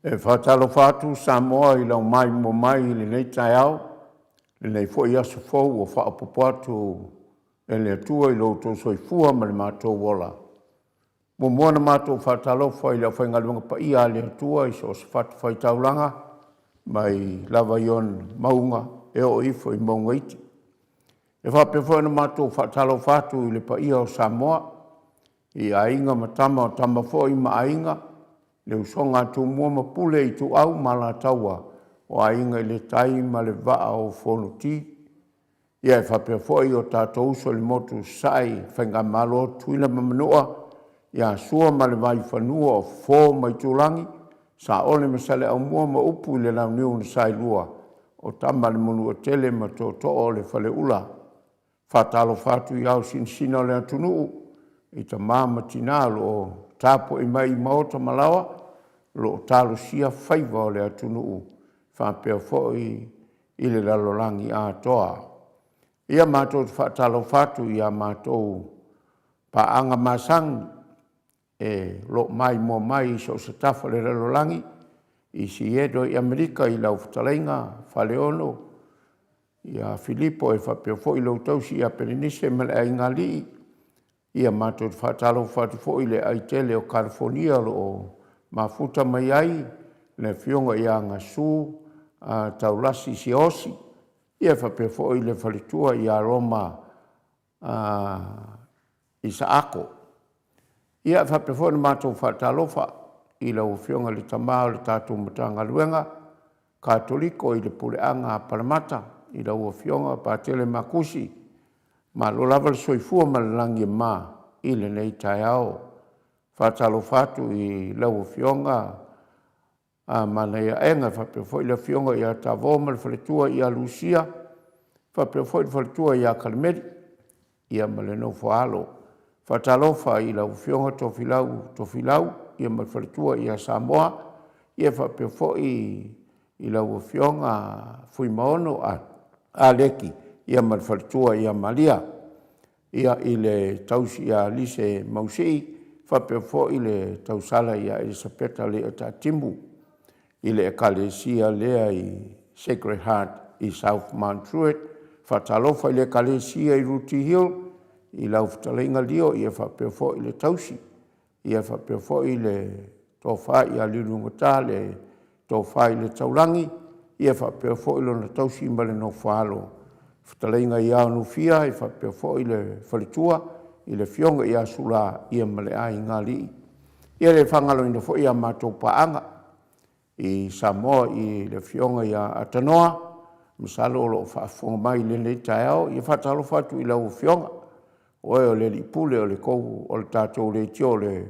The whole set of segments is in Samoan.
E faatalofa atu Samoa i lau maimoa mai i lenei taeao, lenei foi aso fou ua faaopoopo atu e le Atua i lo outou soifua ma le matou ola. Muamua ona matou faatalofa i le aufaigaluega paia a le Atua i so o se fatafaitaulaga mai lava i ona mauga e oo ifo i mauga iti. E faapea foi ona matou faatalofa atu i le paia o Samoa i Aiga ma Tama, o Tama foi ma Aiga, le usoga a Tumua ma Pule, Ituau ma Alataua, o Aiga i le Tai ma le Vaa o Fonoti. Ia e faapea foi o tatou uso i le motu i Sasae i le Faigamalo a Tutuila ma Manua, ia Sua ma le Vaifanua, o Fofo ma Aitulagi, Saole ma Saleaaumua ma upu i le Launiu na Saelua, o Tama a le Manuatele ma Tootoo o le Faleula. Faatalofa atu i ao sinasina o le atunuu i tama ma tina o lo o tapuai mai i maota ma laoa o lo o talosia faiva o le atunuu faapea foi i le lalolagi atoa. Ia matou te faatalofa atu i a matou paaga masani o lo o maimoa mai i so o se tafa o le lalolagi i Seattle i Amerika i lau fetalaiga Faleolo ia Filipo e faapea foi lou tausi ia Pelenise ma le Aigaalii. Ia matou te faatalofa atu foi i le aitele o Kalifonia o lo o mafuta mai ai le afioga ia Gasu Taulasi Siaosi, ia faapea foi le faletua ia Roma Isaako. Ia e faapea foi ona matou faatalofa i lau Afioga i le Tama o le tatou Matagaluega Katoliko i le Puleaga a Palamata i lau Afioga Patele Makusi, malo lava le soifua ma le lagi e mama i lenei taeao. Faatalofa atu i lau Afioga Malaiaena faapea foi le afioga ia Tavō ma le faletua ia Lusia, faapea foi le faletua ia Kalemeli ia ma le nofo a alo. Faatalofa i lau Afioga Tofilau Tofilau ia ma le faletua ia Samoa, ia faapea foi i lau Afioga Fuimaono Aleki ia ma le faletua ia Maria. Ia, i le tausi ia Lise Mausii faapea foi le tausala ia Elisapeta Leiataatimu i le Ekalesia lea i Sacred Heart i South Mount Druitt. Faatalofa i le Ekalesia i Rooty Hill i lau fetalaiga Lio ia faapea foi le tausi ia faapea foi le tofa ia Liuliugata le tofa i le Taulagi ia faapea foi lona tausi ma le nofo-a-alo, fetalaiga ia Nufia e faapea foi le faletua i le afioga ia Sula ia ma le aigaalii. Ia le faagaloina foi a matou paaga i Samoa i le afioga ia Atanoa, masalo o lo o faafofoga mai i lenei taeao. Ia faatalofa atu i lau afioga, o oe o le alii pule o le tou o le tatou leitio o le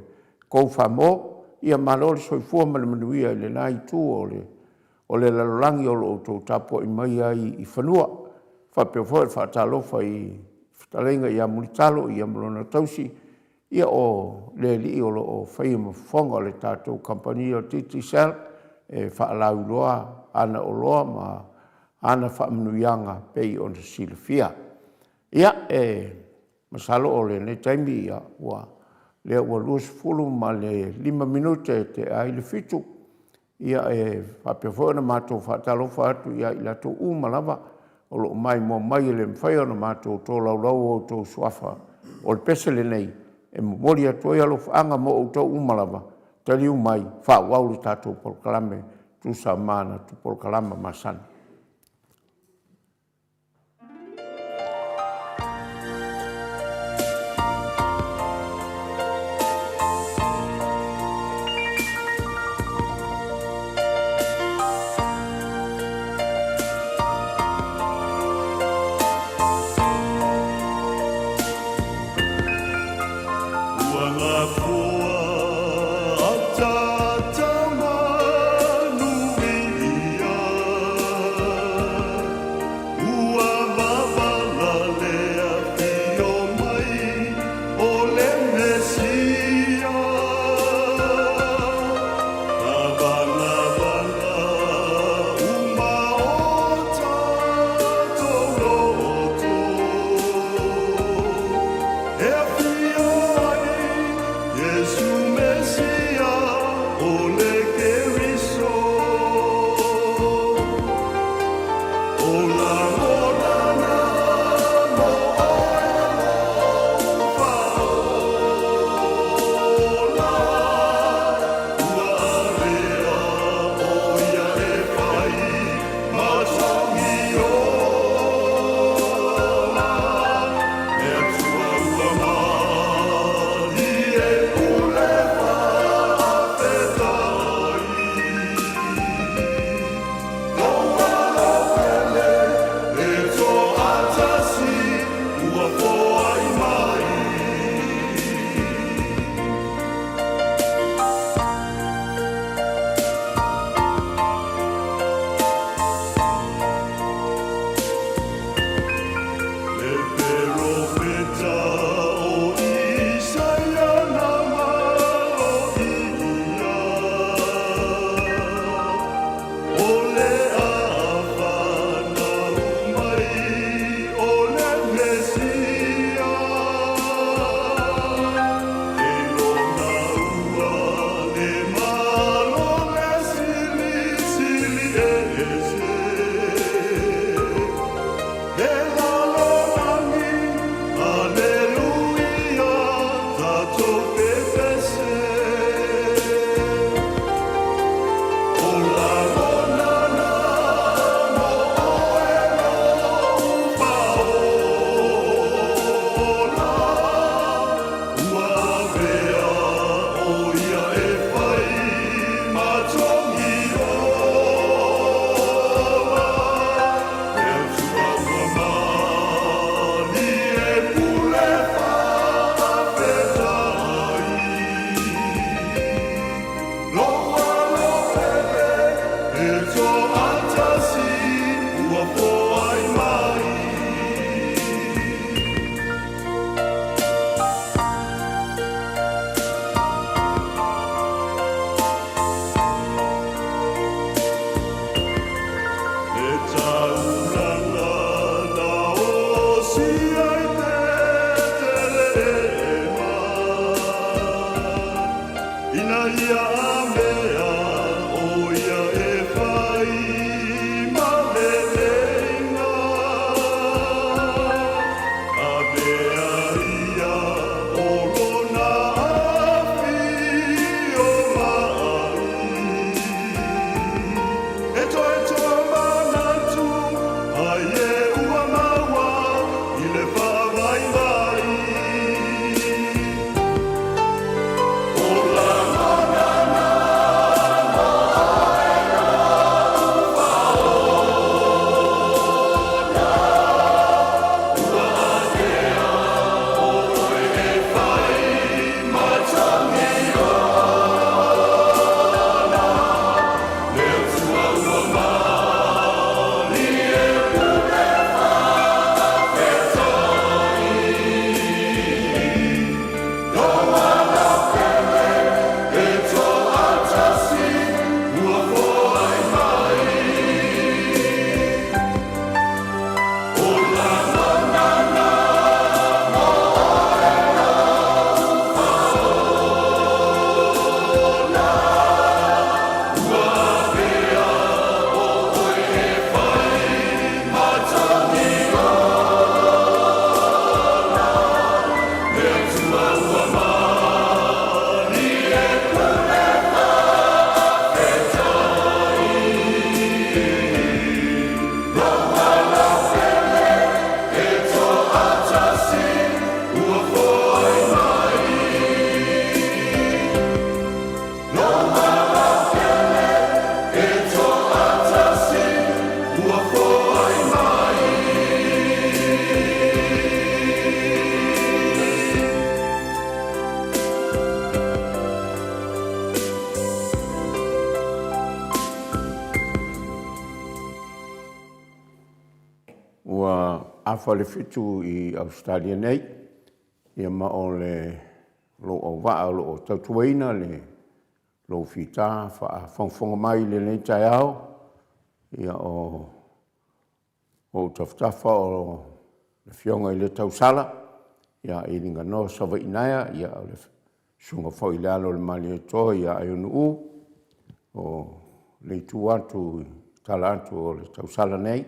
Go Famo. Ia malo le soifua ma le manuia i lena itu o le o le lalolagi o lo o outou tapuai mai ai i fanua. Faapea foi le faatalofa i fetalaiga ia Mulitalo ia ma lona tausi, ia o le alii o lo o faia ma fofoga o le tatou kamupani o le Digicel e faalauiloa ana oloa ma ana faamanuiaga pei ona silafia. Ia, e masalo o lenei taimi ua lea ua 25 minute e tea ai le 7. Ia e faapea foi ona matou faatalofa atu ia i latou uma lava o lo o maimoa mai, e le mafai ona matou tolaulau o outou suafa. O le pese lenei e momoli atu ai alofaaga mo outou uma lava, taliu mai faaauau le tatou polokalame tusa ma la polokalame masani. Ua mafua ataata manuia. Sia i Petelehema, ina ia amea o ia e fai ma meleiga. Avea ia o lona afio mai. E toe tomanatu ai e ua maua i le faavaivai. O lagona na mo oe faola, ua avea oe e fai ma togi ola. Le Atua ua malie pule faafetoi. Lou alaupele e toatasi ua foai mai. O lagona na mo oe faola, ua avea oe e fai ma togi ola. Le Atua ua malie pule faafetoi. Lou alaupele e toatasi ua foai mai. Lou alaupele e toatasi ua foai mai. Ua afa le 7 i Ausetalia nei, ia ma o le lou auvaa o lo o tautuaina le lou fita faafogafoga mai i lenei taeao, ia o ou tafatafa o le Afioga i le Tausala ia Iliganoa Savaiinaea, ia o le Susuga foi i le Alo o le Malietoa ia Aiono, o le itu atu i tala atu o le tausala nei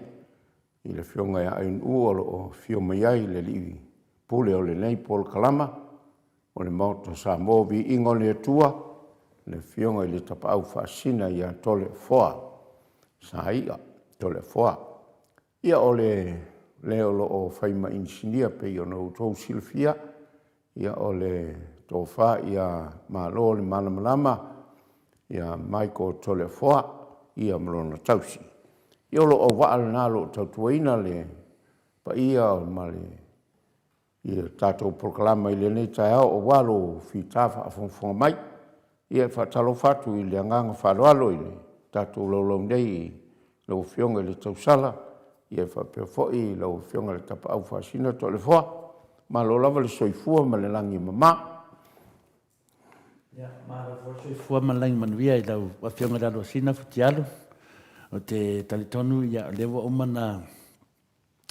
i le Afioga ia Aiono o lo o afio mai ai le Alii Pule o lenei polokalama o le Maota o Samoa. Viiga o le Atua i le Afioga i le Tapaau Faasisina ia Toleafoa Saia Toleafoa. Ia o le o lo o fai ma Inisinia e pei ona outou silafia, ia o le Tofa ia Malo le Malamalama ia Michael Toleafoa ia ma lona tausi. Ia o lou auvaa lena o lo o tautuaina le paia ma le tatou polokalama i lenei taeao aua lou fita faafogafoga mai. Ia e faatalofa atu i le agaga faaaloalo i le tatou laulau nei i lau Afioga i le Tausala, ia faapea foi lau Afioga i le Tapaau Faasisina Toleafoa. Malo lava le soifua ma le lagi e mama. Ia, malo foi le soifua ma le lagi manuia i lau Afioga i le Alosina Futialu. Ou te talitonu o lea ua uma ona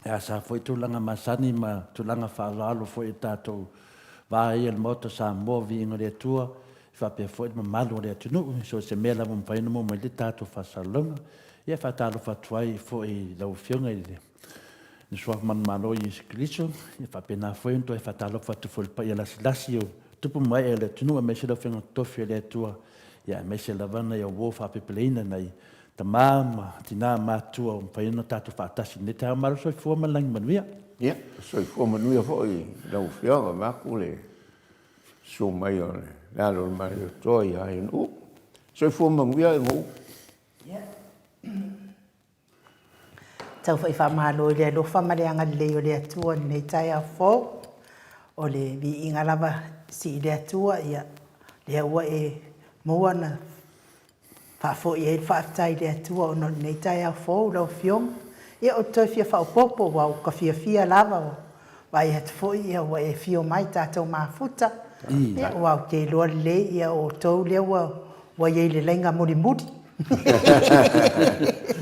e asa foi tulaga masani ma tulaga faaaloalo foi o tatou va ia i le Maota o Samoa, viiga o le Atua, e faapea foi le mamalu o le atunuu, i so o se mea lava ua mafai ona maua mai le tatou faasalalauga. Ia e faatalofa atu ai foi i lau Afioga i le Suafa Manumalo Iesu Keriso, ia faapena foi ona toe faatalofa atu foi i le paia lasilasi o tupu ma ee o le atunuu, aemaise le Afioga Totofi a le Atua, ia aemaise lava nai uo faapepeleina nai tama ma tina matutua ua mafai ona tatou faatasi i lenei taeao. Malo le soifua ma le lagi manuia. Ia, soifua manuia foi i lau Afioga vaeatu le susu mai o le Alo o le Malietoa ia Aiono. Soifua manuia Aiono. Ia, tau foi faamalo i le alofa ma le agalelei o le Atua i lenei taeao fou. O le viiga lava sii i le Atua, ia, lea ua e maua na faafoi ai le faafetai i le Atua ona o lenei taeao fou lau Afioga. Ia, ou te toe fia faaopoopo, aua ua ta fiafia lava, ua vaai atu foi ia ua e afio mai tatou mafuta. Ia, aua ou te iloa lelei ia o outou lea ua i ai i le laina mulimuli.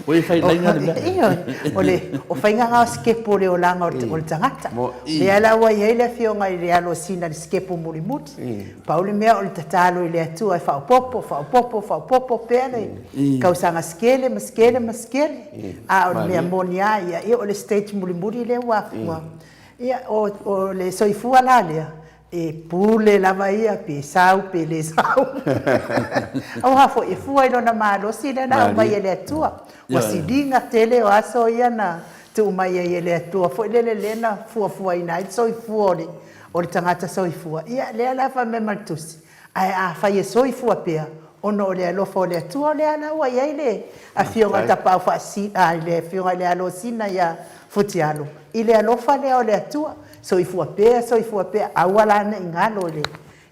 Ua i fai laina le mea. Ioe, o le o faiga na o sitepu o le olaga o le tagata. Lea la ua i ai le Afioga i le Alosina i le sitepu mulimuli. Pau le mea o le tatalo i le Atua e faaopoopo, faaopoopo, faaopoopo pea le tausaga sikele ma sikele ma sikele. A o le mea moni lava ia, ia o le stage mulimuli lea ua, ia o le soifua la lea, E pule lava ia pe sau pe le sau. Aua foi e fua i lona malosi lea na aumai e le Atua. Ua siliga tele o aso ia na tuu mai ai e le Atua foi lele lea na fuafuaina ai le soifua o le, o le tagata soifua. Ia lea la fai mai ma le Tusi, ae afai e soifua pea ona o le alofa o le Atua, o lea la ua i ai le Afioga i le Tapaau Faasisina, a, le Afioga i le Alosina ia Futialo, i le alofa lea o le Atua. Soifua pea, soifua pea, aua la ne i galo i le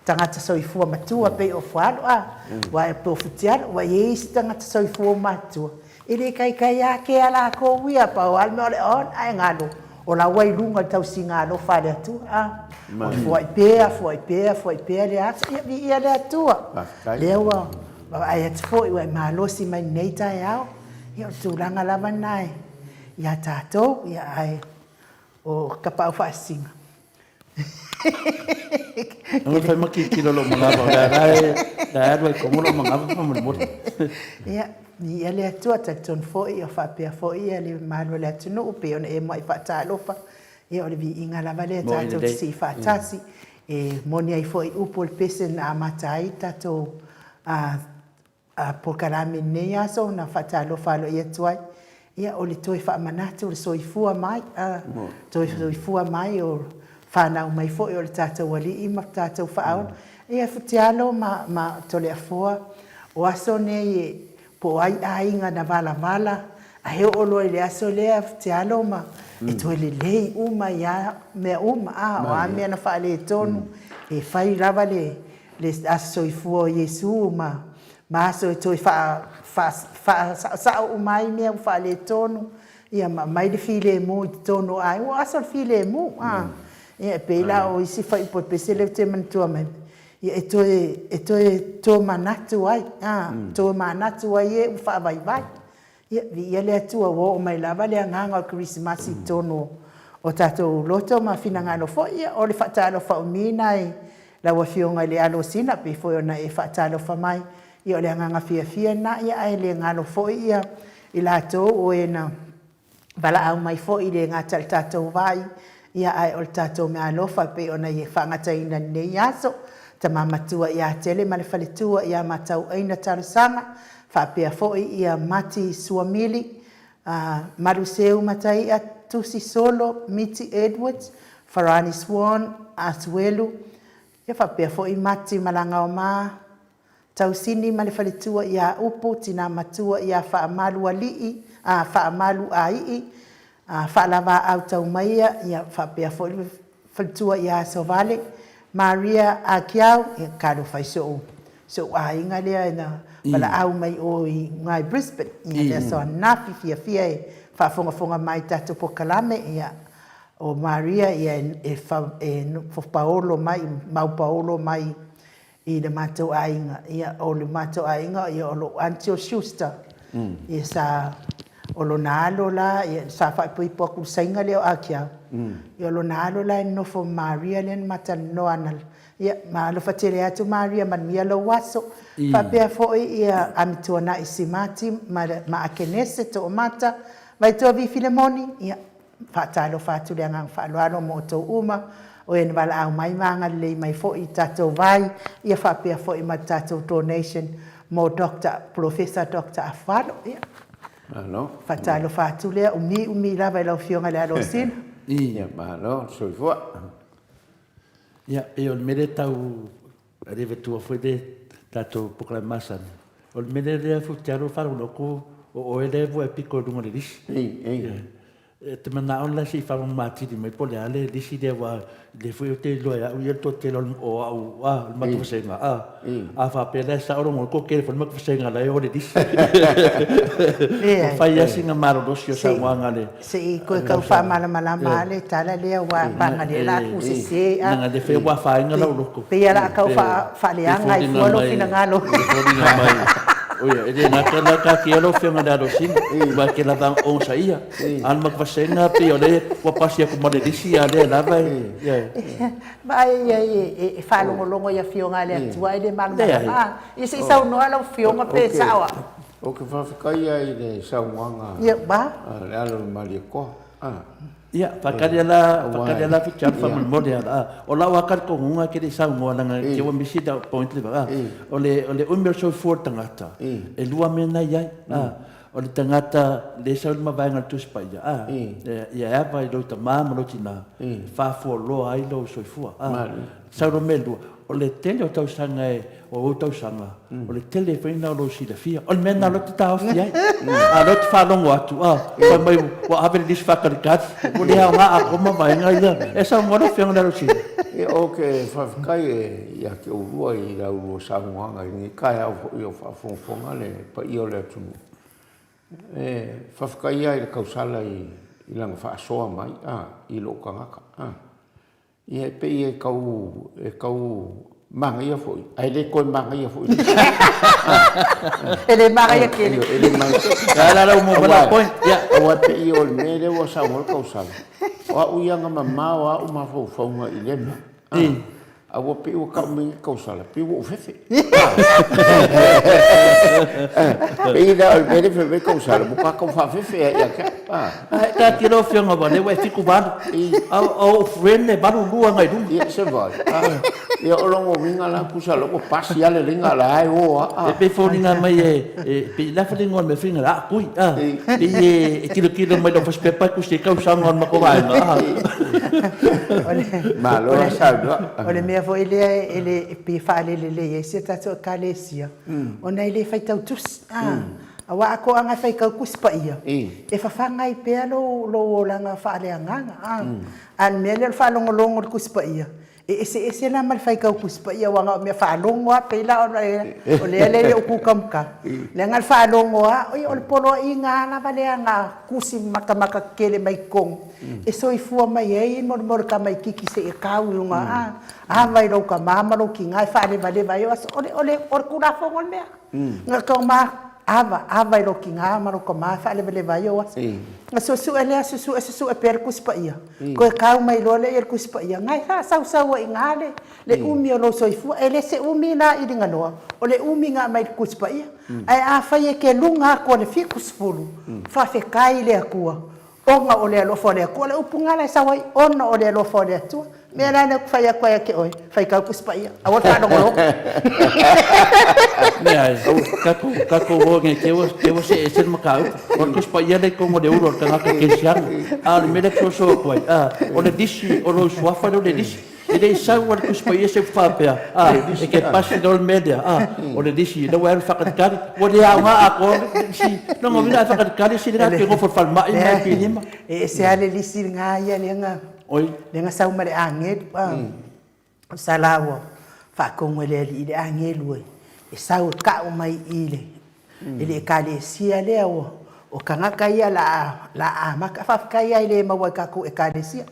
tagata soifua matua pei o Fualo, a, aua po o Futialo, ua i ai isi tagata soifua ua matutua, e le taitai lava kea latou ia, pau lava le mea o le on ae galo, o la ua i luga i le tausiga alofa a le Atua, a. O le foai pea, foai pea, foai pea le aso, ia viia le Atua. Lea ua vaavaai atu foi ua e malosi mai lenei taeao, ia o le tulaga lava lena ia tatou, ia ae O Tapaau Faasisina. Aua fai ma tilotilo lou manava, o lea la e alu ai i totonu lou manava faamolemole. Ia, viia le Atua, talitonu foi o faapea foi le mamalu o le atunuu pei ona e muai faatalofa, ia o le viiga lava lea tatou te sii faatasi. E moni ai foi upu o le pese na amata ai le tatou polokalame i lenei aso na faatalofa aloaia atu ai, ia o le toe faamanatu o le soifua mai, a, toe soifua mai o fanau mai foi o le tatou Alii ma tatou Faaola. Ia Futialo ma, ma Toleafoa, o aso nei e, po o ai aiga na valavala, ae oo loa i le aso lea Futialo ma, e toe lelei uma ai lava mea uma, a, o a mea na faaletonu, e fai lava le, le aso soifua o Iesu ma, ma aso e toe faasaosao uma ai mea ua faaletonu, ia ma aumai le filemu i totonu o aiga. Ua aso le filemu, a. Ia e pei la o isi fuaiupu o le pese lea ou te manatua mai, ia e toe, e toe tomanatu ai, a, tomanatu ai e ua faavaivai. Ia, viia le Atua ua oo mai lava le agaga o le Kerisimasi i totonu o tatou loto ma finagalo foi. Ia, o le faatalofa umi lena i lau Afioga i le Alosina, pei foi ona e faatalofa mai. Ia, o le agaga fiafia lena, ia ae le galo foi ia i latou o e na valaau mai foi, e le gata i le tatou vai, ia ae o le tatou meaalofa e pei ona e faagataina i lenei aso. Tama matua ia Tele ma le faletua ia Matauaina Talosaga, faapea foi ia Mati Suamili, Maluseu Mataia, Tusi Solo, Miti Edwards, Farani Swan, Asuelu, ia faapea foi Mati Malagaoma, Tausini ma le faletua ia Upu, Tina matua ia Faamalualii, a, Faamaluaii, a, Faalavaau Taumaia, ia faapea foi le faletua ia Asovale, Maria Akiau, ia talofa i si ou, si ou aiga lea na valaau mai o i uga i Brisbane, ia le aso ananafi, fiafia e faafogafoga mai i tatou polokalame, ia o Maria ia e, e nofo paolo mai, mau paolo mai i le matou aiga, ia o le matou aiga ia o lou aunty o Schuster, ia sa, o lona alo la, ia sa faaipoipo atu i le Saina lea o Akiau, ia o lona alo la e nonofo ma Maria lea na ma talanoa ana, ia ma alofa tele atu Maria manuia lou aso. Faapea foi ia Amituanai Simati ma ma Akenese Toomata, Vaitoa Filemoni, ia Faatalofa atu le agaga faaaloalo mo outou uma, o e na valaau mai ma agalelei mai foi i tatou vai, ia faapea foi ma le tatou donation mo Doctor, Polofesa Doctor Afualo. Ia, Malo. faatalofa atu lea, umi umi lava i lau Afioga i le Alosina. Ia, malo le soifua. Ia, pei o le mea lea e tau Avetua foi le tatou polokalame masani. O le mea lea Futialo faalogo atu o oe lea e pito i luga o le lisi. E te manao la se i faalogo matili mai po o le a le lisi lea aua lea foi ou te iloa e au ia le toatele o au a le matou vasega a. A faapea la e sao lou toatele foi le matou vasega la e o le lisi. Ua fai lava sina malolosi o saunoaga a le Se i toe tau faamalamalama lava le tala lea aua paga lea la tu sese a. Leaga lea foi ua afaina lou loto. Pei lava o le a tau faaleaga ai fua lou finagalo. E foliga mai Oia, e le gata la taatia lau Afioga i le Alosina, aua e te lava onosaia. A o le matavasega pei o lea ua pasi atu ma le lisi, a o lea lava e... Vaai i ai e faalogologo i Afioga a le Atua ae le malamalama. Ia se i saunoa lau Afioga pe sao au. Ou te faafetai lava i le saunoaga a le alo o le Malietoa. Ia, faatali la, faatali la Fitialu faamolemole a. O lau lava talitonuga e te le i saunoa leaga e te ua misi lau point le O le o le umi o le soifua o le tagata, e lua mea na i ai. O le tagata lea e sau i le mavaega o le Tusi Paia, a, ia e ava i lou tama ma lou tina, e faafualoa ai lou soifua. Sau loa mea e lua, o le tele o tausaga e, o ou tausaga, o le tele foi lena o lou silafia. O le mea lena o lea ou te taofi ai. A o lea ou te faalogo atu, a, fai mai ua ave le lisi faatalitali, ua le aoga atoa mavaega ia. E saunoa lau Afioga i le Alosina. Ia, ou te faafetai ia te oulua i la ulua saunoaga i lenei taeao foi o faafogafoga le paia o le atunuu. E faafetai lava i le tausala i lana faasoa mai i lou tagata. Ia e pei e tau, e tau manaia foi, ae le toe manaia foi. E le manaia tele. E le manaia tele. Ia la la ua maua la point. Ia. Aua e pei o le mea lea ua saunoa le tausala, o au ia na mamao lava ou mafaufauga i lea mea. A ua pei ua tau mai le tausala, pei ua ou fefe. Pei la o le mea lea fai mai le tausala, ua matua tau faafefe lava ia te au. Ae taatia lau Afioga aua o lea ua e 78, a o ou friend e 82 agai i luga. Ia se vai. Ia o lona uiga la, tusa loa ua pasi lava le laina o la e o lava. E pei e foliga mai e pei o le a le igoa o le mea foi lea, a tui, a, pei e tilotilo mai i lau fasipepa e tusi ai tausaga o le matou vaega, a. Malo le saunoa. O le mea foi lea e le pei e faalelelei ai si a tatou Ekalesia, ona e le faitau tusi, a. Aua a toaga e faitau Tusi Paia, e fafaga ai pea lou olaga faaleagaga. A o le mea lea o le faalogologo i le Tusi Paia, e eseese la ma le faitau Tusi Paia, aua na o mea faalogo lava, pei la o lea e le o tukamata. Leaga o le faalogo lava, ia o le poloaiga lava lava lea na tusi matamata tetele mai totonu, e soifua mai ai mo le tamaitiiti seia tau i luga, a ava i lou tama ma lou tina e faalevaleva ai aso. O le Tulafono le mea. Na toma ava, ava i lou tina ma lou tama e faalevaleva ai ou aso. Na suesue lea, suesue, suesue pea le Tusi Paia, toe tau mai loa lea i le Tusi Paia, na e faasausau ai i ina le, le umi o lou soifua. E le se umi lena i Liganoa, o le umi na aumai i le Tusi Paia. Ae afai e te luga atu o le 70, faafetai i le Atua, Ona o le alofa o le Atua. O le upu lena la e sau ai, ona o le alofa o le Atua. O le mea la lea ou te fai atu ai ia te oe, faitau Tusi Paia, aua le faalogologo. Leai, tatou, tatou o nei te ua, te ua see ese le mataupu. O le Tusi Paia lea i totonu o le ulu o le tagata kerisiano. A o le mea lea e fesoasoa atu ai, a, o le lisi, o lou suafa lea o le lisi. E le i sau lava le Tusi Paia se upu faapea, a, e te pasi loa le mea lea, a, o le lisi, lea ua alu faatalitali, ua le aoga atoa le lisi. Lona uiga a faatalitali sili la te nofo i le falemai ma e pilima. E ese lava le lisi lena ia lea na, lea na sau ma le agelu, a, o sala ua faatonu e le Alii le agelu e sau e kau mai i le i le Ekalesia lea ua o tagata ia la a la a amata faafetai lava i le maua e tatou Ekalesia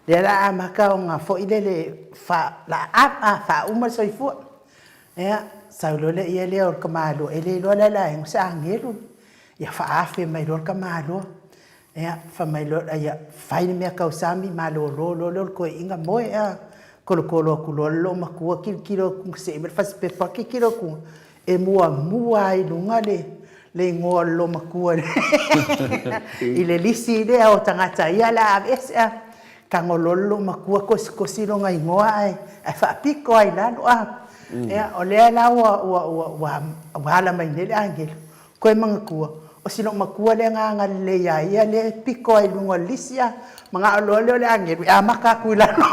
lea la a amata ona foi lele fa la a a faauma le soifua ia sau loa le ia lea o le tamaloa e le iloa la e le aiga o se agelu ia faaafe mai loa le tamaloa Ia, fai mai loa, ia, fai le mea tausami, malolo loa lea o le toeaina, moe a. Tolotolo atu loa le loomatua, tilotilo atu, see mai le fasipepa, tilotilo atu, e muamua lava i luga le, le igoa o le loomatua i le lisi lea o tagata ia o le a aveese a. Tago loa le loomatua kosikosi lona igoa ae, ae faapito lava i lalo a. Ia, o lea la ua, ua, ua, ua, ua ala mai nei le agelu, Koe manatua, o si loomatua lea na agalelei ia ia lea e pito ai i luga o le lisi a manao loa lea o le agelu e amata atu i lalo.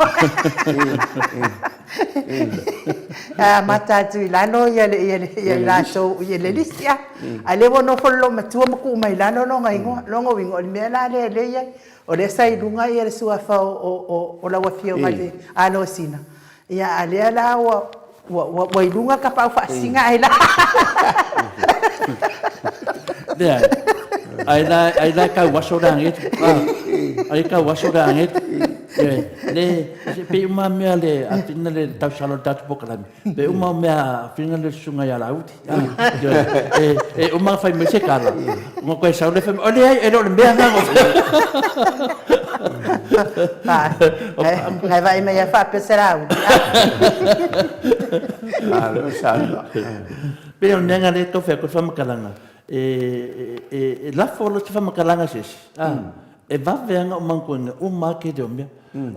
E amata atu i lalo ia le ia le ia latou ia le lisi a. A lea ua nofo le loomatua ma tuu mai i lalo lona igoa. Lona uiga o le mea la lea lea e i ai, o lea sa i luga ia le suafa o o lau Afioga i le Alosina, Ia, a lea la ua, ua, ua, ua i luga tapaau faasina ai la. Leai. Ai la, ai la e tau aso le agetu. Ai e tau aso le agetu. Le, se pei uma mea le afina le tausala o le tatou polokalame, pe uma o mea afina le susuga ia Laauli. E, e uma fai mai se tala, ona toe sau lea fai mai, o leai, e le o le mea lena. Ngai vaai mai a faapea se Laauli. Malo saunoa. Pei o le mea lena lea e tau fai atu ai le faamatalaga, e lafo loa se faamatalaga a se isi, e vave lava ona ou manatuaina uma lava tele o mea.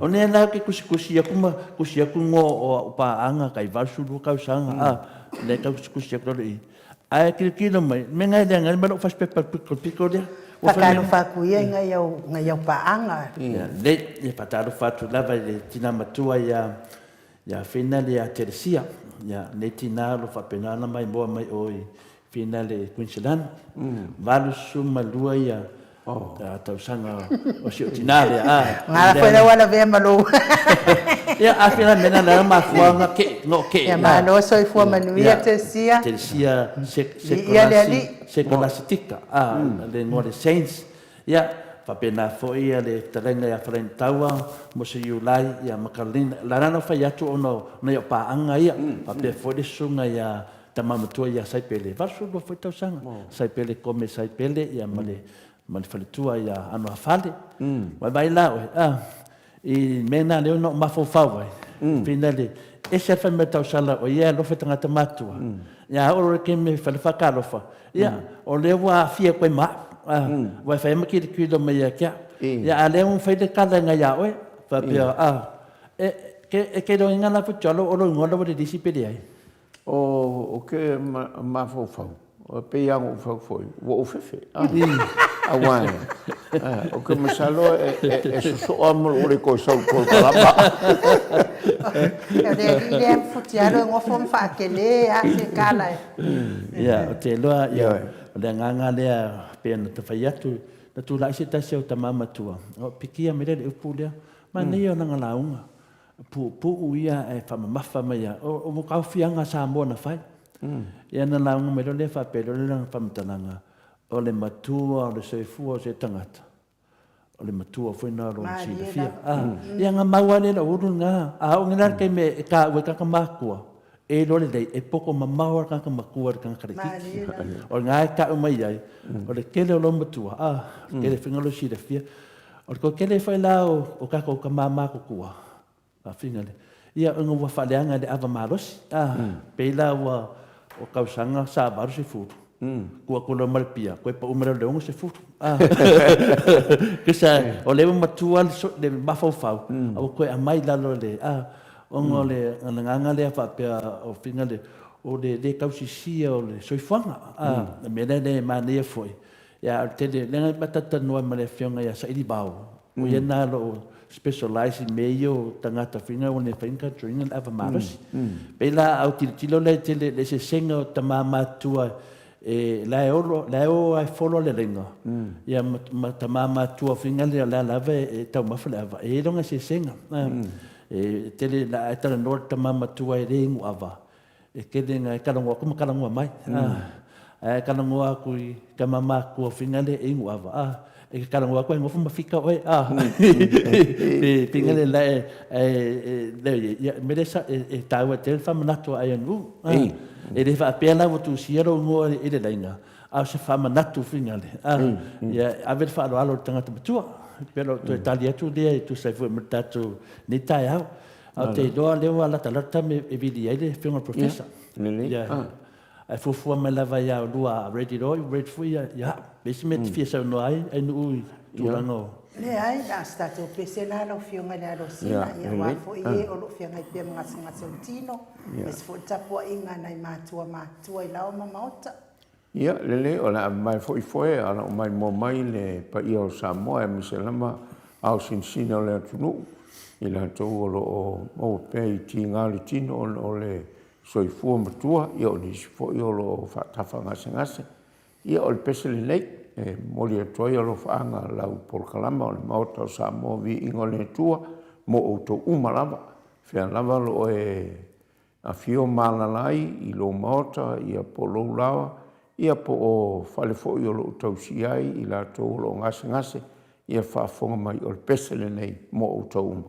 O lea la ou te tusitusi atu ma tusi atu igoa o au paaga tai 82 tausaga, a, lea e tau tusitusi atu lalo i i. Ae tilotilo mai, o le mea lena e leaga ai lou fasipepa i le pito pito lea. Faatalofa atu ia i nai au paaga. Ia lelei, ia faatalofa atu lava i le tina matua ia Ia Finale ia Telesia, ia lenei tina o lo o faapena ona maimoa mai o i Finale i Queensland. 82 ia tausaga o si ou tina lea. A, Ngala foi lau alavea ma lou. Ia, a fia la mea na mafua ona ke, no ke. Ia malo soifua manuia Telesia. Telesia Viia le Alii. Sekolasitika, a, le igoa le Saints. Ia, faapena foi le fetalaiga ia Falainitaua, Mose Iulai, ia ma Carolina. O le ala na fai atu ona o nai au paaga ia, faapea foi le susuga ia Tama Matua ia Saipele, 82 foi tausaga, Saipele Kome Saipele, ia ma le ma le faletua ia Anoafale. Vaivai la oe, a, i mea na lea na ou mafaufau ai, finale, ese lava le fai mai o le tausala o ia e alofa i tagata matutua, ia a oo loa i le taimi e fai le faatalofa, ia, o lea ua aafia atu ai ma au, aua e fai lava ma tilotilo mai ia te au. Ia, a o lea ua fai le tala ia oe, faapea, a, e te iloaina la Futialo o lou igoa la ua lilisi pe leai? O ke mafaufau, e pei lava ona ou fai atu foi, ua ou fefe, aua ou te masalo e sosoo lava ma lou le toe sau i polokalama. O le alii lea Futialo e nofo ma faatele lava se tala. Ia, ou te iloa, o le agaga lea pei ona ta fai atu, na tulai se tasi o tama matua, o pikia mai lea i le upu lea, manaia o lana lauga. Puupuu ia ae faamamafa mai lava. O taufiaga a Samoa na fai. Ia na lauga mai loa lea faapea loa lana faamatalaga, o le matua o le soifua o se tagata, o le matua foi lena o lona silafia. Ia na mau lava lea i lou ulu lena. A oo nei la i le taimi e taua ai tagata matutua, e iloa lelei, e poto mamao lava le tagata matua i le tagata laitiiti. O lena e tau mai ai, o le tele o lou matua, o le tele foi lena o lou silafia. O le toatele foi la o tatou tama matutua, faafinga le, ia ona ua faaleaga i le ava malosi, a, pei la ua o tausaga sa 80, tuu atu loa ma le pia, toe pau mai loa i le 60, a. Tusa, o lea ua matua le mafaufau, a ua toe aumai i lalo le, a, ona o le agaga lea faapea o finga le, o le le tausisia o le soifuaga, a, le mea lea e manaia foi, Ia, o le tele, leaga ma talatalanoa ai ma le Afioga ia Sailivao, o ia lena o lo o specialize i mea ia o tagata foi na ua le mafai ona control ina le ava malosi. Pei la a ou tilotilo la i tele le eseesega o tama matutua e la e olo, la e o lava e follow le laina, ia ma tama matutua foi na lea o la lava e taumafa le ava, e i ai lona eseesega. E tele, a e talanoa i le tama matua e le inu ava, E tele ina e talanoa atu ma talanoa mai. Ae talanoa atu i tama matutua finale e inu ava, a, e te talanoa atu ae nofo ma fika oe, a. Finale la e, e, ia, mea lea sa, e taua tele le faamanatu a Aeanuu, a. E le faapea la ua tusia lou igoa i le laina, a o se faamanatu finale, a. Ia, ave le faaaloalo i le tagata matua. Pei o lau toe tali atu lea e tusa ai foi ma le tatou nei taeao. Ae ou te iloa lea ua latalata me e vili ai le afioga i le Professor. Ia, ae fuafua mai lava ia oulua a ready loa, ua ready foi ia au. Le isi mea e te fia saunoa ai, Ainuu i tulaga o... Leai, na o se tatou pese la lau Afioga i le Alosina, ia aua foi e o lo o feagai pea ma gasegase o le tino, aemaise foi le tapuaiga a nai matua matutua i laoa ma maota. Ia, lelei, o le a mamae foi foe a o maimoa mai le paia o Samoa aemaise lava ao sinosino o le atunuu, i latou o lo o maua pea i tiga o le tino ona o le soifua matua, ia o nisi foi o lo o faatafagasegase. Ia, o le pese lenei e momoli atu ai alofaaga lau polokalama o le Maota o Samoa Viiga o le Atua mo outou uma lava, fea lava o lo o e Afio ma alaala ai i lou maota, ia po o lou laoa, ia po o fale foi o lo o tausia ai i latou o lo o gasegase. Ia faafofoga mai o le pese lenei mo outou uma.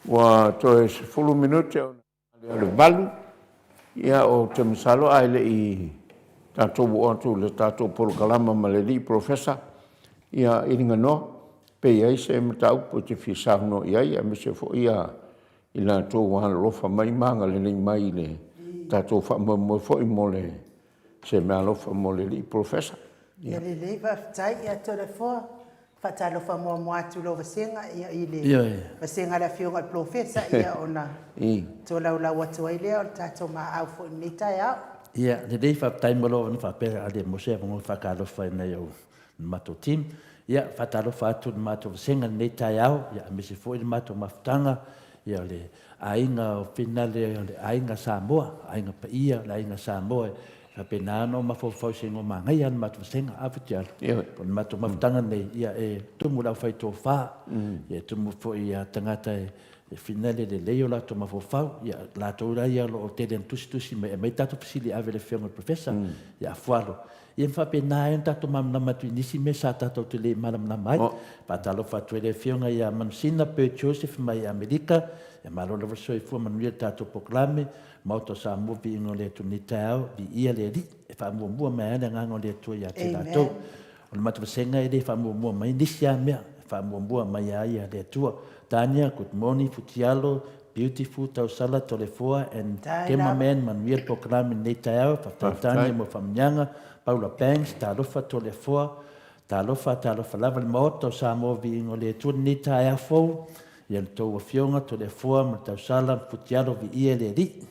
Ua toe 10 minute ona lea o le 8. Ia, ou te masalo ae le i tatou oo atu i le tatou polokalama ma le alii Polofesa, ia Iliganoa, pe i ai se mataupu e te fia saunoa i ai, aemaise foi i latou ua alolofa mai ma agalelei mai i le tatou faamoemoe foi mo le se meaalofa mo le alii Polofesa. Ia lelei, faafetai. Ia Toleafoa, faatalofa muamua atu i lau vasega, ia i le vasega a le Afioga i le Polofesa, ia ona tolaulau atu ai lea o le tatou maau foi i lenei taeao. Ia lelei, faafetai mo lou avanoa faapea a le maua se avanoa faatalofa i nai ou le matou team. Ia, faatalofa atu i le matou vasega i lenei taeao, ia aemaise foi le matou mafutaga, ia o le aiga o Finale, o le aiga Samoa, aiga paia, le aiga Samoa e faapena ona mafaufau i se igoa manaia le matou vasega. A Futialo, o le matou mafutaga lenei, ia e tumu i le aufai tofa, ia e tumu foi i tagata e finale lelei o latou mafaufau, ia latou la ia o lo o tele ina tusitusi mai e aumai tatou fesili e ave i le Afioga i le Professor, ia Afualo. Ia ma faapena ai ona tatou malamalama atu i nisi mea sa tatou te le malamalama ai. Faatalofa atu ai le Afioga ia Manusina Bert Joseph mai Amerika, ia malo lava le soifua manuia le tatou polokalame, Maota o Samoa viiga o le Atua lenei taeao, viia le Alii e faamuamua mai ai le Agaga o le Atua ia te latou. O le matou vasega e le faamuamua mai nisi lava mea, e faamuamua mai lava ia le Atua. Tania, good morning, Futialo, Beautiful Tausala Tolefoa and Cameraman Manuia le polokalame i lenei taeao. Faafetai Tania mo faamanuiaga. Paula Banks, Talofa Tolefoa, Talofa, talofa lava le Maota o Samoa Viiga o le Atua lenei taeao fou, ia le tou Afioga Toleafoa ma le Tausala ma Futialo Viia le Alii.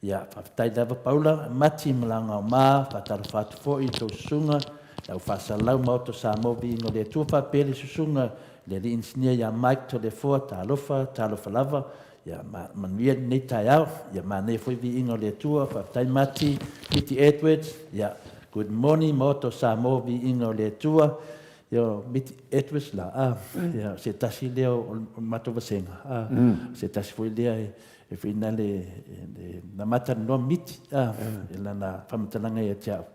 Ia, faafetai lava Paula, Mati ma Lagaoma, faatalofa atu foi i tou susuga, le au faasalalau Maota o Samoa Viiga o le Atua faapea le susuga i le Alii Inisinia ia Mike Toleafoa, talofa, talofa lava. Ia manuia lenei taeao. Ia manaia foi viiga o le Atua. Faafetai Mati, Miti Edwards. Ia good morning Maota o Samoa viiga o le Atua. Ia Miti Edwards la, a, ia se tasi lea o le matou vasega, a, se tasi foi lea e whina le, le na mata noa Miti, a, e lana faamatalaga ia te au.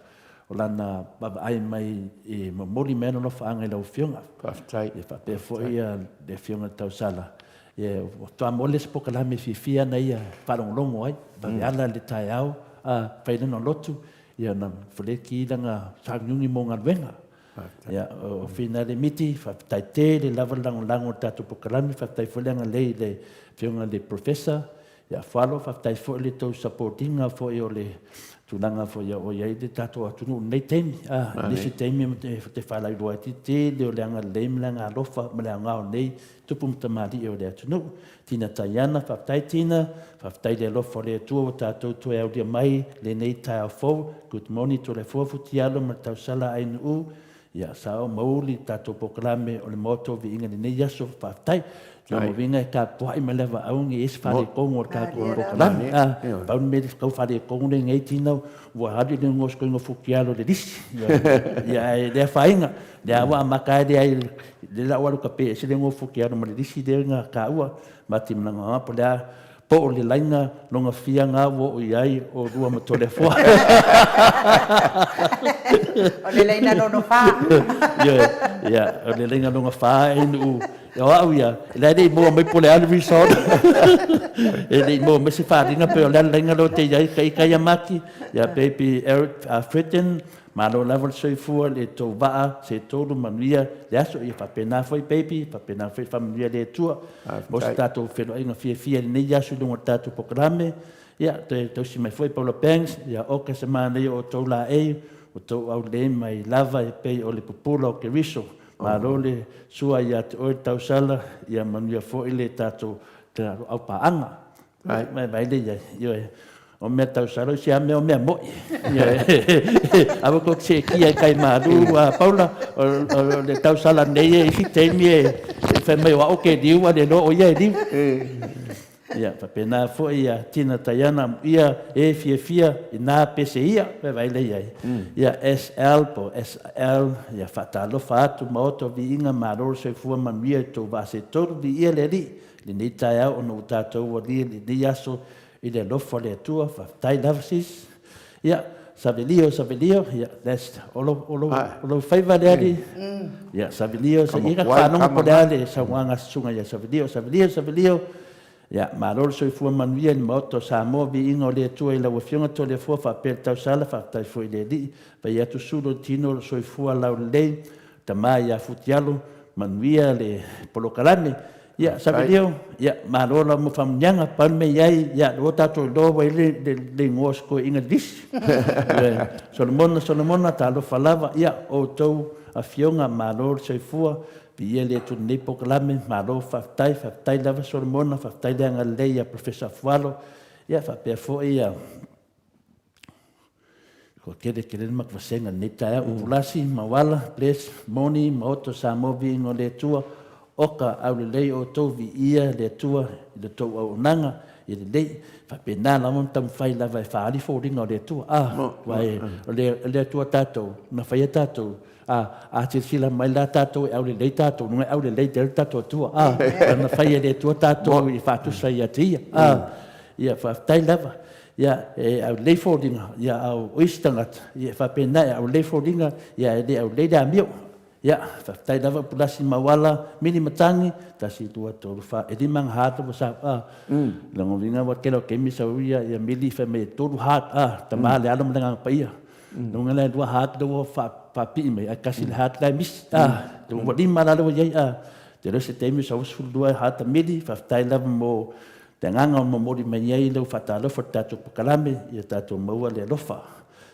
O lana vaavaai mai e momoli mai ana alofaaga i lau Afioga. Faafetai. Ia faapea foi le Afioga i le Tausala. Ia, faatoa maua le isi polokalame e fiafia ana ia e faalogologo ai, vaveala le taeao, a fai lana lotu, ia ona foleki lana sauniuni mo galuega. Ia, o Finale Miti, faafetai tele lava le lagolago i le tatou polokalame, faafetai foi le agalelei i le Afioga i le Professor, ia Afualo, faafetai foi i le tou support ina foi o le tulaga foi o i ai le tatou atunuu i lenei taimi. A, i nisi taimi e te faalaeiloa ai te tele o le agalelei ma le agaalofa ma le aoga o nei Tupu ma tamalii o le atunuu. Tina Taiana, faafetai Tina, faafetai i le alofa o le Atua ua tatou toe aulia mai lenei taeao fou. Good morning Toleafoa Futialo ma le tausala Ainuu. Ia, sao mauli le tatou polokalame o le Maota o Viiga i lenei aso. Faafetai. Lona uiga e tapuai mai lava aua ne i i ai se faaletonu o le tatou polokalame. A, pau le mea e tau faaletonu lenei Tina, ua alu i le gaosioiga o Futialo i le lisi. Ia, ae le afaina. Lea ua amata ai lea lea la ua alu kape ese le nofo ke alu ma le lisi lea na taua ma ti mana po lea po o le laina longa fia nga ua o iai o lua ma tole foa. O le laina lona fa. Ia, ia, o le laina lona fa e nuu. O au ia, e le i maua mai po o le a le result. E le i maua mai se faaaliga pe o le a le laina lea o te i ai, kai kai a Mati, ia baby Eric Fredden, Malo lava le soifua le tou vaa se tolu manuia le aso ia faapena foi baby faapena foi faamanuia le Atua mo se tatou feloaiga fiafia i lenei aso i luga o le tatou polokalame ia toe tausi mai foi Paula Banks ia oka se manaia o outou laei o tou aulelei mai lava e pei o le pupula o Keriso malo le sua ia te oe le tausala ia manuia foi le tatou aupaaga Ai. Mai le iai. Ioe. O mea tausala, o isi lava mea o mea mo'i. Ioe. Aua tou te seetia i tai malu, a Paula, o le tausala nei e isi taimi e fai mai o au ou te liu a le iloa o ia e liu. Ia, faapena foi ia Tina Taiana Amuia e fiafia i na pese ia, vaivai lea i ai. Ia, SL po o SL, ia faatalofa atu Maota o Viiga, malo le soifua manuia i tou vaa se tolu, viia le Alii. Lenei taeao ona ua tatou alia lenei aso i le alofa o le Atua. Faafetai lava sis. Ia, Savelio, Savelio, ia, that's, o lou, o lou, o lou faiva lea alii. Ia, Savelio, ia ka faalogo po o le a le saunoaga a Susuga ia Savelio. Savelio, Savelio, ia, malo le soifua manuia i le Maota o Samoa, viiga o le Atua i lau Afioga Toleafoa faapea le tausala, faafetai foi i le Alii. Fai atu sulu o le tino o le soifua laulelei, Tama ia Futialo, manuia le polokalame. Ia, Savelio, ia, malo lava mo faamanuiaga. Pau le mea i ai, ia, ua tatou iloa ua i ai le igoa o si toeaina lisi. Solomona, Solomona, talofa lava. Ia, outou afioga, malo le soifua. Viia le Atua i lenei polokalame. Malo faafetai, faafetai lava Solomona, faafetai le agalelei ia Professor Afualo. Ia, faapea foi ia Ua tele tele le matou vasega i lenei taeao. Upulasi, Mauala, Bless, Moni, Maoto, Samoa Viiga o le Atua, Oka, aulelei outou viia le Atua i le tou auaunaga ia lelei. Faapena lava ona taumafai lava e faaali foliga o le Atua. A, aua o le Atua tatou, na faia tatou, a, a silasila mai la tatou e aulelei tatou, luga e aulelei tele le tatou Atua. A, na faia e le Atua tatou i faatusa ia te ia. A, ia faafetai lava. Ia, e aulelei foliga, ia, a o isi tagata, ia, e faapena, e aulelei foliga, ia, e le aulelei le amio. Ia, faafetai lava Pulasi Mauala, Mili Matagi, tasi, lua, tolu, fa, e lima ana heart ua sau, a. Lona uiga ua tele o taimi sau ia, ia Mili fai mai e tolu heart, a, tama le alo ma le Agaga Paia. Lona uiga la e lua heart lea ua faapipii mai, ae tasi le heart la e misi, a. Ua lima la lea ua i ai, a. Te iloa se taimi sau 12 heart a Mili, faafetai lava mo Le agaga o momoli mai ai lau faatalofa i le tatou pokalame, ia tatou maua le alofa.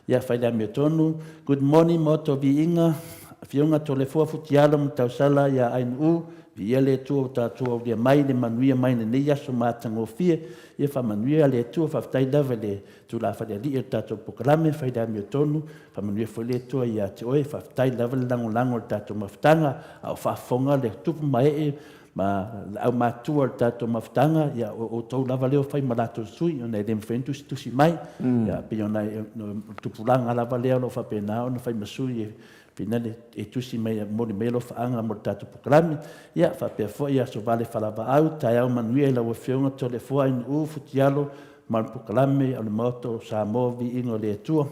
Ia fai le amiotonu. Good morning Maota o Viiga, Afioga Toleafoa Futialo ma Tausala ia Ainu'u, viia le Atua ua tatou aulia mai le manuia mai lenei aso matagofie. Ia faamanuia le Atua, faafetai lava i le tulafalealii o le tatou pokalame, fai le amiotonu, faamanuia foi le Atua ia te oe, faafetai lava le lagolago i le tatou mafutaga, a o faafofoga le tupu ma ee ma le aumatua o le tatou mafutaga, ia o outou lava lea o fai ma latou sui, ona e le mafai ona tusitusi mai. Ia, pei ona o le tupulaga lava lea o lo o faapena ona fai ma sui e finale e tusi mai, e momoli mai alofaaga mo le tatou polokalame. Ia, faapea foi Aso Vale Falavaau, taeao manuia i lau Afioga Toleafoa Ainuu Futialo ma le polokalame o le Maota o Samoa, Viiga o le Atua.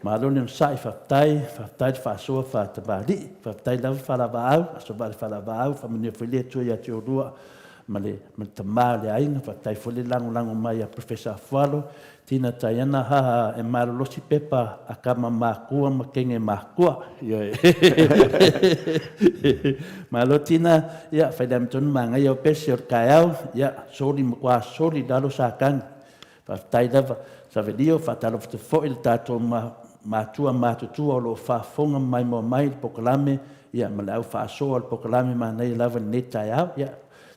Malo le onosai, faafetai, faafetai le faasoa faatamalii, faafetai lava Falavaau, Aso Vale Falavaau, faamanuia foi le Atua ia te oulua ma le, ma le tama o le aiga, faafetai foi le lagolago mai ia Professor Afualo, Tina Taiana, ha ha, e malolosi pepa a tama makua ma teine makua. Ioe. Malo Tina, ia, fai le amiotonu manaia o pese o le taeao, ia, soli matua soli i lalo Satani. Faafetai lava Savelio, faatalofa atu foi i le tatou matua matutua o lo o faafofoga ma maimoa mai i le polokalame, ia, ma le au faasoa o le polokalame manaia lava i lenei taeao. Ia,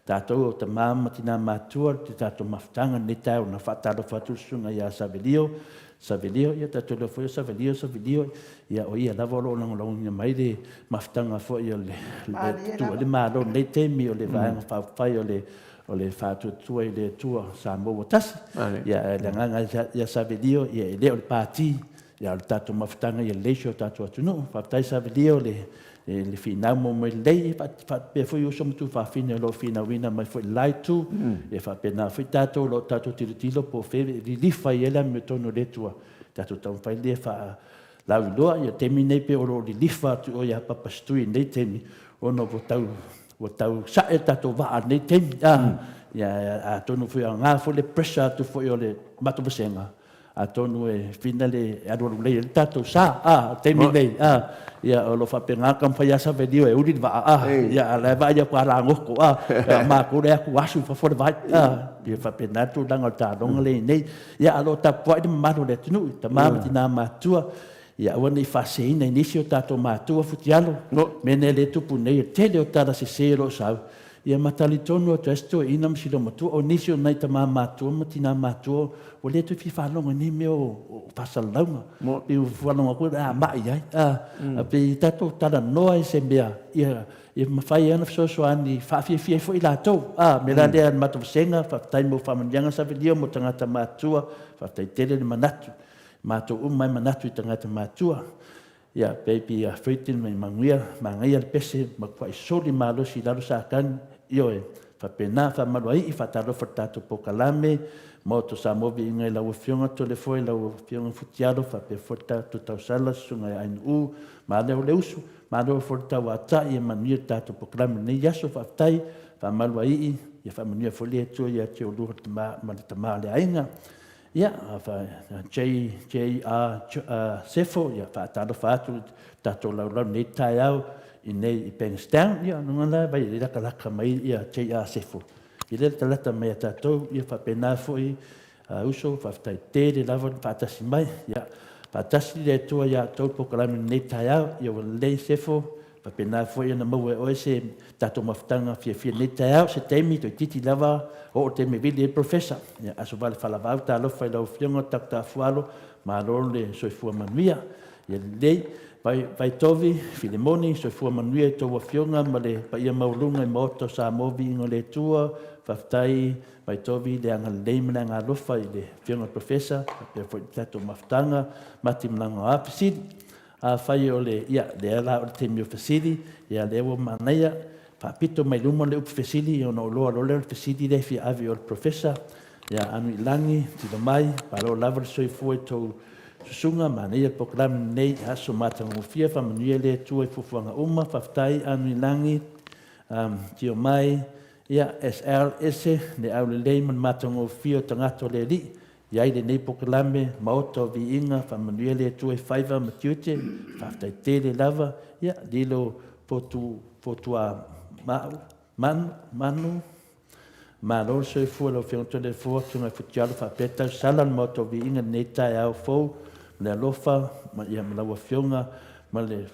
tatou o tama ma tina matua le tatou mafutaga i lenei taeao. Na faatalofa atu le susuga ia Savelio, Savelio, ia tatou iloa foi o Savelio, Savelio, ia o ia lava o lo o lagolagoina mai le mafutaga foi o le le Malo i lenei taimi o le Vaega Faaupufai o le o le faatuatua i le Atua Samoa ua tasi. Ia le agaga ia Savelio, ia e le o le pati, ia o le tatou mafutaga ia lelei si o tatou atunuu. Faafetai Savelio le le finau mo mai lelei, faapea foi uso ma tuafafine o lo o finauina mai foi le la itu, ia faapena foi tatou o lo o tatou tilotilo po o fea e lilifa i ai le amiotonu o le Atua, tatou taumafai lea faa lauiloa. Ia taimi nei pei o lo o lilifa atu o ia Papa Setui i lenei taimi, ona ua tau ua tau sae le tatou vaa i lenei taimi. Ia atonu foi e aoga foi le pressure atu foi o le matou vasega, atonu e fina le alualu lelei ai le tatou sa, a, o le taimi lenei, a, ia o lo o faapena ona taumafai lava Savelio e uli le vaa, a, ia a o la e vaai atu a lagoto, a, a o matou lea e atu asu i fafo le vai, a, ia faapena le tulaga o le taaloga lea i inei. Ia a o lo o tapuai le mamalu o le atunuu i tama ma tina matutua, ia aua ne i faaseseina i nisi o tatou matua futialo, mea nei lea e tupu nei, o le tele o tala sese o lo o sau, ia ma talitonu atu ai si toeaina ma si loomatua, o nisi o nai tama matutua ma tina matutua ua le toe fia faalogo i nei mea o faasalalauga. Pei ua faalogo atu o le a mai ai. A pei tatou talanoa i se mea ia mafai ai ona fesoasoani faafiafia ai foi i latou. A mea la lea le matou vasega, faafetai mo faamanuiaga Savelio mo tagata matutua, faafetai tele le manatu. Matou uma e manatu i tagata matutua. Ia baby ia Freeton mai manuia manaia le pese matuai soli malosi i lalo Satani ioe faapena faamaluaii faatalofa i le tatou pokalame Maota Samoa viiga i lau afioga Toleafoa i lau afioga Futialo faapea foi le tatou tausala susuga ia Ainuu Malo le usu malo foi le tauatai ia manuia le tatou pokalame i lenei aso faafetai faamaluaii ia faamanuia foi le Atua ia te oulua ma le tama o le aiga Ia, JJR Sefo, ia faatalofa atu i tatou laulau nei taeao i nei i Bankstown. Ia, luga la vai e latalata mai ia JR Sefo. I le latalata mai a tatou, ia faapena foi uh, uso, faafetai tele lava le faatasi mai. Ia, faatasi le Atua ia outou polokalame nei taeao, ia ua lelei Sefo, Faapena foi ona maua e oe se tatou mafutaga fiafia nei taeao, se taimi toeitiiti lava oo le taimi e vili ai Professor. Ia, Aso Vale Falavau, talofa i lau Afioga Doctor Afualo, malo le soifua manuia. Ia lelei, Vai, Vaitovi, Filemoni, soifua manuia i tou Afioga ma le paia maualuga i Maota o Samoa, viiga o le Atua, faafetai Vaitovi i le agalelei ma le agaalofa i le Afioga i le Professor, faapea foi i le tatou mafutaga, Mati Malaga Fesili. Afai o le, ia, lea la o le taimi o fesili, ia lea ua manaia, faapito mai luma le upu fesili ona ou iloa loa lea o le fesili lea e fia ave i o le Professor, ia Anuilagi, tilo mai, malo lava le soifua i tou susuga, manaia le polokalame lenei, aso matagofie, faamanuia le Atua i fuafuaga uma, faafetai Anuilagi, um, tio mai, ia, SL, ese, le aulelei ma le matagofie o tagata o le Alii, I ai lenei pokalame, Maota o Viiga, faamanuia le Atua i faiva ma tiute, faafetai tele lava, ia, lilo fotu, fotua ma'u, manu, manu, Malo le soifua i lau Afioga Toleafoa, Afioga i Futialo faapea tausala le Maota o Viiga i lenei taeao fou ma le alofa ma, ia, ma lau Afioga ma le,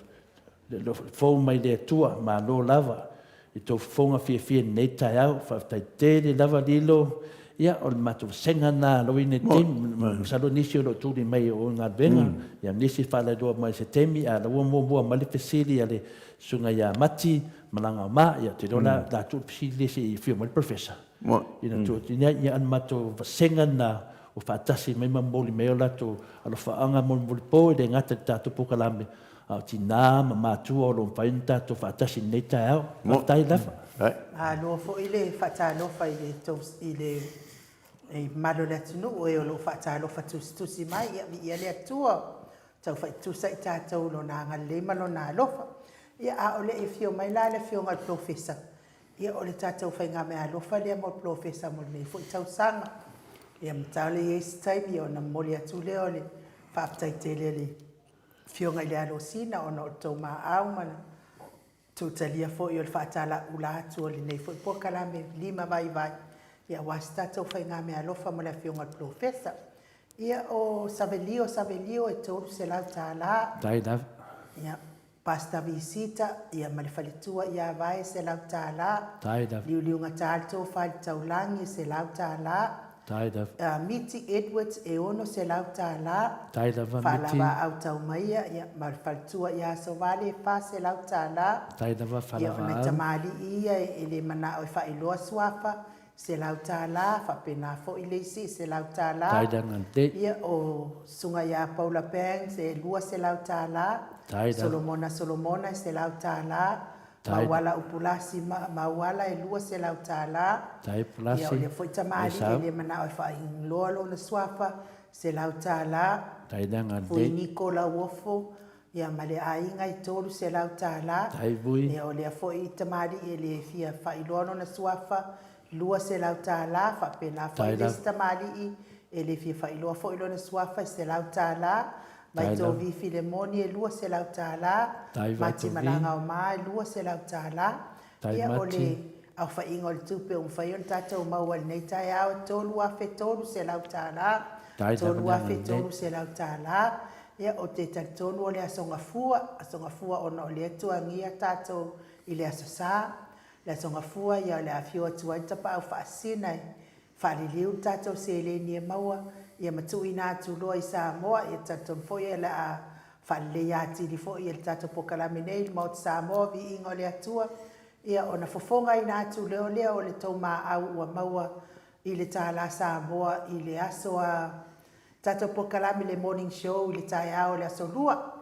le fou mai le Atua. Malo lava i tou fofoga fiafia i lenei taeao. Faafetai tele lava Lilo. Ia, o le matou vasega lena lau i lenei taimi. Masalo nisi o lo o tuli mai o galuega, ia nisi faalailoa mai se taimi, a o la ua muamua mai le fesili a le Susuga ia Mati Malagaoma, ia ou te iloa la, la tuu le fesili lea se i afio mai le Professor. Ina tuu atu ia, ia o le matou vasega lena ua faatasi mai ma momoli mai o latou alofaaga molimolipo e le gata i le tatou polokalame, a o tina ma matua o lo o mafai ona tatou faatasi i lenei taeao. Faafetai lava. Malo foi le faatalofa i le tou i le mamalu o le atunuu e o lo o faatalofa tusitusi mai. Ia viia le Atua. Taufaitusa i tatou i Lona agalelei ma Lona alofa. Ia, a o le i afio mai la le Afioga i le Polofesa, ia o le tatou faigameaalofa lea mo le Polofesa mo lenei foi tausaga. Ia matau i ai se taimi ona momoli atu lea o le faafetai tele a le Afioga i le Alosina ona o le tou maau ma le tuutalia foi o le faatalaula atu o lenei foi polokalame lima vaivai, ia aua se tatou faigameaalofa mo le Afioga i le Polofesa. Ia, o Savelio Savelio e $300. Tai lava. Ia, Pastor Visita, ia ma le faletua ia Vae e $100. Tai lava. Liuliugata le tofa i le taulagi e $100. Tai lava. Miti Edwards e $600. Tai lava Miti. Faalavaau Taumaia, ia, ma le faletua ia Asovale e $400. Tai lava Ia, o nai Faalavaau. tamalii ia e le manao e faailoa suafa, $100, faapena foi le isi $100. Tailanga Ia, o Susuga ia Paula Banks e $200, Solomona Solomona e $100, Mauala Upulasi Mauala e $200. Ia, o lea foi tamalii e le manao e faailoa lona suafa, $100. Fui Niko Lauofo, ia ma le aiga e $300. Ia o lea foi tamalii e le fia faailoa lona suafa, $200. Faapena foi le isi tamalii e le fia faailoa foi lona suafa, e $100. Vaitovi Filemoni e $200. Mati Malagaoma e $200. Ia o le aofaiga o le tupe ua mafai ona tatou maua i lenei taeao e $3,300. $3,300. Ia ou te talitonu o le Aso Gafua, Aso Gafua ona o lea e tuagia tatou i le Aso Sa. Le Aso Gafua ia o le a afio atu ai le Tapaau Faasisina e faaliliu le tatou seleni e maua ia ma tuuina atu loa i Samoa. Ia talitonu foi o le a faaleleia atili foi e le tatou polokalame nei le Maota Samoa, Viiga o le Atua, ia ona fofogaina atu loa lea o le tou maau ua maua i le tālā Samoa i le aso a tatou polokalame le Morning Show i le taeao o le Aso Lua.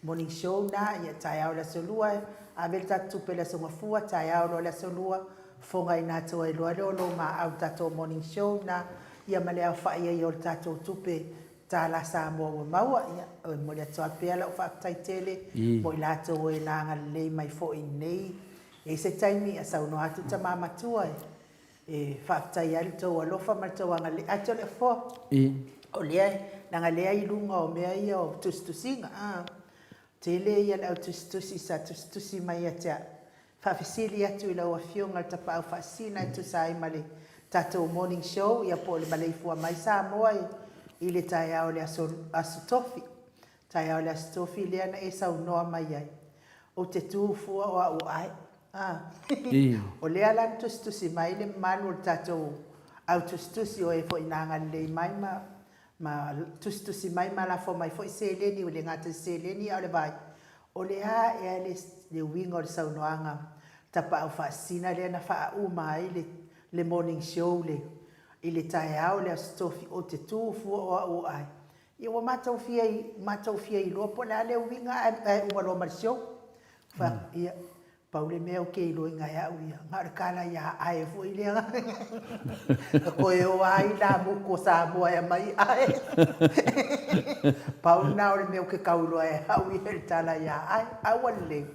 Morning Show na, ia taeao o le Aso Lua, ave le tatou tupe i le Aso Gafua, taeao loa le Aso Lua, fofogaina atu ai loa lea o lou maau i le tatou Morning Show na, ia ma le aofai ai o le tatou tupe tālā Samoa ua maua. Ia, e momoli atu lava pea lau faafetai tele mo i latou e na agalelei mai foi i lenei. E i ai se taimi, ia saunoa atu tama matua e E faafetai ai lo outou alofa ma le tou agalelei. Ae Toleafoa, o lea, leaga lea i luga o mea ia o tusitusiga, a, tele ia le au tusitusi sa tusitusi mai ia te au. Faafesili atu i lau Afioga i le Tapaau Faasisina e tusa ai ma le tatou morning show, ia po o le maleifua mai Samoa i le taeao o le aso, aso Tofi. Taeao o le Aso Tofi lea na e saunoa mai ai, ou te tu fua o au o Ae. A. O lea la na tusitusi mai le mamalu o le tatou au tusitusi o e foi na agalelei mai ma ma tusitusi mai ma lafo mai foi seleni, ua le gata i seleni a o le vai. O le a ea le le uiga o le saunoaga tapaau faasisina lea na faauma ai le le morning show le i le taeao o le Aso Tofi, ou te tu fua o au o Ae. Ia ua matou fia matou fia iloa po o le a le uiga ae ae uma loa ma le show. Fai atu, ia, pau le mea ou te iloaina e au ia, na o le tala ia Ae foi lea na toe o ai la mutu o Samoa e aumai Ae. Pau lena o le mea ou te tau iloa e au ia le tala ia Ae. Ae ua lelei,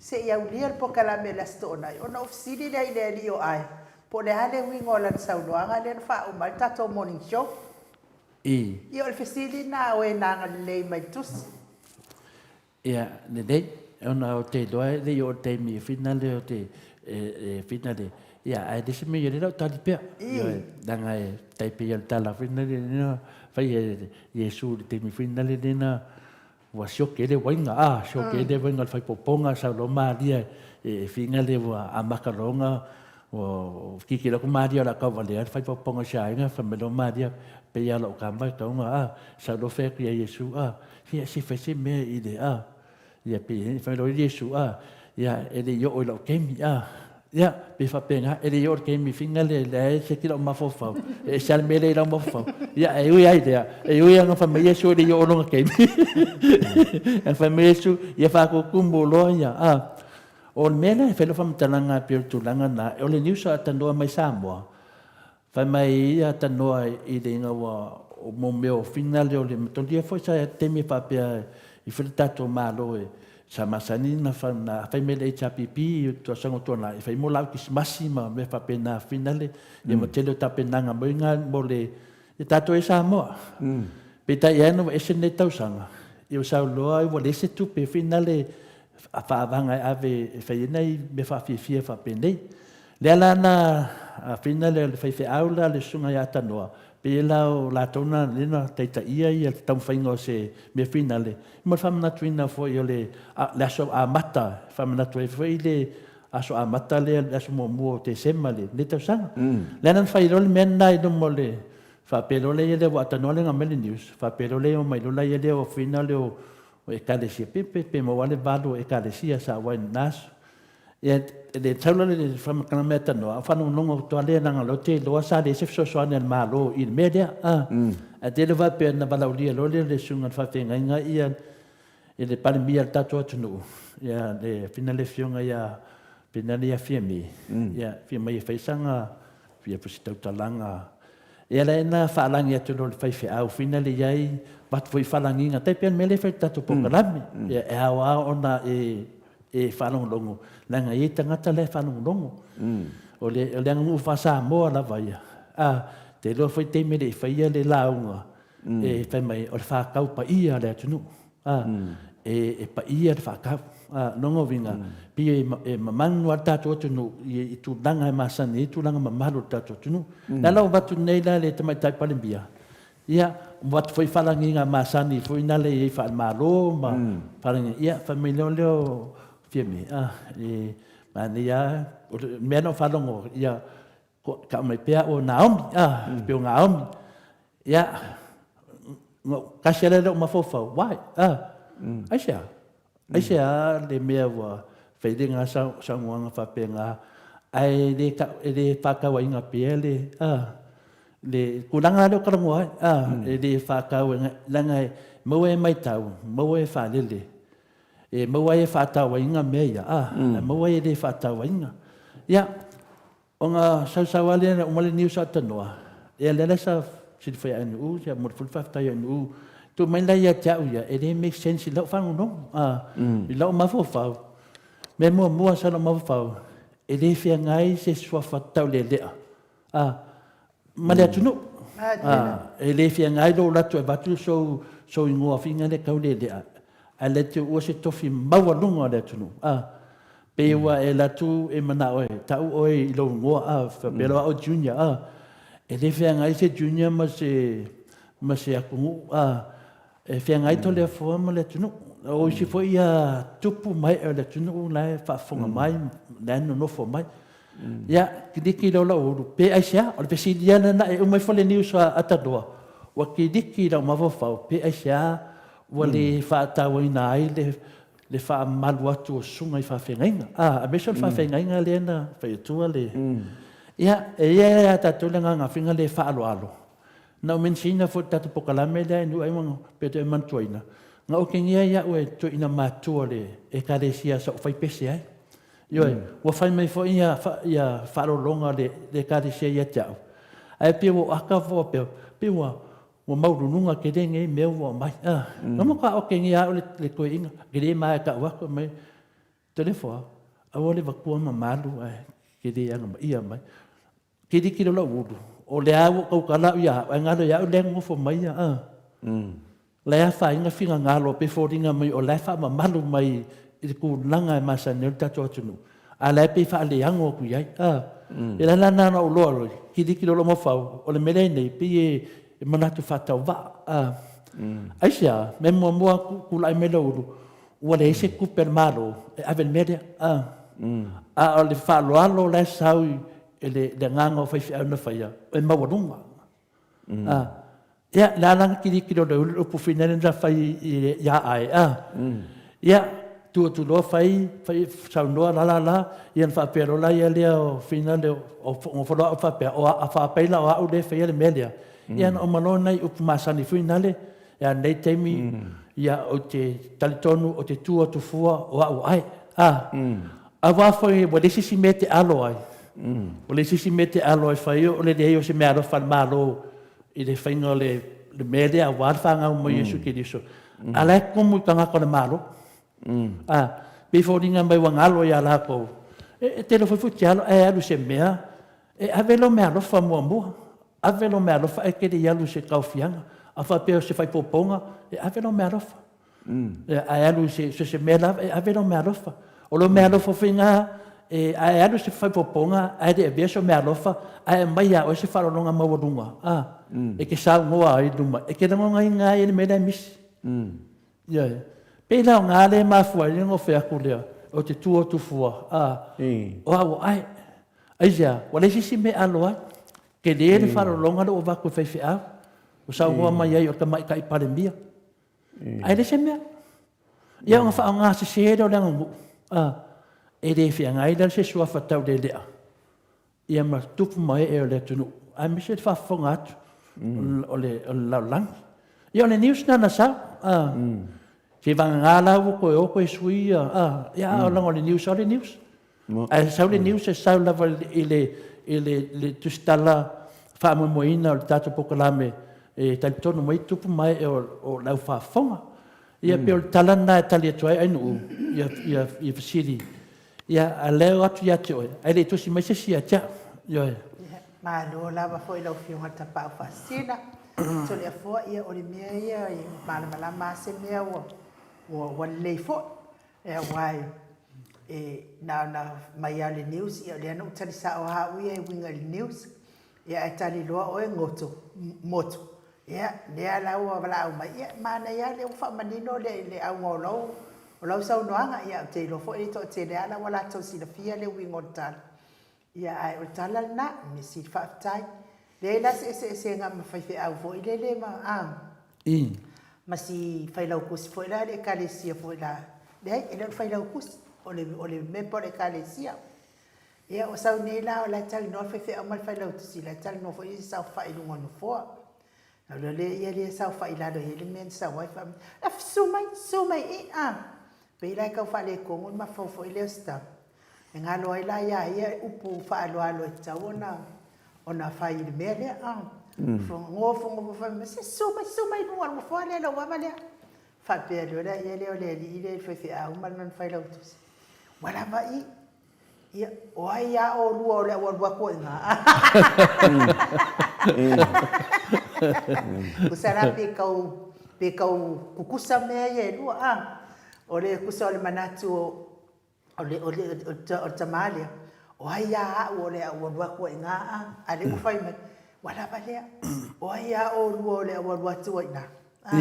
se i aulia le polokalame i le Aso Toonai ona ou fesili lea i le alii o Ae, po o le a le uiga o lana saunoaga lea na faauma ai le tatou morning show. I. Ia o le fesili lena a oe na agalelei mai le tusi. Ia, lelei, ona ou te iloa e le i oo i le taimi finale o te. e whina le, ia, ae le se mea ia le lau tali pea. Ioe, leaga e tai pei o le tala whina le, lena, fai e Iesu le taimi whina le lena, ua sioki ai le uaiga, a, sioki ai le uaiga o le faipoopoga, sau loa Maria e whina le ua amata loa ua kikilo atu Maria o le a tauvalea le faipoopoga i se aiga, fai mai loa Maria, pei lava o lau tama e tatau ona, a, sau loa fai atu ia Iesu, a, ia se i fai se mea i le, a, Ia pei fai loa Iesu, a, ia, e le i oo i lau taimi, a. Ia, pei faapena, e le i oo i le taimi finga le, leai se ki lau mafaufau, e ese lava le mea lea i lau mafaufau. Ia, e ui ai lea, e ui lava ina fai mai Iesu e le i oo lona taimi. Ae fai mai Iesu, ia faatutumu loa ia, a. O le mea lea e fai lau faamatalaga pei o le tulaga lena, o le news a tanoa mai Samoa, Fai mai ia tanoa i le ina ua mo mea o finale o le matolia foi sa taimi faapea i fai le tatou Malo e sa masani na fai mai le HRPP i tausaga ua tuanai e fai mo laau kisimasi ma mea faapena finale ia ma tele o tapenaga mai nga mo le ia tatou e Samoa. Peitai ane ua ese lenei tausaga ia ua sau loa ua leai se tupe finale faavaga e ave e fai ai nai mea faafiafia faapenei. Lea la na afina le le faifeau la le susuga ia Tanoa, pei la o latou na lea na taitaia ia le taumafaiga o se mea finale, mo le faamanatuina foi o le le aso amata, e faamanatu ai foi le aso amata lea, le aso muamua o Tesema i lenei tausaga. Lea la na fai loa le mea lena i luma o le faapea loa lea ua Tanoa lea na aumai le news, faapea loa lea omai loa lea o afina lea o Ekalesia, pe pe pe maua le valu o Ekalesia sa auai i lena aso. Ia, le sau la le faamatalaga mea tanoa, o faalogologo atu lava lea leaga o lea ou te iloa sa leai se fesoasoani a le Malo i le mea lea. A, ae tele faapea na valaaulia loa lea o le susuga i le faafeagaiga ia i le Palemia o le tatou atunuu, ia le afina le afioga ia Penani ia Fiame, ia fia mai e fai sana fia se tautalaga. Ia la na faalagi atu loa le faifeau fina le iai avatu foi faalagiga tai pei o le mea lea e fai i le tatou polokalame. Ia e ao lava ona e e faalogologo, leaga e i ai tagata la e faalogologo. O le, o le aganuu faa-Samoa lava ia. A, te iloa foi taimi e le i faia le lauga, e fai mai, o le whakau paia a le atunuu. A, e, e paia le whakau. A, lona uiga, pei e, e mamanu lava le tatou atunuu i, i tulaga e masani ai, tulaga mamalu o le tatou atunuu. Le ala o avatu nei la le Tamaitai Palemia, Ia, ua avatu foi faalagiga masani foi nale i ai faale-Malo ma faalagiga, ia, fai mai loa lea o Fiame, ah, e manaia lava, o le mea na ou faalogo, ia, tau mai pea au o Naomi, ah, pei o Naomi. Ia, na ou, tasi lava lea o mafaufau, why, ah, aisea? Aisea le mea ua fai lena saunoaga faapena, ae le e le faatauaina pea le, a, le tulaga lea o talanoa ai, a, e le faatauaina, leaga e maua e matau, maua e faalele, e maua ai e faatauaina mea ia, a, ae maua ai e le faatauaina. Ia, Ona sausau lava lea ina uma le niu sa tanoa, ia lea la sa silafia e Ainuu, ia momoli foi le faafetai i Ainuu. Tuu mai la ia te au ia, e le make sense i lau faalogologo, a, i lau mafaufau. Mea muamua sa lou mafaufau, e le feagai se suafa taulealea, a, ma le atunuu. A, e le feagai lou alu atu e avatu sou, sou igoa figa lea taulealea, ae le te uua se tofi maualuga o le atunuu, a. Pei ua e alu atu e manao e tau oe i lou igoa, a, faapea loa au Junior, a, e le feagai se Junior ma se, ma se atunuu, a, e feagai Toleafoa ma le atunuu. O isi foi ia tupu ma ee o le atunuu la e faafofoga mai, la e nonofo mai. Ia, kiliki loa lou ulu, pe aisea? O le fesili lava lena, e uma ifo le news a Tanoa, ua kiliki lau mafaufau, pe aisea ua le faatauaina ai le le faamamalu atu o susuga i faafeagaiga. A, aemaise o le faafeagaiga lea na fai atua le... Ia, e i ai ia tatou le agaga finga le faaaloalo. Na ou mention-ina foi i le tatou polokalame lea i nuu ai pe toe manatuaina, na otegia ai au e toeaina matua o le Ekalesia sa ou fai pese ai. Ioe, ua fai mai foi ia, ia faaaloaloga a le Ekalesia ia te au, ae pei ua ou aka faapea, pei ua Ua maululuga tele nei mea ua aumai. A, na matua otegia au le toeaina, tele ma e tau atu mai, Toleafoa, aua le vatua mamalu ae tele agamaia mai. Kiliki loa lou ulu, o lea ua tautala au ia au, ae galo ia au lea e nonofo mai ia, a. La e afaina finagalo pe foliga mai o la e faamamalu mai i le tulaga e masani ai le tatou atunuu. A la e pei faaleago atu i ai, a. Ia la na ona ou loa loa, kiliki loa lou mafaufau, o le mea lea e i nei, pei e manatu faatauvaa, a. Aisea, mea muamua tulai mai le ulu, ua leai se tupe a le Malo e ave i le mea lea, a. A o le faaaloalo la e sau i le agaga o faifeau na faia, e maualuga. A. Ia, le a la na kiliki loa le ulu le upu fina lea na fai ia ae, a. Ia, tu atu loa fai, fai, saunoa la la la, ia na faapea loa la ia lea o fina lea o nofo loa au faapea, o a faapea la o au lea e faia le mea lea. Ia na uma loa nai upu masani foi nale, ia nei taimi, ia ou te talitonu ou te tu atu fua o au ae. A, aua foi ua leai se isi mea e te alo ai. Ua leai se isi mea e te alo ai fai o le leai o se meaalofa a le Malo i le faiga o le mea lea aua le fanau mai o Iesu Keriso. A la e tumu i tagata o le Malo. A, pei foliga mai ua galo ia latou. E tele foi futialo ae alu i se mea e ave lou meaalofa muamua. Ave lou meaalofa ae te le i alu i se taofiaga. A faapea o se faaipoipoga, e ave lou meaalofa. Ae alu i se, so se mea lava, e ave lou meaalofa. O lou meaalofa foi lena, e, a e alu i se faaipoipoga ae le avea sou meaalofa, ae aumai ia oe se faaaloaloga maualuga, a, e te saunoa ai i luma, e te lagonaina ai le mea lea e misi. Ioe. Pei la o na lea e mafua ai le nofo atu lea, ou te tu atu fua, a, o au o ae. Aisea? Ua leai se isi mea e alo ai. Tele le faaaloaloga lea ua avatu e faifeau, ua saunoa mai ai o le Tamaitai Palemia. Ae leai se mea. Ia ona faaaoga sese lea o le aganuu, a, e le feagai la se suafa taulelea ia ma tupu ma ee o le atunuu, aemaise le faafofoga atu o le lalolagi. Ia o le news lena na sau, a, seivagana la ua toe o toe sui ia, a, ia a o leaga o le news lava o le news. Ae sau le news e sau lava i le, i le, le tusitala faamoemoeina o le tatou polokalame e talitonu mai tupu ma ee o le au faafofoga. Ia pei o le tala lena e tali atu ai Ainuu ia, ia, ia fesili. Ia, a lea e o atu ia te oe, ae le i tusi mai se isi ia te au. Ioe. Ia, malo lava foi lau Afioga i le Tapaau Faasisina. Toleafoa, ia o le mea ia e malamalama lava se mea ua, ua, ua lelei foi. Aua e na ona aumai lava o le news, ia o lea na ou tali sao lava au ia e uiga i le news. Ia ae tali loa oe goto, motu. Ia, lea la ua valaau mai, ia manaia lava lea ua faamanino le auga o lau, o lau saunoaga. Ia ou te iloa foi e toatele lava la ua latou silafia le uiga o le tala. Ia ae o le tala lena, mea sili faafetai. Leai la se eseesega ma faifeau foi lele ma a ma si failautusi foi la a le Ekalesia foi la. Leai, e le o le failautusi, o le o le member o le Ekalesia. Ia ua sau nei la o la e talanoa le faifeau ma le failautusi, la e talanoa foi le saofai i luga o le nofoa. Ona alu lea ia lea saofai i lalo e i ai le mea na sau ai, fai mai, Susu mai, susu mai i i, a. Pei la e tau faaletonu le mafaufau foi lea o si tama. E galo ai la ia ia upu faaaloalo e tatau ona ona fai i le mea lea. A. Nofo nofo fai mai, se susu mai, susu mai i luga o le nofoa lea lou vava lea. Faapea loa lea lea o le alii lea i le faifeau ma lana failautusi. Ua lava i. Ia, o ai a olua o le au alu atu i ina? Tusa la pe tau, pe tau kukusa mea ia e lua, a? O le kusa o le manatu o, o le, o le, o le tama lea, o ai a au o le au alu atu i ina, a? A lea ua fai mai, ua lava lea, o ai a olua o le au alu atu i ina? A?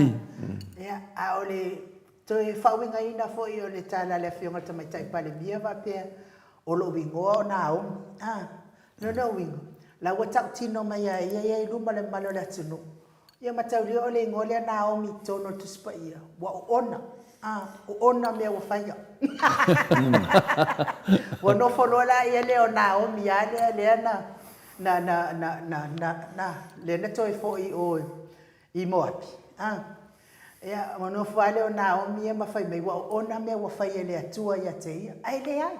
Ia, a o le Toe faauigaina foi o le tala a le Afioga i le Tamaitai Palemia faapea, O lou igoa o Naomi. A, lona uiga, la ua tautino mai ia ia ia i luma o le mamalu o le atunuu. Ia mataulia o le igoa lea Naomi i totonu o le Tusi Paia, ua oona, a, oona mea ua faia. Ua nofo loa la ia lea o Naomi lava lea, lea na, na, na, na, na, na, na, lea na toe foi i o i Moapi, a. Ia, ona nofo lava lea o Naomi ia ma fai mai, ua oona mea ua fai e le Atua ia te ia. Ae leai.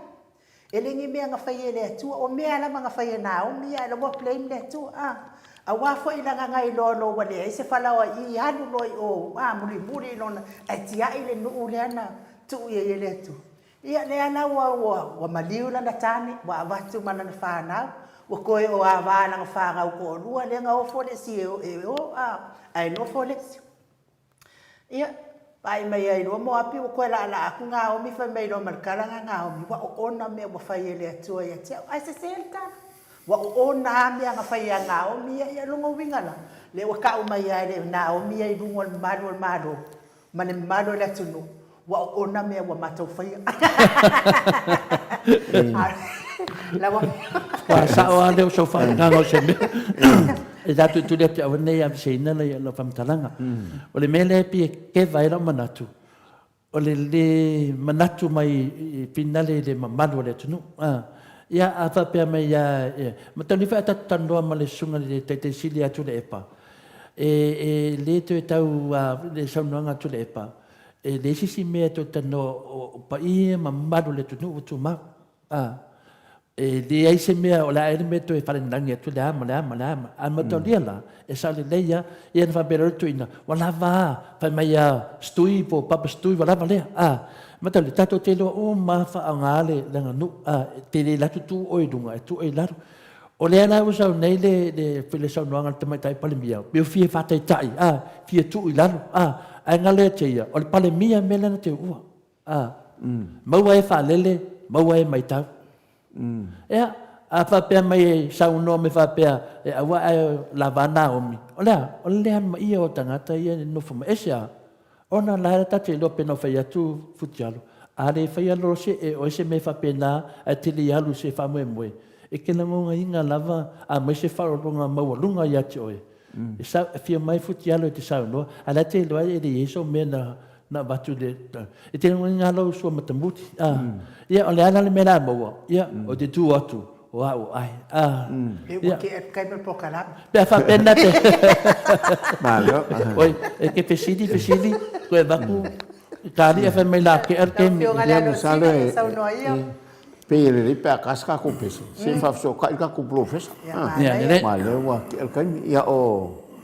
E le ni mea na fai e le Atua, o mea lava na fai e Naomi ia, ae la ua blame le Atua, a. Aua foi leaga na iloa loa ua leai se falaoa i i, alu loa i o, a, mulimuli lona, ae tiai le nuu lea na tuu i ai e le Atua. Ia, lea la ua, ua, ua maliu lana tane, ua avatu ma lana fanau, ua toe o ava lana fanau toalua lea na ofo le isi e o, a, ae nofo le isi. Ia, Vaai mai ai loa Moapi ua toe laalaa atu Naomi, fai mai loa ma le tala na Naomi, Ua oona mea ua fai e le Atua ia te au. Ae sese le tala. Ua oona a mea na fai ia Naomi ia. Ia lona uiga la, lea ua tau mai lava e le Naomi ia i luga o le mamalu o le Malo ma le mamalu o le atunuu, ua oona mea ua matou faia. Lau Afioga. Ua sao lava lea o sau faamatalaga o se mea e tatou te tuli atu aua ne i aveseina lau faamatalaga. O le mea lea e pei e keva ai lau manatu, o le lē manatu mai i finale i le mamalu o le atunuu. Ia, a faapea mai ia, mataulia foi a tatou talanoa ma le Susuga i le Taitai Sili ia Tuilaepa, e le toe tau le saunoaga a Tuilaepa, e leai se isi mea e toe talanoa o paia ma mamalu o le atunuu ua tumau. E leai se mea, o le a ea le mea e toe faalagilagi atu le a ma le a ma le a. Ae mataulia la, e sao lelei lava. Ia ona faapea loa le toeaina, ua lava a, fai mai ia Stui po o Papa Stui ua lava lea. A, mataulia, tatou te iloa uma lava faaaoga le aganuu, a, e te le alu atu tu oe i luga, e tu oe i lalo. O lea la ua sau nei le, le, le saunoaga a le Tamaitai Palemia, pei ua fia faataitai, a, fia tuu i lalo, a, ae galo ia te ia, o le Palemia mea lea na te uua. A, maua e faalele, maua e maitau. Ea, a faapea mai e saunoa mai faapea, e aua ae lava Naomi. O le a? O le le alumaia o tagata ia e nofo mai. Aisea? Ona la e ta te iloa pei ona fai atu Futialo, a le faia loa se e oe se mea faapena ae te le i alu i se faamoemoe, e te lagonaina lava a aumai se faaaloaloga maualuga ia te oe. E sau, e fia mai Futialo e te saunoa, ae la e te iloa e le i ai sou mea na na avatu i le e te lagona lou sua matamuli a ia o le a la le mea la maua ia o te tu atu o au ai a E ua ke kai ma polokalame. Pe a faapena te Malo. Oi, e ke fesili fesili koe avatu tali e fai mai la ke al ke Lau Afioga i le Ia, Alosina, masalo ia e, saunoa ia. e, pei e lelei pe a kasi tatou pese, se i faafesootai le tatou polofesa. Ia, Ah, Ia, manaia. lelei. ma lea ua tea le taimi. Ia, o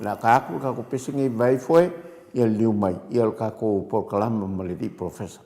le a ta atu le tatou pese nei vai foe, Ia liliu mai, ia o le tatou polokalama ma le alii polofesa.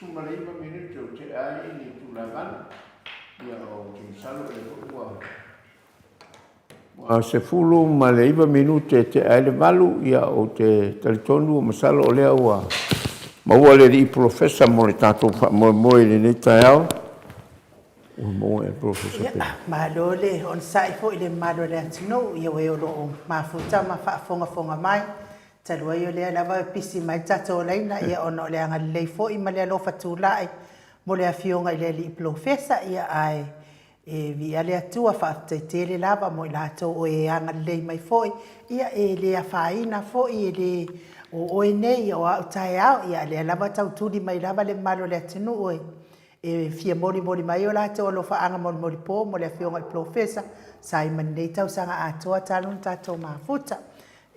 29 minute o tea ai le itula e valu, ia ou te masalo o lea foi ua 19 minute e tea ai le valu, ia ou te talitonu masalo o lea ua maua le alii polofesa mo le tatou faamoemoe i lenei taeao. Ua maua e le polofesa Ia, pele. malo le onosai foi i le mamalu o le atunuu, ia e o lo o mafuta ma faafogafoga mai. Talu ai o lea lava e pisi mai le tatou laina, ia ona o le agalelei foi ma le alofa tulai mo le Afioga i le Alii Polofesa, ia ae e viia le Atua, faafetai tele lava mo i latou o e agalelei mai foi, ia e le afaina foi, e le o oe nei o au taeao, ia a o lea lava e tau tuli mai lava le mamalu o le atunuu e fia molimoli mai o latou alofaaga molimolipo mo le Afioga i le Polofesa sa ai ma lenei tausaga atoa talu ona tatou mafuta.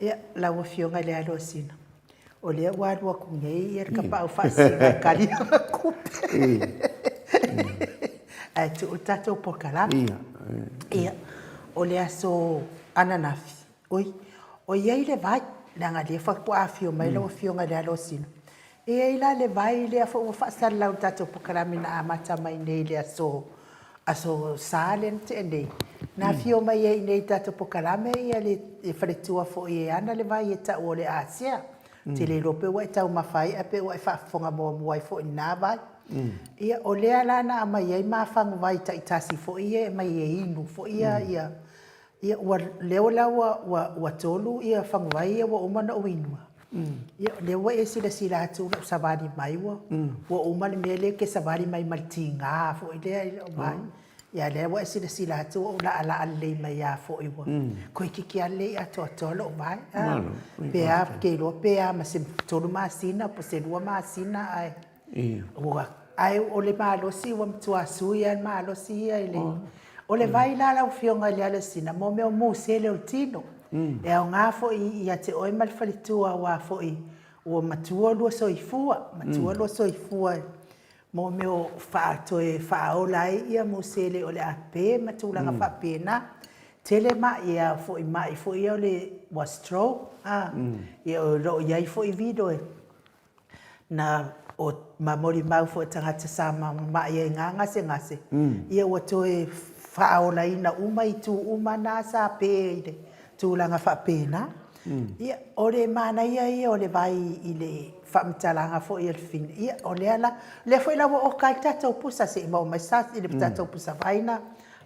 Ia, lau Afioga i le Alosina, o lea ua alu atu nei le Tapaau Faasisina e tali ana tupe, ae tuu le tatou polokalame. Ia, o le aso ananafi, oi, o i ai le vai, leaga o lea faatoa afio mai lau Afioga i le Alosina. E i ai la le vai lea foi ua faasalalau i le tatou polokalame na amata mai nei i le aso Aso Sa lea na tea nei, na afio mai ai i inei i le tatou polokalame le faletua foi e ana le vai e tau o le A Sea. Ou te le iloa pe ua e taumafa ai ae pe ua e faafofoga muamua ai foi i lena vai. Ia, o lea la na aumai ai ma faguvai taitasi foi ia e aumai e inu foi ia, o lea la ua 3 faguvai ia ua uma ona ou inuina, ia o lea ua e silasila atu i lou savali mai ua uma le mea lea e te savali mai ma le tiga foi lea i lou vai. A o lea ua e silasila atu ua ou laalaa lelei mai lava foi, ua toeitiiti lava lelei atoatoa lou vai. Pe a, ou te iloa pe a ma se 3 masina po o se 2 masina ae ua... Ae o le malosi ua matua sui lava le malosi ia i le... O le vai la lau Afioga i le Alosina, mo mea o musele o le tino. E aoga foi ia te oe ma le faletua aua foi ua matua oulua soifua, matua oulua soifua mo mea o toe faaola ai musele o le a pe ma tulaga faapena. Tele mai, e ao foi i mai foi ia o le ua stroke, ia o lo o i ai foi video na molimau foi i tagata sa mamai ai i na gasegase, ia ua toe faaolaina uma itu uma na sa pe i le tulaga faapena. Ia, o le manaia ia o le vai i le faamatalaga foi a le fafine, ia o lea la, o lea foi la ua oka ai le tatou pusa, se i maua mai se i le tatou pusa vai ona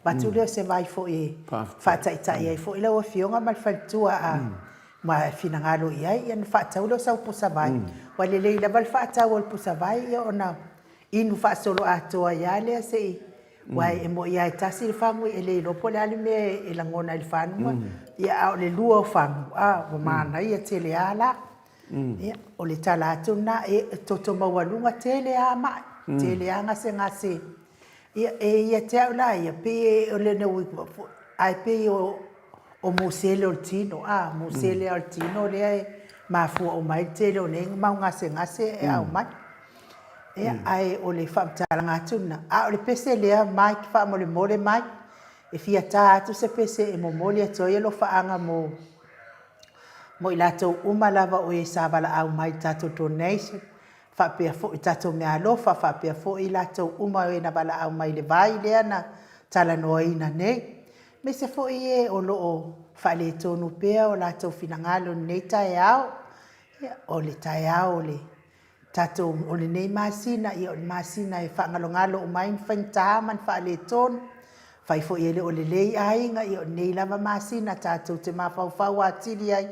avatu lea o se vai foi e faataitai ai foi lau Afioga ma le faletua a ma finagalo i ai, ona faatau lea o sau pusa vai. Aua e lelei lava le faatau o le pusa vai ona inu faasoloatoa ai lava lea se i, aua e moni lava e tasi le fagu e le iloa po o le a le mea e lagona ai i le fagu, a o le lua o fagu, a, ua manaia tele lava la. Ia, o le tala atu lena, e toto maualuga tele lava mai, tele lava gasegase. Ia, e ia te au la ia, pei o le ae pei o musele o le tino, a, musele lava o le tino lea e mafua uma ai le tele o nei mau gasegase e aumai. Ia, ae o le faamatalaga atu lena. A o le pese lea Mike, faamolemole Mike, e fia ta atu se pese e momoli atu ai alofaaga mo mo i latou uma lava o e sa valaau mai i le tatou donation, faapea foi i tatou meaalofa, faapea foi i latou uma o e na valaau mai i le vai lea na talanoaina nei, aemaise foi e o lo o faaletonu pea o latou finagalo i lenei taeao. Ia, o le taeao o le tatou, o lenei masina, ia o le masina e faagalogalo uma ai ni faigata ma ni faaletonu. Afai foi e le o lelei aiga, ia o lenei lava masina tatou te mafaufau atili ai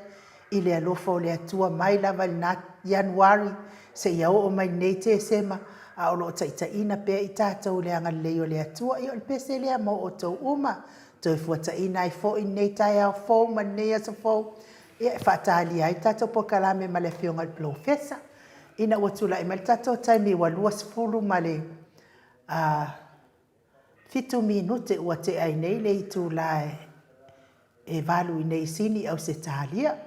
i le alofa o le Atua mai lava i lena Ianuari seia oo mai i lenei Tesema, a o lo o taitaiina pea i tatou i le agalelei o le Atua. Ia o le pese lea mo outou uma, toe fuataina ai foi lenei taeao fou ma lenei aso fou, ia e faatalia ai le tatou polokalame ma le Afioga i le Polofesa. Ina ua tulai mai le tatou taimi ua 20 ma le 7 minute ua tea ai nei le itula e 8 i nei i Sini, Ausetalia.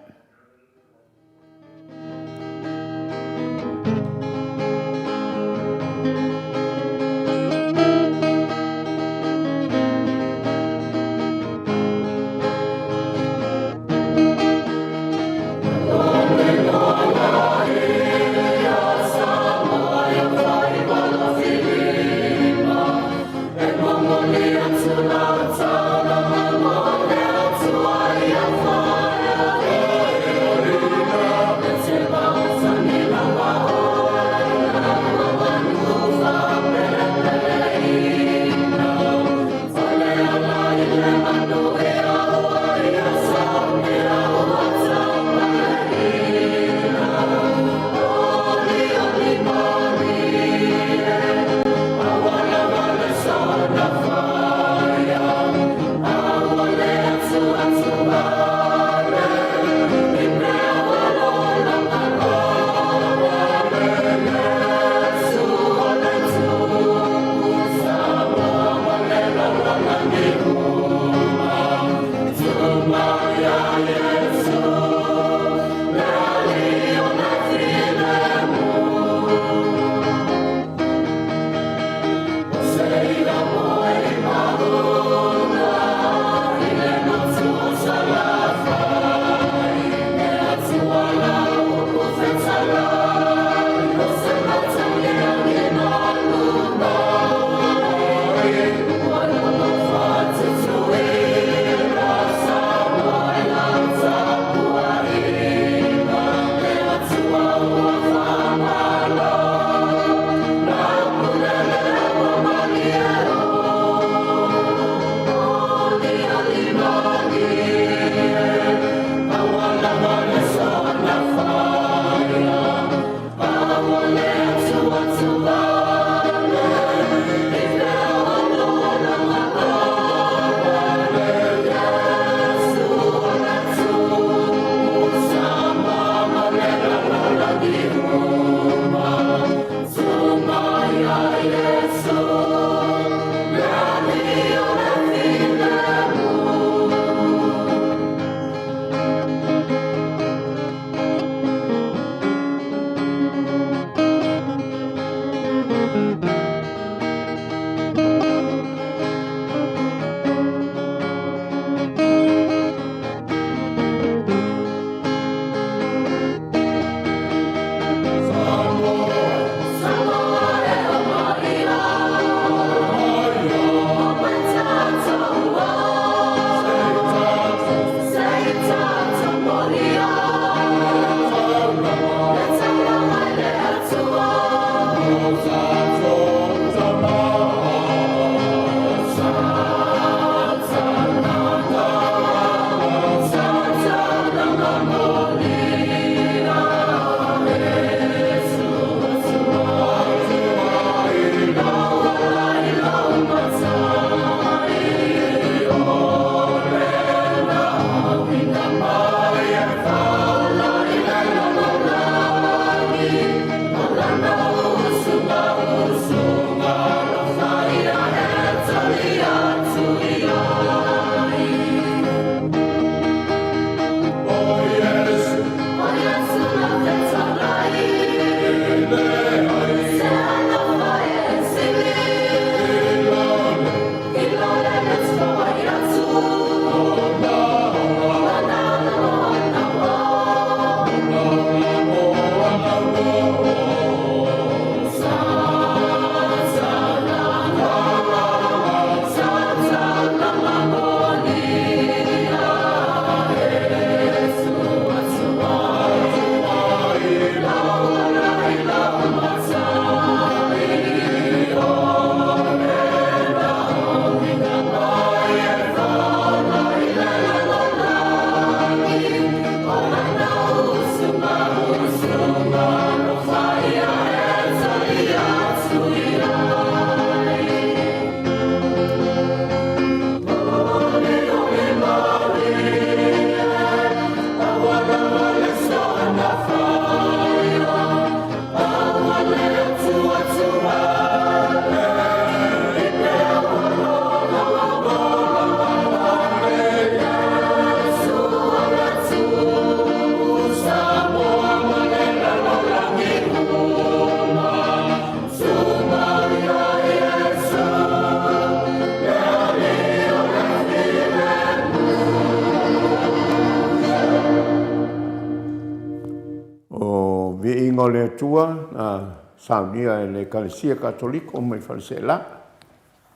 le Atua na saunia e le Ekalesia Katoliko mai Faleseela.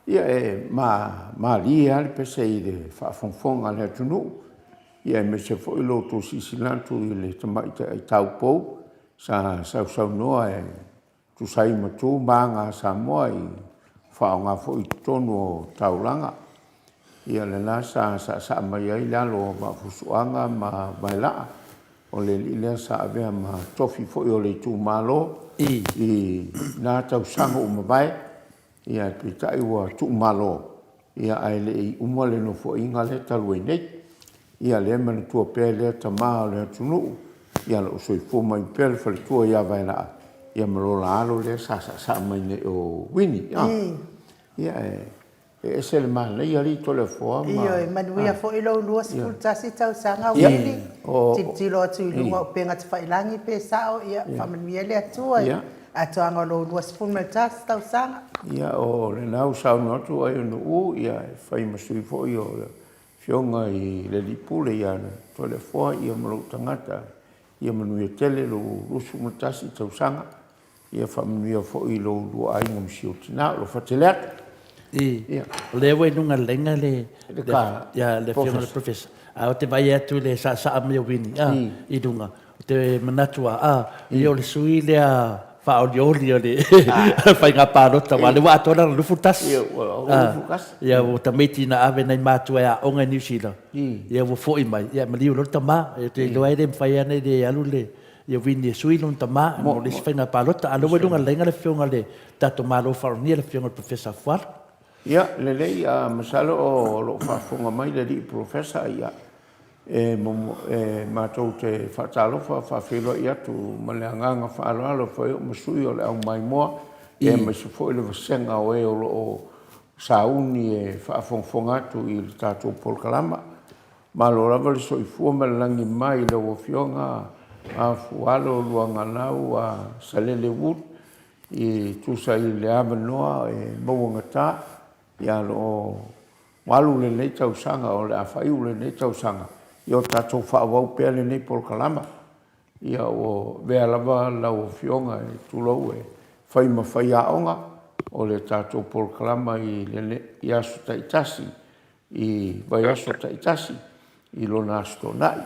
Ia e malie lava le pese i le faafogafoga a le atunuu, ia aemaise foi lo outou silasila atu i le tamaitai taupou sa sausaunoa e tusa ai ma tu ma aga a Samoa i faaaoga foi i totonu o taulaga. Ia lena sa saasaa mai ai le alo o Vaafusuaga ma Vaelaa, o le alii lea sa avea ma tofi foi o le itumalo i na tausaga ua mavae. Ia peitai ua tuumalo, ia ae le i uma le nofoaiga lea talu ai nei. Ia lea e manatua pea e lea tama o le atunuu, ia o lo o soifua mai pea le faletua ia Vaelaa, ia ma lo la alo lea sa saasaa mai nei o Uini. Ia e ese le manaia alii Toleafoa ma... Ioe, manuia foi lou 21 tausaga Uini. Tilotilo atu i luga o upega tafailagi pe sao, ia faamanuia le Atua i atoaga o lou 21 tausaga. Ia, o lena ua saunoa atu Aiono ia e fai ma sui foi o le Afioga i le Alii Pule ia Toleafoa ia ma lou tagata. Ia manuia tele lou 21 tausaga. Ia faamanuia foi i lo oulua aiga ma si ou tina o lo o fatele atu. I, o lea ua i luga o le laina le, le, le afioga i le Professor. A ou te vaai atu i le saasaa mai o Wini, a, i luga, ou te manatu lava, a, ia o le sui lea faaolioli o le faiga palota, aua o lea ua atoa lana 21. Ia, ua tamaiti na ave nai matua e aoga i Niu Sila, ia ua foi mai, ia maliu loa le tama. Ou te iloa e le mafai lava ona le alu le Ia Wini e sui lona tama mo le isi faiga palota. A o lea ua i luga o le laina le afioga i le tatou Malo Faaaloalogia, le afioga i le Professor Fuala. Ia, lelei, a masalo o lo o faafofoga mai le alii Polofesa, ia, e matou te faatalofa faafeiloai atu ma le agaga faaaloalo e fai ai ma sui o le au maimoa, aemaise foi le vasega o e o lo o sauni e faafogafoga atu i le tatou polokalama. Malo lava le soifua ma le lagi mama i lau Afioga Afualo Luagalau Salele Wood e tusa i le avanoa e mauagata ia lo o alu lenei tausaga o le a faaiu lenei tausaga ia o tatou faaauau pea lenei polokalama. Ia ua avea lava lau Afioga e tulou e fai ma faiaoga o le tatou polokalama i aso taitasi i vaiaso taitasi i lona Aso Toonai.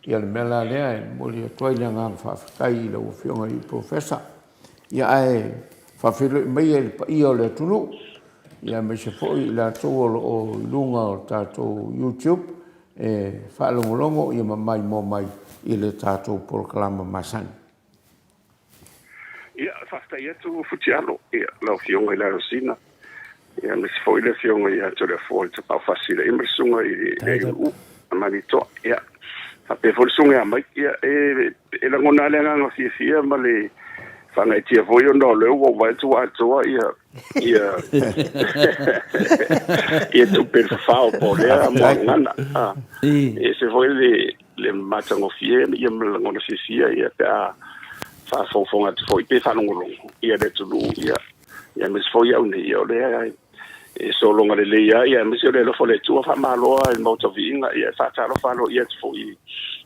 Ia o le mea la lea e momoli atu ai le agaga faafetai i lau Afioga i le Polofesa. Ia ae faafeiloai maia i le paia o le atunuu, ia aemaise foi i latou o lo o i luga o le tatou YouTube e faalogologo ia ma maimoa mai i le tatou polokalama masani. Ia, faafetai atu Futialo, ia, lau Afioga i le Alosina, ia, aemaise foi le Afioga ia Toleafoa i le Tapaau Faasisina, ia ma le Susuga i le Aiuu a Malietoa, ia, faapea foi le Susuga ia Mike. Ia, e, e lagona lava le agaga fiafia ma le faagaeetia foi ona o lea ua ou vaai atu ua atoa ia, ia, ia tupe i le fafao po o lea muagana. Ah, e ese foi le, le matagofie ia ma le lagona fiafia ia pe a faafogafoga atu foi pe faalogologo ia le atunuu ia ia aemaise foi au nei ia o lea e sologa lelei lava ia aemaise o le alofa o le Atua faamalo lava i le Maota Viiga ia e faatalofa aloaia atu foi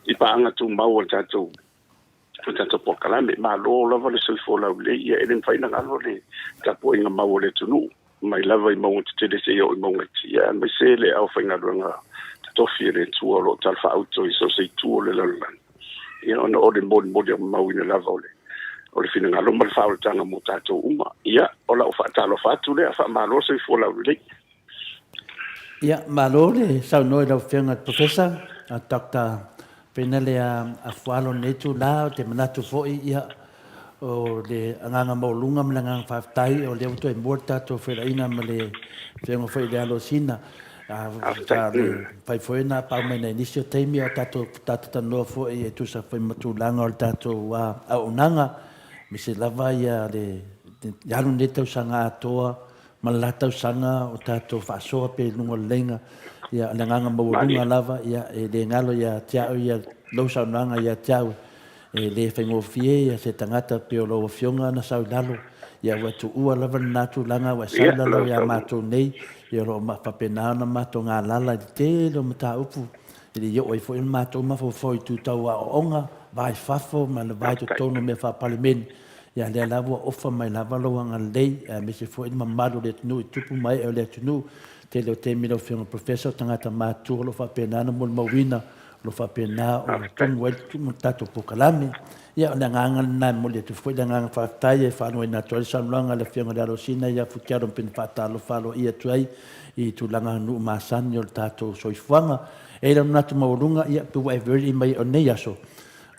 i paaga tumau a le tatou o le tatou polokalame. Malo lava le soifua laulelei ia e le mafai ona galo le tapuaiga mau a le atunuu mai lava i mauga tetele seia oo i mauga iti, ia aemaise le aufaigaluega totofi a le Atua o lo o talafaauto i so o se itu o le lalolagi, ia ona o le molimoli mauina lava o le o le finagalo ma le faaolataga mo tatou uma. Ia, o lau faatalofa atu lea, faamalo le soifua laulelei. Ia, malo le saunoa i lau Afioga i le Professor, Doctor Pena lea Afualo i lenei itula, ou te manatu foi, ia, o le agaga maualuga ma le agaga faafetai o lea ua toe mua le tatou feiloaiga ma le Afioga foi i le Alosina. Sa le mafai foi ona paau mai nai nisi o taimi a o tatou talanoa foi e tusa foi ma tulaga o le tatou auaunaga, aemaise lava le alu lenei tausaga atoa ma le la tausaga o tatou faasoa pea i luga o le laina. Ia, o le agaga maualuga lava, ia, e le galo ia te au ia lou saunoaga ia te au, e le faigofie ia se tagata pei o lau Afioga na sau i lalo, ia ua tuua lava lena tulaga ua e sau i lalo ia matou nei, ia o lo o faapena ona matou galala i le tele o mataupu. E le i oo ai foi le matou mafaufau i itu tau aoaoga, va i fafo ma le va i totonu o mea faa-Palemene. Ia lea lava ua ofa mai lava lou agalelei, aemaise foi le mamalu o le atunuu i tupu ma ee o le atunuu. Tele o taimi lau Afioga i le Professor, o tagata matutua o lo o faapena ona molimauina, o lo o faapena ona tumu ai le tatou polokalame. Ia, o le agaga lena e momoli atu foi le agaga faafetai e faaluaina atu ai le saunoaga a le Afioga i le Alosina ia Futialo Peni faatalofa aloaia atu ai i tulaga nuu masani o le tatou soifuaga. E i ai le manatu maualuga, ia, pe ua e verity mai o lenei aso,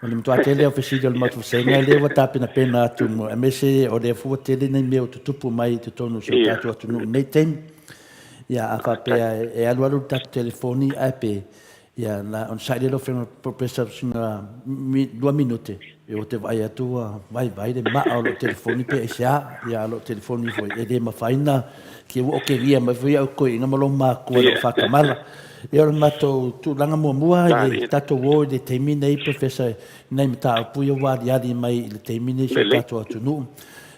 o le matua tele o fesili o le matou vasega lea ua tapenapena atu mo, aemaise o lea foi ua tele nai mea ua tutupu mai i totonu o si o tatou atunuu i lenei taimi. Ia, a faapea e alualu le tatou telefoni ae pe Ia, na onosai lea lau Afioga Professor sina 2 minute, ia ou te vaai atu ua vaivai le maa o lou telefoni pe aisea. Ia, a o lou telefoni foi e le mafai ona ki ua okegia mai foi au toeaiina ma lou makua i lou faatamala. Ia, o le matou tulaga muamua i le tatou o i le taimi nei Professor i nai mataupu ia ua aliali mai i le taimi nei i si o tatou atunuu.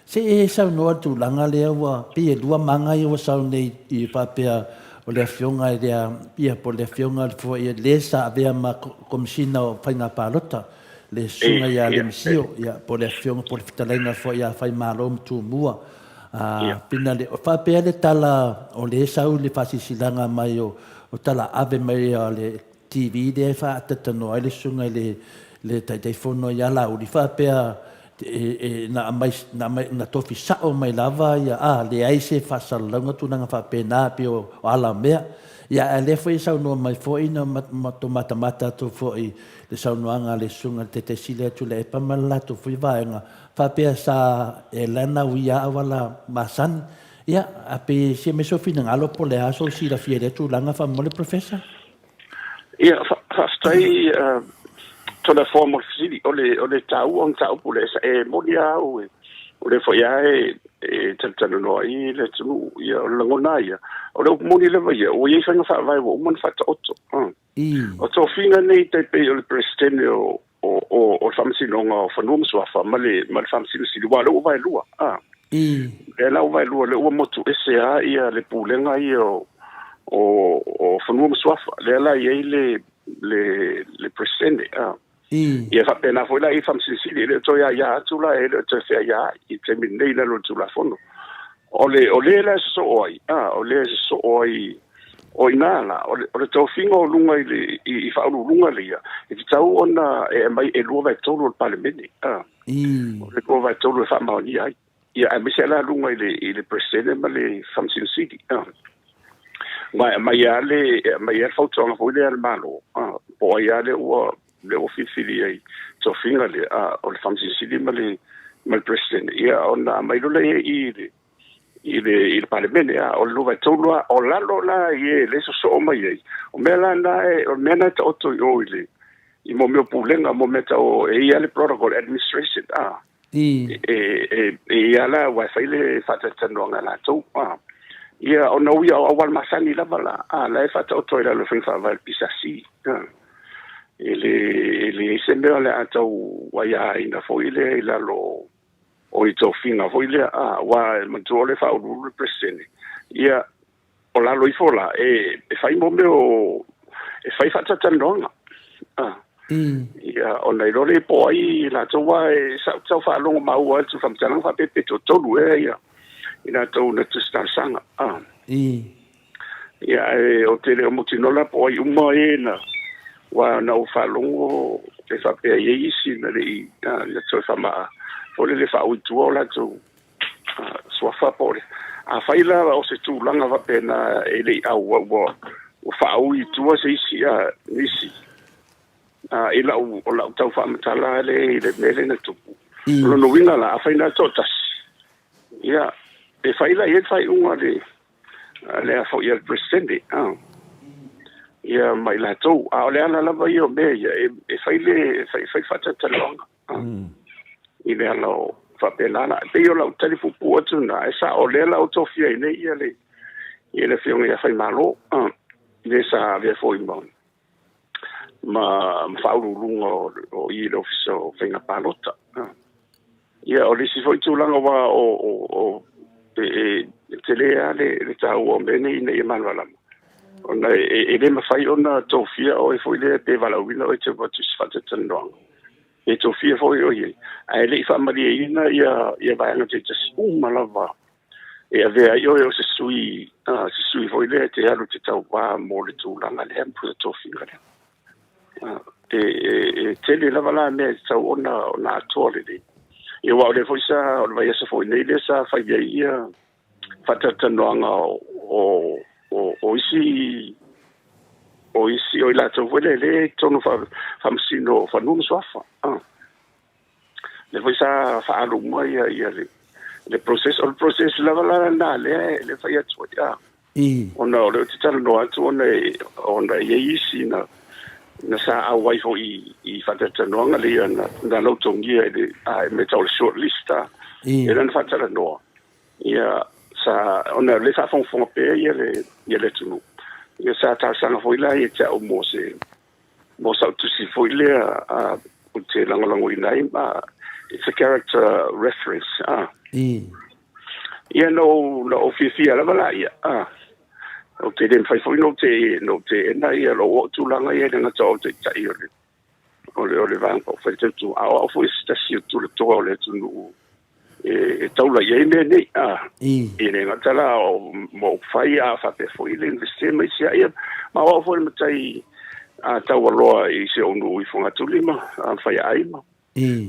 Se i e saunoa i le tulaga lea ua pei e lua maga ia ua sau nei i faapea o le afioga i le ia po o le afioga foi i le sa avea ma Komesina o Faiga Palota, le Susuga ia Lemisio, ia po o le afioga po o le fetalaiga foi ia Faimalo ma Tumua a Pina le faapea le tala o le sau i le faasilasilaga mai o tala ave mai a le TV lea e faatalatanoa ai le susuga i le Taitaifono ia Laauli faapea na aumai, na aumai, na tofi sao mai lava ia, a, leai se faasalalauga tulaga faapena pei o ala o mea. Ia, a lea foi e saunoa mai foi na matou matamata atu foi i le saunoaga a le susuga i le Taitai Sili a Tuilaepa ma le latou foi vaega, faapea sa e lana uia auala masani. Ia, a pei e sia mai sou finagalo po o le a sou silafia i lea tulaga faamolemole Professor? Ia, faafetai Toleafoa mo le fesili. O le, o le taua o mataupu lea, e moni lava au, o lea foi lava e talatalanoa ai le atunuu. Ia, o le lagona lava ia, o le upu moni lava ia, ua i ai faiga faavae ua uma ona faataoto. O tofiga nei tai pei o le Peresetene o o o le Faamasinoga o Fanua ma Suafa ma le ma le Faamasino Sili, aua o lea ua vaelua. Lea la ua vaelua, lea ua motu ese lava ia le pulega ia o o o Fanua ma Suafa, lea la e i ai le le le Peresetene. Ia faapena foi la i Faamasino Sili, e le o toe aia atu la, e le o toe feaia ai i le taimi lenei i lalo o le Tulafono. O le o le la e sosoo ai, o le e sosoo ai O i ina la, o le, o le tofiga o luga i le, i, i faauluuluga lea, e tatau ona e aumai e 2/3 o le Palemene, a. O le 2/3 e faamaonia ai. Ia, aemaise la luga i le, i le Peresetene ma le Faamasino Sili, a. Aua e aumai lava le, e aumai lava le fautuaga foi lea a le Malo, a, po o ai lava lea ua, lea ua filifili ai tofiga lea, a, o le Faamasino Sili ma le, ma le Peresetene, ia ona aumai loa lea i i le, i le, i le Palemene, a o le 2/3 lava, o lalo la i e le sosoo mai ai, o mea la na e, o le mea na e taoto i o i le, i mo mea o pulega, mo mea tau, e i ai le protocol administration, a, e, e, e i ai la, aua e fai le faatalatalanoaga a latou, a. Ia, ona ui o auala masani lava la, a, la e faataoto ai i lalo o faiga faavae a le PSC, a. E le, e leai se mea o le a tau aiaina foi lea i lalo o i tofiga foi lea, a, aua e manatua o le faauluulu le Peresetene, ia, o lalo ifo la, e, e fai mo mea o, e fai faatalatalanoaga, a, ia, ona iloa lea po o ai latou, aua e, sa ou tau faalogo maua atu i faamatalaga faapea pe toatolu ea ia, i latou na tusi talosaga, a. Ia, ae ou te le o mautinoa la po o ai uma e na, aua na ou faalogo e faapea e i ai isi na le i na toe faamaa foi lele faaui i tua o latou suafa po o le afai la o se tulaga faapena e le i auau ua ua faaui i tua se isi nisi i lau o lau tau faamatala lea i le mea lea na tupu. O lona uiga la, afai na o le toatasi, ia, e fai la i ai le faaiuga a le lea foi a le Peresetene, ia ma i latou. A o le ala lava ia o mea ia, e fai le, fai, fai faatalatalanoaga, i le ala o faapena la. E pei o lau tali puupuu atu lena, e sao o lea la ua tofia ai nei ia le, ia le Afioga ia Faimalo, le sa avea foi ma, ma, ma faauluuluga o, o i le Ofisa o Faiga Palota. Ia, o le isi foi tulaga aua o, o, o e, e, e tele lava le, le taua o mea nei ina ia malamalama. Ona e le mafai ona tofia oe foi lea pe valaauina oe e te alu atu i se faatalatalanoaga. E tofia foi oe i ai, ae le i faamalieina ia vaega taitasi uma lava e avea ai oe o se sui, se sui foi lea e te alu e te tauva mo le tulaga lea po o le tofiga lea. E tele lava la mea e tatau ona atoa lelei. Ia aua o lea foi sa, o le vaiaso foi nei lea sa fai ai ia faatalatalanoaga o isi o isi o i latou foi lea lea i totonu o faamasino o fanua ma suafa. Lea foi sa faaalu uma ia ia le le process. O le process lava la lena lea e fai atu ai. Ona o lea ou te talanoa atu ona ona e i ai isi na na sa auai foi i faatalatalanoaga lea na lautogia i le mea tau o le short list. E lea na faatalanoa. Ia, sa, ona o lea e faafogafoga pea ia le, ia le atunuu. Ia, sa talosaga foi la ia te au mo se, mo sau tusi foi lea, a, ou te lagolagoina ai, ma, it's a character reference, a. Ia, na ou, na ou fiafia lava la ia, a. Ou te le mafai foi ona ou te, ona ou teena ia lou oo tulaga ia e le gata o au taitai o le, o le, o le Vaega Faaupufai Tautua, a o au foi o se tasi o tulatoa o le atunuu e taula i ai mea nei. A, e le gata la o mo fai a faapea foi le Iunivesite ma isi ia, ma o au foi le matai a taualoa i si ou nuu i Fogatuli ma Faiaai ma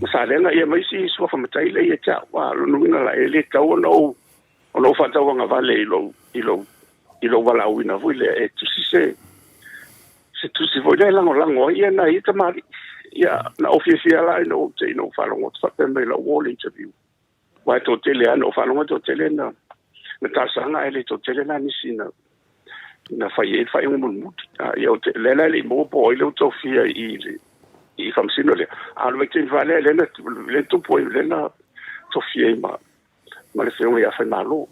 ma Salega ia ma isi suafa matai lea ia te au. A, lona uiga la, e le tatau ona ou ona ou faatauagavale i lou i lou i lou valaauina foi lea e tusi se se tusi foi lea e lagolago ai ia nai ia tamalii. Ia, na ou fiafia la ina ua ou te ina ou faalogo atu faapea mai lau uo le interview. Aua e toatele lava, na ou faalogo e toatele na na talosaga ae le toatele la nisi na na fai ai le faaiuga mulimuli. Ia, ou te, lea la e le i maua po o ai lea ua tofia i le i faamasino lea. A o le vaitaimi lava lea, lea na lea na tupu ai, lea na tofia ai ma ma le Afioga ia Faimalo.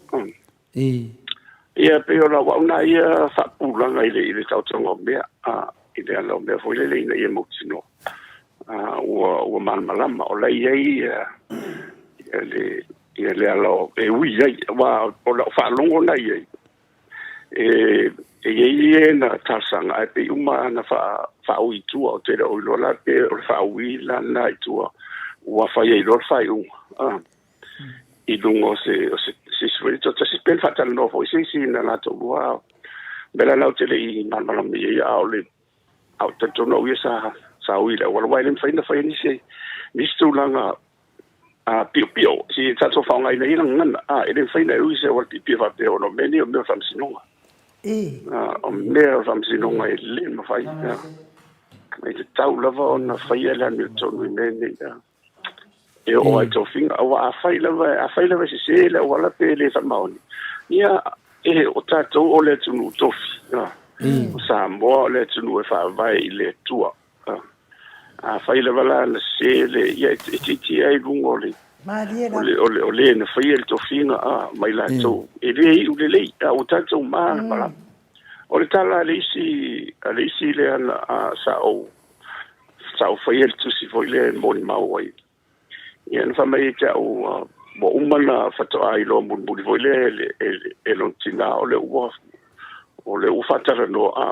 Ia, pei o lau au na ia faapupulaga i le, i le taotoga o mea, a, i le ala o mea foi lele ina ia mautinoa, a, ua malamalama, o la e i ai ia, ia le, ia le ala o, e ui ai, aua o lau faalogo na i ai, e, e i ai e na talosaga, ae pei uma lava na faaui i tua, ou te le o iloa la pe o le faaui la lena i tua, ua fai ai loa le faaiuga. A. i luga o se o se se isi foi toatasi pe na faatalanoa foi se isi na latou lua mea la la ou te le i malamalama i ai a o le a o talitonu au ia sa sa ui i le auala aua e le mafai ona fai nisi nisi tulaga a piopio si tatou faaaogaina ai gagana a e le mafai ona e ui se auala piopio faapea ona o mea nei o mea o le faamasinoga o mea o le faamasinoga e le mafai e tatau lava ona faia le amiotonu i mea nei e oo ai tofiga. Aua afai lava, afai lava e sese le auala pe le faamaoni, ia, e, o tatou o le atunuu tofi, a. O Samoa o le atunuu e faavae i le Atua. A. Afai lava la na sese le, ia, e tietie ai i luga o le, o le, o le, o le na faia le tofiga, a, mai latou. E le iu lelei, a ua tatou malamalama. O le tala a le isi, a le isi lea na, a, sa ou, sa ou faia le tusi foi lea e molimau ai. Ia na fai mai ia te au, ua uma na faatoa iloa mulimuli foi lea e, le, e, le, e lona tinā o le ua, o le ua faatalanoa a,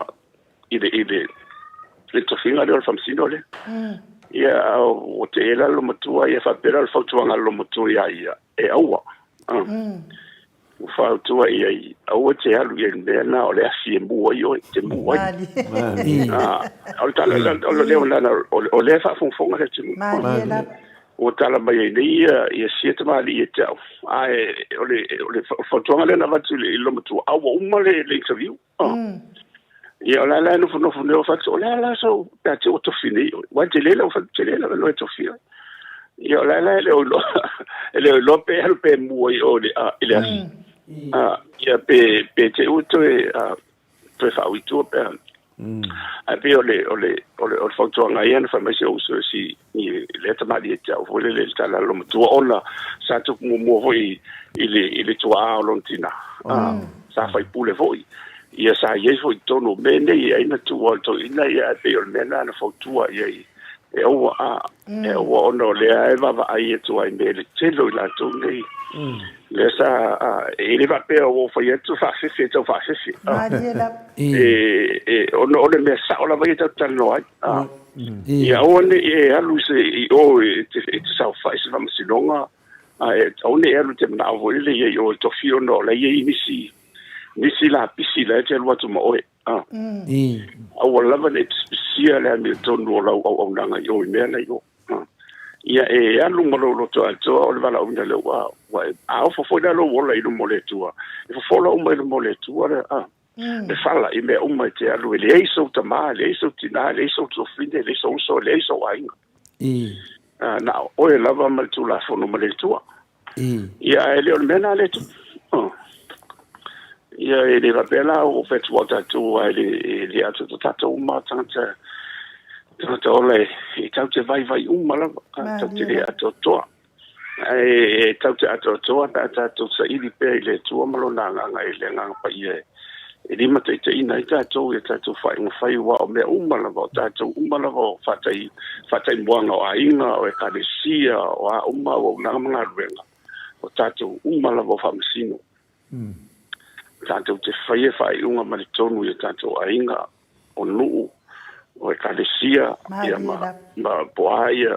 i le, i le, le tofiga lea o le faamasino lea. Ia, ua tee la le olomatua, ia faapea la le fautuaga a le olomatua iā ia, e aua. Ua fautua i ai, aua e te alu i ai i le mea lena o le afi e mu ai oe, e te mu ai. O le tala, o le leo lena, o lea e faafogafoga le atunuu. Ua tala mai ai nei ia sia tamalii ia te au. Ae o le fautuaga lea na avatu i le olomatua, a ua uma le interview. Ia o la la e nofonofo nei o fatu, o le a la sau pe a te ua tofi nei oe. Aua e tele lau fatu, tele lava e tofi oe. Ia o la la e le o iloa, e le o iloa pe alu pe mua i o i le afi. Ia pe, pe te ua toe, toe faaui i tua pe a. Ae pei o le, o le, o le, o le fautuaga ia na fai mai si ou uso si, i lea tamalii ia te au foi lele i le tala a le olomatua ona sa tupu muamua foi i le, i le tuaa o lona tinā. Sa faipule foi, ia sa i ai foi i totonu o mea nei, ai na tuua o le toeaina, ia ae pei o le mea lena na fautua i ai. E aua a, e aua ona o lea e vaavaai atu ai me le tele o i latou nei. Lea sa, a, e le faapea ua ou fai atu faafefe e tau faafefe. A, Malie lava. e, e, ona o le mea sao lava ia tatou te talanoa ai. A, ia aua ne i e alu i se, i o e te, e te saofai i se faamasinoga, a e, aua ne i e alu i te manao foi lele ia i o e tofi ona o la e i ai nisi, nisi lapisi la e te alu atu ma oe. A, aua lava ne i pisipisia le amiotonu o lau auaunaga i o i mea la i o. A, ia e alu ma lou loto atoa o le valaauina lea ua, ua e, a ofo foi la lou ola i luma o le Atua, e fofola uma i luma o le Atua le, a, le fala i mea uma e te alu, e leai sou tama, e leai sou tina, e leai sou tuafafine, e leai sou uso, e leai sou aiga. A, na o oe lava ma le Tulafono ma le Atua. Ia, ae le o le mea lena a le Atua. Oh. Ia, e le faapea la o fai atu o tatou, ae le, e le atoa tatou uma tagata, tagata ola e, e tau te vaivai uma lava, tau te le atoatoa. Ae e tau te atoatoa pe a tatou saili pea i le Atua ma lona agaga i le agaga paia e, e limataitaiina ai tatou i a tatou faaiuga fai, aua o mea uma lava, o tatou uma lava o faatai, faataimuaga o aiga, o ekalesia, o a uma auaunaga ma galuega, o tatou uma lava o faamasino. Tatou te faia faaiuga ma le tonu i o tatou aiga, o nuu, o ekalesia, ia ma, ma po o a ia,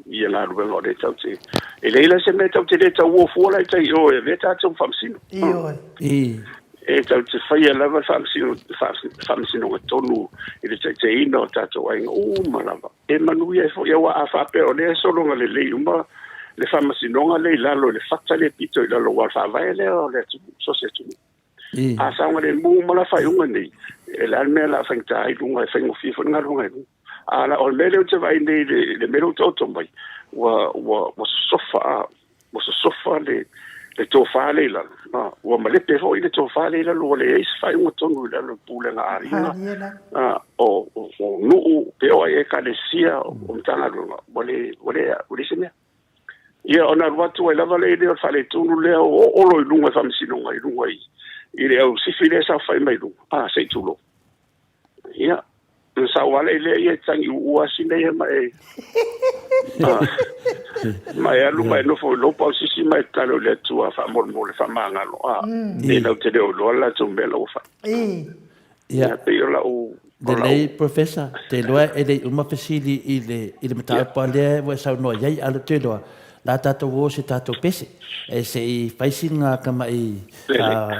ia galuega o lea tatou te... E leai la se mea tatou te le tauo fua la i tai i o e avea tatou ma faamasino. Ioe. E tatou te faia lava le faamasino, faamasinoga tonu i le taitaiina o tatou aiga uma lava. E manuia ai foi, aua a faapea o lea e sologa lelei uma le faamasinoga lea i lalo i le fata lea pito i lalo, aua o le faavae lea o le atunuu, so o se atunuu. A saogalemu uma la faaiuga nei, e le a le mea o le a faigata ai i luga, e faigofie foi le galuega i luga. A o le mea lea ou te vaai nei, le mea lea ua taoto mai, ua, ua, ua sosofa, ua sosofa le, le tofa lea i lalo. A, ua malepe foi le tofa lea i lalo, ua leai se faaiuga tonu i lalo i pulega a aiga, a, o, o, o nuu, pe o ai ekalesia, o Matagaluega, ua le, ua le, ua leai se mea. Ia, ona alu atu ai lava lea o le faaletonu lea o Olo i luga i faamasinoga i luga i, i le au sifi lea e saofai mai luga, a, se i tulou. Ia, na sau lava lea ia e tagi uua sina ia ma e, a, ma e alu ma e nofo i lou pausisi ma e tatalo i le Atua faamolemole faamagalo, a, e lau te le o iloa le latou mea la ua fai. Ia, Ia, pei o lau, o lau. Lelei Professor, te iloa e le i uma fesili i le, i le mataupu a lea ua e saunoa i ai, a o lea ou te iloa, la tatou o se tatou pese, e se i fai sina tamai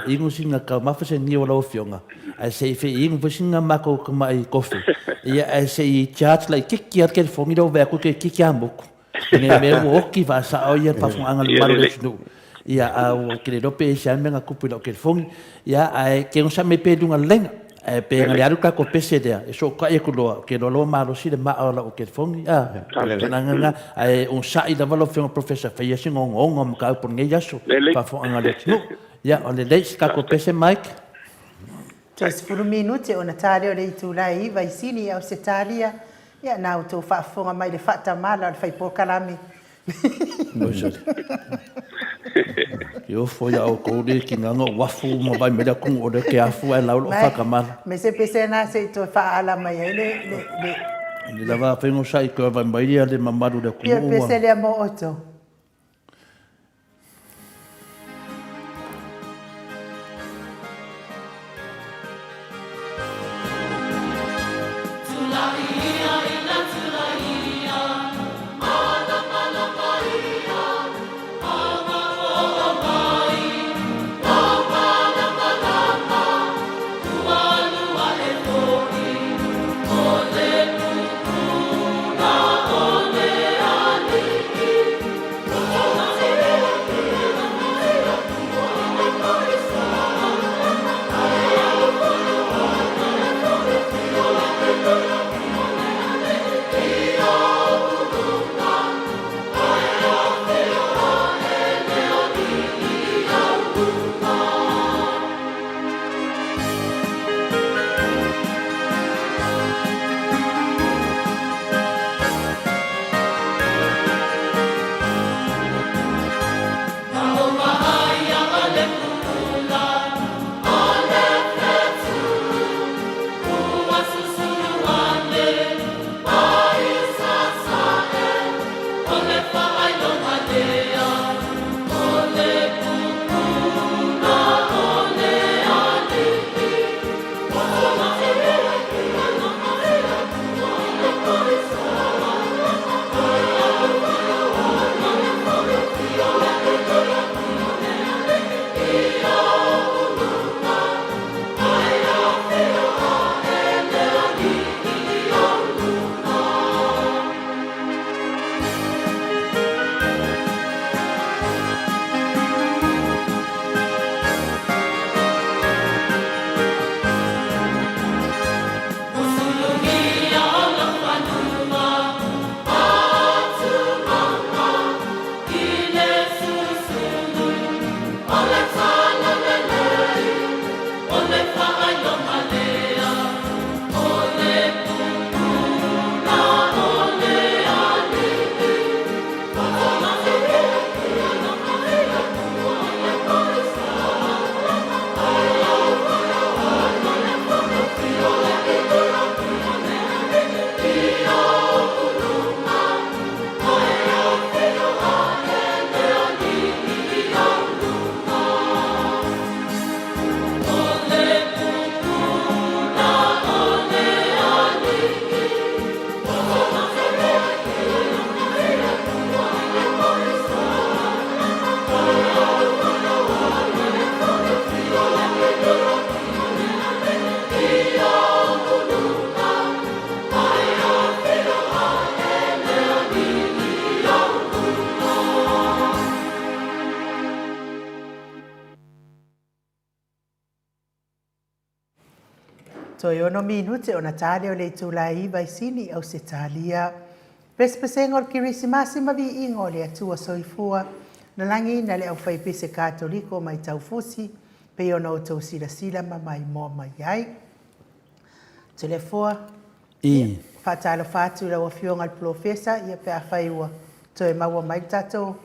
inu sina taumafa se niu a lau afioga, ae se i fai inu foi sina matou tamai kofi, ia ae se i charge laitiiti lava le telefoni lea ua vaai atu toeitiiti lava motu. Ne mea ua oti faasao ia le faafofogaaga a le mamalu o le atunuu. Ia, a ua ou te le iloa pe ese lava le mea na tupu i lau telefoni. Ia, ae te onosai mai pea i luga o le laina. Ae pe na le alu le tatou pese lea, e sootai atu loa, ou te iloa loa ua malosi le maa o lau telefoni. A, o le tulaga lena. Ae onosai lava lau Afioga Professor, faia sina ogaoga o mataupu o lenei aso, faafofogaaga a le atunuu. Ia, o lelei se tatou pese Mike. Toe 10 minute ona ta lea o le itula e 9 i Sini i Ausetalia. Ia, na outou faafofoga mai i le faatamala o le fai polokalame. Ke ofo ia outou le kinaga o uafu ma vai mai le atunuu o lea ke afu ae lau loo faatamala. Me se pese na se i toe faaala mai ai le le le. Le lava faiga sa i toe vai mai ia le mamalu le atunuu. Ia pese lea mo outou. Toe ono minute ona ta lea o le itula e 9 i Sini, Ausetalia. Pesepesega o le Kerisimasi ma Viiga o le Atua Soifua, na lagiina le aufaipese Katoliko mai Taufusi, pei ona outou silasila ma maimoa mai ai. Toleafoa, ia, faatalofa atu i lau Afioga i le Polofesa, ia pe afai ua toe maua mai le tatou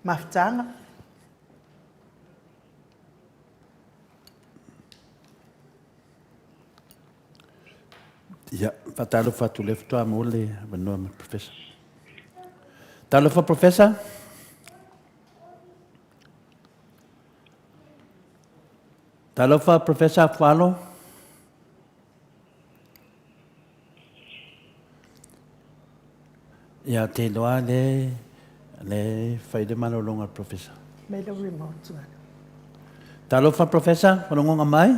mafutaga. Ia, faatalofa atu lea faatoa maua le avanoa ma le Professor. Talofa Professor. Talofa Professor Afualo. Ia, te iloa le, le fai le malologa a le Professor. Made a remote one. Talofa Professor, wharongonga mai.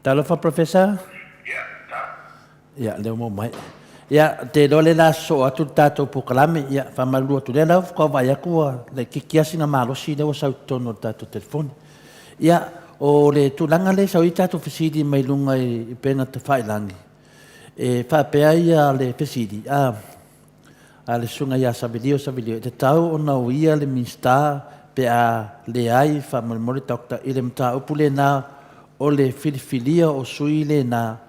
Talofa Professor. Ia, lea ua maua mai. Ia, te iloa le la sosoo atu le tatou polokalame, ia, faamalulu atu lea la faatoa vaai atu ua laitiiti lava sina malosi lea ua sau i totonu o le tatou telefoni. Ia, o le tulaga lea e sau ai tatou fesili mai luga i upega tafailagi, e faapea ia le fesili, a, a le susuga ia Savelio Savelio, e tatau ona uia le Minisita pe a leai faamolemole Doctor i le mataupu lena o le filifilia o sui lena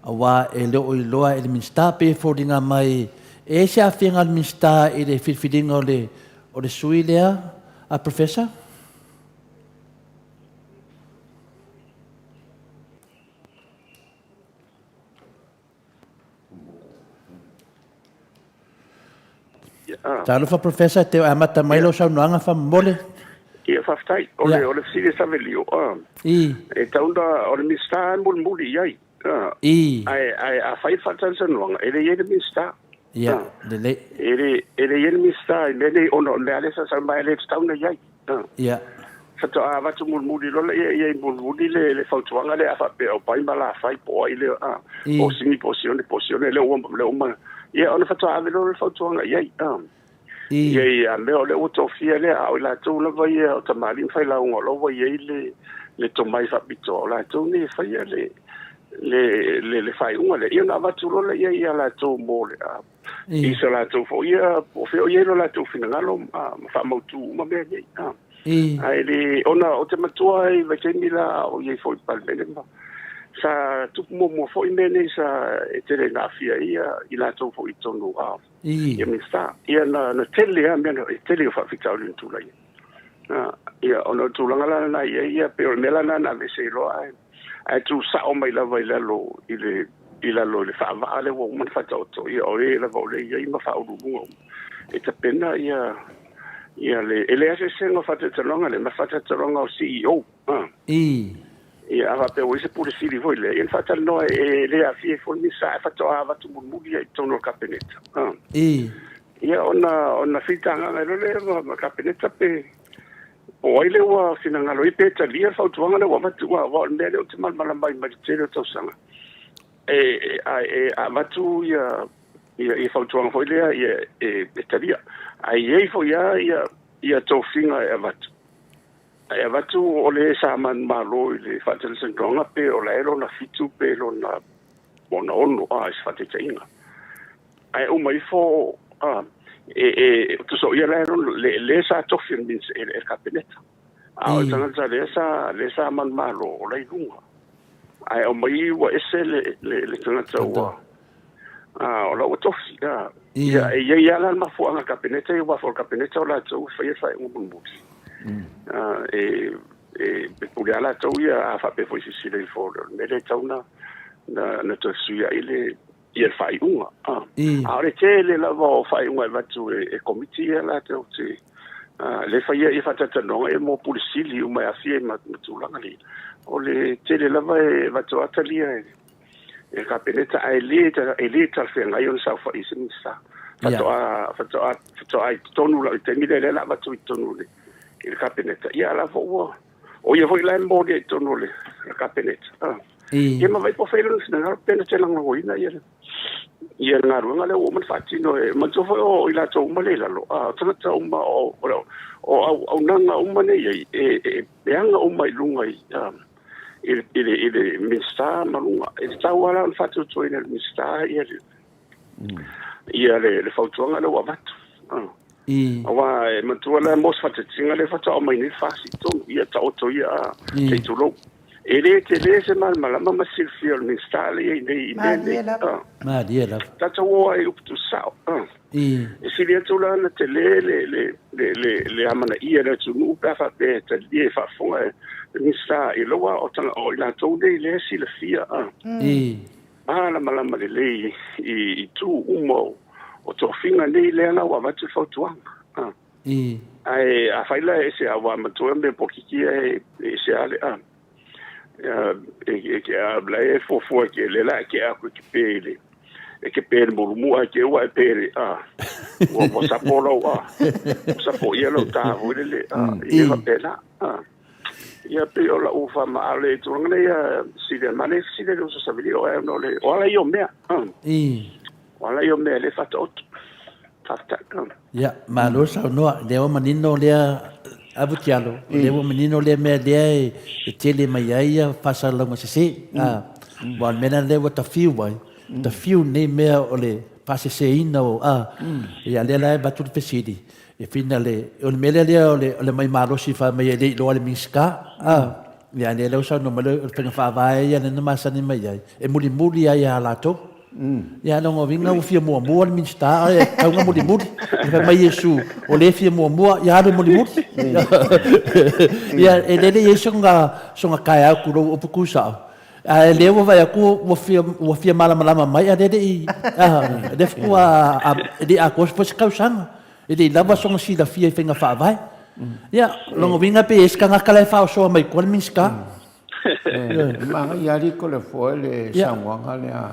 aua e le o iloa e le Minisita pei e foliga mai e i ai se aafiaga a le Minisita i le filifiliga o le o le sui lea a Professor? Talofa Professor, te amata mai lau saunoaga faamolemole. Ia, faafetai. O le, o le fesili a Savelio, I. e tau na, o le Minisita e mulimuli i ai. I. Ae, ae a fai le faatalatalanoaga, e le i ai le Minisita. Ia, lelei. E le, e le i ai le Minisita i mea nei, ona o le mea lea sa sau mai, e le tatau ona i ai. Ia. Faatoa avatu mulimuli loa lea i ai mulimuli le, le fautuaga lea a faapea o Pai ma Lafai po o ai lea, a, po o Sini po o Sione po o Sione lea ua, lea ua, ia ona faatoa ave loa le fautuaga i ai. A. Ia, ia mea o lea ua tofia lea, a o i latou lava ia o tamalii ma failauga o la ua i ai le, le tomai faapitoa, o latou nei e faia le, le, le, le faaiuga lea. Ia ona avatu loa lea ia latou mo le, a, i so latou foi ia, po o fea o i ai lo latou finagalo ma faamautu uma mea nei. A. Ae le, ona ou te matua i vaitaimi la a o i ai foi i le Palemene ma sa tupu muamua foi mea nei sa e tele ina aafia ai ia i latou foi i totonu a ia Minisita. Ia na, na tele lava mea na, e tele o faafitauli na tulai ai. Ia, ona o le tulaga la lena i ai, ia pei o le mea la lena na aveese ai loa ae, ae tu sao mai lava i lalo i le, i lalo i le faavaa lea ua uma ona faataoto, ia o e lava o lea e i ai ma faauluuluga uma e tapena ia, ia le, e leai se eseesega o faatalatalanoaga lea ma faatalatalanoaga o CEO. Ia, a faapea ua i ai se Pule Sili foi lea, ia ona faatalanoa e le aafia ai foi le Minisita ae faatoa avatu mulimuli ia i totonu o le Kapeneta. Ia, ona, ona filitagaga ai loa lea ma, ma Kapeneta pe, po o ai lea ua finagalo ai pe talia le fautuaga lea ua avatu, aua o le mea lea ou te malamalama ai mai le tele o tausaga, e, e, a, e avatu ia, ia, ia fautuaga foi lea, ia, e, e talia. Ae i ai foi lava ia, ia tofiga e avatu. Ae avatu o le sa manumalo i le faatalatalanoaga pe o la e lona fitu pe lona ona ono a i se faataitaiga. Ae uma ifo a e e tusa o ia la e lona le le sa tofi e le e le Kapeneta. A o le tagata lea sa lea sa manumalo o la i luga. Ae aumai ua ese le le le tagata ua a o la ua tofi a ia e i ai lava la le mafuaaga a le Kapeneta ia aua foi o le Kapeneta o latou e faia le faaiuga mulimuli. A e e e pule lava latou ia a faapea foi silasila ifo o le mea lea e tatau ona na na toe fesuiai le ia le faaiuga. A a o le tele lava o faaiuga e avatu e e Komiti ia latou te a lea e faia ia faatalatalanoaga ia mo Pule Sili uma e aafia ai ma tulaga ia. O le tele lava e avatu lava talia e e le Kapeneta, ae le, e le talafeagai ona saofai ai se Minisita. Faatoa, faatoa, faatoa i totonu la i le taimi lea, lea la avatu i totonu i le Kapeneta. Ia, la foi ua, o ia foi la e molia i totonu o le Kapeneta. Ah. Ia ma vai po fai lona finagalo, pe na te lagolagoina ia le, Ia le galuega lea ua uma ona faatino e manatua foi o i latou uma lea i lalo, a o tagata uma o o auaunaga uma nei e i ai, e aga uma i luga i i le i le Minisita ma luga. E tatau lava la ona faatuatuaina e le Minisita ia le ia le le fautuaga lea ua avatu. Aua e manatua la mo se faataitaiga lea faatoa aumai nei le FAST i totonu, ia taoto ia se i tulou. E le tele se malamalama ma se silafia o le Minisita lea e i ai nei i mea nei. Malie lava. Tatou o ai i upu tuusao. E sili atu la ona tele le, le, le, le, le amanaia e le atunuu pe a faapea e talia e faafofoga le Minisita i lou o, o i latou nei lea e silafia. Malamalama lelei i itu uma o tofiga nei lea la ua avatu le fautuaga. Ae afai la e ese aua matua mea polokiki ia e ese lava le a e ke a la e fuafua ke le la ke a ku ke pe le e ke pe le mulumu a ke ua e pe le a ua ua sapo lau a ua sapo ia lau ta foi le le a i le faapena a ia pei o lau faamaale i tulaga nei a sili a mane sili le uso savili o e no le o ala ia o mea a o ala ia o mea le faataoto. Faafetai. Ia, malo saunoa. Lea ua manino lea Avu Tialo, lea ua manino lea mea lea e tele mai ai ia faasalalauga sese. Aua o le mea lena lea ua tafiu ai, tafiu nei mea o le faaseseina o, a, ia lea la e avatu le fesili, e fina le, o le mea lea lea o le aumai malosi fai mai e le iloa e le Minisita, a, ia lea la ua saunoa mai o le faiga faavae ia lea na masani mai ai, e mulimuli lava ia latou. Ia lona uiga ua fia muamua le Minisita ae tatau ona mulimuli. E fai mai Iesu, o lea e fia muamua, ia alu e mulimuli. Ia e lele i ai sona, sona taeao tulou upu tusao, ae lea ua vaai atu ua fia, ua fia malamalama mai ae lea e le i, a, lea faatoa e le i atoa foi se tausaga. E le i lava sona silafia i faiga faavae. Ia, lona uiga pe i ai se tagata la e faaosoa mai tua le Minisita. E manaia lava liko le foe le saunoaga lea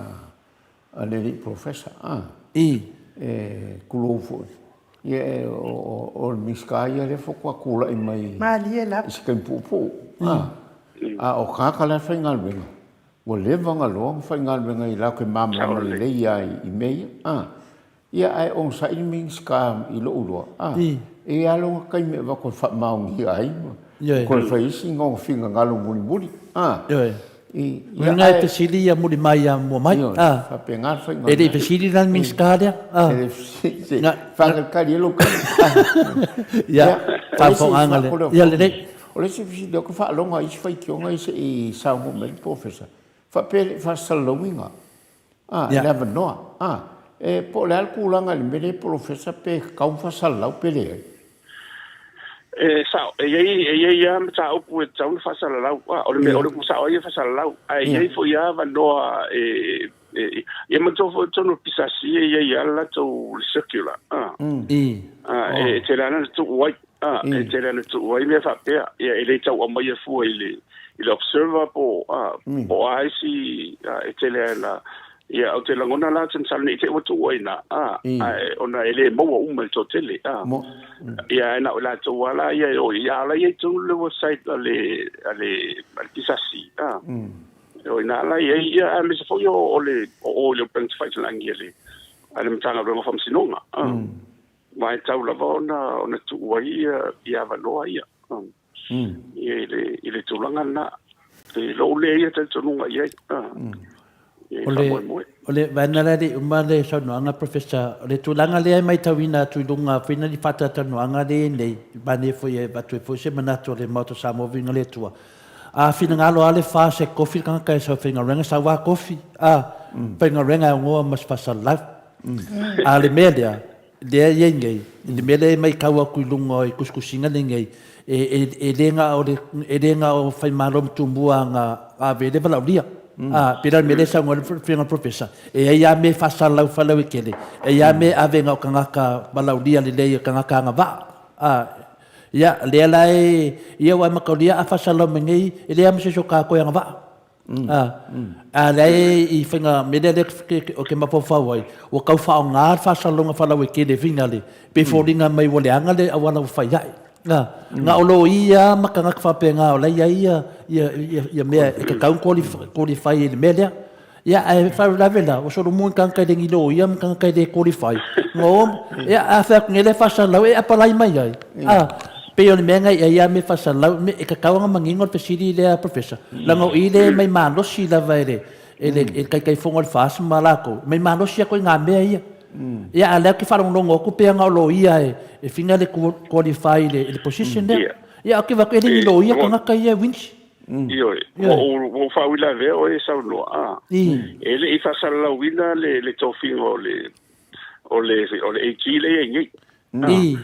a le alii Professor a. E tulou foi. Ia o le Minisita ia lea faatoa tulai mai i se taimi puupuu a. A o tagata la e faigaluega, ua leva ona loa ona faigaluega i latou te malamalama lelei lava i mea ia a. Ia, ae onosai le Minisita i lou iloa, a, e i ai lava lona taimi e avatu e faamaonia ai ma toe fai ai sina ona finagalo mulimuli, a. Ioe. Ia, ae... E fesili ia muli mai ia mua mai, a. Faapena le faiga. E le i fesili la le Minisita lea, a. E le fesili, se faatalitali ai lou taimi. Ia, faafofogaaga lea. Ia lelei. O le isi fesili ou te faalogo i isi faitioga ia se i saunoa mai le Polofesa, faapea e le i faasalalauina. A, le avanoa. A, e, po o le a le tulaga i le mea lea polofesa pe tatau ona faasalalau pe leai? E sao, e i ai, e i ai lava mataupu e tatau ona faasalalau. A, o le mea, o le upu sao ai e faasalalau. Ae i ai foi lava avanoa e, e, ia manatua foi totonu o le PSC e i ai lava le latou circular. A, a, e tele lava ona tuu ai. A, e tele lava ona tuu ai mea faapea. Ia, e le tau aumaia fua i le, i le observer po o a, po o a isi, a, e tele lava ina, ia, ou te lagona la, ou te masalo ne i te i ua tuu ai i ina, a, ae ona e le maua uma e le toatele, a. Ia, ae na o i latou lava la ia e o i ai, a o la e i ai tonu le website a le, a le, a le PSC, a. O i ina la e i ai, ia, aemaise foi o, o le, o o i le upega tafailagi a le, a le Matagaluega o Faamasinoga, a. Aua e tatau lava ona, ona tuu ai ia, ia avanoa ia. I le, i le tulaga lena. I lou lea ia talitonuga i ai. I O le, faamoemoe. o le vaega lea e le i uma le saunoaga Professor, o le tulaga lea e maitauina atu i luga foi na ni faatalatalanoaga lea e i ai nei, manaia foi e avatu ai foi se manatu o le Maota o Samoa Viiga le Atua. A finagalo lava le FAST e kofi le tagata e sau e faigaluega, sau lava kofi, a, faigaluega e aunoa ma se faasalalau. A o le mea lea, lea e i ai nei, i le mea lea e matau atu i luga i tusitusiga nei, e, e, e le na o le, e le na o Faimalo ma Tumua na ave ai le valaaulia. A, pei la o le mea lea e saunoa ai le Afioga i le Professor, e i ai lava mea e faasalalau faalauaitele, e i ai lava mea e ave na o tagata valaaulia lelei, o tagata agavaa. A, ia, lea la e, ia aua e mataulia a faasalalau mai nei, e leai lava ma se isi o tatou e agavaa. A lea e i faiga mea lea ou te mafaufau ai, ua tau faaaoga le faasalalauga faalauaitele finale, pe foliga mai ua leaga le auala ua fai ai. Na o loia lava ma tagata faapena o la e i ai ia mea e tatau ona qualify i le mea lea. Ia, ae faalavelave la, ua solomua ni tagata e le ni loia ma tagata e le qualify. Ua o, ia, a fai atu nei la e faasalalau, e apalai mai ai. A, pei o le mea na i ai lava mea faasalalau, e tatau ona manino le fesili lea Professor, leaga o i lea e mai malosi lava e le, e le Taitaifono o le FAST ma latou, e mai malosi lava ituaiga mea ia. Ia, a o lea ou te faalogologo atu pei lava na o loia e fina le qualify i le position lea. Ia, ae ou te vaai atu e le ni loia tagata ia e Vince. Ioe, ua ou faauilavea oe e saunoa, a. E le i faasalalauina le tofiga o le o le o le AG lea e i ai nei.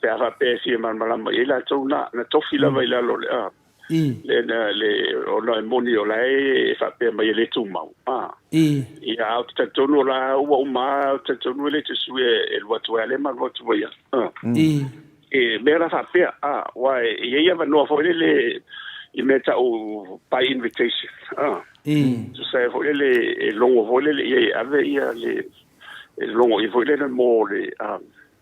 Pe a faapea e fia malamalama i ai latou na, na tofi lava i lalo o le a. Le na le ona e moni o la e faapea mai e le tumau, a. Ia a ou te talitonu o la ua uma a, ou te talitonu e le toe sui e alu atu ai a lea ma alu atu ai a. E mea la faapea, a, aua e i ai avanoa foi lele i mea tau by invitation, a. Tusa ai foi lele e logo foi lele i ai e ave ia le, e logo ia foi lele mo le, a,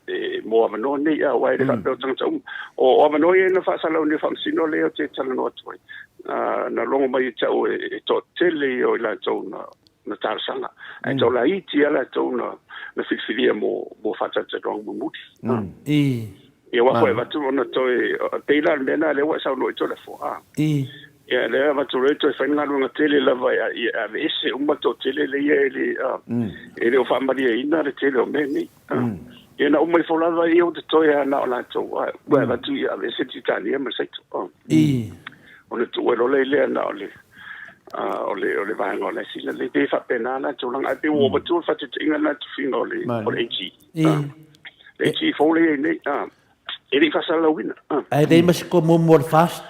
e, mo avanoa nei, a, aua e le faapea o tagata uma. O, o avanoa ia na faasalalau nei o Faamasino lea ou te talanoa atu ai, a, na logo mai ia te au e, e toatele ia o i latou na, na talosaga. Ae tau laiti lava latou na, na filifilia mo, mo faatalatalanoaga mulimuli. Ia aua foi e avatu ona toe, pei la o le mea lena lea ua e saunoa i Toleafoa, a. Ia lea e avatu loa toe fai le galuega tele lava e aveese uma le toatele lea e le, e le o faamalieina le tele o mea nei. Ia na uma ifo lava ia ua totoe lava na o latou, a, ua avatu ia aveese le Titania ma le Saito. Ona tuu ai loa lea na o le, o le, o le vaega o le sila le pei faapena la tulaga ae pei ua matua le faataitaiga lena tofiga o le o le AG. Le AG fou lea i nei, e le i faasalalauina. Ae leai ma se toa muamua o le FAST.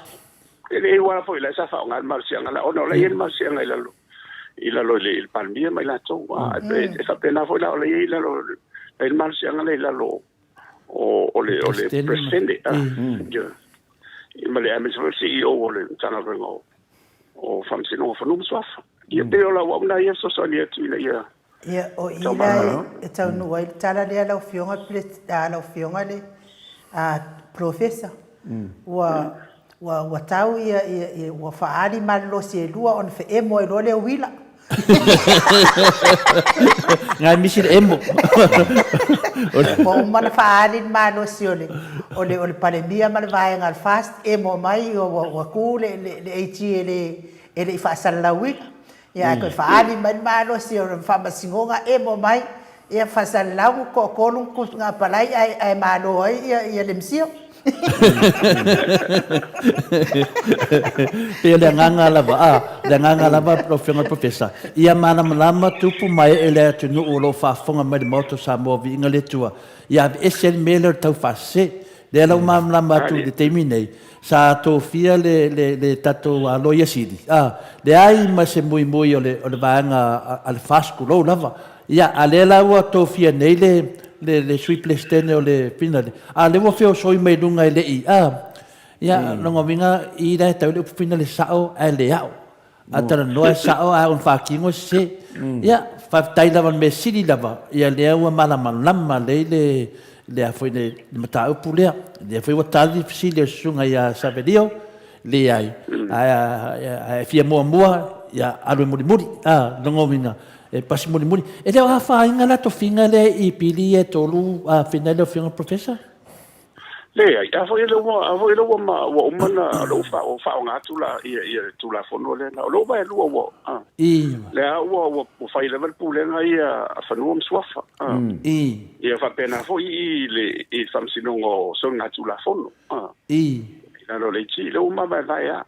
E leai aua foi la sa faaaoga le malosiaga la ona o la e i ai le malosiaga i lalo i lalo i le Palemia ma i latou. E faapena foi la o la e i ai i lalo la e i ai le malosiaga la i lalo o le o le Peresetene ma le aemaise foi o le CEO o le Matagaluega o Faamasinoga o Fanua ma Suafa. Ia pei o lau au lena ia fesoasoani atu ina ia Ia, o i la e taunuu ai le tala lea lau Afioga, lau Afioga le Polofesa, ua Ua tau ia, ua faaali malolosi e lua ona feemo ai loa lea uila. Ngai misi le emo. Ua uma ona faaali le malosi o le, o le, o le Palemia ma le vaega o le FAST, emo mai ua tu le, le AG e le, e le i faasalalauina. Ia ae toe faaali mai le malosi o le faamasinoga emo mai, ia faasalalau toatolu na apalai ae malo ai ia le MCIL. Pei o le agaga lava, a, le agaga lava lau Afioga i le Professor, ia malamalama tupu ma ee le atunuu o lo o faafofoga mai i le Maota o Samoa, viiga le Atua, ia aveese ai le mea lea o le taufaasese. Lea la ua malamalama atu i le taimi nei, Sa tofia le, le, le tatou Loia Sili, a, leai ma se muimui o le, o le vaega a le FAST, tulou lava. Ia, a lea la ua tofia nei le, le, le Sui Peresetene o le Finale, a lea ua feosoi mai luga e le i, a. Ia, lona uiga, i la e tau le upu finale sao ae le ao. A talanoa e sao ae ona faatino e sese. Ia, faafetai lava i le mea sili lava, ia lea ua malamalama lelei le, le a foi le mataupu lea. Lea foi ua tali le fesili a le susuga ia Savelio, leai, ae, ae fia muamua, ia alu e mulimuli, a, lona uiga, e pasi mulimuli. E le o afaina la tofiga lea i pili ia e tolu afina i lau Afioga i le Professor? Leai, a foi lea ua, a foi lea ua, ma, ua uma na, o lea ua faaaoga atu la, ia, ia le Tulafono lea, na, o lou vaelua ua, a, lea ua, ua, ua fai lava le pulega ia a Fanua ma Suafa, a, ia faapena foi i le, i le Faamasinoga o Soligatulafono, a, i lalo o le AG, lea ua mavaevae lava.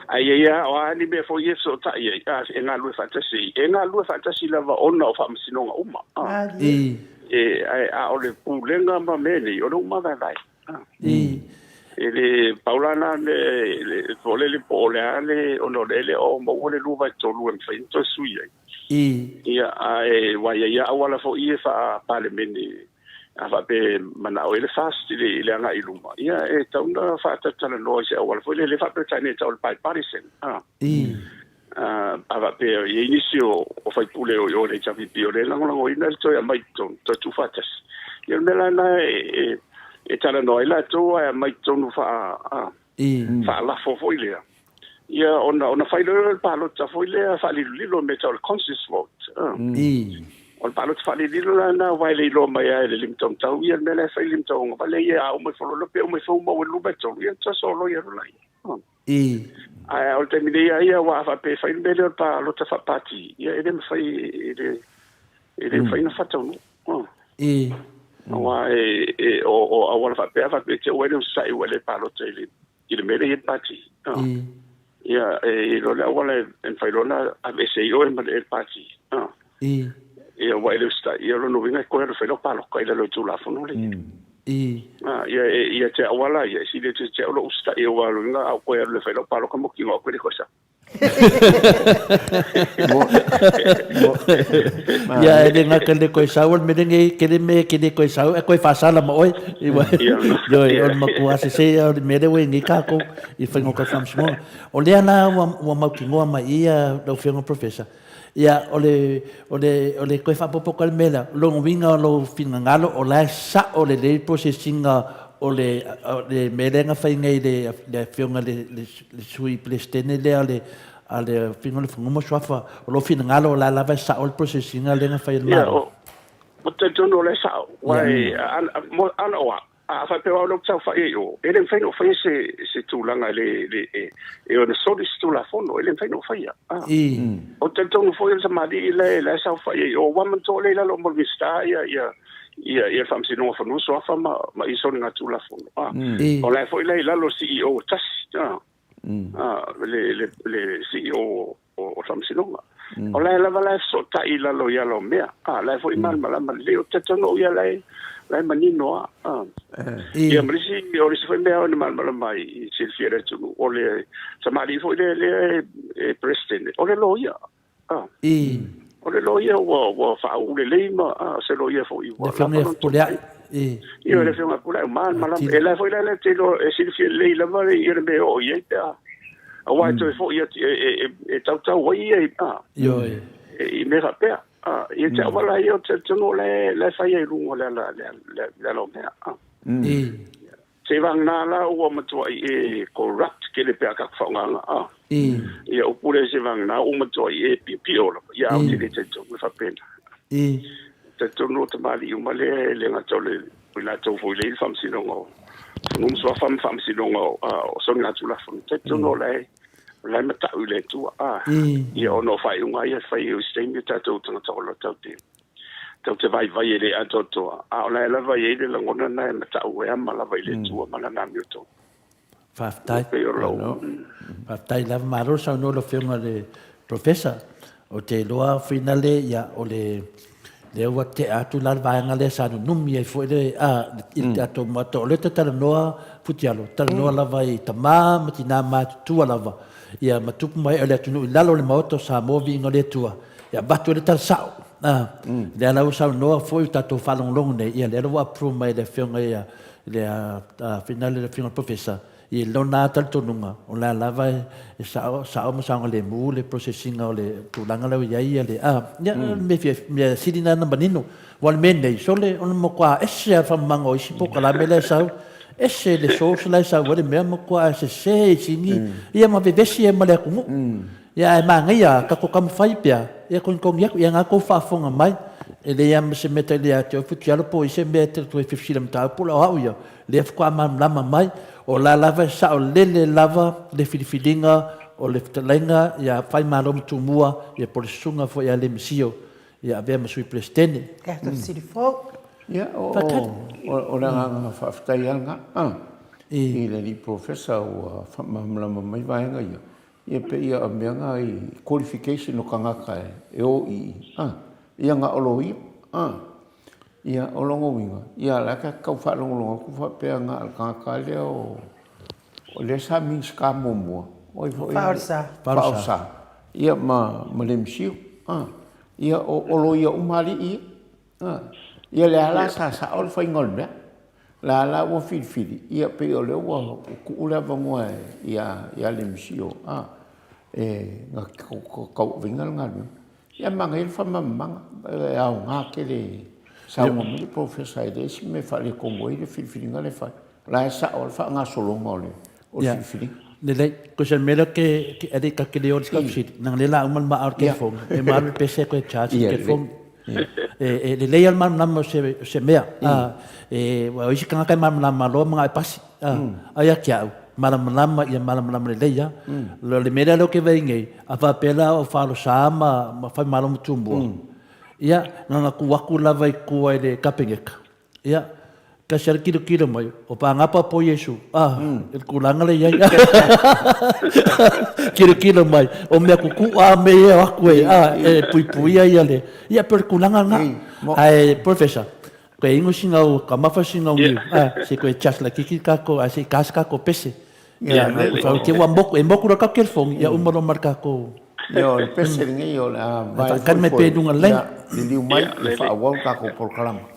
Ae i ai lava, o a ni mea foi ia e fesootai ai, a, e galulue faatasi ai, e galulue faatasi lava ona o faamasinoga uma. E, ae, a o le pulega ma mea nei, o lea ua mavaevae. E le, pau la na mea, le, po o le, po o le a le, ona o lea e le o maua le 2/3 e mafai ona toe sui ai. Ia, ae, ua i ai lava auala foi ia faa-Palemene A faapea e manao ai le FAST i le, i le agai i luma, ia e tatau ona faatalatalanoa i se auala foi lea, le faa-Peretania e tau o le bipartisan. A, a faapea e i ai nisi o, o faipule o i o i le HRPP o lea e lagolagoina le toe aumai i totonu, toe tuufaatasi. Ia o le mea la lena e, e, e talanoa ai latou ae aumai i totonu faa, a, faalafo foi lea. Ia, ona, ona fai loa lea o le palota foi lea faalilolilo, mea e tau o le conscious vote. O le palota faalilolilo la lena, aua e le iloa mai lava e le limataumatau ia le mea la e fai le limatauagavale ia, a uma ifo loa pe uma ifo uma ua 23, ia ona toe soloia loa lea. Ae o le taimi nei lava ia, aua a faapea e fai le mea lea o le palota faapati, ia e le mafai, e le, e le mafai ona faataunuu. Aua e, e, o, o auala faapea, faapea e te i ua e le onosai ua e le palota i le i le mea lea e i ai le pati. Ia, e i ai loa le auala e mafai loa ona aveese ai oe ma le pati. Ia, ua e le usitai. Ia, o lona uiga e toe alu e fai lau palota i lalo o le Tulafono lea. Ia, ia te au lava la ia, e sili atu ia te au lou usitai aua o lona uiga a ou toe alu e fai lau palota mautinoa au e le toe sau. Ia e le gata i le toe sau o le mea lenei tele mea e te le toe sau ae toe faasala ma oe. Ioe, o le matua sese ia o le mea lea ua i ai nei tatou i le faiga o tatou faamasinoga. O lea la ua mautinoa mai i i lau Afioga Professor, ia o le, o le, o le toe faaopoopo atu lava le mea lea, o lona uiga o lou finagalo o la e sao lelei le process ina o le, le mea lea na fai nei e le Afioga i le le Sui Peresetene lea a le a le Afioga i le Fanua ma Suafa, o lou finagalo o la lava e sao le process ina lea na fai e le Malo? Ia, ou te talitonu o la e sao, aua e, ana o au, a faapea o au lea ou te saofai ai i o, e le mafai ona ou faia se, se tulaga e le, le, e, e ono soli se Tulafono, e le mafai ona ou faia. Ou te talitonu foi o le tamalii la e, la e saofai ai i o, aua manatua o lea e i lalo uma o le Minisita ia, ia, ia, ia le Faamasinoga o Fanua ma Suafa ma, ma i soligatulafono. A, o la e foi la i lalo le CEO e tasi, a, a, le, le, le CEO o, o le Faamasinoga. O la e lava la e fesootai i lalo i ala o mea. A, la e foi malamalama lelei. Ou te talitonu au ia la e, la e manino lava. A. Ia ma le isi, o le isi foi mea na malamalama ai i silafia e le atunuu, o le tamalii foi lea, lea e, e President, o le loia. Ah. I. O le loia ua, ua faauu lelei ma ah, se loia foi ua. Le afioga ia Fepuleai. I. Ia, le afioga Fepuleai, ua malamalama. E la foi la le te iloa, e silafia lelei lava le, ia le mea e oo i ai pe a. Aua e toe foi atu, e, e, e, e tautau ai ia i, ah, Ioe. i mea faapea. Ah, ia te au la ia o te talitonu o la e, la e fai ai i luga o le ala, le, le, le ala o mea. Ah. I. Seivagana la ua matuai e corrupt tele pe a tatou faaaogaina a. Ia upu lea seivagana ua matuai e piopio lava. Ia ou te le talitonu e faapena. Talitonu o tamalii uma lea e le gata o le o i latou foi lea i le Faamasinoga o Fanua ma Suafa ma Faamasinoga o Soligatulafono. Talitonu o la e o la e matau i le Atua a. Ia ona o faaiuga ia e fai i se taimi o tatou tagata ola tatou te Tatou te vaivai e le atoatoa, a o la e lava e i ai le lagona lena e matau e ama lava i le Atua ma Lana amiotonu. Faafetai. Pei o lou. Faafetai lava. Malo le saunoa lau Afioga i le Professor. Ou te iloa finale ia o le lea ua tea atu la le vaega lea sa nunumi ai foi le a i le tatou Maota. O lea e talanoa Futialo, talanoa lava i tama ma tina matutua lava ia ma tupu ma ee o le atunuu i lalo o le Maota o Samoa viiga o le Atua. E avatu ai le tala sao. A, lea la ua saunoa foi o tatou faalogologo nei, ia lea la ua approve mai e le Afioga ia, le finale le Afioga i le Professor, i lona lava talitonuga, o la lava e sao, sao ma saogalemu le process ina o le tulaga la ua i ai ia le, a, ia, o le mea fia, mea sili lena ona manino. Aua o le mea nei, sole, o le matua ese lava le faamamaga o isi polokalame la e sau, ese le source la e sau ai le mea, matua sese i sini, ia ma vevesi ai ma le atunuu. Ia ae manaia a tatou taumafai pea, ia togitogi atu, ia na tou faafofoga mai, e leai lava ma se mea e talia ia te oe Futialo po o i se mea e te toe fefesili mataupu o au ia, lea faatoa malamalama mai, o la lava e saolele lava le filifiliga o le fetalaiga ia Faimalo ma Tumua, ia po o le susuga foi ia Lemisio ia avea ma Sui Peresetene. Ia tatou fesili fou. Ia, o, o, o le agaga faafetai lava lena, i le alii Professor ua faamalamalama mai vaega ia. Ia pei ia o mea na i qualification o tagata e o i i, a, ia na o loia, a. Ia o lona uiga, ia la ta te tau faalogologo atu faapea na o le tagata lea o, o lea sa Minisita muamua, o ai foi? Faaolesa. Faaolesa. Ia ma, ma Lemisiu, a. Ia o, o loia uma alii ia. A, ia lea la sa sao le faiga o le mea. La la ua filifili, ia pei o lea ua tuu le avanoa ia ia Lemisio, a, e na tauaveina le galuega. Ia manaia le faamalamalamaga, e aoga tele saunoa mai le Professor e leai se mea e faaletonu ai le filifiliga lea e fai. O la e sao le faagasologa o le filifiliga. Lelei, ko se mea lea ke ke ale ka ke le o le fesili, leaga lea la uma le maa o le telefoni, e ma alu le pese koe charge le telefoni. E lelei lava le malamalama o se mea, aua o isi tagata e malamalama loa ma na o e pasi. A ia te au, malamalama ia malamalama lelei lava. O le mea lea ou te vaai nei, a faapea la o Falosa ma Faimalo ma Tumua, ia, na ona tuu atu lava i tua i le Kapeneta, Ia, tasi lava le tilotilo mai, o Pagapa po o Iesu, a, i le tulaga lea e i ai. Tilotilo mai, o mea tutu'a lava mea ia e o atu e, a, e puipuia ia le, ia pei o le tulaga lena. Ae Professor, toe inu sina ou taumafa sina ou niu, a, se i toe charge laitiiti le tatou, ae se i ta se tatou pese. Ia, te ua moku, e moku loa le tatou telefoni, ia uma loa ma le tatou... Ia, o le pese lenei o le a vae foi foi, pea i luga ia, liliu mai, ia faaauau le tatou polokalama.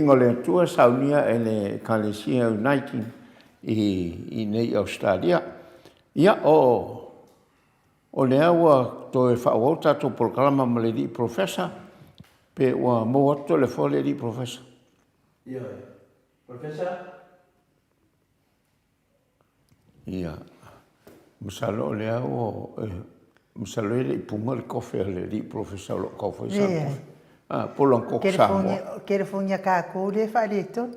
viiga o le Atua saunia e le Ekalesia Uniting i inei i Ausetalia. Ia, o o lea ua toe faaauau le tatou polokalama ma le alii Polofesa, pe ua maua atu toleafoa le alii Polofesa? Ioe. Polofesa? Ia, masalo o lea ua, masalo e le i puna le kofe a le alii polofesa o lo o tau fai sana kofe. Ah, po o lana koko Samoa. Kelefonia a tatou lea e faaletonu.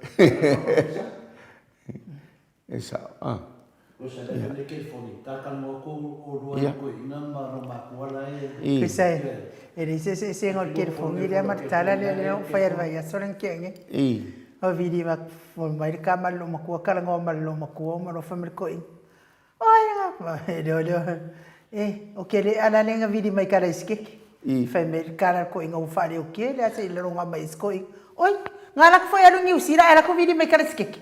E sao, ah. Tusa e leai se eseesega o le telefoni lea ma le tala lea na ou faia i le vaiaso lea na tea nei. Ua vili mai le tama i le loomatua talanoa ma le loomatua uma loa fai mai le toeaina, Oi lea, e, ou te le ala lea na vili mai i kalaisikeke. Fai mai le tala a le toeaina ua faaleotia le asa i laloga mai ai si toeaina. Oi, na alu atu foi alu i Niu Sila ae alu atu vili mai kalaisikeke.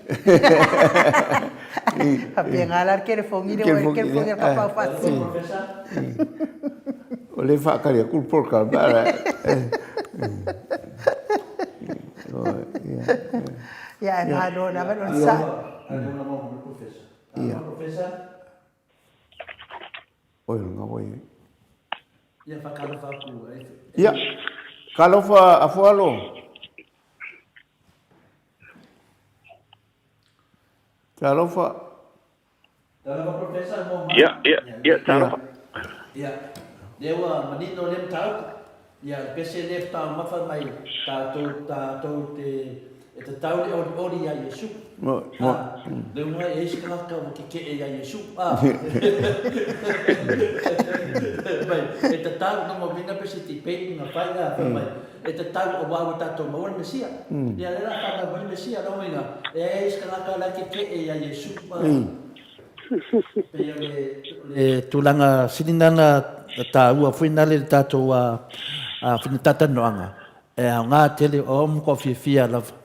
Faapena la le telefoni lea ua i ai le telefoni a le Tapaau Faasisina. O lea e faatali atu le polokalame. Ia, ae malo lava le onosai. Ia. Oi, lena ua i ai. Ia, faatalofa atu. Ia, talofa Afualo. Talofa. Talofa Professor mo mai. Ia, ia, ia, talofa. Ia, lea ua manino lea mataupu. Ia, le pese lea faataumafa mai tatou, tatou te E tatau le olioli iā Iesu. A, le uga e isi tagata ua kekeʻe iā Iesu. A, mai, e tatau, no mo mina pe se debate na fai, a, fai mai, e tatau auā ua tatou maua le Mesia. Ia, lea la fanau mai le Mesia, lona uiga, e ai isi tagata la e kekeʻe iā Iesu. A, pei o le, le tulaga sili na na taua foi na le tatou a, a fina talatalanoaga, E aoga tele, o au matua fiafia lava.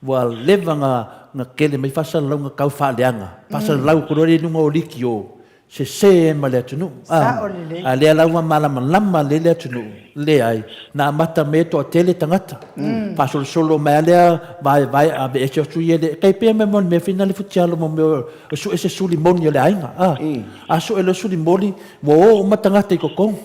Ua leva na tele mai faasalalauga tau faaleaga, faasalalau atu loa lea i luga o liki o sese ma le atunuu. Sao lelei. A lea la ua malamalama lelei le atunuu, leai, na amata mai e toatele tagata. Faasolosolo mai lava lea vaevae aveese atu ia le, tai pei lava mo le mea foi lena le futialo mo mea o sue se suli moni o le aiga. A sue loa le suli moni, ua o uma tagata i totonu.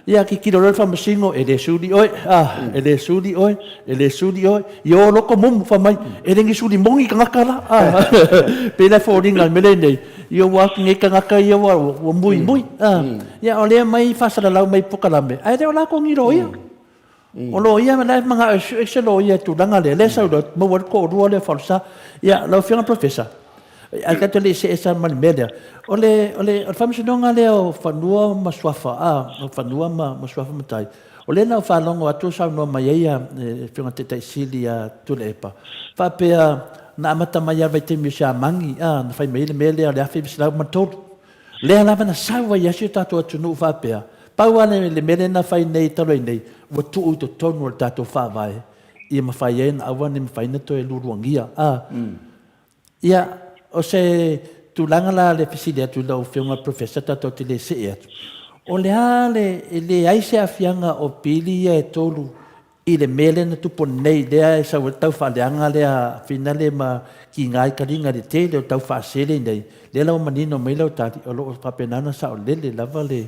Ia tilotilo loa le faamasino, e le suli oe, a, e le suli oe, e le suli oe. Ia o loko mumu, fai mai, e le ni suli moni tagata la, a. Pei la e foliga i le mea lenei, ia ua atu nei tagata ia ua, ua muimui, a. Ia o lea mai faasalalau mai polokalame, ae le o latou ni loia. O loia, o la e manao e sue se loia i le tulaga lea, lea e sau loa, maua ai le toalua lea o Fausa. Ia, lau Afioga i le Polofesa, ae tatou te le i see ese ma le mea lea, o le, o le, o le faamasinoga lea o Fanua ma Suafa, a, o Fanua ma, ma Suafa Matai, o lea na ou faalogo atu o saunoa mai ai a, le Afioga i le Taitai Sili ia Tuilaepa, faapea na amata mai lava i le vaitaimi o Siamani, a, na fai mai ai le mea lea o le 1903. Lea lava na sau ai lava si o tatou atunuu faapea, pau lava le mea lea na fai nei talu ai nei, ua tuu i totonu o le tatou Faavae ia mafai ai ona aua ne i mafai ona toe lualuagia. A, ia, o se tulaga la le fesili atu i lau Afioga i le Professor tatou te le see atu, o le a le, e leai se aafiaga o pili ia e tolu i le mea lea na tupu nei, lea e sau ai le taufaaleaga lea finale ma kiga ai kaliga i le tele o taufaasele nei, lea la ua manino mai lau tali, o lo o faapena ona saolele lava le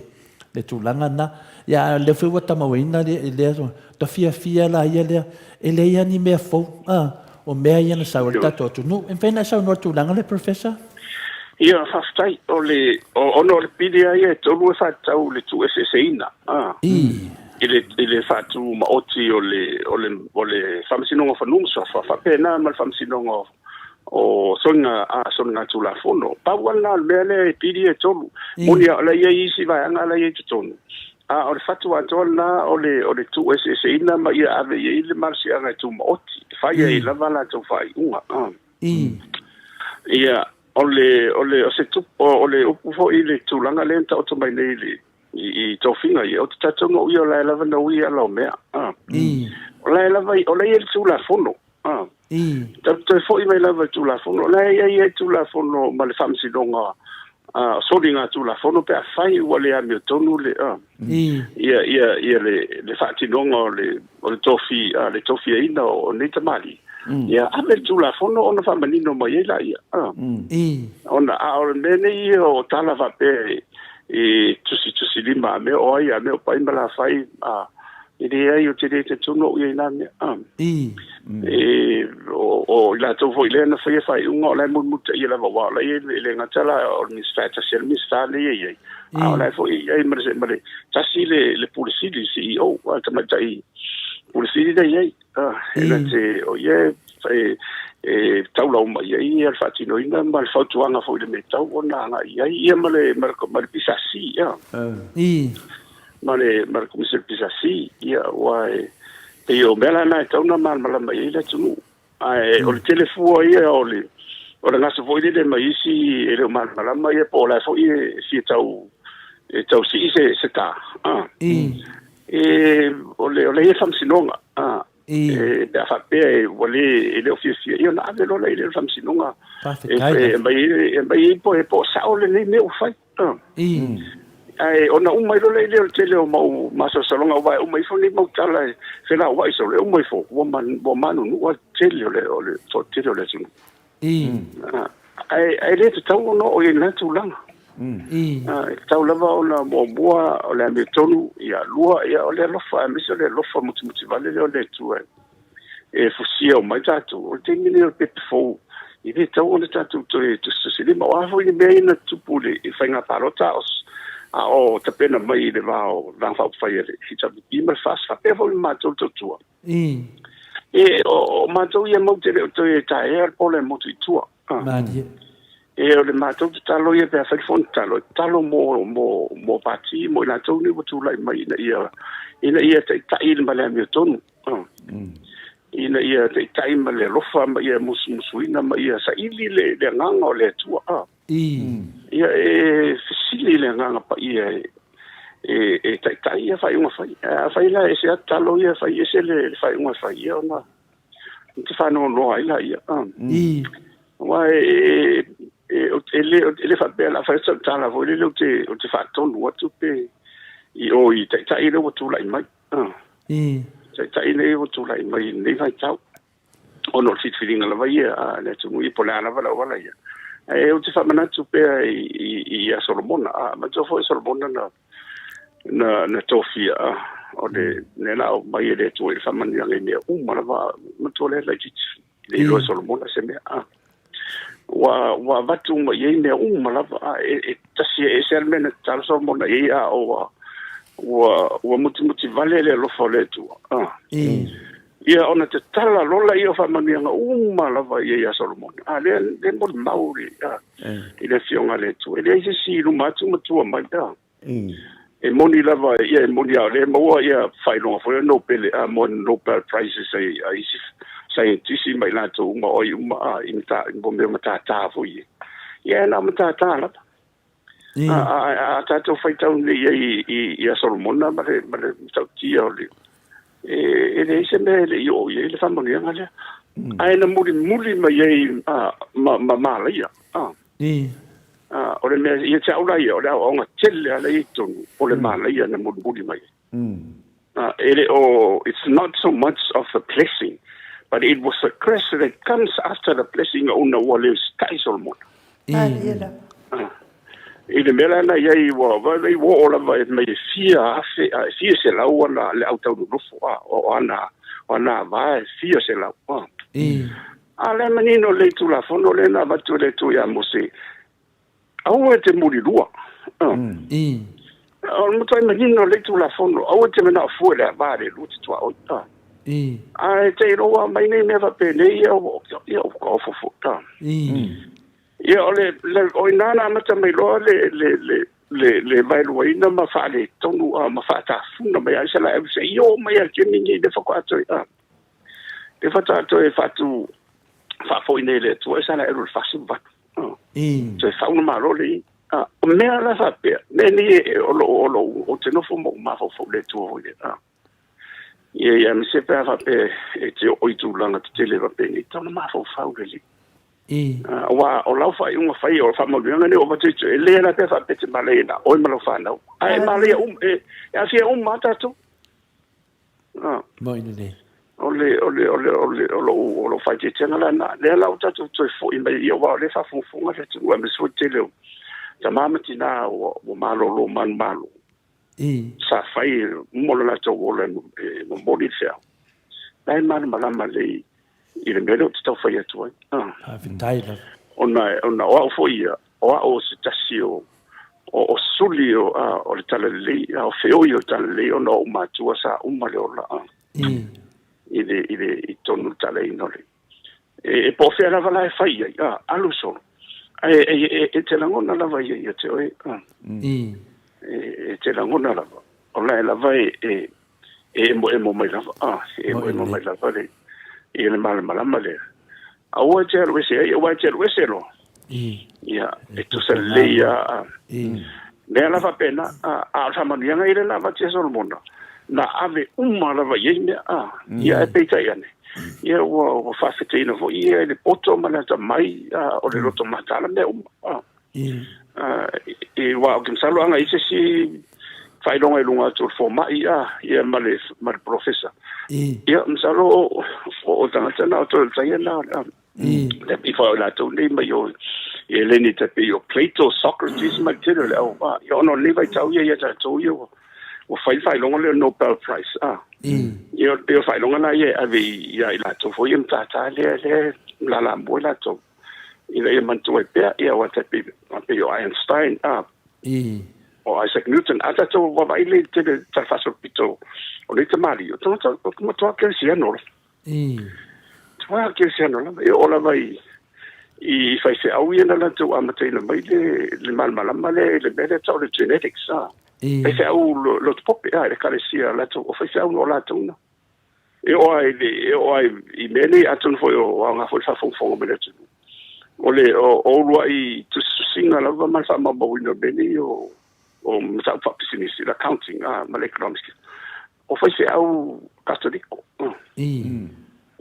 le tulaga lena. Ia a o lea foi ua tamauina lea, ua fiafia la ia lea, e leai lava ni mea fou, a, o mea ia na sau ai le tatou atunuu. E mafai ona e saunoa i le tulaga lea, Professor? Ia, faafetai. O le, ona o le pili lava ia e tolu e faatatau i le tuueseeseina, a. I le, i le faatumaoti o le, o le, o le Faamasinoga o Fanua ma Suafa, faapena ma le Faamasinoga o, o Soliga, a, Soligatulafono. Pau lava lena o le mea lea e pili e tolu. Moni lava o la e i ai isi vaega la e i ai i totonu, a o le fatu atoa lena o le, o le tuueseeseina ma ia ave i ai le malosiaga e tumaoti, e fai ai lava a latou faaiuga. A. Ia, o le, o le, o se tupu, o le upu foi i le tulaga lea na taoto mai nei i le, i tofiga ia, ou te talitonu au ia o la e lava na ui ala o mea. O la e lava, o la e i ai le Tulafono. Tatou te toe foi mai lava i le Tulafono. O la e i ai le Tulafono ma le Faamasinoga o Soligatulafono pe afai ua le amiotonu le, ia, ia, ia le, le faatinoga o le, o le tofi, le tofiaina o nei tamalii. Ia ave le Tulafono ona faamanino mai ai laia. Ona a o le mea nei ia o tala faapea i tusitusilima a mea o ai a mea o pai ma lafai a e leai ou te le talitonu au i ai na mea. E o i latou foi lea na faia faaiuga o la e mulimulitaia lava aua o la e le gata la o le Minisita e tasi a le Minisita lea e i ai a o la e foi e i ai ma le ma le tasi le le Pule Sili CEO a le tamaitai Pule Sili lea e i ai. E na te o ia e e taula uma i ai ia le faatinoina ma le fautuaga foi i le mea tau ona agai i ai ia ma le ma le ma le PSC ia. Ma le ma le Komisi o le PSC ia aua e pei o mea la na e tatau ona malamalama i ai le atunuu. Ae o le tele fua ia o le o le gasu foi lele mai isi e le o malamalama ia po o la foi e fia tau e tau sii se se tā. E o le o le ia faamasinoga a e pe a faapea e ua le e le o fiafia ia ona ave loa lea i le faamasinoga e e aumai e aumai ai po e po o sao lenei mea ua fai a. Ae ona uma ai loa lea o le tele o mau masalosaloga aua e uma ifo nei mau tala e felauai solo e uma ifo ua ua manunua le tele o le o le toatele o le atunuu. Ae ae le tatau ona oo i lena tulaga. E tatau lava ona muamua o le amiotonu, ia lua ia o le alofa, aemaise o le alofa mutimutivale lea o le Atua e fusia uma ai tatou. O le taimi lenei o le pepe fou, e le tatau ona tatou toe tusitusilima. O a foi ni mea ia na tutupu i le faiga palota a o tapena mai i le va o Vaega Faaupufai a le HRPP ma le FAST, faapea foi ma matou le Tautua. E o matou ia matou te le o toe taea le pola e motu i tua. Malie. E o le matou tatalo ia pe afai le fono tatalo, e tatalo mo, mo, mo pati, mo i latou nei ua tulai mai ina ia, ina ia taitai ma le amiotonu. Ina ia taitai ma le alofa ma ia musumusuina ma ia saili le, le agaga o le Atua. Ia e fesili le Agaga Paia e, e taitai ia faaiuga fai. Afai la e ese atu talo ia fai ese le, le faaiuga e fai ia ona te faanoanoa ai laia. Aua e, e, e, e, le, e le faapea la fai atu tala foi lele ou te, ou te faatonu atu pe i o i taitai lea ua tulai mai. Taitai lea ua tulai mai i lenei vaitau. ona o le filifiliga lava ia a le atunuu ia, po o le a lava le auala ia. Ae ou te faamanatu pea i, i, i a Solomona, a manatua foi Solomona na, na, na tofia, a, o le mea la o mai e le Atua i le faamanuiaga i mea uma lava, manatua lea laitiiti, le iloa e Solomona se mea, a. Ua, ua avatu uma i ai mea uma lava, a, e, e tasi e ese lava le mea na tatalo Solomona i ai, a ua, ua, ua mutimuti vale le alofa o le Atua, a. Ia ona tatala loa laia o faamanuiaga uma lava ia ia Solomona. A lea lea molimau le a i le afioga a le Atua. E leai se isi i luma atu ma tua mai a. E moni lava ia e moni a o lea e maua ia faailoga foi o Nobele a mo Nobel Prizes a a isi saienitisi ma i latou uma o ai uma a i mata i mea o matata foi ia. Ia e na o matata lava. A, a, a tatou faitau nei ai i a Solomona ma le, ma le matautia o le, e, e leai se mea e le i oo i ai le faamanuiaga lea. Ae na mulimuli mai ai a, ma, ma malaia. A. A, o le mea, ia te au la ia, o le aoaoga tele lava lea i totonu, o le malaia na mulimuli mai ai. E le o, it's not so much of the blessing, but it was the curse that comes after the blessing ona ua le usitai Solomona. I le mea la na i ai, ua vaai ua oo lava e mai e fia afe, e fia selau ana le au taunonofo, a, o ana, o ana ava e fia selau. A, a lea manino le Tulafono lea na avatu e le Atua ia Mose, Aua e te mulilua. O le matuai manino lelei Tulafono, aua e te manao fua i le ava a le Alua te tuaoi. Ae te iloa mai nei mea faapenei ia ua ia ua ofo foi. Ia o le, le o i ina na amata mai loa le le le le le vaeluaina ma faaletonu ma faatafuna mai ai Isaraelu se i oo mai lava i le taimi lenei lea faatoa toe lea faatoa toe faatu faafoi nei e le Atua Isaraelu i le 48. Toe fau le Malo le i. O mea la faapea, mea nei e, o lo o lo ou te nofo ma ou mafaufau i le Atua foi lea. Ia, ia, aemaise pe a faapea e te oo i tulaga tetele faapenei, tatau ona mafaufau lelei. Aua o lau faaiuga fai, o le faamanuiaga lenei ua avatu i e le la pe faapea e te malaia na oe ma lau fanau. Ae malaia uma, e aafia uma lava tatou. Moi lelei. O le, o le, o le, o le, o lou, o lou faaeteetega lena. Lea la ua tatou toe foi mai ia, aua o lea e faafogafoga le atunuu, aemaise foi le tele o tama ma tina ua, ua malolo manumalo. Sa fai uma lo latou ola e momoli le feau. La e malamalama lelei i le mea lea ou te tau fai atu ai. Faafetai lava. Ona, ona o au foi ia, o au o se tasi o, o, o suli o, a, o le talalelei, a, o feoi o le talalelei, ona o ou matua sa uma le ola a, i le, i le, i totonu o le talaina o le, e, e po o fea lava la e fai ai, a, alu solo. Ae e, e, e te lagona lava ia ia te oe, a, e, e te lagona lava. O la e lava e, e, e emoemo mai lava, a, e emoemo mai lava le, ia le malamalama lea. Aua e te alu ese ai, aua e te alu ese loa. Ia, e tusa lelei a, mea la faapena, a, a o le faamanuiaga ia lea na avatu ia Solomona, na ave uma lava i ai mea, a, ia, ae peitai ane, ia ua, ua faafetaiina foi ia i le poto ma le atamai, a, o le loto mataala mea uma, a. Aua ou te masalo ana i ai se isi faailoga i luga atu o le fomai a ia ma le ma le polofesa. Ia masalo o o tagata na o toe taia na le pei foi o latou nei mai o e le ni te pei o Plato, Socrates ma le tele o le au a ia ona o lenei vaitau ia ia tatou ia ua ua fai le faailoga lea o le Nobel Prize a. Ia o le pei o faailoga na ia e ave ia i latou foi ia matata lea lea lalamua i latou. ina ia manatua ai pea, ia aua tai pei, pei o Einstein, a, o Isaac Newton, a tatou vaavaai lea i le tele tala faasolopito o nei tamalii, o tagata o matua kerisiano lava. Matua kerisiano lava. E oo lava i, i faifeau ia na latou amataina mai le, le malamalama lea i le mea lea tau o le genetics, a. Faifeau lotu pope, a, i le ekalesia latou, o faifeau no latou na. E oo lava i le, e oo lava i mea nei, atonu foi o aoga foi le faafogafoga mai le atunuu. O le o, o uluai tusitusiga lava ma le faamaumauina o mea nei o, o mataupu faapisinisi, le accounting a, ma le economics. O faifeau Katoliko.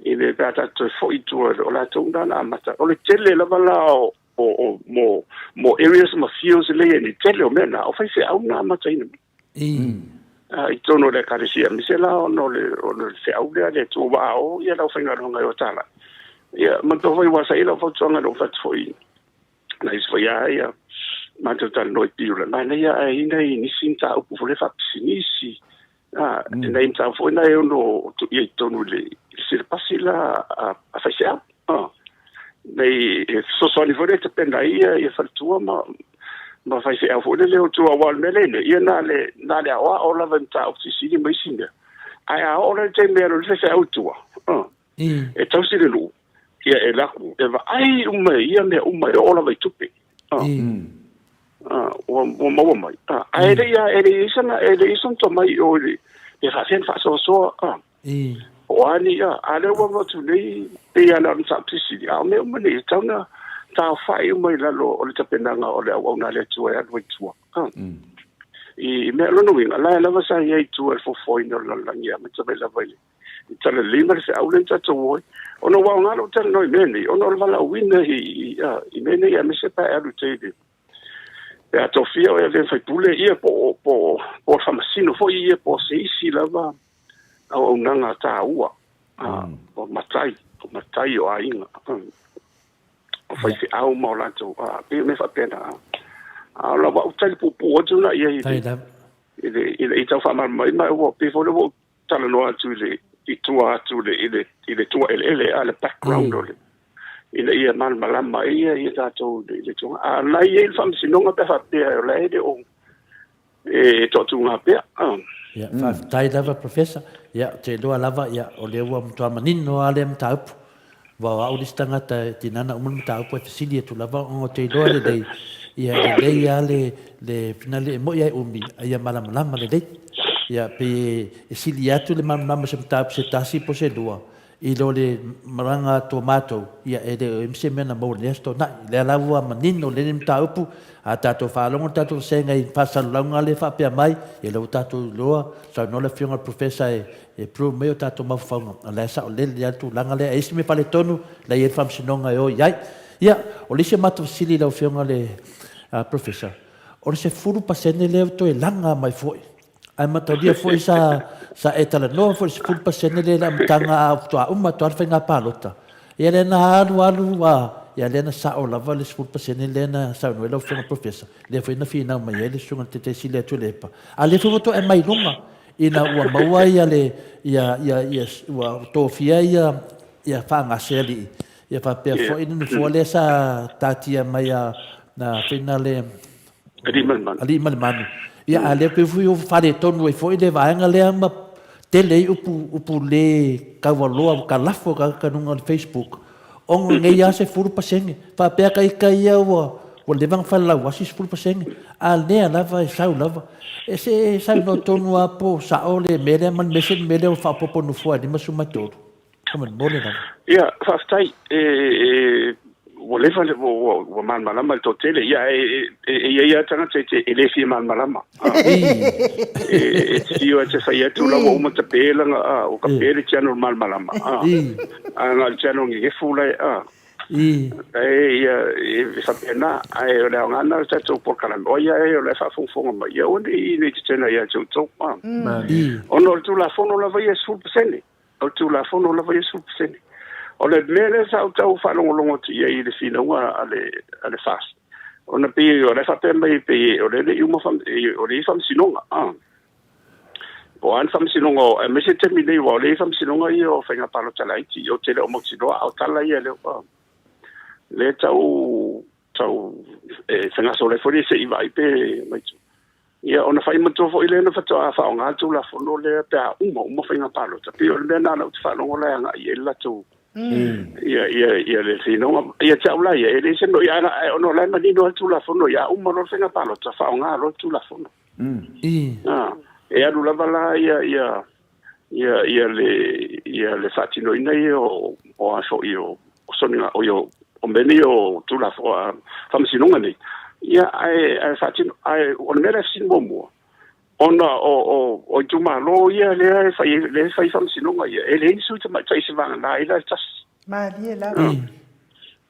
I le pe a tatou toe foi i tua, o latou na na amata. O le tele lava la o, o, o, mo, mo areas ma fields lea i ai nei, tele o mea na, o faifeau na amataina mai. I totonu o le Ekalesia, aemaise la ona o le, o le feau lea a le Atua ua ao ia le aufaigaluega e o talai. Ia, manatua foi ua sa i ai lau fautuaga na ou fai atu foi na isi foi lava ia matou talanoa i Piula, manaia ae i ai nisi mataupu foi lea faapisinisi, a, nai mataupu foi na e ono tuuia i totonu i le, i le silapasi la a, a faifeau. A, nei e fesoasoani foi lea e tapena ai ia, ia faletua ma, ma faifeau foi lele o tua, aua o le mea lea nei, ia na le, na le aoao lava i mataupu silisili ma isi mea. Ae a oo la i le taimi e alu ai le faifeau i tua, a, e tausi le nuu, ia e alu atu e vaai uma i ia mea uma e oo lava i tupe. A, a, ua, ua maua mai. A, ae le i, e le i ai sana, e le i ai sona tomai i o i le, pe faapefea ona faasoasoa, a. O a ni, a, a lea ua avatu nei, pei lava na o le mataupu silisili, a o mea uma nei, e tatau ona taofai uma i lalo o le tapenaga o le auauna a le Atua e alu ai i tua. A. I mea, lona uiga, la e lava sa i ai i tua i le foafoaina o le lalolagi e amata mai lava i le i talalelei ma le feau lea na tatou o ai. Ona ua aoga lou talanoa i mea nei, ona o le valaauina i, i, a, i mea nei, aemaise pe a e alu i tai i le pe a tofia oe e avea ma faipule, ia po o, po o, po o le faamasino foi ia, po o se isi lava auaunaga taua, a, o matai, o matai o aiga, o faifeau ma o latou, a, pei o mea faapena. A o lau au tali puupuu atu lena i ai i le, i le, i le, i tau faamalamalamaina, ma ua pei foi lea ua ou talanoa atu i le, i tua atu i le, i le, i le tua eleele, a le background o le, ina ia malamalama ai ia, ia tatou i le, i le tulaga. A o la e i ai le faamasinoga pe a faapea o la e le o e toatuga pea. Ia, faafetai lava Professor. Ia, ou te iloa lava, ia, o lea ua matua manino lava lea mataupu. Aua o au le isi tagata e tiga ona uma le mataupu ae fesili atu lava ona ou te iloa lelei, ia, e lelei lava le, le finale e moni lava e umi, a ia malamalama lelei. Ia, pei e sili atu le malamalama o se mataupu se tasi po o se lua, I lo le malaga atu o matou, ia e le o i ai se mea na maua i lenei Aso Toonai. Lea la ua manino lelei le mataupu, a tatou faalogo le tatou vasega i faasalalauga lea e faapea mai, ia lea ua tatou iloa, saunoa le Afioga i le Professor e prove mai o tatou mafaufauga, o la e saolele lava le tulaga lea. E i ai se mea faaletonu, la e i ai le Faamasinoga e o i ai. Ia, o le isi a matou fesili i lau Afioga i le Professor, o le 10% lea ua toe laga mai foi Ae mataulia foi sa Sa e talanoa foi i le 10% lea i le amataga a faatoa uma atu lava le faiga palota. Ia lea na alu alu a, ia lea na sao lava le 10% lea na saunoa ai lau Afioga i le Professor, lea foi na finau mai ai le Susuga i le Taitai Sili a Tuilaepa. A o lea foi ua toe aumai i luga ina ua maua ia le, ia, ia, ia, ua tofia ia, ia faagasealii, ia faapea foi le nofoa lea sa taatia mai a, na fina le, Alii ma le Manu. Alii ma le Manu. Ia, a lea pei foi ua faaletonu ai foi le vaega lea ma tele ai upu, upu le taualoa ua talafo tagata i luga o le Facebook, ona nei lava 10%. Faapea ka ita ia ua, ua leva ona falelauasi 10%, a lea lava e sau lava. E se saunoa tonu lava po o sao le mea lea ma le mea se mea lea ua faaopoopo nofoa e 53. Faamolemole lava. Ia, faafetai. E, e, ua leva le, ua, ua malamalama le toatele. Ia, e, e, e i ai lava tagata e, te, e le fia malamalama. Ah. E, e te fiu e te fai atu la ua uma tape langa, ah, o ka pe le channel malamalama. Ah. A nga le channel ngegefu la, ah. E, ia, e faapena, ae o le aoga lena o le tatou polokalame, o ia e o la e faafogafoga mai, ia aua ne i nei tetena ia te outou. Ah. Ona o le Tulafono lava ia e 10%. O le Tulafono lava ia 10%. O le mea lea sa ou tau faalogologo atu i ai i le finauga a le, a le FAST, ona pei o la e faapea mai pei o lea e le i uma o lea e i faamasinoga. Ah. Po o a ni faamasinoga, aemaise le taimi nei, aua o lea e i faamasinoga ia o faiga palota laiti, ou te le o mautinoa, a o tala ia lea, ah, lea tau, tau e fegasolo ai foi le se i vaai pe mai tua. Ia, ona fai matua foi lea na faatoa faaaoga le Tulafono lea pe a uma uma faiga palota. Pei o le mea lena o lea ou te faalogo la e agai i ai le latou ia, ia, ia le finauga. Ia te au la ia, e leai se mea, ia, ona o la e manino lava le Tulafono, ia uma loa le faiga palota, faaaoga loa le Tulafono. Ah, e alu lava la ia, ia, ia, ia le, ia le faatinoina ia o, o a foi o, o soniga, o, ia, o mea nei o Tulafono, a, faamasinoga nei. Ia, ae, ae faatino, ae o le mea lea e fesili muamua, ona o, o, o itumalo ia lea e fai, lea e fai faamasinoga ia, e leai ni sui tamaitai se vagana ai la e tasi. Malie lava.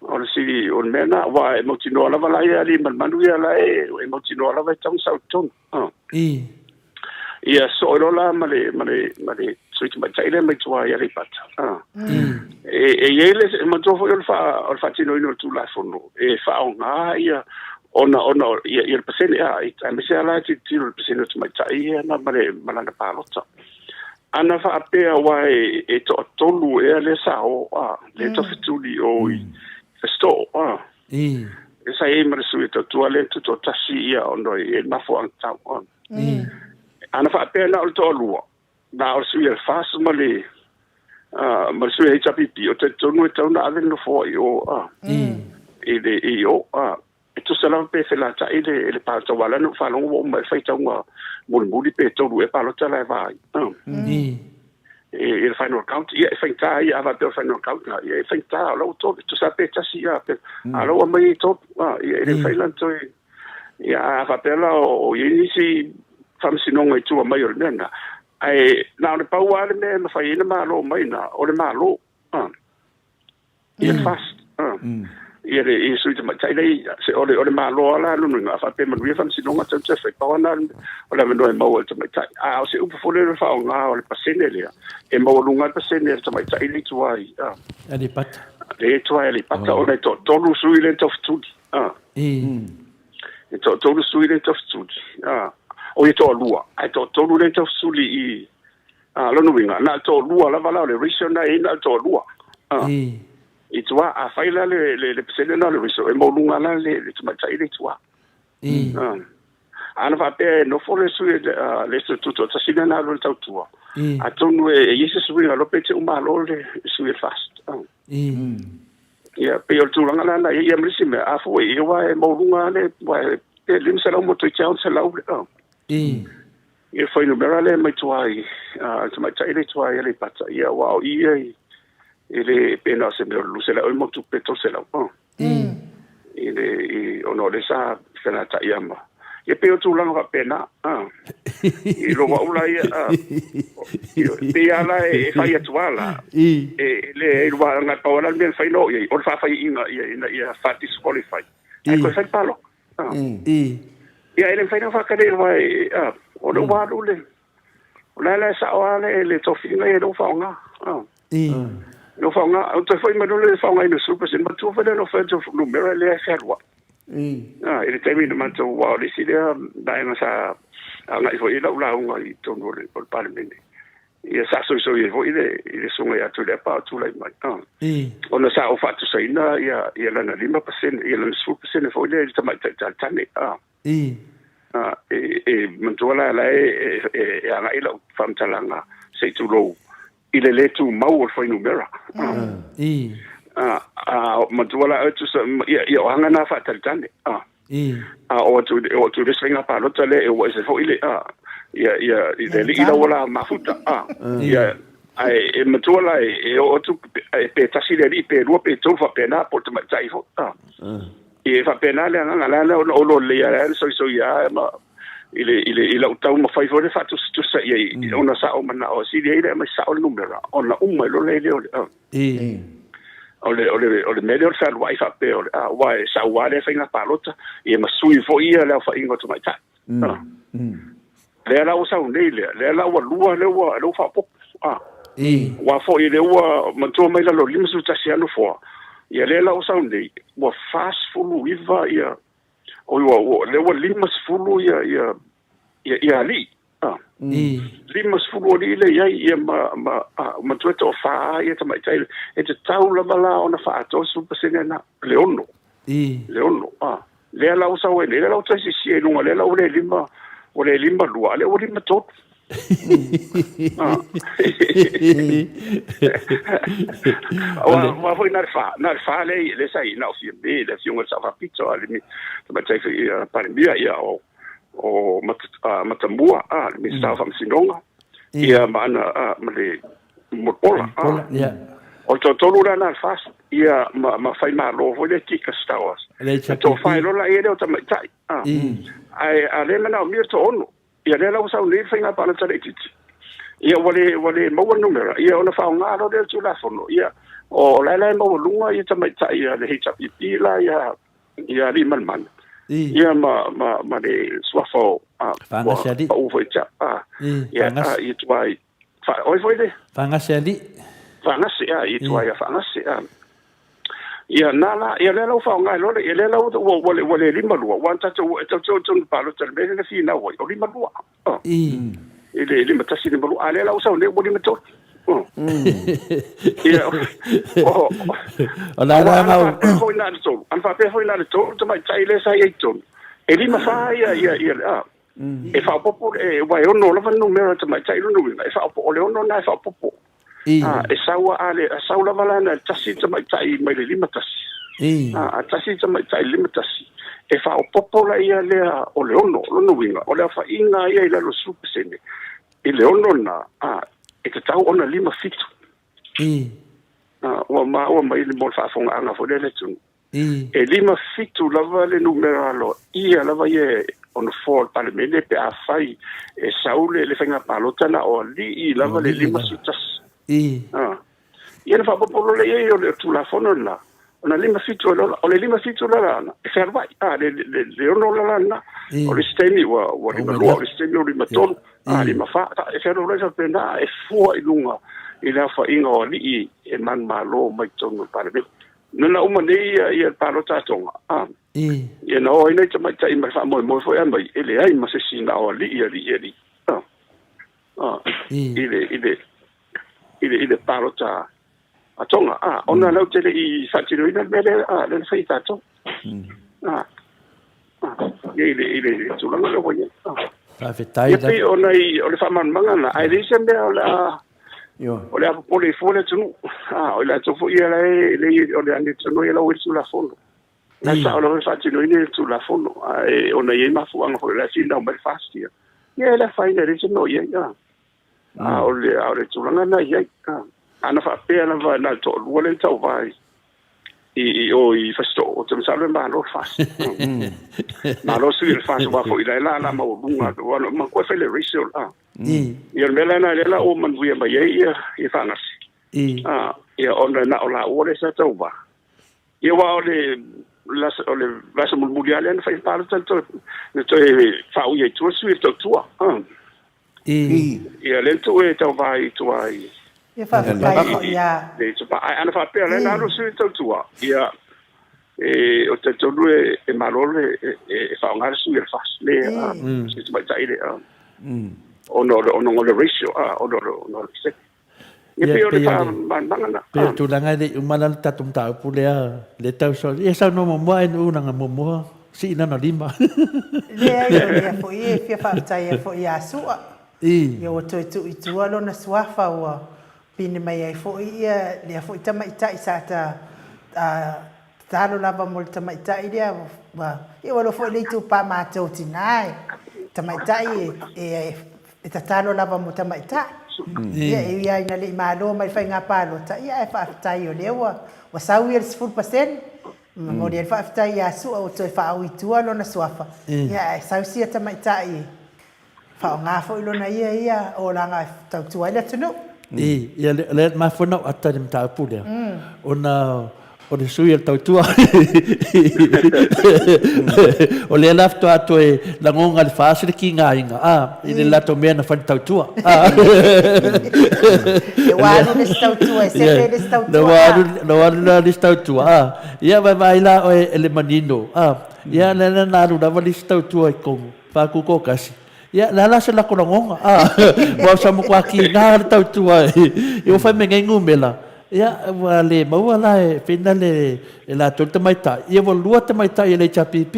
O le sili, o le mea lena, aua e mautinoa lava la ia alii ma le manu ia la e, e mautinoa lava e tatau ona sau i totonu. Ia soo loa la ma le, ma le, ma le sui tamaitai lea mai tua i Aleipata. E, e i ai le, e manatua foi o le, faa, o le faatinoina o le Tulafono, e faaaoga ia, ona, ona, ia, ia le pasene, a, aemaise lava la e tilotilo i le pasene o tamaitai ia na ma le, ma lana palota. Ana faapea aua e, e toatolu ea lea sa o, a, lea tafetuli o i Fasitoo, a. E sa i ai ma le sui tautua lea na tutoatasi ia ona e i ai le mafuaaga tatau, a. Ana faapea na o le toalua, na o le sui a le FAST ma le, a, ma le sui a HRPP, ou te talitonu e tatau ona ave le nofoa i o, a, i le, i o, a. E tusa lava pe felataʻi le, le palota, aua o la na ou faalogo ua uma ai le faitauga mulimuli pe tolu ea palota la e va ai. I, i le final count, ia e faigata ia, a faapea o le final count na, ia e faigata, o la ua tolu, e tusa lava pe tasi, ia, pe, a o la ua aumai e tolu, a, ia e le mafai la ona toe, ia, a faapea la o, o i ai nisi faamasinoga i tua mai o le mea lena, ae na ona pau lava le mea e mafai ai ona malo mai i ina, o le Malo. Ia le FAST. Ia le ia sui tamaitai lea se o le o le Malo lava la lona uiga a faapea e manuia faamasinoga tau te fai pau lava na o le avanoa e maua e le tamaitai. A o se upu foi lea o le faaaoga o le pasene lea e maualuga ai le pasene a le tamaitai lea i tua i Aleipata. Lea i tua i Aleipata ona e toatolu sui lea e taufetuli. E toatolu sui lea e taufetuli. O ia toalua ae toatolu lea e taufetuli i A, lona uiga, na o le toalua lava la o le ratio lena e i ai na o le toalua. A, i tua, a fai la le, le, le pasene lena o le ratio, e maualuga la le, le tamaitai lea i tua. A, ana faapea e nofo le sui, le tutoatasi lea na alu i le tautua, atonu e, e i ai se suiga loa pe te uma loa le sui o le FAST. A. Ia, pei o le tulaga la na i ai, ia ma le isi mea, a fua i ai, aua e maualuga lava le, aua e, pe 500 ma toeitiiti 600 le, a. Ia fuainumera lea mai tua i le tamaitai lea i tua i Aleipata, ia aua o i ia e le pe na o se mea o le 200 ea ma tupe 300 a. I le i ona o lea sa felataʻi lava ma ia pei o tulaga faapena a. I lou au la ia a pei lava la e fai atu lava la e le e lua na pau lava la le mea e mafai ona oo i ai o le faafaiaiga ia ina ia faa-disqualify ae toe fai le palota. Ia, e le mafai ona faatali aua e, o lea ua alu le, O le a la e sao lava le le tofiga ia i lou faaaoga. I lou faaaoga, ou toe foi mai loa le faaaogaina o le 10%, matua foi lea ona fai atu o numera lea e fealuai. I le taimi na matou, aua o le isi lea vaega sa agai foi i ai lau lauga i totonu o le Palemene, ia sa soisoi ai foi le i le Susuga ia Tuilaepa a o tulai mai, ona sa ou faatusaina ia lana 5%, ia lana 10% foi lea i le tamaitai taletane. E manatua la la e e agai lau faamatalaga se i tulou i le le tumau o le fuainumera. A manatua la oe tusa ia ia o aga na faatalitane. A oo atu oo atu i le isi faiga palota lea e ua ese foi le ia ia i le alii la ua la mafuta. Ia ae e matua la e oo atu pe tasi le alii pe lua pe tolu faapena po o le tamaitai foi. Ia e faapena le agaga, la la ona olo lelei lava le soisoi lava ma i le i le i lau taumafai foi le faatusatusa i ai mm. ona sa ou manao e sili ai le aumai sao le numera ona uma ai loa lea o le o le o le o le mea lea o le fealuai faapea o le a aua e sau lava lea faiga palota ia ma sui foi ia le aofaiga o tamaitai. Lea la ua sau nei lea, lea la ua lua lea ua lea ua faaopoopo. Ah. Aua foi lea ua matua mai lalo 51 lava nofoa. Ia lea la ua sau nei, ua 49 ia oi ua ua lea ua 50 ia ia ia, ia alii. Ah. 50 alii lea i ai ia ma ma ah, matua e toafa ia tamaitai e tatau lava la ona faaatoa 10% na le ono. Le ono. Ah. Lea la ua sau ai nei, lea la ua toe sisia i luga, lea la ua le lima, ua le lima lua, a lea ua lima tolu. Aua foi na o le fa, na o le fa lea, lea sa i, na o Fiame, le afioga i le Sao Faapito, a le Tamaitai foi Palemia, ia o, o Matamua, a, le Minisita o Faamasinoga, ia ma ana, ma le Mulipola. Mulipola, ia. O le toatolu la na o le FAST, ia, ma, ma Faimalo foi lea Tika Stowers. Le Na toafa ai loa la ia lea o tamaitai. Ah. Ae a lea e manaomia le toaono. Ia lea la ua sau nei le faiga palota laitiiti. Ia ua le, ua le maua le numera, ia ona faaaoga loa lea o le Tulafono. Ia, o la e la e maualuga ia tamaitai a le HRPP la ia, ia Aliimalemanu. Ia ma, ma, ma le suafa o, ah, ua pau foi ia te au. Ah, ia, ah, ia tuai. Fa, oi foi le? Fagase alii. Fagase, a, i tuai a Fagase, a. Ia, na la, ia lea la ua faaaoga ai loa le, ia lea la ua, ua, ua, ua le lima lua, ua tatou, e tatou te tonu palota i le mea lea na finau ai, o lima lua. Oh. I le lima tasi, lima lua, a lea la ua sau nei ua lima tolu. Oh. Ia, o, o la la ana faapea foi na le tolu, ana faapea foi na le tolu tamaitai lea sa i ai i totonu. E lima fa ia, ia, ia, a, E faaopoopo, e, aua e ono lava le numera o le tamaitai lona uiga, e faaopoopo, o le ono lena e faaopoopo. A, e sau a, a sau lava la na tasi le tamaitai mai le 51. A, a tasi le tamaitai le 51, e faaopoopo la ia lea o le ono, lona uiga, o le aofaiga ia i lalo o le 10% i le ono lena, a, e tatau ona 57. A, ua maua mai mo le faafofogaaga foi lea a le atunuu. E lima fitu lava le numera aloaia lava ia o nofoa o le Palemene pe afai e sau le le faiga palota na o alii lava le 51. Ia ona faaopoopo loa lea i ai o le Tulafono lena, ona 57 ai loa, o le 57 la lana e fealuai, a le le le ono la lana, o le isi taimi ua ua 52, o le isi taimi ua 53, a 54, e fealuai faapena, e fua i luga i le aofaiga o alii e manumalo mai totonu o le Palemene. Na uma nei ia ia le palota a Tonga, a. Ia na o ai nai tamaitai ma le faamoemoe foi aumai, e leai ma se isi na o alii, alii, alii. A. A. I le, i le, i le, i le palota a Tonga, a. Ona latou te le i faatinoina le mea lea, a, lea na fai e tatou. A. A. Ia i le, i le tulaga lea ua i ai. A. Faafetai. Ia pei o nai, o le faamalamalamaga lena, ae leai se mea o le a O le a popole ai fua le atunuu. A, o i latou foi ia la e le, o le amiotonu ia la ua i le Tulafono. La e sao lava e faatinoina le Tulafono, ae ona e i ai mafuaaga foi o la e finau mai le FAST ia. Ia e le afaina, e leai se mea o i ai. A, a o le, a o le tulaga lena e i ai. A, ana faapea lava na o le toalua lea na tauva i, i, i o i Fasitoo, ou te masalo e malo le FAST. Malo sui o le FAST, aua foi la e lala maualuga, aua na manatua e fai le ratio la. Ia o le mea la lena lea la ua manuia mai ai ia ia Fagase. A, ia ona na o laua lea sa tauva. Ia aua o le o le vaiaso mulimuli lava lea na fai palota na toe na toe faaui ai i tua le sui o le Tautua. Ia lea na tuu e tauva i tua i Ia faafetai foi ia. Le itupa. Ae ana faapea lea na alu le sui tautua, ia e o talitonu e e malo le e faaaoga le sui o le FAS le sui tamaitai le ona o le ona o le ratio ona o le percentage. Ia pei o le faamalamalamaga lena. Pei o le tulaga e le i uma la le tatou mataupu lea lea tau sau. Ia saunoa muamua ae nuu lana muamua sii lana lima. Leai o lea foi e fia faafetai ai foi ia Su'a. Ia ua toe tuu i tua lona suafa ua pine mai ai foi ia lea foi tamaitai sa ta tatalo lava mo le tamaitai lea ua ia ua iloa foi le itupa matou tina e tamaitai e e tatalo lava mo tamaitai. Ia e ui lava ina le i malo mai le faiga palota ia ae faafetai o lea ua ua sau ia le 10%. Momoli ai le faafetai ia Su'a ua toe faaui i tua lona suafa ia ae sau sia tamaitai e Faaaoga foi lona ia ia olaga e tautua ai le atunuu. I, ia le, le mafua na ou ata i le mataupu lea, ona o le sui o le tautua. O lea la faatoa toe lagoga i le FAST le kigaina, a, i le latou mea na fai i le tautua. Le ua alu le isi tautua e sefe le isi tautua. Le ua alu la le isi tautua, a, ia vaevaai la oe e le manino, a, ia lea la na alu lava le isi tautua i totonu. Faatutoatasi. Ia, le a la se lako lagona? A, ua sa matua kiga le tautua i ua fai mai nei numera, ia, ua le maua la e whina le, e latou le tamaitai. Ia, ua lua tamaitai e le HRPP.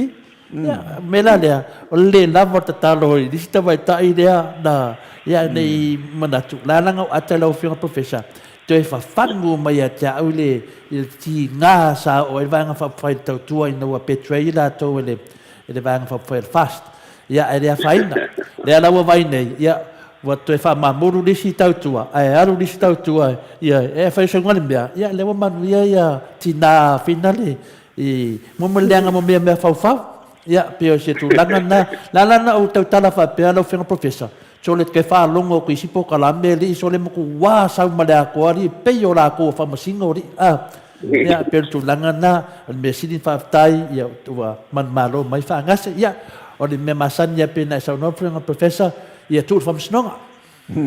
Ia, o le mea la lea, o le le lava o le tatalo i le isi tamaitai lea na, ia, ne i manatu, la la na ou ata i lau Afioga Professor, toe fafagu mai ia te au i le, i le tiga sa oo ai le Vaega Faaupufai i le tautua ina ua betray latou e le, e le Vaega Faaupufai o le FAST. Ia, ae le afaina. Lea la ua vaai nei, ia, ua toe faamamulu le isi tautua, ae alu le isi tautua, ia, e fai sau le mea, ia, lea ua manuia ia tina finale i mo mo leaga mo mea mea faufau. Ia, pei o se tulaga lena. La la na ou tautala faapea lau Afioga Professor, sole toe faalogo atu i isi polokalame alii sole matua sau ma le atoa alii pei o latou o faamasino alii. A. Ia, pei o le tulaga lena, o le mea sili ona faafetai, ia, ua manumalo mai faagase. Ia, o le mea masani lava pei ona e saunoa Afioga Professor, ia tuu i le Faamasinoga.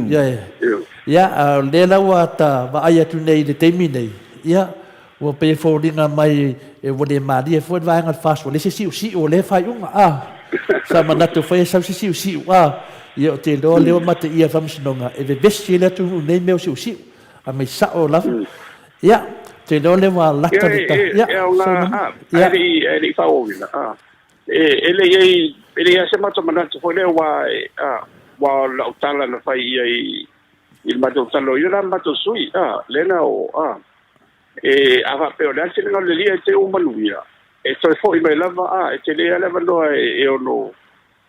Ia, ia, a o lea la ua ta vaai atu nei i le taimi nei, ia, ua pei e foliga mai ua le malie foi le vaega o le FAST, ua leai se siusiu o lea faaiuga, a. Sa manatu foi e sau se siusiu, a. Ia, ou te iloa o lea ua mateia e le Faamasinoga e vevesi ai le atunuu i nei mea o siusiu, a mai sao lava. Ia, ou te iloa lea ua lata le ta... Ia, e aoga, a, ae le i, ae le i faaauauina, a. E, e le i ai, e le i ai se matou manatu foi lea aua, a, aua o lau tala na fai i ai i le matou talanoaina la ma matou sui, a, lea na o, a, e, a faapea o le a le finagalo o le Alii ae te ua manuia, e toe foi mai lava, a, e tele lava le avanoa e, e ono,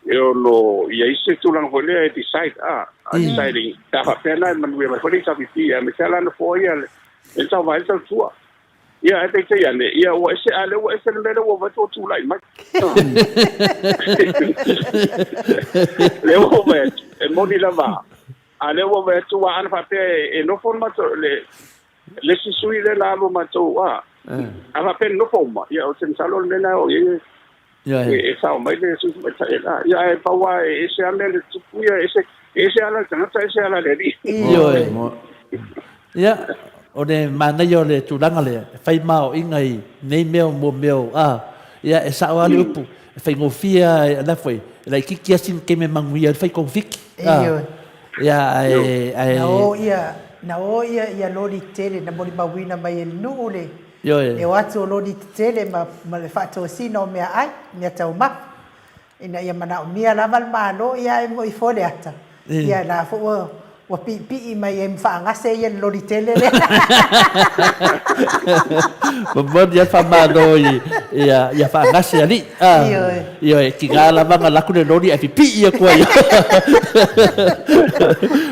e ono i ai se tulaga foi lea e decide, a, a deciding, pe a faapea la e manuia mai foi le HRPP, aemaise lava la nofoa ia le, le tauva ai le tautua. Ia, ae peitai ane, ia ua ese, a lea ua ese le mea lea ua vaai atu ua tulai mai. Lea ua vaai atu, e moni lava, a lea ua vaai atu, aua ana faapea e nofo le matou, le, le isi sui lea na alu matou, a, a faapea e nofo uma, ia ou te masalo o le mea lena e oo i ai e sao mai le sui tamaitai e la. Ia ae pau lava e ese lava mea na tupu ia, ese, ese ala le tagata, ese ala le alii. Ioe. Ia, o le manaia o le tulaga lea, e fai maoaiga i nei mea mo mea o, a, ia, e sao lava le upu, e faigofie lava, la foi, e laitiiti lava sina taimi e manuia ai le fai konifiti. A, Ioe. ia, ae, ae. Na o ia, na o ia ia loli tetele na molimauina mai e le nuu le Ioe. Le o atu o loli tetele ma, ma le faatosina o meaai, meataumafa, ina ia manaomia lava le Malo, ia ae moi foi le ata, ia la foi ua, ua piipii mai ai ma faagase ia le loli tele lea. Momoli lava le faamalo i, ia, ia faagase alii. A, Ioe. Ioe, tiga lava na alu atu le loli ae pipii atu ai.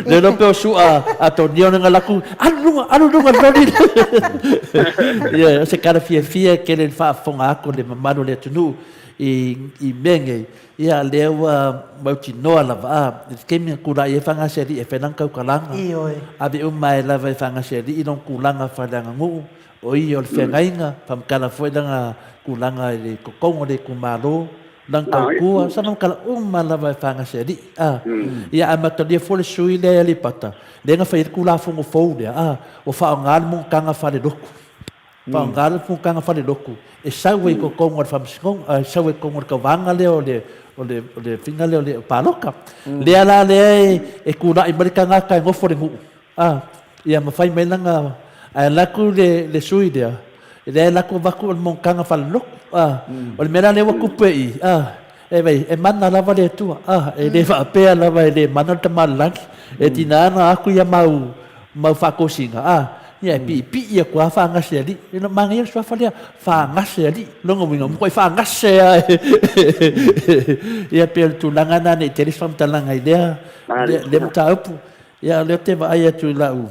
Le iloa pe o Su'a Atonia ona na alu atu, alu i luga, alu i luga le loli. Ioe, o se tala fiafia e tele i le faafofoga atu a le mamalu o le atunuu i, i mea nei, ia lea ua mautinoa lava, a, i le taimi na tulai ai Fagasealii e fai lana tautalaga, Ioe. ave uma ai lava e Fagasealii lona tulaga faaleaganuu, O ia o le feagaiga, faamatala foi lana tulaga i le totonu o le itumalo, Lana tautua, sana matala uma lava e Fagasealii, a. Ia ae matalia fua le sui lea e Aleipata, lea na fai ai le Tulafono fou lea, a, ua faaaoga le monotaga faalelotu. Faaaoga le monotaga faalelotu e sau ai i totonu o le Faamasinoga, e sau ai i totonu o le tauvaga lea o le, o le, o le faiga lea o le palota. Lea la lea e tulai mai le tagata e nofo i le nuu, A, ia ma fai mai lana, ae alu atu le, le sui lea, lea e alu atu avatu o le monotaga faalelotu, a, o le mea la lea ua tupu e i, a, e vaai, e mana lava le Atua, a, e le faapea lava e le mana le Tama a le Lagi, e tiga ona atu ia mau, mau faatosina, a, ia e piipii atu lava faagase alii. E le o manaia le suafa lea, faagase alii, lona uiga, ua matuai faagase lava e, ia pei o le tulaga lena ne i tele se faamatalaga i lea, lea mataupu. Ia, o lea ou te vaai atu i lau,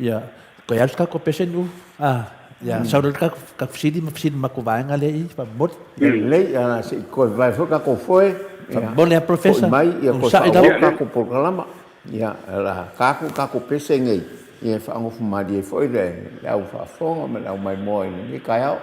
ia, toe alu se tatou pese nu, a, ia, sau loa le tatou fesili ma fesili ma matou vaega lea i i, faamolemole. Ia lelei, a se i toe vae foi tatou foe, ia, Faamolemole lava foi Professor, mai, ia toe onosai lava. faaauau tatou polokalama. Ia, o le a ta atu le tatou pese nei, ia e faagofo malie ai foi le au faafofoga ma le au maimoa i lenei taeao.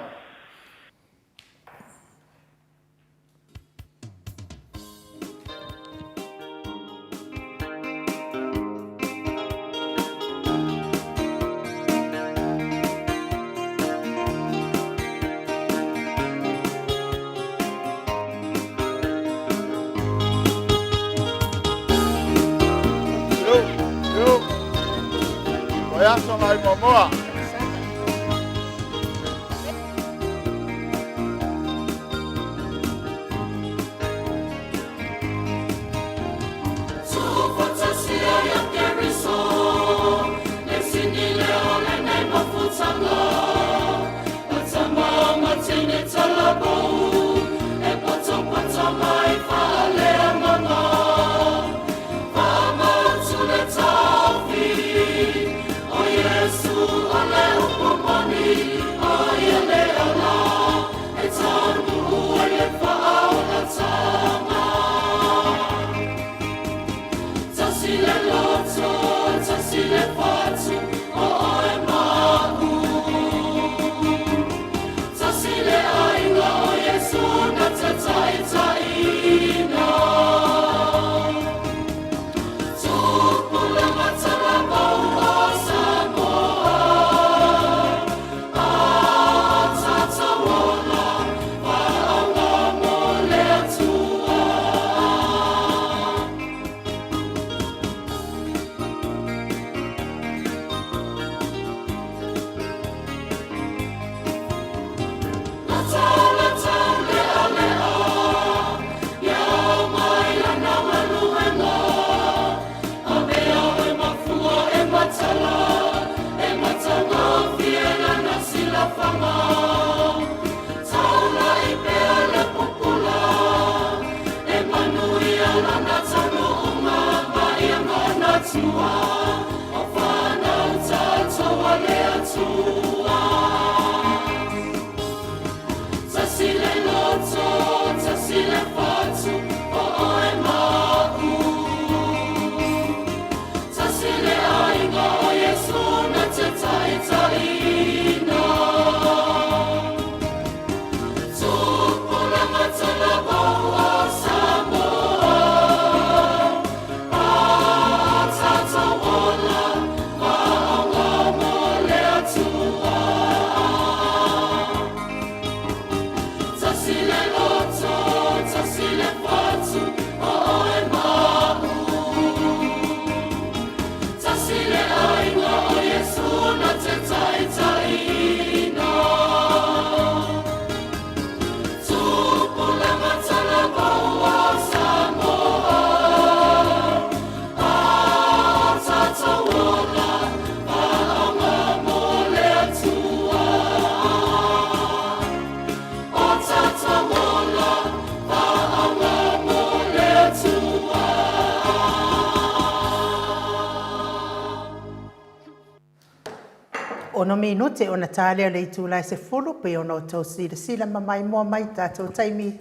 Ono minute ona ta lea o le itula e 10, pei ona outou silasila ma maimoa mai i tatou taimi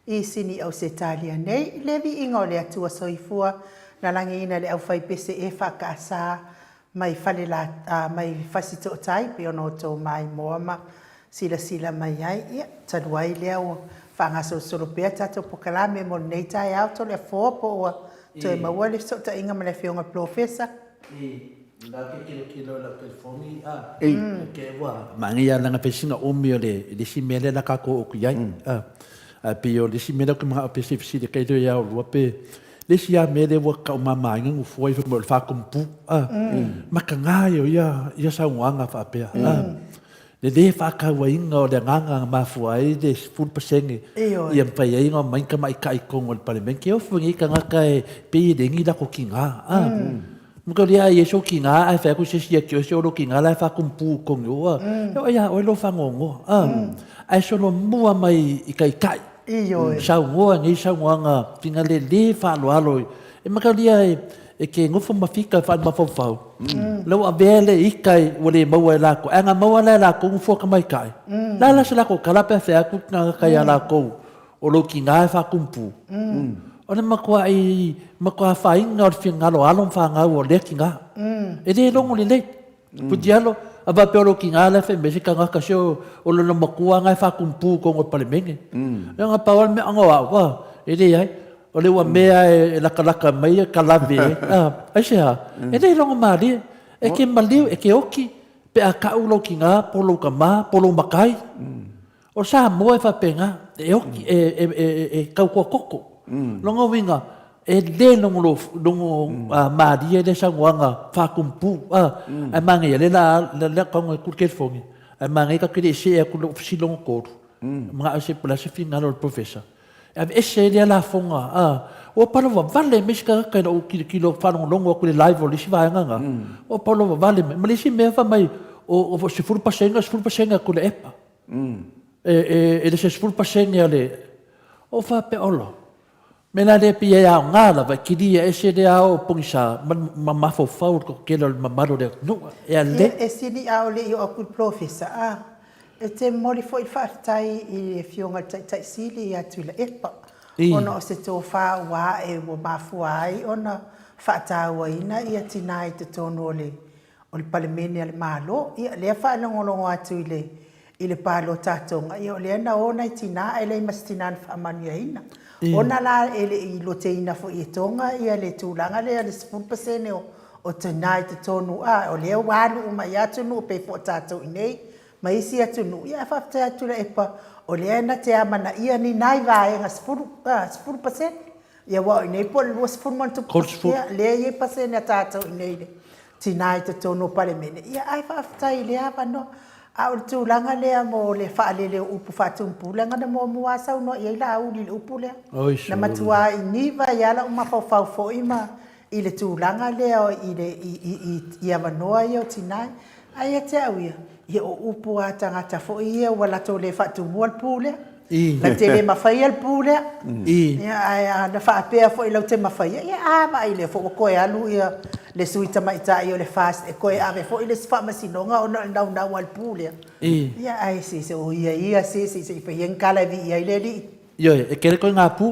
i Sini Ausetalia nei, i le viiga o le Atua Soifua na lagiina le aufaipese e faakaasa mai Fale mai Fasitootai, pei ona outou maimoa ma silasila mai ai. Ia, talu ai lea ua faagasolosolo pea tatou pokalame mo lenei taeao Toleafoa po ua toe maua le fesootaiga ma le Afioga i le Polofesa. La ke kilokilo i lau telefoni a ke ua manaia lana fesina umi o le le isi mea lea la tatou oo atu i ai a ae pei o le isi mea lea ou te manao pe se fesili atu ai lea ia oulua pe le isi lava mea lea ua taumamaina nofoa ifo mai o le faatumupu a mataga ia o ia ia saunoaga faapea a le le faatauaina o le agaga na mafua ai le 10% ia mafai ai ona omai tamaitai i totonu o le Palemene. Ke ofo nei tagata e pei e le ni lako tiga. A. Makalia ai e so tiga ae fai atu se isi ia te oe se o lou tiga la e faatumupu i totonu i o a. E oo ia oe lou faanoanoa. A. Ae solomua mai i taitai. Saunoa nei saunoaga finagale le faaaloalo e makalia e E te nofo ma fika e faale-mafaufau, la ua avea le ita ua le maua e lakou, ae ana maua la e lakou nofoa tamaitai, le a la se lakou tala pe a fai atu le tagata ia lakou o lou tina e faatumupu? O le matuai matua afaina o le finagalo o alo ma fanau o lea tina. E le logo lelei. Putialo, a faapea o lou tina la e fai mai se tagata se o lona matua lena e faatumupu i totonu o le Palemene. Leaga pau lava le mea, ana o au, a, e leai. O le ua mea e latalata mai e kalave ai. Aisea? E le iloga malie. E te maliu, e te oti pe a tau lou tina po o lou tama po o lou matai. O Samoa e faapena, e oti, e tautoa toto. Lona uiga, e le logo malie lea saunoaga faatumupu. Ae manaia, lea o le a tago atu le telefoni, ae manaia tatou te le i see atu i lou fesili lona tolu, manao se po o le a se finagalo o le Professor. E aveese ai lea lafoga, a, ua palovavale mai isi tagata i lou tilotilo faalogologo atu i le live o le isi vaega na, ua palovavale mai. Ma le isi mea fai mai, o 10%, 10% a Tuilaepa. E, e, e le se 10% a le, o faapea, ola, mea la lea pei e aoga lava e kilia ese le ao o pogisa ma, ma mafaufau o le toatele o le mamalu o le atunuu. E a le. E sili a o le i oo atu i le polofesa, a. E te momoli foi le faafetai i le Afioga i le Taitai Sili ia Tuilaepa ona o se tofa ua ae ua mafua ai ona faatauaina ia tina i totonu o le o le Palemene a le Malo. Ia lea faalogologo atu i le i le palota a Tonga, ia o lea na o nai tina ae leai ma se tina na faamanuiaina. Ona la e le i loteina foi e Tonga ia le tulaga lea o le 10% o o tina i totonu, a o lea ua alu uma i atunuu pei foi o tatou i inei ma isi atunuu, ia ae faafetai atu Tuilaepa o lea na te amanaia ni nai vaega 10%, ia aua o i inei po o le 20 ma ona tupu, ia lea e i ai pasene a tatou i inei i le tina i totonu o Palemene, ia ae faafetai i lea avanoa. A o le tulaga lea mo le faalele o upu faatumupu, leaga na muamua lava saunoa i ai Laauli i le upu lea. Na matua iniva ai lava lou mafaufau foi ma i le tulaga lea i le i i avanoa ia o tina. Ae ia te au ia, ia o upu a tagata foi ia ua latou le faatumua le pu lea. La te le mafaia le pu lea. Ia ae a na faapea foi lau te mafaia, ia a vaai lea foi ua toe alu ia le sui tamaitai o le FAST e toe ave foi le isi faamasinoga ona o le naunau a le pu lea. Ia ae se se o ia ia se se se i fai ia ni tala e vii ai le alii. Ioe, e tele koe ngā pū.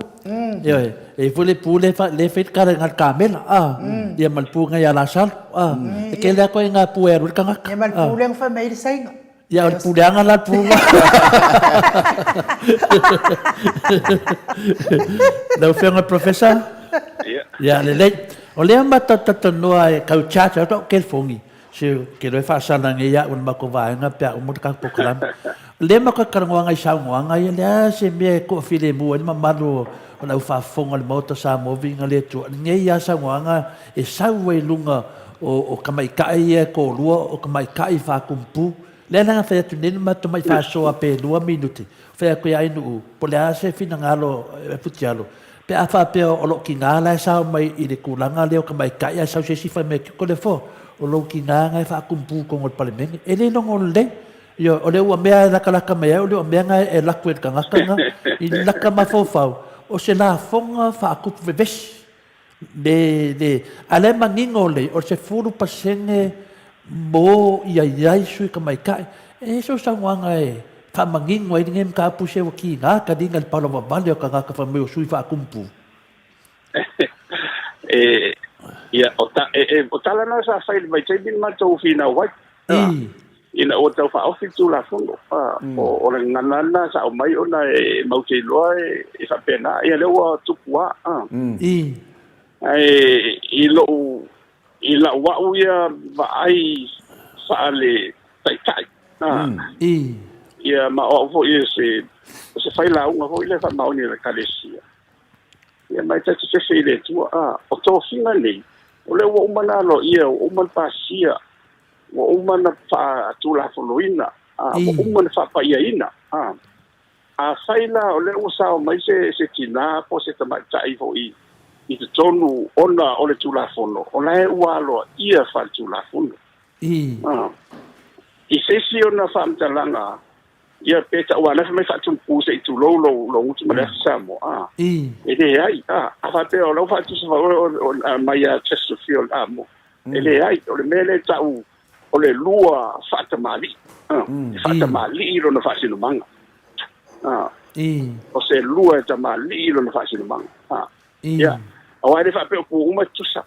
Ioe, e i foi le pū le fa, le fai le kala i ngā kamela, a. Ia ma le pū ngai a Lasalo, a. E tele a koe ngā pū e alu ai le tagata. Ia ma le pū lea na fai mai ai le Saina. Ia, o le pū leaga la le pū la. Lau Afioga i le Professor? Ia. Ia, lelei. O lea matou talatalanoa e tau charge atu au telefoni. Se ke loe faasala nei ia au e le matou vaega pe a uma le tatou polokalame. O lea matou te talanoaga i saunoaga ia, le a se mea e toafilemu ai le mamalu o le au faafofoga o le Maota Samoa viiga le Atua. Lenei lava saunoaga e sau ai i luga o tamaitai ia e toalua o tamaitai faatumupu. Lea la na fai atu nei le matou tamai faasoa pe 2 minute, fai atu ia Ainuu po o le a se finagalo e Putialo, Pe a faapea o lou tina la e sao mai i le tulaga lea o tamaitai ae sau se isi fai mai atu, Toleafoa, o lou tina na e faatumupu i totonu o le Palemene. E le logo lelei. Ioe, o le uamea e latalata mai ai, o le uamea na e laku e le tagata na i lata mafaufau, o se lafoga faatupu vevesi. Le, le, a o la e manino lelei, o le 10% mo ia i ai sui tamaitai. E i ai sou saunoaga e faamanino ai lenei mataupu se ua tiga taliga i le palovavale o tagata fai mai o sui faatumupu? E, ia, o, ta, e, e, o tala na sa fai i le vaitaimi na matou finau ai. I. Ina ua tau faaofi le Tulafono, o le gagana lena sa aumai ona e matou te iloa e faapena, ia lea ua tupu lava. Ae i lou i lau au ia vaai faale-taitai, ia ma o au foi o se o se failauga foi lea faamaoni a le Ekalesia, ia ma e ta te fefe i le Atua. O tofiga nei, o lea ua uma ona aloaia, ua uma ona pasia, ua uma ona faatulafonoina, ua uma ona faapaiaina. Afai la o lea ua sao mai se se tinā po o se tamaitai foi i totonu ona o le Tulafono, o la e ua aloaia faaletulafono. I se isi ona faamatalaga, ia pe tau ananafi mai faatumupu se i tulou lou lou gutu ma le afi Samoa, e leai. A faapea o la ua faatusa foi mai ia Chesterfield, e leai. O le mea lea e tau o le lua faatamalii, e faatamalii lona faasinomaga. O se lua e tamalii lona faasinomaga. Ia, aua e le faapea o pū uma e tutusa.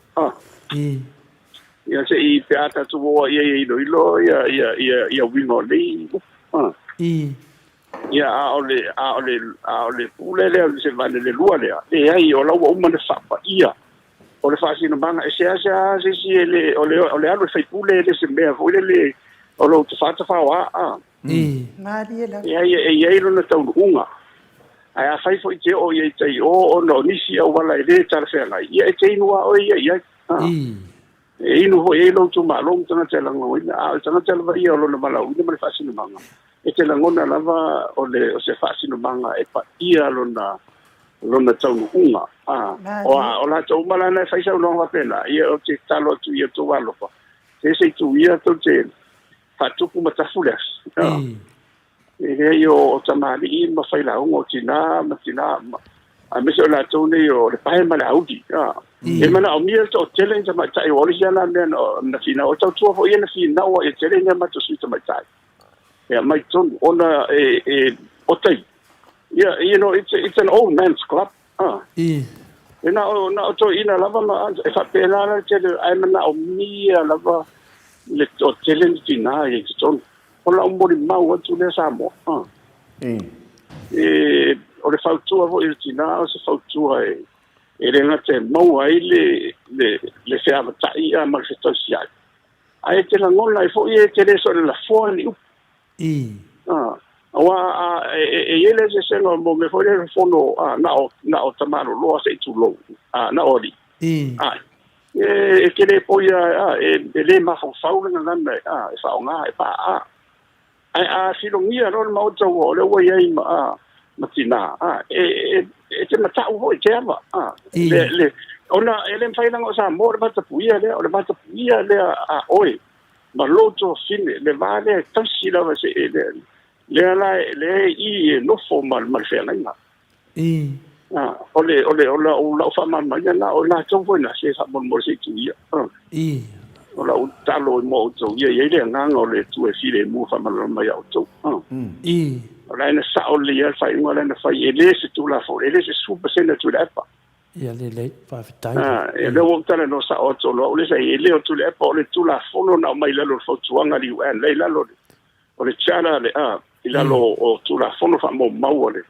Ia se i pe a tatou o ai e iloilo ia ia ia ia uiga o nei upu. Ia a o le a o le a o le pule lea o se vale le lua lea, leai o la ua uma ona faapaia o le faasinomaga e seasea se isi e le o le o le alu e faipule e le o se mea foi lele o lou tafatafaoa a. Malie lava. Leai e i ai lona taunuuga. Ae afai foi e te oo i ai tai o ona o nisi auala e le talafeagai, ia e te inu lava oe ia i ai. E inu foi i ai lou itumalo ma tagata e lagolagoina, a o le tagata lava ia o lona valaauina ma le faasinomaga, e te lagona lava o le o se faasinomaga e paia lona lona taunuuga. A, o, o latou uma la na e fai saunoaga faapena, ia ou te tatalo atu ia outou alofa, se se i tuu ia tou te faatupu ma tafu le afi. E leai o tamalii ma failauga o tina ma tina ma aemaise o latou nei o le pae ma le auli. E manaomia le toatele ni tamaitai aua o le isi lava lena mea na finau. O tautua foi ia na finau ai e tele ni a matou sui tamaitai e aumai i totonu ona e o tai. Ia, you know, it's an old man's club. E na o, na o toeaiina lava ma e faapena la le tele, ae manaomia lava le toatele ni tina i totonu. O lau molimau atu lea Samoa. E, o le fautua foi i le tina, o se fautua e, e le gata e maua ai le, le, le feavatai ma le fetausiai, ae e te lagona ai foi e te le soona lafoa ni upu. Aua a, e, e, e i ai le eseesega mo mea foi lea fono a, na o, na o tamaloloa se i tulou, a, na o alii. A, e, e te le poia, a, e, e le mafaufau le gagana e, a, e faaaoga, e paa. Ae a silogia loa le maota ua o lea ua i ai ma, a, ma tinā, a, e, e, e te matau foi, te ava, a, le, le, ona e le mafai leaga o Samoa o le vatapuia lea, o le vatapuia lea a oe, ma lou tuafafine, le va lea e tausi lava se, le, lea la, lea e i e nofo ma, ma le feagaiga. Ah, o le, o le, o lau, lau faamalamalamaina lena, o latou foi na, se faamolemole se i tuu ia. Ah. O lau talo i mua o outou ia, e i ai le agaga o le Atua e filemu e faamalamalama ia outou. Ah. O la e na sao lelei lava le faaiuga lea na fai, e le se Tulafono, e le se 10% a Tuilaepa. Ia lelei, faafetai. Ah, e lea ua ou talanoa sao atu o au le sa e le o Tuilaepa, o le Tulafono na aumai i lalo o le fautuaga a le UN, lea i lalo o le Charter a le, ah, i lalo o Tulafono faamaumau a le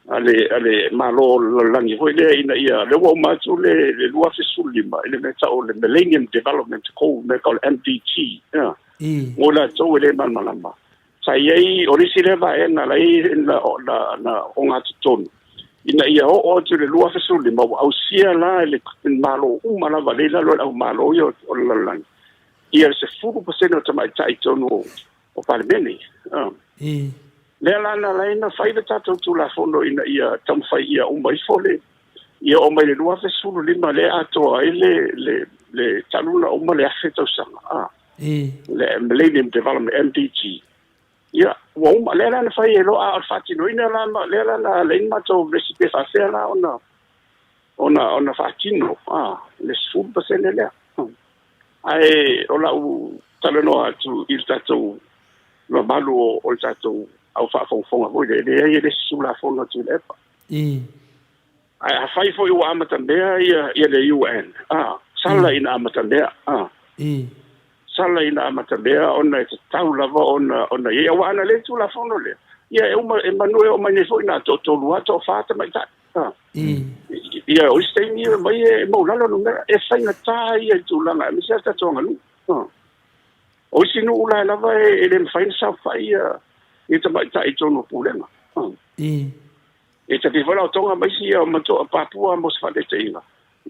a le a le Malo o le lalolagi foi lea ina ia lea ua uma atu le le 2015 i le mea tau o le Millennium Development Goal mea tau o le MDG yeah. Mo latou e le malamalama sa i ai o le isi lea vaega la i na na na ogatotonu ina ia oo atu i le 2015 ua ausia la e le Malo uma lava lea i lalo o le aumalo ia o le lalolagi ia le 10% o tamaitai i totonu o o Palemene. Lea la na ala ai ona fai le tatou Tulafono ina ia taumafai ia uma ifo le ia oo mai le 2015 lea atoa ai le le le talu ona uma le 1000 tausaga a le Millennium Development MDG. Ia ua uma lea la na fai e loa a o le faatinoina la ma lea la na ala ai ona matou vevesi pe faafefea la ona ona ona faatino a le 10% lea. Ae o lau talanoa atu i le tatou mamalu o le tatou au faafogafoga foi lea, e leai e le se Tulafono a Tuilaepa. Ae afai foi ua amatamea ia, ia le UN, a, sala ina amatamea, a. tatala ina amatamea ona e tatau lava ona ona i ai. Aua ana le Tulafono lea, ia e uma e manu e oo mai nei foi na toatolu lava, toafa tamaitai. A. Ia, o isi taimi e omai e maulalo numera, e faigata ia i tulaga aemaise lava le tatou aganuu. A. O isi nuu la e lava e le mafai ona saofai ia tamaitai i totonu o pulega. A. E ta te foi la o Tonga ma isi ia ma to Papua mo se faataitaiga.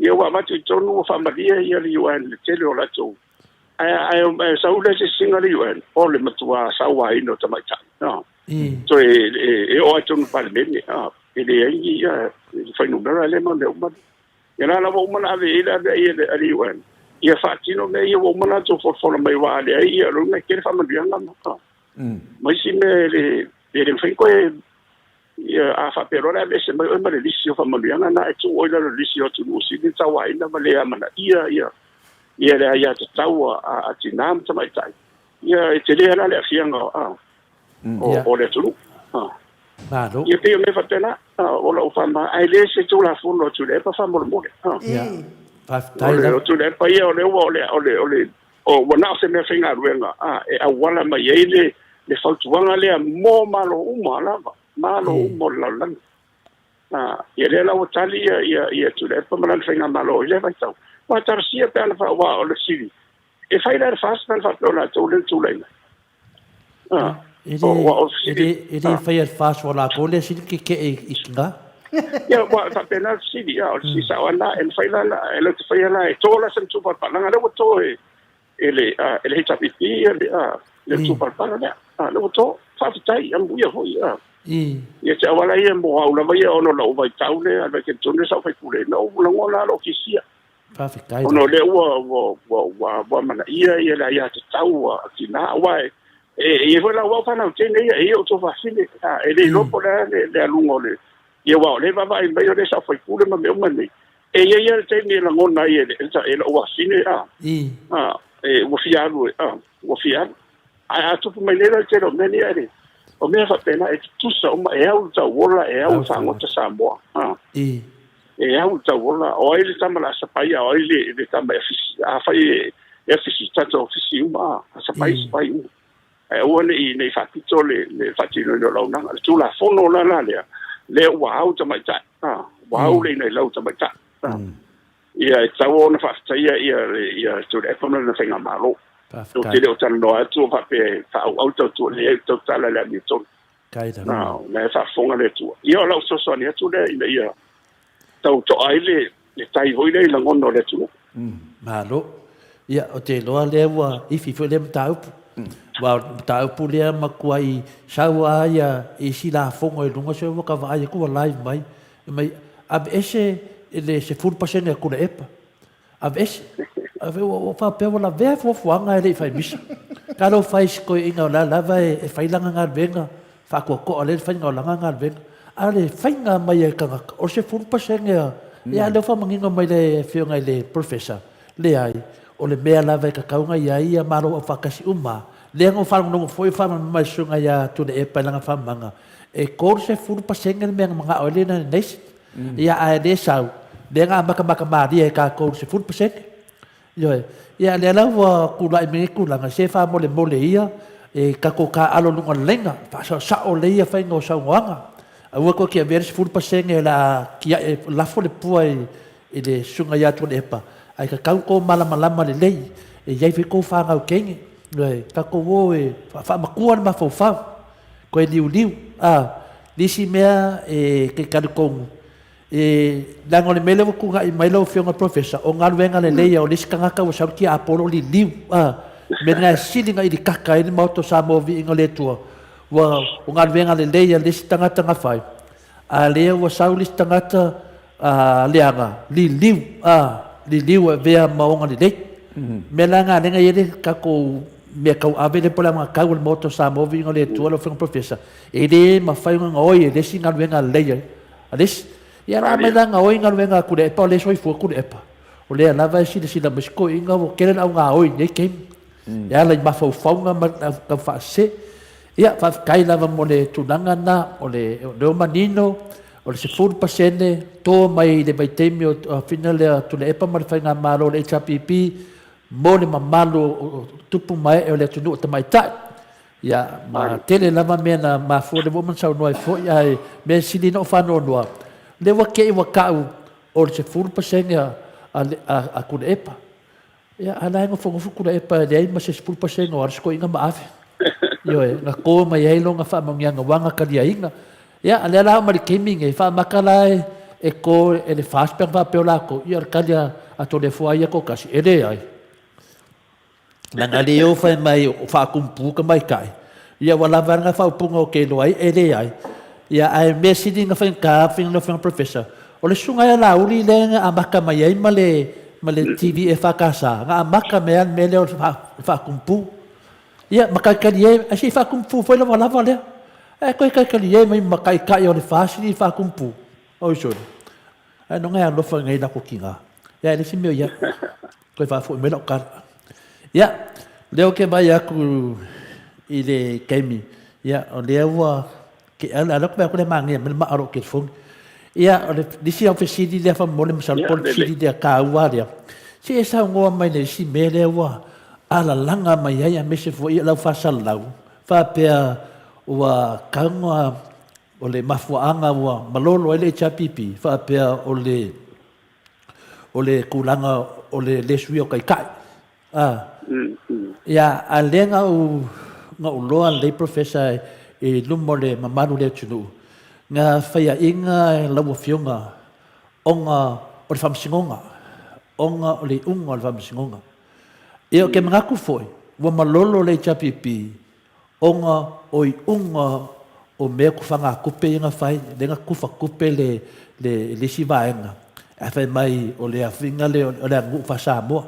Ia ua avatu i totonu ua faamalie ia le UN le tele o latou. Ae ae ae sau le asiasiga a le UN o le matua sauaina o tamaitai. No. Toe e, e oo ai totonu Palemene. Ah, e leai ni ia fuainumera lea ma mea uma. Ia la la ua uma ona ave i ai le ave ai a le UN. Ia faatino mea ia ua uma ona latou folafola mai aua a leai ia lona e tele faamanuiaga ma ma isi mea e le e le mafai ona toe Ia, a faapea loa le aveese mai oe ma le lisi o faamanuiaga na, e tuu oe i lalo o le lisi o atunuu sili tauaina ma le amanaia ia, ia le aiatatau a, a, a tinā ma tamaitai. Ia, e tele la le aafiaga o, a, o, o le atunuu. A. Malo. Ia, pei o mea faapena, a, o lau faama, ae le se Tulafono a Tuilaepa faamolemole. A. Ia, faafetai lava. O Tuilaepa ia, o lea ua, o le, o le, o le, o, ua na o se mea faigaluega, a, e auala mai ai le, le fautuaga lea mo Malo uma lava, Malo uma o le lalolagi. A, ia lea la ua tali ia, ia, ia Tuilaepa ma lana faigamalo i lea vaitau. Ua talosia pe ana fa, aua o le fesili, e fai la e le FAST pe ana faapea o latou lea na tulai mai. A, E le, e le, e le faia e le FAST aua o latou lea e sili tetee i tina. Ia, ua faapena le fesili, a o le fesili sao lava lena, e mafai la ona, e latou te faia la, e to la se matupalapalaga, lea ua to e, e le, a, e le HRPP ia le, a, le matupalapala lea, a, lea ua to, faafetai, amuia foi, a. Ia te auala ia mo au lava ia ona o lou vaitau lea, le vaitaimi tonu lea sa ou faipule, na ou lagona lava lou fiafia. Faafetai. Ona o lea ua, ua, ua, ua, ua amanaia ia le aiatatau a tina, aua e, e i ai foi lau au fanau teine ia, e i ai ou tuafafine, a, e le iloa po o le a le, le aluga o le, ia aua o lea e vaavaai mai o lea sa ou faipule ma mea uma nei. E i ai lava le taimi e lagona ai e, e, e lou afafine, a, a, e, ua fia alu, e, a, ua fia alu. Ae a tupu mai nei la le tele o mea nei, ae le, o mea faapena e tutusa uma, e au le tauola, e au le fagota Samoa. A. E au le tauola, o ai le tama o le a sapai, a o ai le, le tama e afisi. Afai e, e afisi, tatou afisi uma, a sapai, sapai uma. Ae aua ne i, ne i faapito le, le faatinoina o le auaunaga. Le Tulafono la la lea, lea ua au tamaitai, a, ua au le inailau tamaitai. A. Ia, e tatau ona faafetaia ia, ia Tuilaepa ma lana faigamalo. Ou te le o talanoa atu o faapea e faaauau tautua, leai, o tautala i le amiotonu. Na, o la e faafofoga le Atua. Ia, o lau fesoasoani atu lea ina ia tau toa ai le, le tai foi lea i lagona o le atunuu. Malo. Ia, ou te iloa lea ua ifi foi lea mataupu. Aua o le mataupu lea matuai sau lava ia isi lafoga i luga, se ua ta vaai atu ua live mai. Fai mai, aveese le 10% a Tuilaepa. Aveese. Ave ua, ua faapea ua lavea fuafuaga e le i fai misa. Talofa i si toeaina o la lava e, e fai lana galuega, faatoatoa lea le faiga o lana galuega. A o le faiga mai a le tagata, o le 10% a, ia a lea ua faamanino mai le afioga i le Professor, leai, o le mea lava e tatau ona i ai ia Malo Aufaatasi uma, lea na ou faalogologo foi o faamalamalama mai le susuga ia Tuilaepa i lana faamalamalamaga, e 30% le mea na manao ai le United Nations. Ia ae le sau, lea na amatamata malie e tatou i le 10%. Ioe. Ia lea la ua tulai mai ai tulaga, se faamolemole ia e tatou taaalo i luga o le laina, faasaosao lelei ia faiga o saunoaga. Aua tou te avea le 10% o le a tiai, lafo le pua i le susuga ia Tuilaepa, ae tatau tou malamalama lelei, e i ai foi tou fanau teine. Ioe, tatou o e faamatua le mafaufau. Toe liuliu, a. Le isi mea e te talitonu, e, leaga o le mea lea ua tuuna'i mai lau Afioga i le Professor, o galuega lelei ia, o le isi tagata ua sau le tiapolo liliu, a. O le mea lena e sili ona ilikaka ai le Maota o Samoa Viiga o le Atua, ua, o galuega lelei a le isi tagata na fai, A lea ua sau le isi tagata a leaga, liliu, a, liliu e avea ma ona lelei. Mea la na lea na i ai le tatou mea tauave lea po o le anagatau a le Maota o Samoa Viiga o le Atua lau Afioga Professor, e le mafai ona gaoi e le isi galuega lelei a le isi. Ia la aumai la gaoi galuega a Tuilaepa o lea e soifua Tuilaepa. O lea lava e silasila mai si toeaina ua tele le au gaoi i lenei taimi e ala i mafaufauga ma le tau faasese. Ia, faafetai lava mo le tulaga lena, o le, o lea ua manino, o le 10% to mai i le vaitaimi o Fina lea Tuilaepa ma le Faigamalo o le HRPP, mo le mamalu o tupu ma ee o le atunuu o tamaitai. Ia, ma tele lava mea na mafua lea ua uma ona saunoa ai foi, ae mea sili na ou faanoanoa, lea ua te i ua tau o le 10% a Tuilaepa. Ia, a o la e nofonofo Tuilaepa e leai ma se 10% o alu si toeaina ma ave. Ioe, na to mai ai lona faamanuiaga ua na taliaina. Ia, a lea la oo mai le taimi lenei, faamata la e to e le FAST pe ana faapea o latou, ia o le tali a Toleafoa ia toatasi, e leai. Leaga le o fai mai o faatumupu tamaitai, ia ua lava lena faaupuga ou te iloa ai e leai. Ia ae mea sili na faigata faiga lau Afioga Professor, o le susuga ia Laauli lea na amata mai ai ma le ma le TV EFKS, na amata mai lava le mea lea o le faatumupu. Ia ma talitalie ai, ae se i faatumupu foi lavalava lea. Ae toe talitalie mai ma taitai o le FAST i faatumupu. Oi sole. Ae no ngai alofa ngai lako tina. Ia e le isi mea o ia. Toe faafoi mai lau tala. Ia, lea ou te vaai atu i le taimi, ia, o lea ua ke ala ala ku le manaia mai le maa o lou telefoni. Ia, o le isi au fesili lea faamolemole masalo po o le fesili lea taua lea. Se i e saunoa mai i le isi mea lea ua alalaga mai ai aemaise foi o lau faasalalau faapea ua tago O le mafuaaga ua malolo ai le HRPP, faapea o le o le tulaga o le le suia o taitai. A. Ia, a lea na ou na ou loa lelei Professor i luma o le mamalu o le atunuu, na faiaina e lau Afioga ona o le Faamasinoga, ona o le iuga o le Faamasinoga. Ia, ou te manatu foi, ua malolo le HRPP Ona o iuga o mea tufagatupe ia na fai, lea na tufatupe le le isi vaega, ae fai mai o le afiga lea o le aganuu faa-Samoa.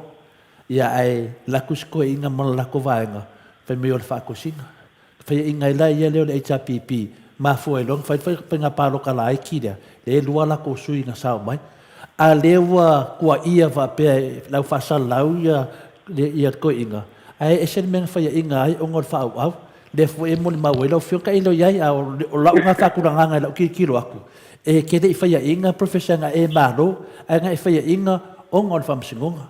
Ia ae alu atu isi toeaiina ma le latou vaega, fai mai o le faatosina. Faiaina ai la ia lea o le HRPP, mafua ai loa ona fai le faiga palota laiti lea, lea e lua latou sui na sao mai. A lea ua tuaia faapea e lau faasalalau ia le toeaina, ae ese le mea na faiaina ai ona o le faaauau. Lea foi e molimau ai lau Afioga, tailo i ai, a o lau lena faatulagaga i lau tilotilo atu, e te le i faiaina Professor na e malo, ae na e faiaina ona o le Faamasinoga.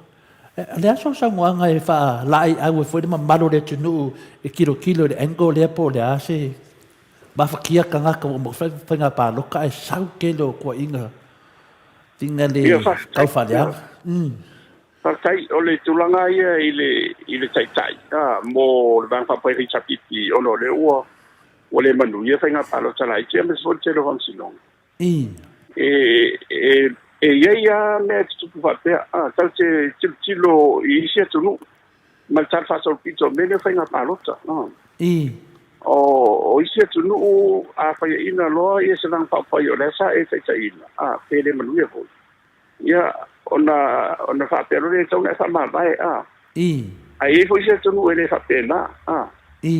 O le a sou saunoaga e faalaeiau ai foi le mamalu o le atunuu e tilotilo i le angle lea po o le a se mafatia tagata ua uma foi faiga palota ae sau tele o tuuaiga tinga le tau faaleaga. Faafetai. O le tulaga ia i le i le taitai mo le Vaega Faaupufai HRPP ona o lea ua ua le manuia faiga palota laiti aemaise foi le tele o faamasinoga. E e e i ai lava mea e tutupu faapea, tatou te tilotilo i isi atunuu ma le tala faasolopito o mea nei o faiga palota. O o isi atunuu a faiaina loa ia se Vaega Faaupufai o lea sa e taitaiina, pe le manuia foi, Ia, ona, ona faapea loa lea e tatau ona e faamavae, a. Ae i ai foi isi atunuu e le faapena, a.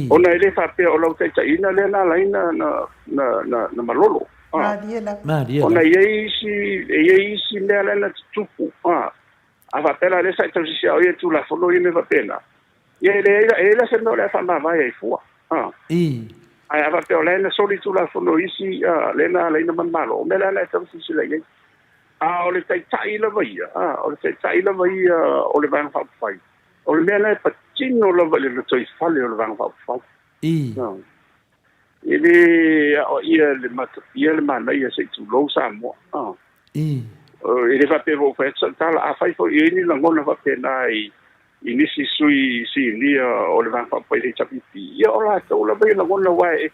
Ona e le faapea o lau taitaiina lea na ala ai na, na, na, na, na malolo, a. Malie lava. Malie lava. Ona e i ai isi, e i ai isi mea la na tutupu, a. A faapea la o lea sa e tausisi o ia i Tulafono ia mea faapena, ia e leai la, e leai la se mea o le a faamavae ai fua, a. Ae a faapea o la e na soli Tulafono isi, a, lea na ala ai na manumalo, o mea la na e tatau ona silasila i ai. A o le taitai lava ia, a, o le taitai lava ia o le Vaega Faaupufai, o le mea la e patino lava i le lotoifale o le Vaega Faaupufai. E le aoaia le matapia le manaia se i tulou Samoa. E le faapea ua ou fai atu sau tala, afai foi e i ai ni lagona faapena i i nisi sui sinia o le Vaega Faaupufai HRPP, ia o latou lava ia lagona aua e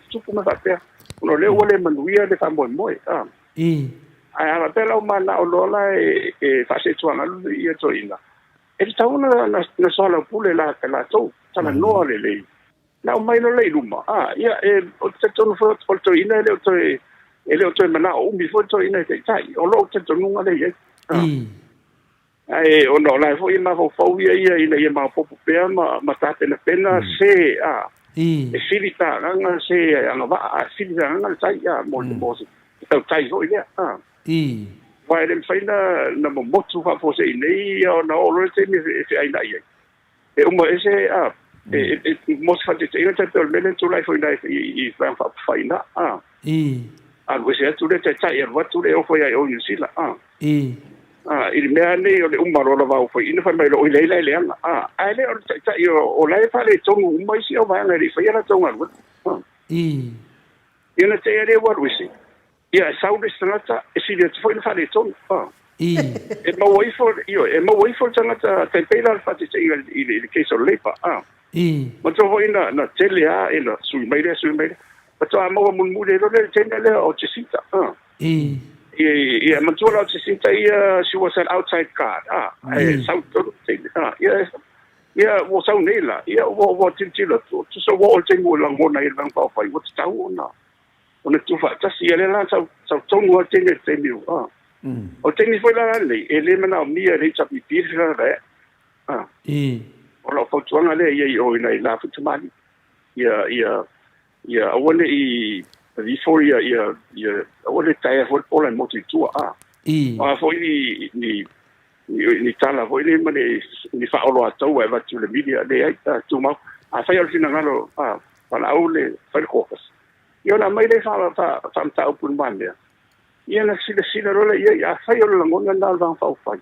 tutupu mea faapea, ona o lea ua le manuia le faamoemoe. Ae a faapea la ua mananao loa la e faasetuagalu ia toeaiina, e tatau ona soalaupule latou, talanoa lelei, na aumai loa lea i luma, ia, ou te talitonu foi o le toeaina e le o toe, e le o toe manao umi foi le toeaina e taitai. O lou talitonuga lea i ai. Ae ona o la e foi e mafaufau ia ia ina ia maopoopo pea ma, ma tapenapena se a, e fili taagaga se agavaa, a fili taagaga le tai a, mo, mo se tautai foi lea. A. Aua e le mafai na, na momotu faafuasei nei ia ona oo loa le taimi e feaina'i ai. E uma ese a, e, e, e, mo se faataitaiga tai pei o le mea lea na tulai foi i, i, i Vaega Faaupufai ina, a. Alu ese atu le taitai, alu atu le ofo ia i o i Niu Sila, a. I le mea lenei o le uma loa o le vaofaiina fai mai loa, oi leai la e leaga. Ae le o le taitai o la e faaletonu uma isi au vaega e le i faia latou galuega. Ia na tea lea ua alu ese, ia e sau le isi tagata e sili atu foi ona faaletonu. E maua ifo, ioe, e maua ifo le tagata tai pei la o le faataitaiga i le case o le Labour. Manatua foi na tele lava ina sui mai lea, sui mai lea, faatoa maua mulimuli ai loa lea i le taimi lea o Jacinta. Ia, manatua la o Jacinta ia, she was an outside card, ae sau i totonu i le taimi. Ia, ia ua sau nei la, ia ua tilotilo atu, tusa ua oo i le taimi ua lagona ai e le Vaega Faaupufai ua tatau ona tuufaatasi. Ia lea la sau, sau tonu lava le taimi i le taimi ua. O le taimi foi la lenei, e le manaomia e le HRPP le felalalaeai. O lau fautuaga lea ia i o i nai la foi tamalii, ia aua ne i ifo ia aua ne i taea foi le pola e motu i tua. O a foi ni tala foi nei ma ni faaoloataua e avatu i le media, leai, tumau. Afai o le finagalo valaau le fai le caucus, ia ona aumai lea faamataupu i lumamea, ia ona silasila loa lea i ai. Afai o le lagona lena o le Vaega Faaupufai,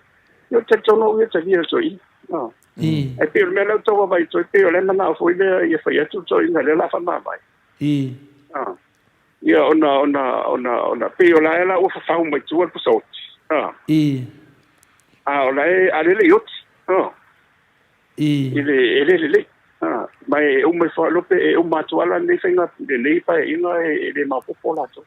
ia ou te talitonu au ia e talia le toeaina. Ae pei o le mea lea ua tau vaavaai atu ai, pei o le manao foi lea ia fai atu le toeaina lea o le a faamavae. Ia ona pei o la e la ua fafau mai tua le pusa oti. A o la e, a lea e le i oti. I le, e le lelei. Ma e uma ifo lava pe e uma atu lava lenei faiga, lenei paeaiga e le maopoopo latou.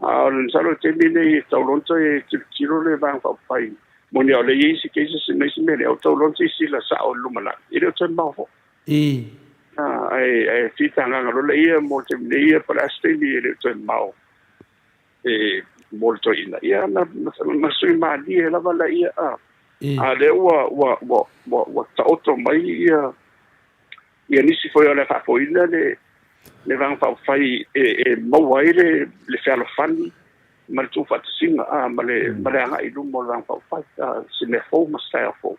A o le masalo i le taimi lenei e tatau loa ona toe tilotilo le Vaega Faaupufai. Moni lava o lea e i ai isi cases ma isi mea, lea ua tatau loa ona silasila sao i le lumanai, e le o toe mamao foi. Ae fitaga loa lea mo le taimi nei ia, po o le a se taimi e le o toe mamao e mo le toeaina. Ia na sui malie lava laia, a o lea ua taoto mai ia nisi foi o le a faafoeina le Vaega Faaupufai e maua ai le fealofani ma le tuufaatasiga ma le agai i luma o le Vaega Faaupufai, se mea fou ma se taeao fou.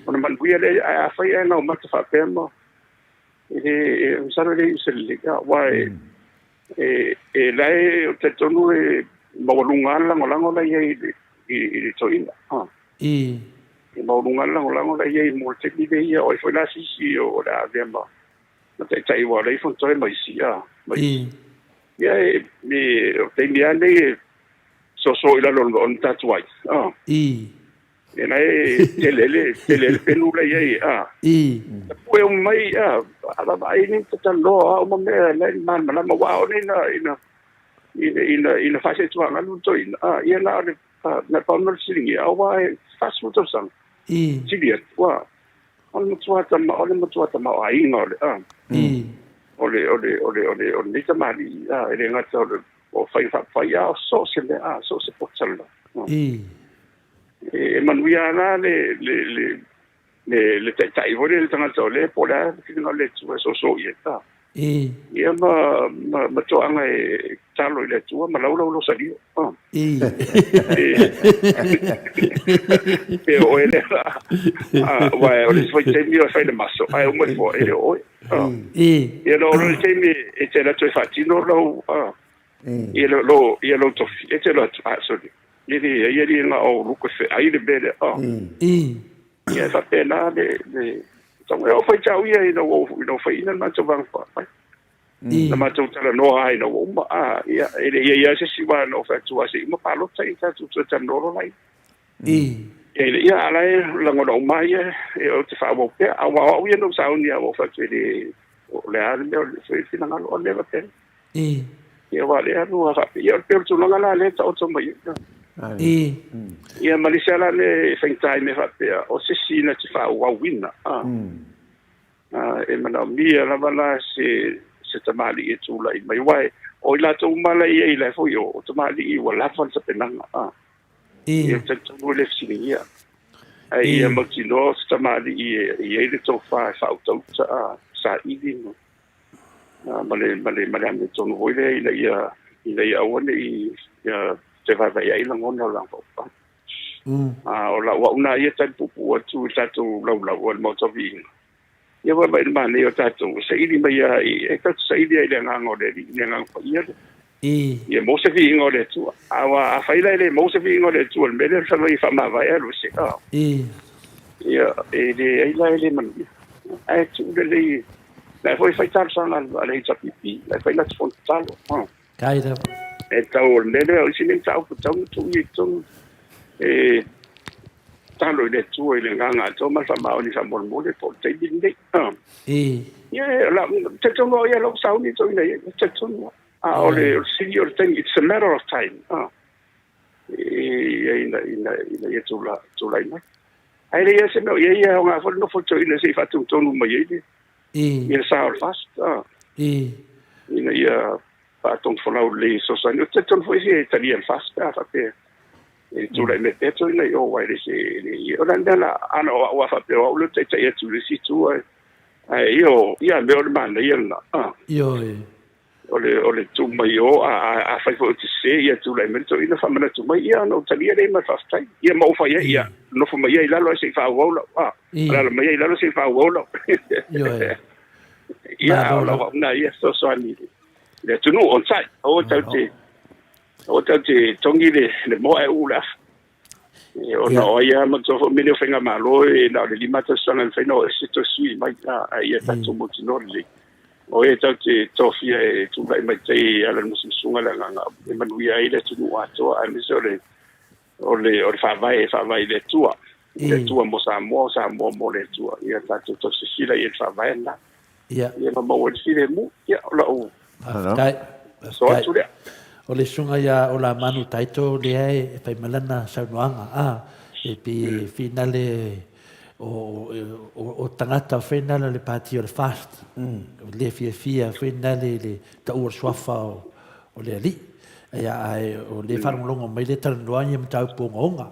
Ona manuia lea, ae afai ae gaumata faapea ma e le, masalo e le iu se lelei, aua e la e ou te talitonu e maualuga lava le lagolago la e i ai i le toeaina. E maualuga lava le lagolago la e i ai mo le taimi lenei ia, o ai foi la se isi o le a avea ma taitai aua o lea e i Fonotoe ma isi. Ia o le taimi lava lenei e soso i lalo o le matatuai. E la e tele le tele le penu la i ai a. Tapue uma mai a, a vaavaai ni talanoa a uma mea la e malamalama aua o nei na ina ina ina ina faasetuagalu le toeaina a, ia na o le na pau na o le fesiligia aua e 40 tausaga. Sili atu a, o le matua tama o le matua tamaoaiga o le a. O le o le o le o le o lenei tamalii a, e le gata o le o faiga faaupufai a o so o se mea a, so o se poto salala. E manuia lava la le taitai foi lea, le tagata o lea po o le a le finagalo o le Atua e soso i ai. Ia ma toaga e tatalo i le Atua ma laulau lou salio. Pe o oe lea, aua o le isi foi taimi e fai le maso, ae uma ifo e le o oe. Ia na oo loa i le taimi e te alu atu e faatino lau ia lo ia lou tofi e te alu atu a sole e leai e le na o luku e feai le mea lea ia e faapena le le tau e o faitau ia ina ua ina ua faiina le matou vaega faaupufai na matou talanoa ai ina ua uma a ia e le i ai lava se isi aua na ou fai atu a se i uma palota ia tatou toe talanoa loa laia ia ia a la e lagona uma ia e ou te faaauau pea aua o au ia na ou sauni lava ua ou fai atu e le o le a le mea o le finagalo o le mea faapena. Ia aua o lea alu a faapea, ia o le pei o le tulaga la lea e taoto mai ai. Ia ma le isi lava la mea e faigata ai mea faapea, o se isi na te faaauauina, e manaomia lava la se tamalii e tulai mai, aua o i latou uma la e i ai la e foi o tamalii ua lava le tapenaga. Ia ou te talitonu e le fesiligia. Ae ia mautinoa o se tamalii e i ai le tofa e faautauta, saili ma ma le ma le ma le amiotonu foi lea ina ia ina ia aua ne i ia te vaevaeai lagona o le Vaega Faaupufai. A o lau au lena ia tali puupuu atu i le tatou laulau o le Maota o Viiga. Ia vaai mai i le manaia o tatou e saili mai lava i e tatou te saili lava i le agaga o le Alii, le agaga paia le Ia maua se viiga o le Atua. Aua afai la e le maua se viiga o le Atua i le mea lea o le fai mai e faamavae alu ese, a. Ia, e leai la e le manuia. Ae tuu lelei, la e foi e fai talosaga a le HRPP, la e fai lata fono tatalo. Kai lava. E tau o le mea lea, o isi nei mataupu e tatau ona tuu ia i totonu, e tatalo i le Atua i le agaga atoa ma le faamaoni faamolemole po o le taimi lenei. Ia, talitonu lava ia lau sauni toeaina i ai, talitonu lava. A o le sili o le taimi, it's a matter of time, ina ia tulai mai. Ae leai lava se mea o i ai, e aoga foi le nofo toeaina se i faatonutonu mai ai le sa o le FAST, ina ia faatonufolau lelei e fesoasoani. Ou te talitonu foi e talia e le FAST pe a faapea e tulai mai pea toeaina i o, aua e le se... O le a le mea la, ana o au a faapea o au lea ou te taitai atu i le isi itu, ae ia, mea o le manaia lena. Ioe. O le, o le tu mai o, a, a, afai foi ou te sese, ia tulai mai le toeaina faamanatu mai, ia ona ou talia lea ma le faafetai. Ia ma ou fai ai, ia, nofo mai ia i lalo ae se i faaauau lau, a, alaala mai ia i lalo se i faaauau lau. Ioe. Ia, o lau au lena ia fesoasoani i le atunuu, onosai, aua tatou te, aua tatou te togi le, le moa ae uu le afa. Ona o ai lava, manatua foi mea nei o faigamalo e na o le 5 tausaga e mafai ona o ese toe sui mai, a ia tatou mautinoa lelei. O e tatou te tofia e tulai mai tai e ala i le musumusuga le agaga e manuia ai le atunuu atoa aemaise o le o le o le faavae e faavae i le Atua. Le Atua mo Samoa, o Samoa mo le Atua. Ia tatou tau sisila i le faavae lena. Ia. Ia ma maua ai le filemu. Ia, o lau Faafetai. soa atu lea. O le susuga ia Olamanu Taito lea e fai mai lana saunoaga, a, e pei e finale o, o, o tagata foi nale o le pati o le FAST, le fiafia foi nale i le taua o le suafa o, o le alii. Ia, ae o lea e faalogologo mai lea talanoa ia mataupu ogaoga.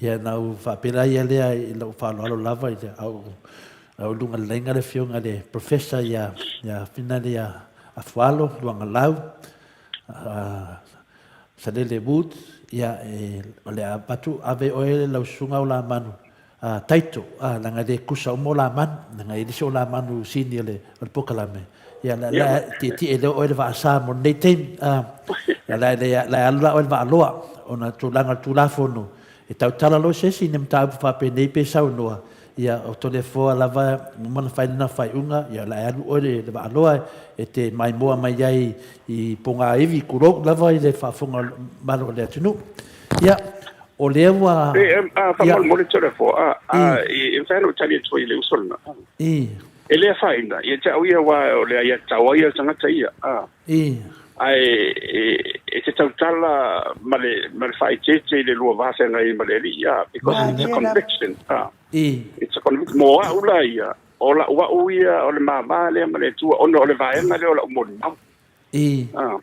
Ia, na ou faapea ia lea i lou faaaloalo lava i le au, au luga lelei le afioga i le Professor ia, ia Finale ia Afualo Luagalau, Salele Wood, ia, e, o le a avatu, ave oe lau susuga o Lamanu, Taito, leaga e le tusa uma o Lamanu, leaga e le se o Lamanu sini o le, o le polokalame. Ia, la, la, tietie lea oe le vaasa mo lenei taimi. Ia, la, la, la alu la oe le vaaloa, ona tulaga o le Tulafono, e tautala loa se isi i ni mataupu faapenei pe saunoa, ia, o Toleafoa lava, ua uma ona fai lana faaiuga, ia, o le a alu oe le vaaloa e te maimoa mai ai i pogaivi, tulou lava i le faafofoga mamalu o le atunuu. Ia, o lea ua... E, faamolemole Toleafoa, e mafai ona ou tali atu ai i le uso lena. E le afaina ia te au ia aua o le aiatatau lava ia a le tagata ia, a. Ae e te tautala ma le ma le faaeteete i le lua va feagai ai ma le Alii, a, because it's a conviction, a. It's a conviction. Mo au la ia, o lau au ia o le ma va lea ma le Atua ona o le vaega lea o lau molimau. A.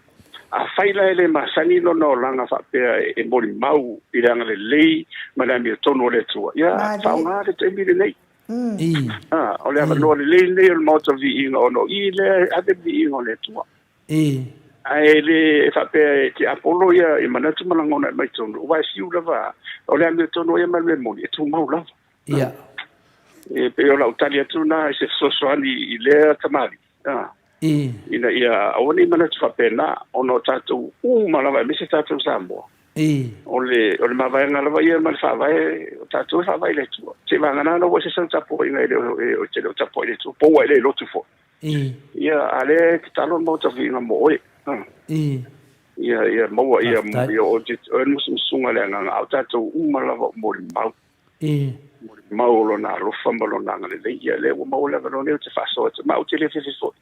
Afai la e le masani lona olaga faapea e molimau i le agalelei ma le amiotonu o le Atua, ia faaaoga le taimi lenei. Ah, o le avanoa lelei lenei o le Maota Viiga ona o i lea e ave le viiga o le Atua. Ae le faapea e te apolo ia i manatu ma lagona e aumai tonu, aua e fiu lava, o le amiotonu ia ma le mea moni, e tumau lava. E pei o lau tali atu lena i se fesoasoani i lea tamalii, ina ia aua ne i manatu faapena, ona o tatou uma lava, aemaise tatou Samoa, O le, o le mavaega lava ia ma le faavae, o tatou e faavae i le Atua. Seivagana la ua ese sau tapuaiga e le o, e, te le o tapuai i le Atua, po ua e le lotu foi. Ia, a lea e tatalo le Maota Viiga mo oe. Ia, ia maua, ia, ia o te, o le musumusuga le agaga, a o tatou uma lava o molimau. Molimau o lona alofa ma lona agalelei. Ia lea ua maua le avanoa nei ou te faasoa atu, ma ou te le fefe foi.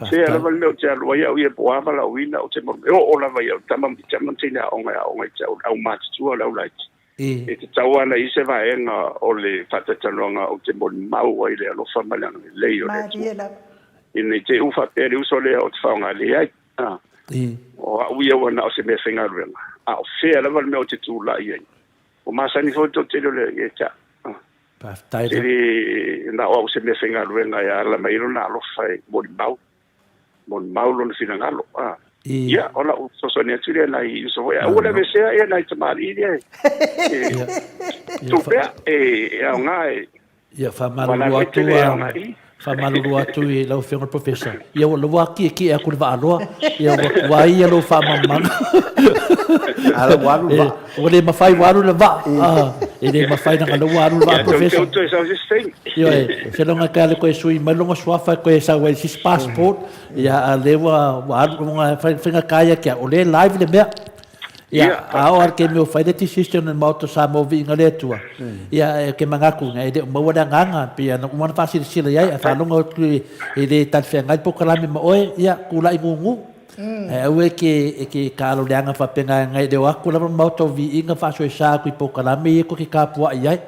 Sea lava le mea ou te alu ai au ia po o a valaauina ou te e oo lava i au tama ma teine aoga e aoga i te au, au matutua o le au laiti. E tatau ana i se vaega o le faataitanoaga ou te molimau ai le alofa ma le agalelei o le Atua. Ina i te i ua faapea le uso lea ou te faaaoga leai. O au ia ua na o se mea faigaluega, a o fea lava le mea ou te tulai ai. Ua masani foi le toatele o le ia te au. Faafetai lava. E le na o au se mea faigaluega e ala mai ai lona alofa e molimau, molimau lona finagalo. Ia, o lau fesoasoani atu lea nai uso foi. Aua le aveesea ia nai tamalii lea e tuu pea, e aoga e. Ia, faamalulu atu, Faamalulu atu i lau Afioga i le Professor, ia ua lua tietie atu le vaaloa, ia ua tuai ia lou faamalamalamaga. A la ua alu le vaa. Ua le mafai ua alu le vaa. E le mafai leaga o lea ua alu le vaa Professor. Ia, toe sau se isi taimi. Ioe, seiloga e toe alu e toe sui mai lona suafa e toe sau ai i se isi passport, ia a o lea ua alu, e faigata ia te au, o lea e live le mea. Ia, a oo lava i le taimi ua fai le decision a le Maota o Samoa viiga le Atua, ia, ou te manatu e le o maua le agaga, e pei ona uma ona faasilasila i ai, ae faalogo atu e le talafeagai le polokalame ma oe, ia, tulai gugu. Ae aua e te, e te taalo leaga faapena e le o atu lava le Maota o Viiga faasoesa atu i polokalame ia tou te tapuai ai.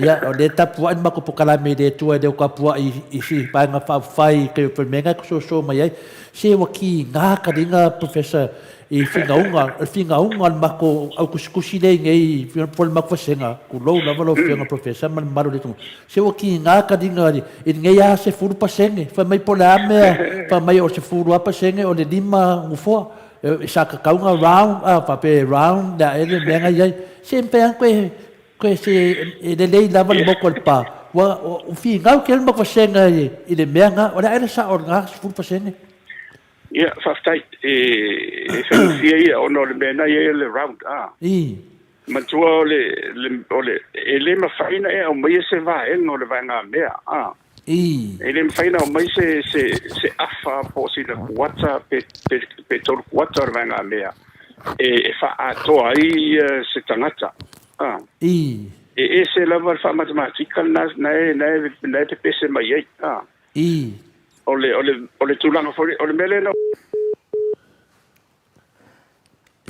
Ia, o lea e tapuai le matou polokalame i le Atua e le o tapuai i si Vaega Faaupufai i pei o le mea lena e soso mai ai. Se ua tiga taliga Professor i finauga, o le finauga o le matou au tusitusi lea i inei po o le matou vasega, tulou lava lau Afioga Professor ma le mamalu o le atunuu, se ua tiga taliga i lenei lava 10%, fai mai po o le a mea, fai mai o le 10 lava pasene o le 5 nofoa. Sa tatau ona round, a faapea e round le a ea le mea na i ai. Se mafai lava ona toe Koe se e lelei lava le motu o le pa, ua finau tele le matou vasega i le mea na, o le a ea le sao o lena 10%? Ia, faafetai. E faigofie ia ona o le mea na i ai o le round, a. I. Manatua o le, o le, e le mafai ona e aumaia se vaega o le vaegamea, a. I. E le mafai ona aumai se, se, se afa po o sina kuata pe, pe, pe tolu kuata o le vaegamea e, e faaatoa ai se tagata. A. I. E ese lava le faamatematika lena na e, na e, na e pepese mai ai. A. I. O le, o le, o le tulaga foi, o le mea lea na.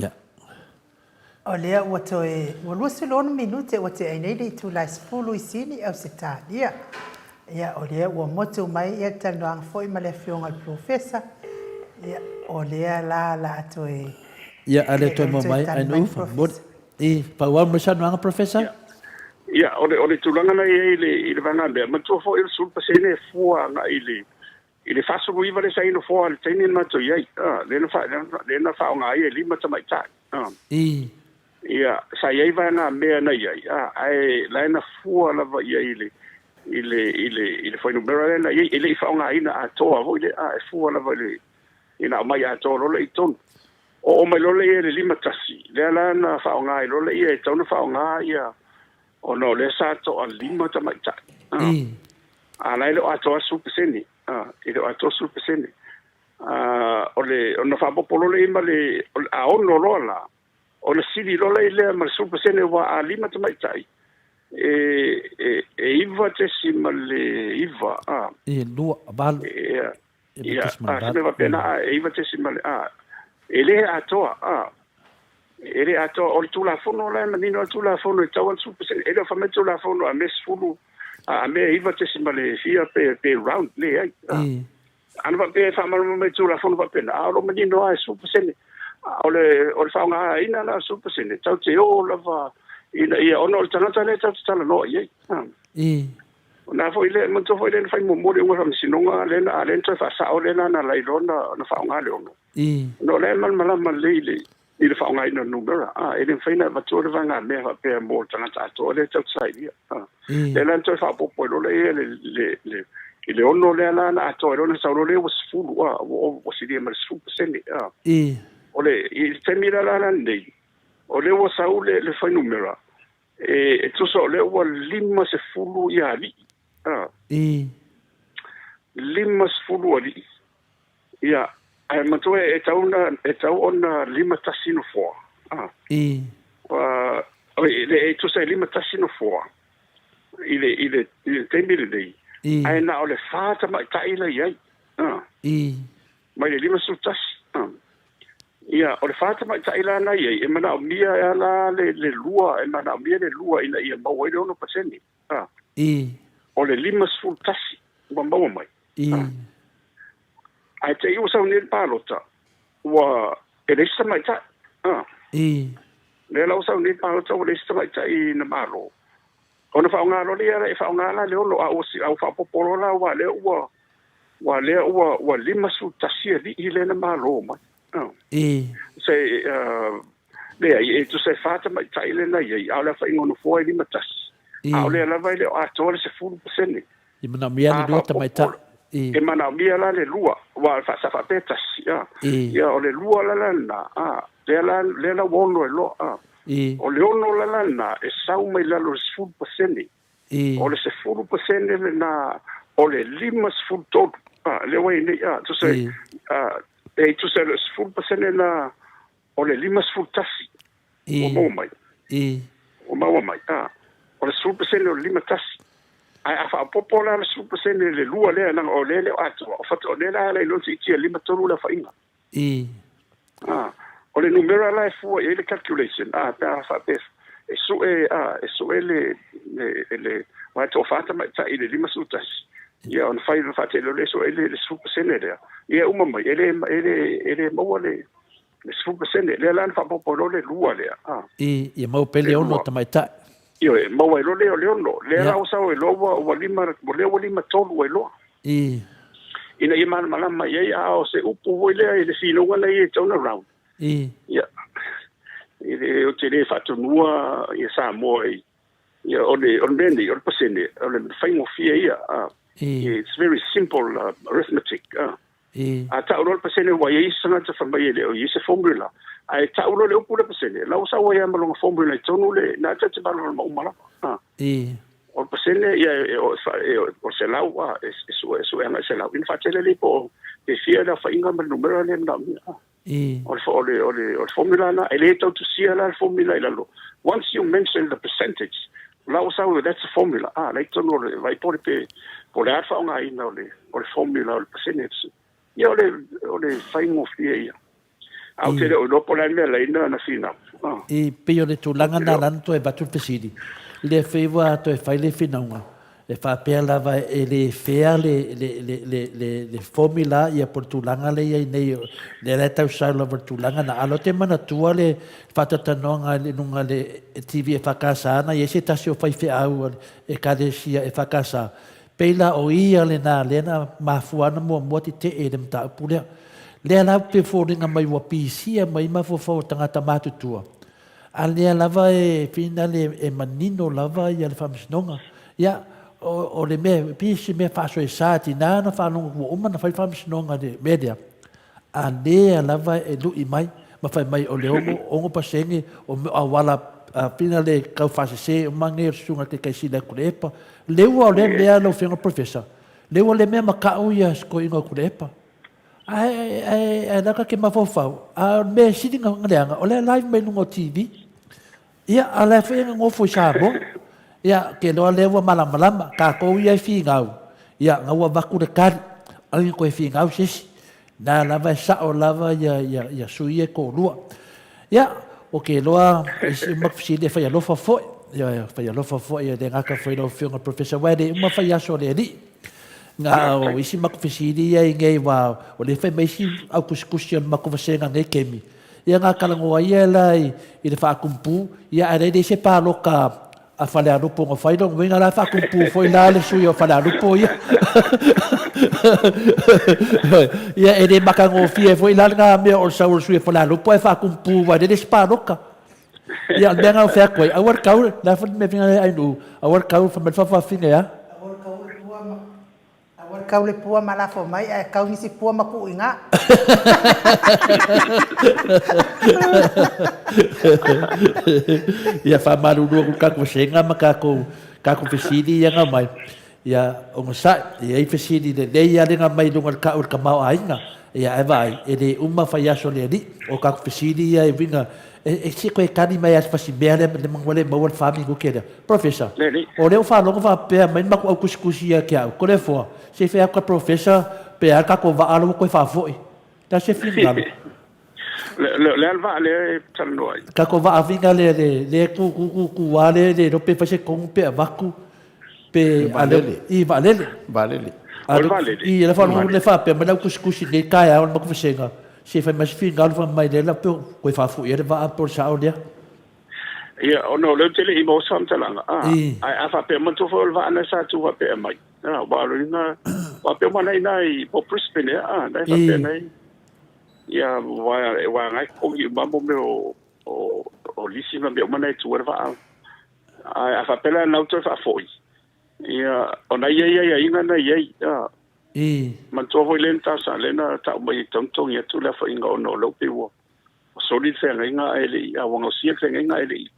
Ia. O lea ua toe, ua 26 minute ua tea ai nei le itula e 10 i Sini, Ausetalia. Ia, o lea ua motu mai ia le talanoaga foi ma le Afioga i le Polofesa. Ia, o lea la la a toe... Ia, a le toe maua mai, Ainuu, faamolemole. I, faaauau mai le saunoaga, Polofesa. Ia, o le, o le tulaga na i ai i le, i le vaegamea, manatua foi o le 10% e fua agai i le, I le 49 lea sa i nofoa i le taimi na matou i ai, lea na, lea na faaaoga ai e lima tamaitai. I. Ia, sa i ai vaegamea na i ai, ae la e na fua lava i ai i le, i le, i le, i le fuainumera lea na i ai, e le i faaaogaina atoa foi lea, e fua lava i le, ina aumai atoa loa lea i totonu. Oo mai loa lea i le 51, lea la na faaaoga ai loa lea e tatau ona faaaoga ia, ona o lea sa toalima tamaitai. I. A la e le o atoa le 10%, a, e le o atoa le 10%. A, o le, ona faaopoopo loa lea i ai ma le, a ono loa la, ona sili loa lea lea ma le 10% aua a lima tamaitai, e, e, e 9.9, a. E lua, valu. Ia, ia, a, se mea faapena, a, e 9. A, e le atoa, a. E le atoa. O le Tulafono la e manino lava le Tulafono e tatau lava ona 10%. E le o fai mai le Tulafono a mea 10, a mea 9 tesima le fia pe, pe round, leai. Ana faapea e faamalamalama mai le Tulafono faapena, a o lo o manino lava e 10%. A o le, o le faaaogaina la o le 10%, tatou te o lava ina ia, ona o le tagata lea tatou te talanoa i ai. O lena foi lea, manatua foi lea na fai muamua le iuga o le Faamasinoga, lea na, a lea na toe faasao lea la na ala ai loa ona faaaoga le 6. Ona o lea e malamalama lelei i le, i le faaaogaina o le numera, a, e le mafai ona avatua le vaegamea faapea mo le tagata atoa lea e tatou te sailia. A, lea la na toe faaopoopo ai loa lea le, le, le, i le 6 lea la na atoa ai loa na sau loa lea ua 10, a, ua, ua silia ma le 10%. A, o le, i le taimi la la lenei, o lea ua sau le, le fuainumera, e, e tusa o lea ua 50 ia alii. A, 50 alii. Ia, ae manatua e tatau ona, e tatau ona 51 nofoa. A. I. Oi, le, e tusa e 51 nofoa i le, i le, i le taimi lenei. I. Ae na o le fa tamaitai la i ai. A. I. Mai le 51. A. Ia, o le fa tamaitai la na i ai, e manaomia e ala le, le lua, e manaomia le lua ina ia maua ai le 6%. A. I. O le 51 ua maua mai. I. A. Ae te i ua sau nei le palota, ua e leai se tamaitai. A. I. Lea la ua sau nei le palota ua leai se tamaitai na malo. Ona faaaoga loa lea, e faaaoga la le 6, a ua, a ua faaopoopo loa la, aua lea ua, ua lea ua, ua 51 alii lea na malo mai. A. I. Se, uh, leai, e tusa e fa tamaitai lea na i ai, a o le aofaiga o nofoa e 51. I. A o lea lava e le o atoa le 10%. I manaomia le A lua tamaitai. faaopoopo, e manaomia la le lua, aua sa faapea e tasi, a. Ia, o le lua la la lena, a, lea la, lea la ua ono ai loa, a. O le ono la la lena, e sau mai lalo i le 10%. O le 10% lena o le 53, a, lea ua i ai nei, a, tusa, a, e tusa le 10% lena o le 51 ua maua mai. Ua maua mai, a. O le 10% o le 51. Ae a faaopoopo la le 10% i le lua lea, leaga o lea e le o atoa, o faatoa, o lea la e ala ai loa ona siitia i le 53 le aofaiga. A. O le numera la e fua i ai le calculation, a, pe a faapea e sue, a, e sue le, le, le, aua e toafa tamaitai i le 51, ia ona fai faatele o lea e sue ai le 10% lea, ia e uma mai, e le, e le, e le maua le, le 10%. Lea la na faaopoopo ai loa le lua lea. A. I, ia maua pea le ono tamaitai. Ioe, maua ai loa le, le ono. Lea la ua sau ai loa ua, ua lima, lea ua 53 ai loa. Ina ia malamalama i ai, a o se upu foi lea i le finauga lea e tatau ona round. Ia, e le, ou te le faatonua ia Samoa i, ia, o le, o le mea nei, o le pasene, o le faigofie ia. It's very simple arithmetic. A tau loa le pasene ua i ai isi tagata fai mai e le o i ai se formula. Ae tau loa le upu lea pasene, la ua sau ai lava ma lona formula i totonu le, na ta te malamalama uma lava. O le pasene, ia, e, o, e, o le 100, a, e, e sue, e sue agai 100. Ina faatele lea po o pe fia le aofaiga ma le numera lea e manaomia. O le, o le, o le, o le formula lena, e le tau tusia la le formula i lalo. Once you mention the percentage, la ua sau, that's the formula. Ah, la i totonu o le, vaai po o le pe, po o le a le faaaogaina o le, o le formula o le percentage. Ia o le, o le faigofie ia. A ou te le o iloa po o le a le mea laina na finau. Ah. I pei o le tulaga na ala ona toe avatu le fesili, lea foi ua toe fai le finauga, E faapea lava e le fair le, le, le, le, le, le formula ia po o le tulaga lea i ai nei, lea la e tau sau lava le tulaga na. A o lea ou te manatua le faatautanoaga i luga o le TV EFKS na i ai se tasi o faifeau a le Ekalesia EFKS, pei la o ia lena lea na mafua ana muamua tetee i le mataupu lea. Lea la pei e foliga mai ua pisia mai mafaufau o tagata matutua. A lea lava e finale e manino lava ia le Faamasinoga. Ia, o, o le mea, e pei se mea faasoesa, tiga ona faalogo ua uma ona fai le Faamasinoga i le mea lea, a lea lava e lui mai ma fai mai o le ono, ono pasene o mea o auala finale tau faasese uma nei o le Susuga i le Taitaisili a Tuilaepa. Leu o lea mea lau Afioga Professor, leu o lea mea matau ia si toeaina o Tuilaepa. Ae, ae, ae laka ke mafaufau, a o le mea e sili na leaga, o lea live mai luga o TV. Ia, a o la e foi e nofo i Samoa. Ia, ke loa lea ua malamalama, tatou ia e finau, ia, na ua avatu le tali, aua ne i toe finau se isi. Na lava e sao lava ia, ia, ia sui ia e toalua. Ia, ou te iloa, e isi uma fesili e fai alofa foi. Ia, e fai alofa foi, e le gata foi i lau Afioga i le Professor, aua e le uma fai aso a le Alii. Na o isi matou fesili ia i nei wā, o lea fai mai isi au tusitusi o le matou vasega nei kemi. Ia na talanoa ia la i, i le faatumpū, ia ae le leai se paloka a Falealupo na fai, lona uiga la e faatumpū foi la le sui o Falealupo ia. Ia e le matagofie foi la lena mea o le sau o le sui o Falealupo ae faatumpū aua e leai se paloka. Ia o le mea lena ou fai atu ai, aua le tau, le a foi le mea finagalo ai Ainuu, aua le tau, fai mai le faafafine a. Aua le tau le pua ma, aua le tau le pua ma lafo mai, ae tau nisi pua ma tuu i ina. Ia faamalulu atu i le tatou vasega ma tatou, tatou fesili ia na aumai. Ia onosai, e i ai fesili lelei lava lena mai luga o le tau i le tamaoaiga, ia ae vaai, e le uma fai aso le alii. O tatou fesili ia e uiga, e se toe tali mai lava i se fasi mea lea ua le maua le fa minute lea. Professor, o lea ua faalogo faapea mai le matou au tusitusi ia te au, Toleafoa, se i fai atu ka Professor pe a le tatou vaa la ua toe faafoi. Le a se finagalo? Le a le vaa lea e talanoa ai? Tatou vaa fina lea le lea tu tu tu tu a lea le iloa pe fai se tonu pe avatu pe Vaalele. I vaalele. Vaalele. O le vaalele. I le faalogo le faapea mai le au tusitusi nei taeao le matou vasega se i fai mai se finagalo fai mai lea la pe toe faafoi ai le vaa po o le sao lea. Ia, ona o lea ou te le i maua se faamatalaga, a, ae a faapea, manatua foi o le vaa lena sa tu faapea mai, a, aua o lona, aua pe uma na i ina i, po o Brisbane ea, a, na e faapea nei, ia, aua, aua na e totogi uma mo mea o, o, o lisi ma mea uma na e tu ai le vaa. Ae a faapea la na ua toe faafoi, Ia, ona i ai aiaiga na i ai. A. I. Manatua foi lea na talosaga, lea na tau mai e tatau ona totogi atu le aofaiga ona o lea ua pei ua soli le feagaiga ae le i, a ua gaosia le feagaiga ae le i,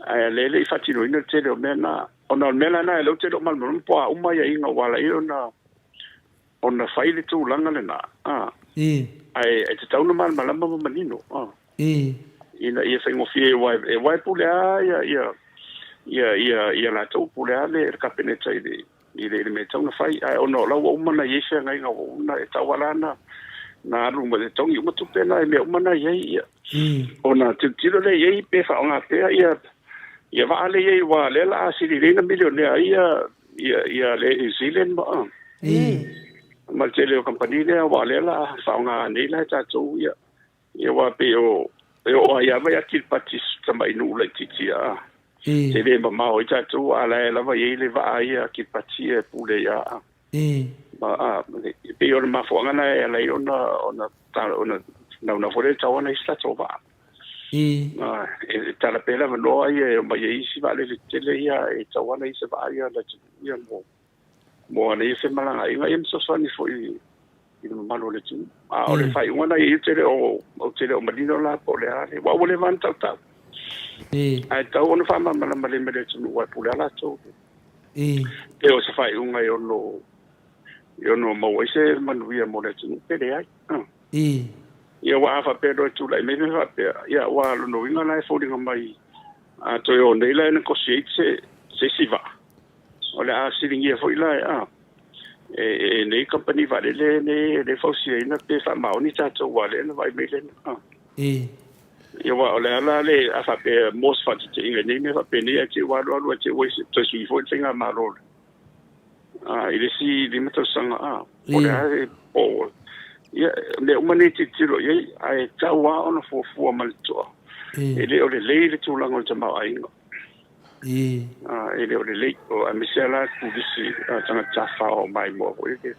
ae o lea e le i faatinoina le tele o mea na. Ona o le mea la lena, o lea ou te le o malamalama po o a uma aiaiga ua ala ai ona ona fai le tulaga lena, a. I. Ae e tatau ona malamalama ma manino, a. I. Ina ia faigofie aua e aua e pule lava ia ia ia ia ia latou, pule lava le Kapeneta i le i le i le mea e tatau ona fai. Ae ona o la ua uma ona i ai feagaiga ua uma ona e tatau lava la ona na alu ma totogi uma tupe na i mea uma na i ai, ia. Ona tilotilo lea i ai pe faaaoga pea ia ia vaa lea i ai aua o lea o le a sili lelei ona milionea ai ia ia ia le Air New Zealand ma ma le tele o kamupani lea aua o lea o le a faaaoga nei la e tatou ia Ia aua pei o e oo ai lava ia Kiripati tamai nuu laitiiti a e le mamao ai tatou a la e lava i ai le vaa ia a Kiripati e pule ia a. Ma a e pei o le mafuaaga na e ala ai ona ona ona naunau foi lea e tatau ona i ai se tatou vaa. Ma e tala pea le avanoa ia e omai ai isi vaalele tetele ia e tatau ona i ai se vaa ia a le atunuu ia mo mo ana ia femalagaaiga ia ma fesoasoani foi i le mamalu o le atunuu. A o le faaiuga na i ai, ou te le o, ou te le o manino la po o le a le, aua ua leva lava ona tautau. Ae tatau ona faamalamalama lelei mai le atunuu aua e pule lava latou. Pe o se faaiuga e ono, e ono maua ai se manuia mo le atunuu pe leai. Ia aua a faapea loa e tulai mai mea faapea, ia aua o lona uiga la e foliga mai a toe o nei la e negotiate se, se isi vaa. O le a siligia foi la e e nei kamupani vaalele nei e le fausiaina pe faamaoni tatou aua lea na vaai mai lena. Ia aua o le a la le a faapea mo se faataitaiga i nei mea faapenei ae te i ua alu alu ae te i ua toe sui foi le faigamalo i le isi 5 tausaga a o le a e po ia mea uma nei tilotilo i ai ae tatau lava ona fuafua ma le totoa. E le o lelei le tulaga o le tamaoaiga. E le o lelei, aemaise lava la le pulisi tagata tafafao maimoa foi lele.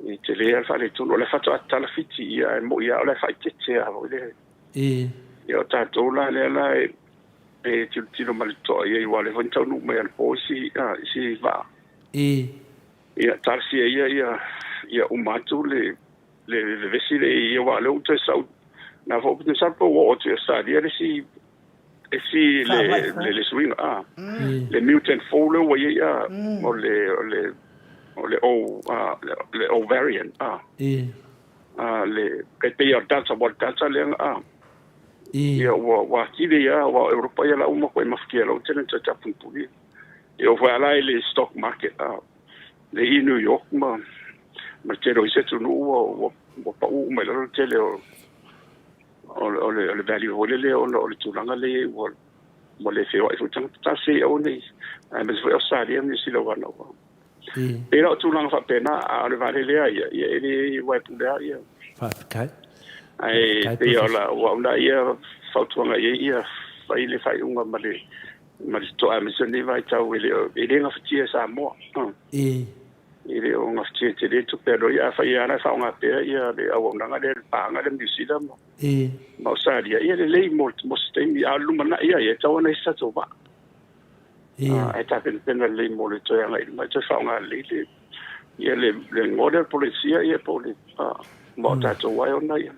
E tele lava le faaletonu. O la e faatoa tatala Fiti ia, ae moni lava o la e faaeteete lava foi lele. Ia o tatou la lea la e tilotilo ma le totoa i ai, aua o lea foi na taunuu mai anapo isi, isi vaa. Ia talosia ia ia ia uma atu le le vevesi lea i ai, aua o lea ua toe sau, na foi ou te masalo pe ua oo atu i Ausetalia le isi isi le le le suiga a le mutant fou lea ua i ai a o le o le o le o a le o variant a a le e pei o le delta aua o le delta lea a ia ua ua atili ia aua o Europa ia la ua matuai mafatia lau tele na toe tapunipuni e oo foi lava la i le stock market a le i New York ma ma le tele o isi atunuu ua ua ua pau uma i lalo le tele o o le, o le, o le value foi lele ona o le tulaga lea i ai ua, ua le feoai foi tagata. Tasi aua ne i, aemaise foi Ausetalia ma Niu Sila aua na ua. Pei la o tulaga faapena, a o le vaalele lava ia, ia e le ua e pule lava ia. Faafetai. Ae pei o la, ua una ia fautuaga i ai ia fai le faaiuga ma le, ma le totoa aemaise o lenei vaitau e le, e le gafatia e Samoa. E le o gafatia tele tupe a loia. Afai lava la e faaaoga pea ia le auaunaga lea le paaga lea ma Niu Sila ma ma Ausetalia, ia lelei mo mo se taimi, a o le lumanai lava ia, e tatau ona i ai se tatou vaa. Ae tapenapena lelei mo le toe agai i luma e toe faaaoga lelei le ia le le igoa lea o le Polenesia ia po o le ma o tatou lava e ona ia.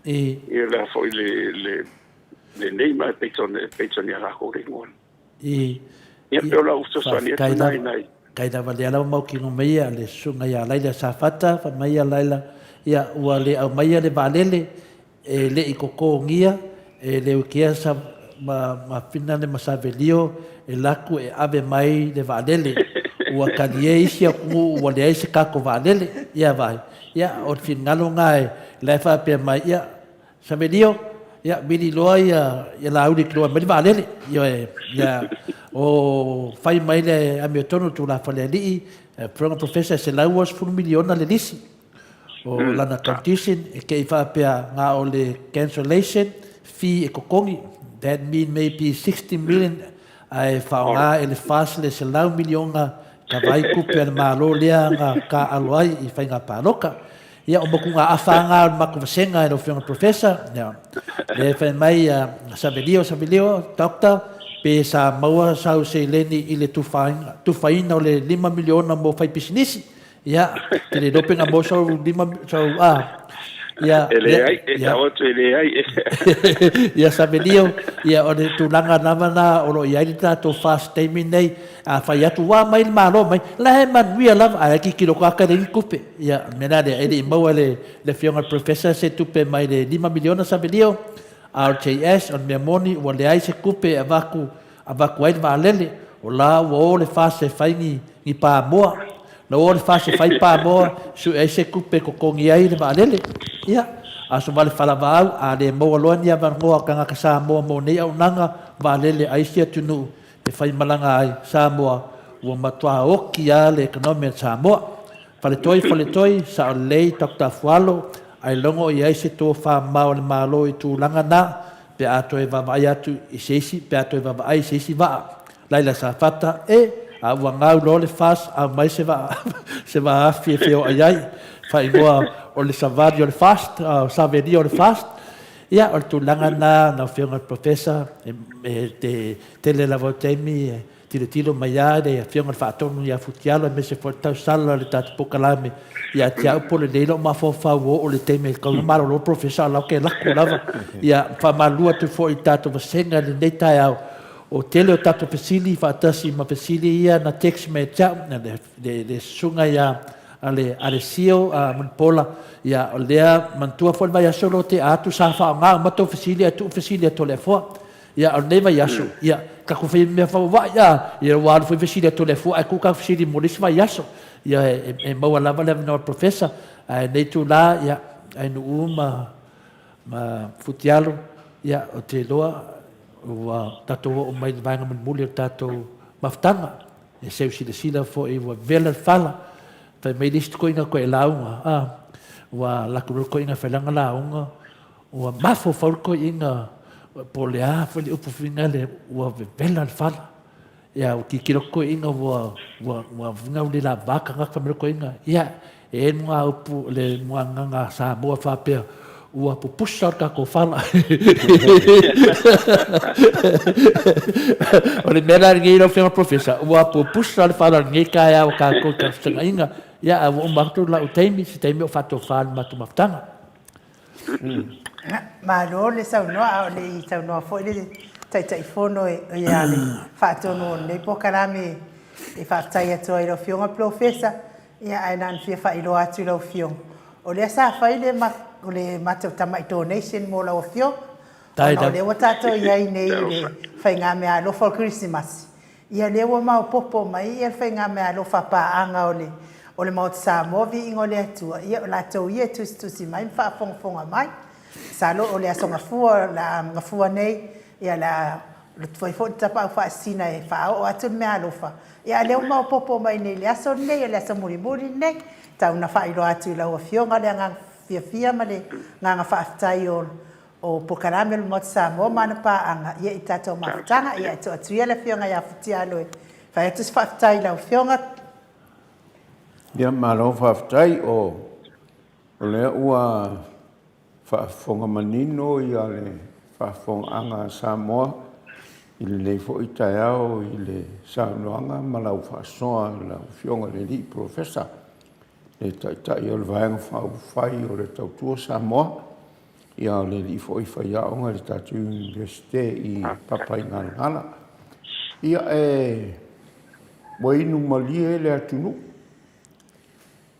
Ia le a foi le le le name ae pei ona pei ona ia latou le igoa. I. Ia, pei o lau fesoasoani atu lena i nai. Kai lava lea lava mautino mai a le susuga ia Laila Safata, fai mai ia Laila, ia ua le aumaia le vaalele e le i totogia e Leukia sa, ma, ma Finane ma Savelio e laku e ave mai le vaalele. Ua talie isi atunuu ua leai se tatou vaalele. Ia vaai, ia o le finagalo lena e la e faapea mai, ia Savelio, ia, vili loa ia, ia Laauli e te loa mai le vaalele. Ioe, ia, o fai mai le amiotonu le tulafono a le alii, Afioga Professor, e $160 miliona le lisi o lana condition, e te i faapea na o le cancellation fee e totogi, that mean maybe 60 million, ae faaaoga e le FAST le $100 miliona ka vaai tupe a le Malo lea na taaalo ai i faiga palota. Ia, o motugaafa lava na o le matou vasega e lau Afioga i le Professor. Ia, lea e fai mai Savelio, Savelio, Doctor, pe sa maua sau seleni i le tufaina, tufaina o le $5 miliona mo faipisinisi. Ia, te le iloa pe na maua sau lima, sau, a, ia, E leai, e tau atu e leai. Ia, Savelio, ia, o le tulaga lava na o lo o i ai le tatou FAST taimi nei, a fai atu ua mai le Malo mai, la e manuia lava, ae tilotilo atu lava e leai ni tupe. Ia, o le mea la lea, e le i maua e le, le Afioga i le Professor se tupe mai le $5 miliona Savelio, RJS, o le mea moni, ua leai se tupe e avatu avatu ai le vaalele, o la ua o le FAST e fai ni, ni pamoa. Na o le FAST e fai pamoa, sue ai se tupe e totogi ai le vaalele. Ia, aso vale falavaau, a le maua loa ni avanoa o tagata Samoa mo nei auaunaga vaalele a isi atunuu e faimalaga ai Samoa, ua matua oti lava le economy a Samoa. Faletoi, faletoi, sao lelei Doctor Afualo, ailoga o i ai se tofa mamao a le Malo i tulaga na, pe a toe vaavaai atu i se isi, pe a toe vaavaai i se isi vaa. Laila Safata, E! A ua gau loa le FAST, aumai se vaa, se vaa afi e feoai ai, faaigoa o le savali o le FAST, o savelia o le FAST. Ia, o le tulaga lena lau Afioga i le Professor, e te tele lava o taimi e tilotilo mai lava le Afioga i le Faatonu ia Futialo aemaise foi le tausala o le tatou polokalame ia te au po o lelei lou mafaufau ua oo i le taimi e tatau ona malolo le Professor a o la ou te lako lava. Ia, faamalulu atu foi i le tatou vasega i lenei taeao, o tele o tatou fesili faatasi ma fesili ia na text mai ia te au le susuga ia Alessio Mulipola, ia o lea manatua foi le vaiaso lea ua tea atu sa faaaoga uma tou fesili ae tuu fesili a Toleafoa. Ia, o lenei vaiaso, ia, tatou fai mea faavavai, a, ia, ua alu foi fesili a Toleafoa ae tuu tatou fesili mo le isi vaiaso. Ia, e maua lava le avanoa o le Professor, ae lenei itula, ia, Ainuu ma, ma Futialo, ia, ou te iloa ua tatou oo mai i le vaega mulimuli o le tatou mafutaga. E seu silasila foi ua vela le fala, fai mai le isi toeaina toe lauga, a, ua alu atu loa le toeaina e fai lana lauga, Ua mafaufau le toeaina po o le a foi le upu foi lea ua vevela le fala. Ia ua tilotilo atu toeaina ua ua ua ua le lavava tagata fai mai le toeaina, ia e i ai le muga upu le muga agaga Samoa faapea ua pupusa le tatou fala. O le mea la lenei lau Afioga Professor, ua pupusa le fala i lenei taeao a tatou i tatou fesootaiga. Ia ae ua uma atu lau taimi, se taimi o faatofa i le matou mafutaga. Malo le saunoa, a o le i saunoa foi le Taitaifono ia le faatonu o lenei polokalame e faafetai atu ai i lau Afioga Polofesa, ia ae na ona fia faailoa atu i lau Afioga, o lea sa fai le matou tamai donation mo lau Afioga, ona o lea ua tatou i ai nei i le faigameaalofa o le Kerisimasi, Ia lea ua maopopo mai ia le faigameaalofa paaga o le o le Maota Samoa Viiga o le Atua, ia o latou ia e tusitusi mai ma faafogafoga mai. Masalo o le Aso Gafua o le a gafua nei, ia o le a alu atu ai foi le Tapaau Faasisina e faaoo atu le meaalofa. Ia a o lea ua maopopo mai nei i le aso lenei, o le aso mulimuli lenei, tau ina faailoa atu i lau Afioga le agaga fiafia ma le agaga faafetai o O polokalame o le Maota Samoa ma ana paaga ia i tatou mafutaga. Ia e tuu atu ia le Afioga ia Futialo e fai atu se faafetai i lau Afioga. Ia malo faafetai o lea ua faafofoga manino ia le faafofogaaga a Samoa i lenei foi taeao i le saunoaga ma lau faasoa lau Afioga i le Alii Polofesa, le Taitai o le Vaega Faaupufai o le Tautua Samoa. Ia o le alii foi faiaoga i le tatou Iunivesite i Papaigalagala. Ia e ua inu malie le atunuu,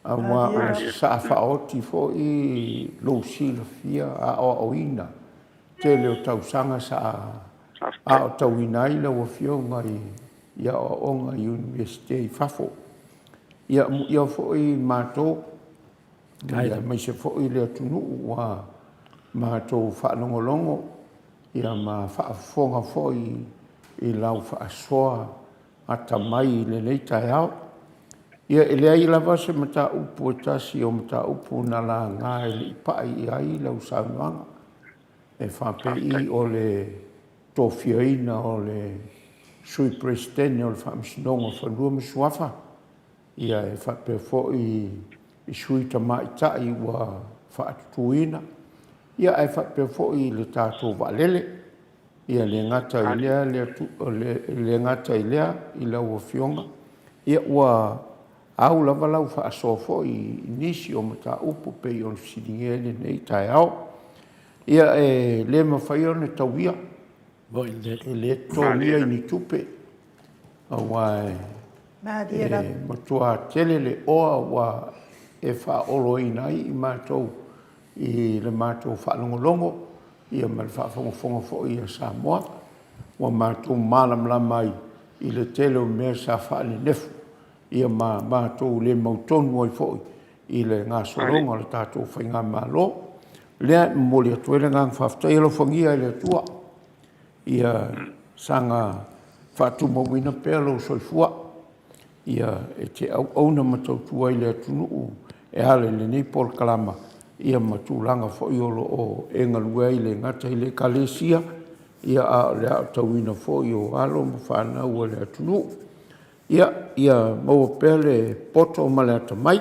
aua ua sasaa faaoti foi lou silafia aoaoina tele o tausaga sa aotauina ai lau Afioga i aoaoga i Iunivesite i fafo. Ia amuia foi matou aemaise foi le atunuu ua matou faalogologo ia ma faafofoga foi i lau faasoa atamai i lenei taeao. Ia e leai lava se mataupu e tasi o mataupu na laga e le i pai i ai lau saunoaga, e faapei o le tofiaina o le Sui Peresetene o le Faamasinoga o Fanua ma Suafa, Ia, e faapea foi i sui tamaitai ua faatutuina, ia ae faapea foi i le tatou vaalele. Ia le gata i lea, le gata i lea i lau Afioga, ia ua au lava lau faasoa foi i nisi o mataupu pei ona fesiligia ai lenei taeao. Ia e le mafai ona tauia, e le totogia i ni tupe, aua e matua tele le oa ua e faaoloina ai i matou i le matou faalogologo ia ma le faafogafoga foi a Samoa, ua matou malamalama ai i le tele o mea sa faanenefu ia ma matou le mautonu ai foi i le gasologa o le tatou faigamalo. O lea e momoli atu ai le agaga faafetai. Alofagia e le Atua ia saga faatumauina pea lou soifua ia e te auauna ma tautua ai i le atunuu e ala i lenei polokalama ia ma tulaga foi o lo o e galue ai, e le gata i le Ekalesia, ia a o le aotauina foi o alo ma fanau a le atunuu. Ia, ia maua pea le poto ma le atamai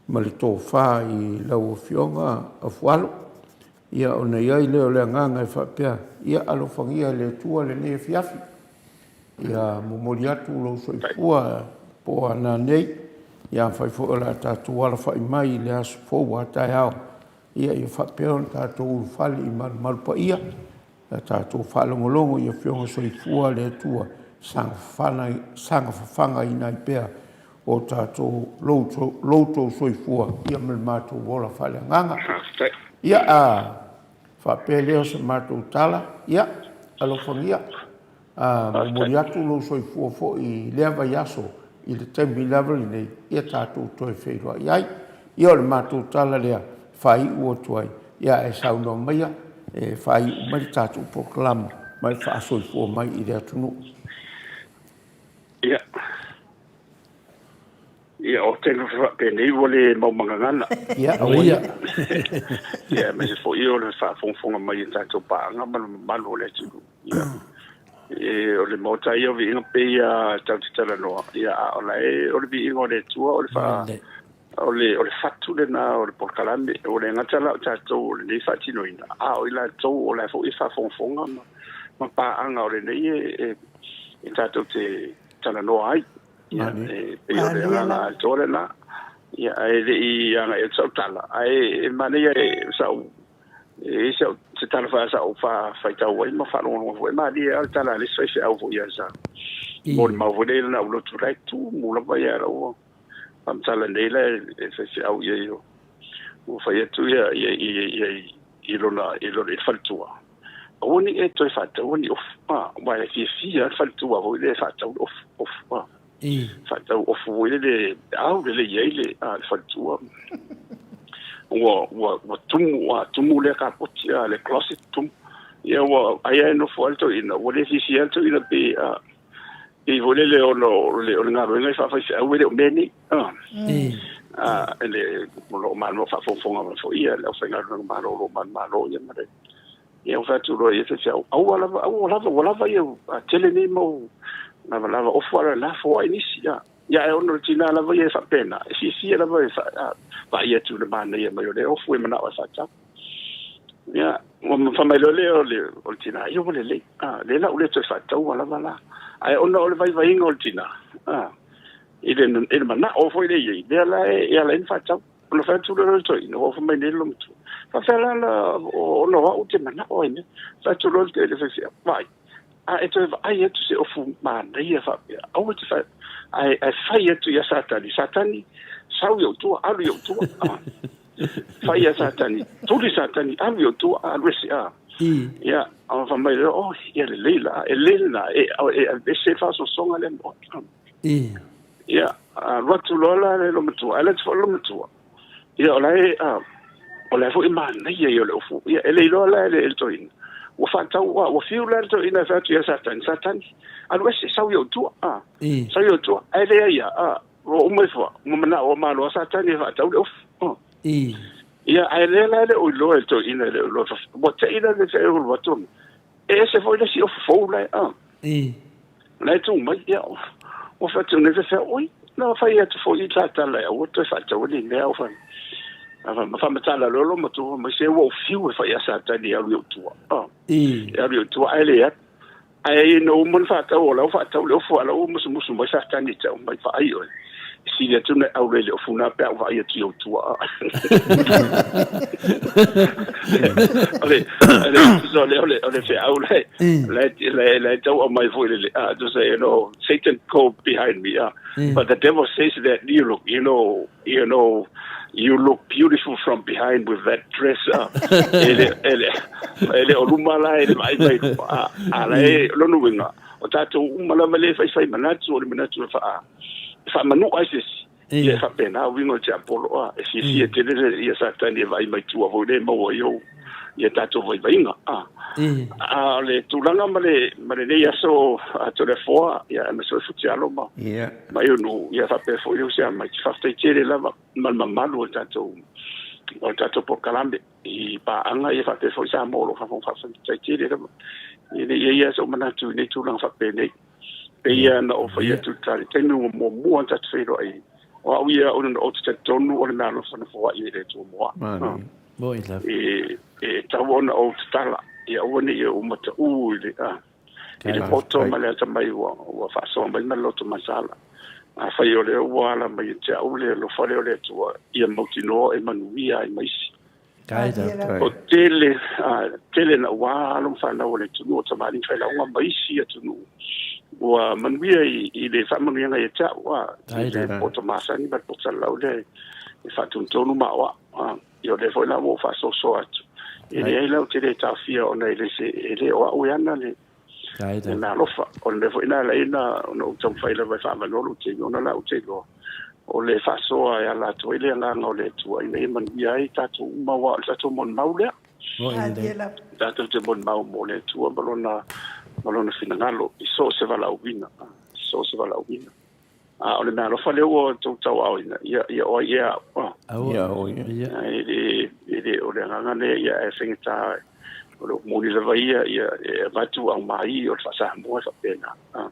ma le tofa i lau Afioga Afualo, ia ona i ai lea o le agaga e faapea, ia alofagia e le Atua lenei afiafi. Ia momoli atu lou soifua po o a nanei, ia afai foi o le a tatou alafai mai i le aso fou a taeao, ia ia faapea ona tatou ulufale i malumalu paia, ia tatou faalogologo i Afioga Soifua a le Atua, saga fafagaina ai pea o tatou lo outou soifua ia ma le matou ola faaleagaga. Ia, a faapea lea o se matou tala, ia, alofagia. A momoli atu lou soifua foi i lea vaiaso i le taimi lava lenei, ia tatou toe feiloai ai. Ia o le matou tala lea e faaiu atu ai, ia ae saunoa maia e faaiu mai le tatou polokalama ma e faasoifua mai i le atunuu. Ia. Ia, o te nofo faapenei ua le mau magagana. Ia, aua ia. Ia, aemaise foi o le faafogafoga mai a tatou paaga ma le mamalu o le atunuu. Ia, e, o le Maota ia o Viiga pei a tatou te talanoa, ia, a o la e, o le Viiga o le Atua, o le faa, o le, o le fatu lena o le polokalame. Ua le gata la o tatou o lenei faatinoina, a o i latou o la e foi e faafogafoga ma, ma paaga o lenei e, e, e tatou te talanoa ai. Ia, e pei o le agaga atoa lena. Ia, ae le i agai atu sau tala, ae e manaia e sau e i sau se tala foi a sa ou faitau ai ma faalogologo foi, malie lava le tala a le isi faifeau foi ia sa molimau foi lea i lana aulotu la e tumu lava ia lau faamatala nei la e faifeau i ai ua fai atu ia ia ia i lona i lona i le faletua aua ne i e toe faataua ni ofu aua e fiafia le faletua foi lea e faatau le ofu ofu faatau ofu foi lele au lelei ai le le faletua ua ua ua tumu ua tumu lea kapoti le closet tumu ia ua aia e nofo ai le toeaina ua le fiafia le toeaina pe pei foi lele ona o le o le galuega e faafaifeau e le o mea nei le o lo o malo faafogafoga mai foi ia le aufaigaluega malo o lo o manumalo ia ma le Ia ua fai atu loa i ai faifeau, aua lava, aua lava, ua lava ia, a tele nei mau lavalava ofu ala na foai nisi. Ia, ia ae ona o le tina lava ia e faapena, e fiafia lava e vaai atu i le manaia mai o le ofu e manao e faatau. Ia, ua fai mai loa lea o le, o le tina, ia ua lelei, a, lea la ua le toe faataua lava la. Ae ona o le vaivaiga o le tina, a, i le, i le manao foi lea i ai, lea la e, e ala ai ona faatau. Ona fai atu loa le toeaina, ua fai mai nei le loomatua, faafefea la la ona o au ou te manao ai nei. Fai atu loa le faifeau, vaai, a e toe vaai atu se ofu manaia faapea, aua e te fai, ae, ae fai atu ia Satani, Satani, sau i ou tua, alu i ou tua. Ah. Fai ia Satani, tuli Satani, alu i ou tua, alu ese. Ah. Ia, ona fai mai lea, oh, ia lelei la, e lelei lena, e, e, e ese le faasoasoga lea. Ia, alu atu loa la le loomatua, ae alu atu foi le loomatua, ia o la e, o la e foi e manaia ia o le ofu. Ia, e le iloa la e le toeaina, ua faatau, ua fiu la le toeaina e fai atu ia Satani, Satani, alu ese, sau i ou tua, sau i ou tua, ae leai ia, ua uma ifo, ua manao ua malo lava Satani e faatau le ofu. Ia, ae lea la e le o iloa e le toeaina, e le o iloa, ua te i la le alu atu, e ese foi le isi ofu fou la e, La e tu mai, ia, ua fai atu nei faifeau, oi, na fai atu foi i ta tala e aua toe faataua ni mea o fai. Ma faamatala loa loomatua mai se ua ou fiu e fai ia Satani e alu i ou tua. E alu i ou tua ae le alu. Ae ina ua uma ona faatau, o la ua faatau le ofu, a o la ua musumusu mai Satani e te au mai, Vaai oe, e sili atu ona e aula i le ofu lena pe a ou vaai atu i ou tua. O le, o le, o le, o le feau la e, la e, la e tau aumai foi le, to say, you know, Satan go behind me, but the devil says that you look, you know, You know, you look beautiful from behind with that dress. E le, e le, e le o luma la, e le vaai mai luma. A, a la e, lona uiga, o tatou uma lava lea e faifai manatu, o le manatu e faa, e faamanu'a ai se isi. Ia e faapena uiga o le tiapolo, a, e fiafia tele le, ia Satani e vaai mai tua foi lea e maua ai ou, ia tatou vaivaiga. A, a o le tulaga ma le, ma lenei aso a Toleafoa, ia, aemaise foi Futialo ma, ma Ionuu, ia faapea foi le Usiamaiti. Faafetai tele lava ma le mamalu o le tatou o le tatou polokalame i paaga ia faapea foi Samoa o lo o faafofoga. Faafetai tele lava. E le i i ai lava sou manatu i nei tulaga faapenei. Pei lava ona ou fai atu i le taimi ua muamua ona tatou feiloai, o au ia ona ou te talitonu o le meaalofa na foai e le Atua mo au. E tatau ona ou tatala, ia aua ne i ou mataū i le i le poto ma le atamai ua, ua faasoa mai ma le loto masala. Afai o lea ua ala mai ia te au le alofa lea o le Atua, ia mautinoa e manuia ai ma isi. O tele, tele naua alo ma fanau a le atunuu o tamalii ma failauga ma isi atunuu ua manuia i, i le faamanuiaga ia te au, a, i le poto masani ma le poto salalau lea e faatonutonu ma aoao. Ia o lea foi la ua ou faasoasoa atu. E leai la ou te le taofia ona e le se, e le o au e ana le, le meaalofa. O le mea foi lena e ala ai ona ou taumafai lava e faavanoa lou taimi, ona la ou te iloa, o le faasoa e ala atu ai le agaga o le Atua ina ia manuia ai tatou uma, aua o le tatou molimau lea. Tatou te molimau mo le Atua ma lona, ma lona finagalo i so o se valaauina, i so o se valaauina. A o le meaalofa lea ua outou tauaaoina, ia, ia o ai ea au? Aua. Ia o ia. Ia. E le, e le, o le agaga lea, ia, ae faigata, o le upu moni lava ia, ia, e avatu aumai o le faa-Samoa e faapena. A.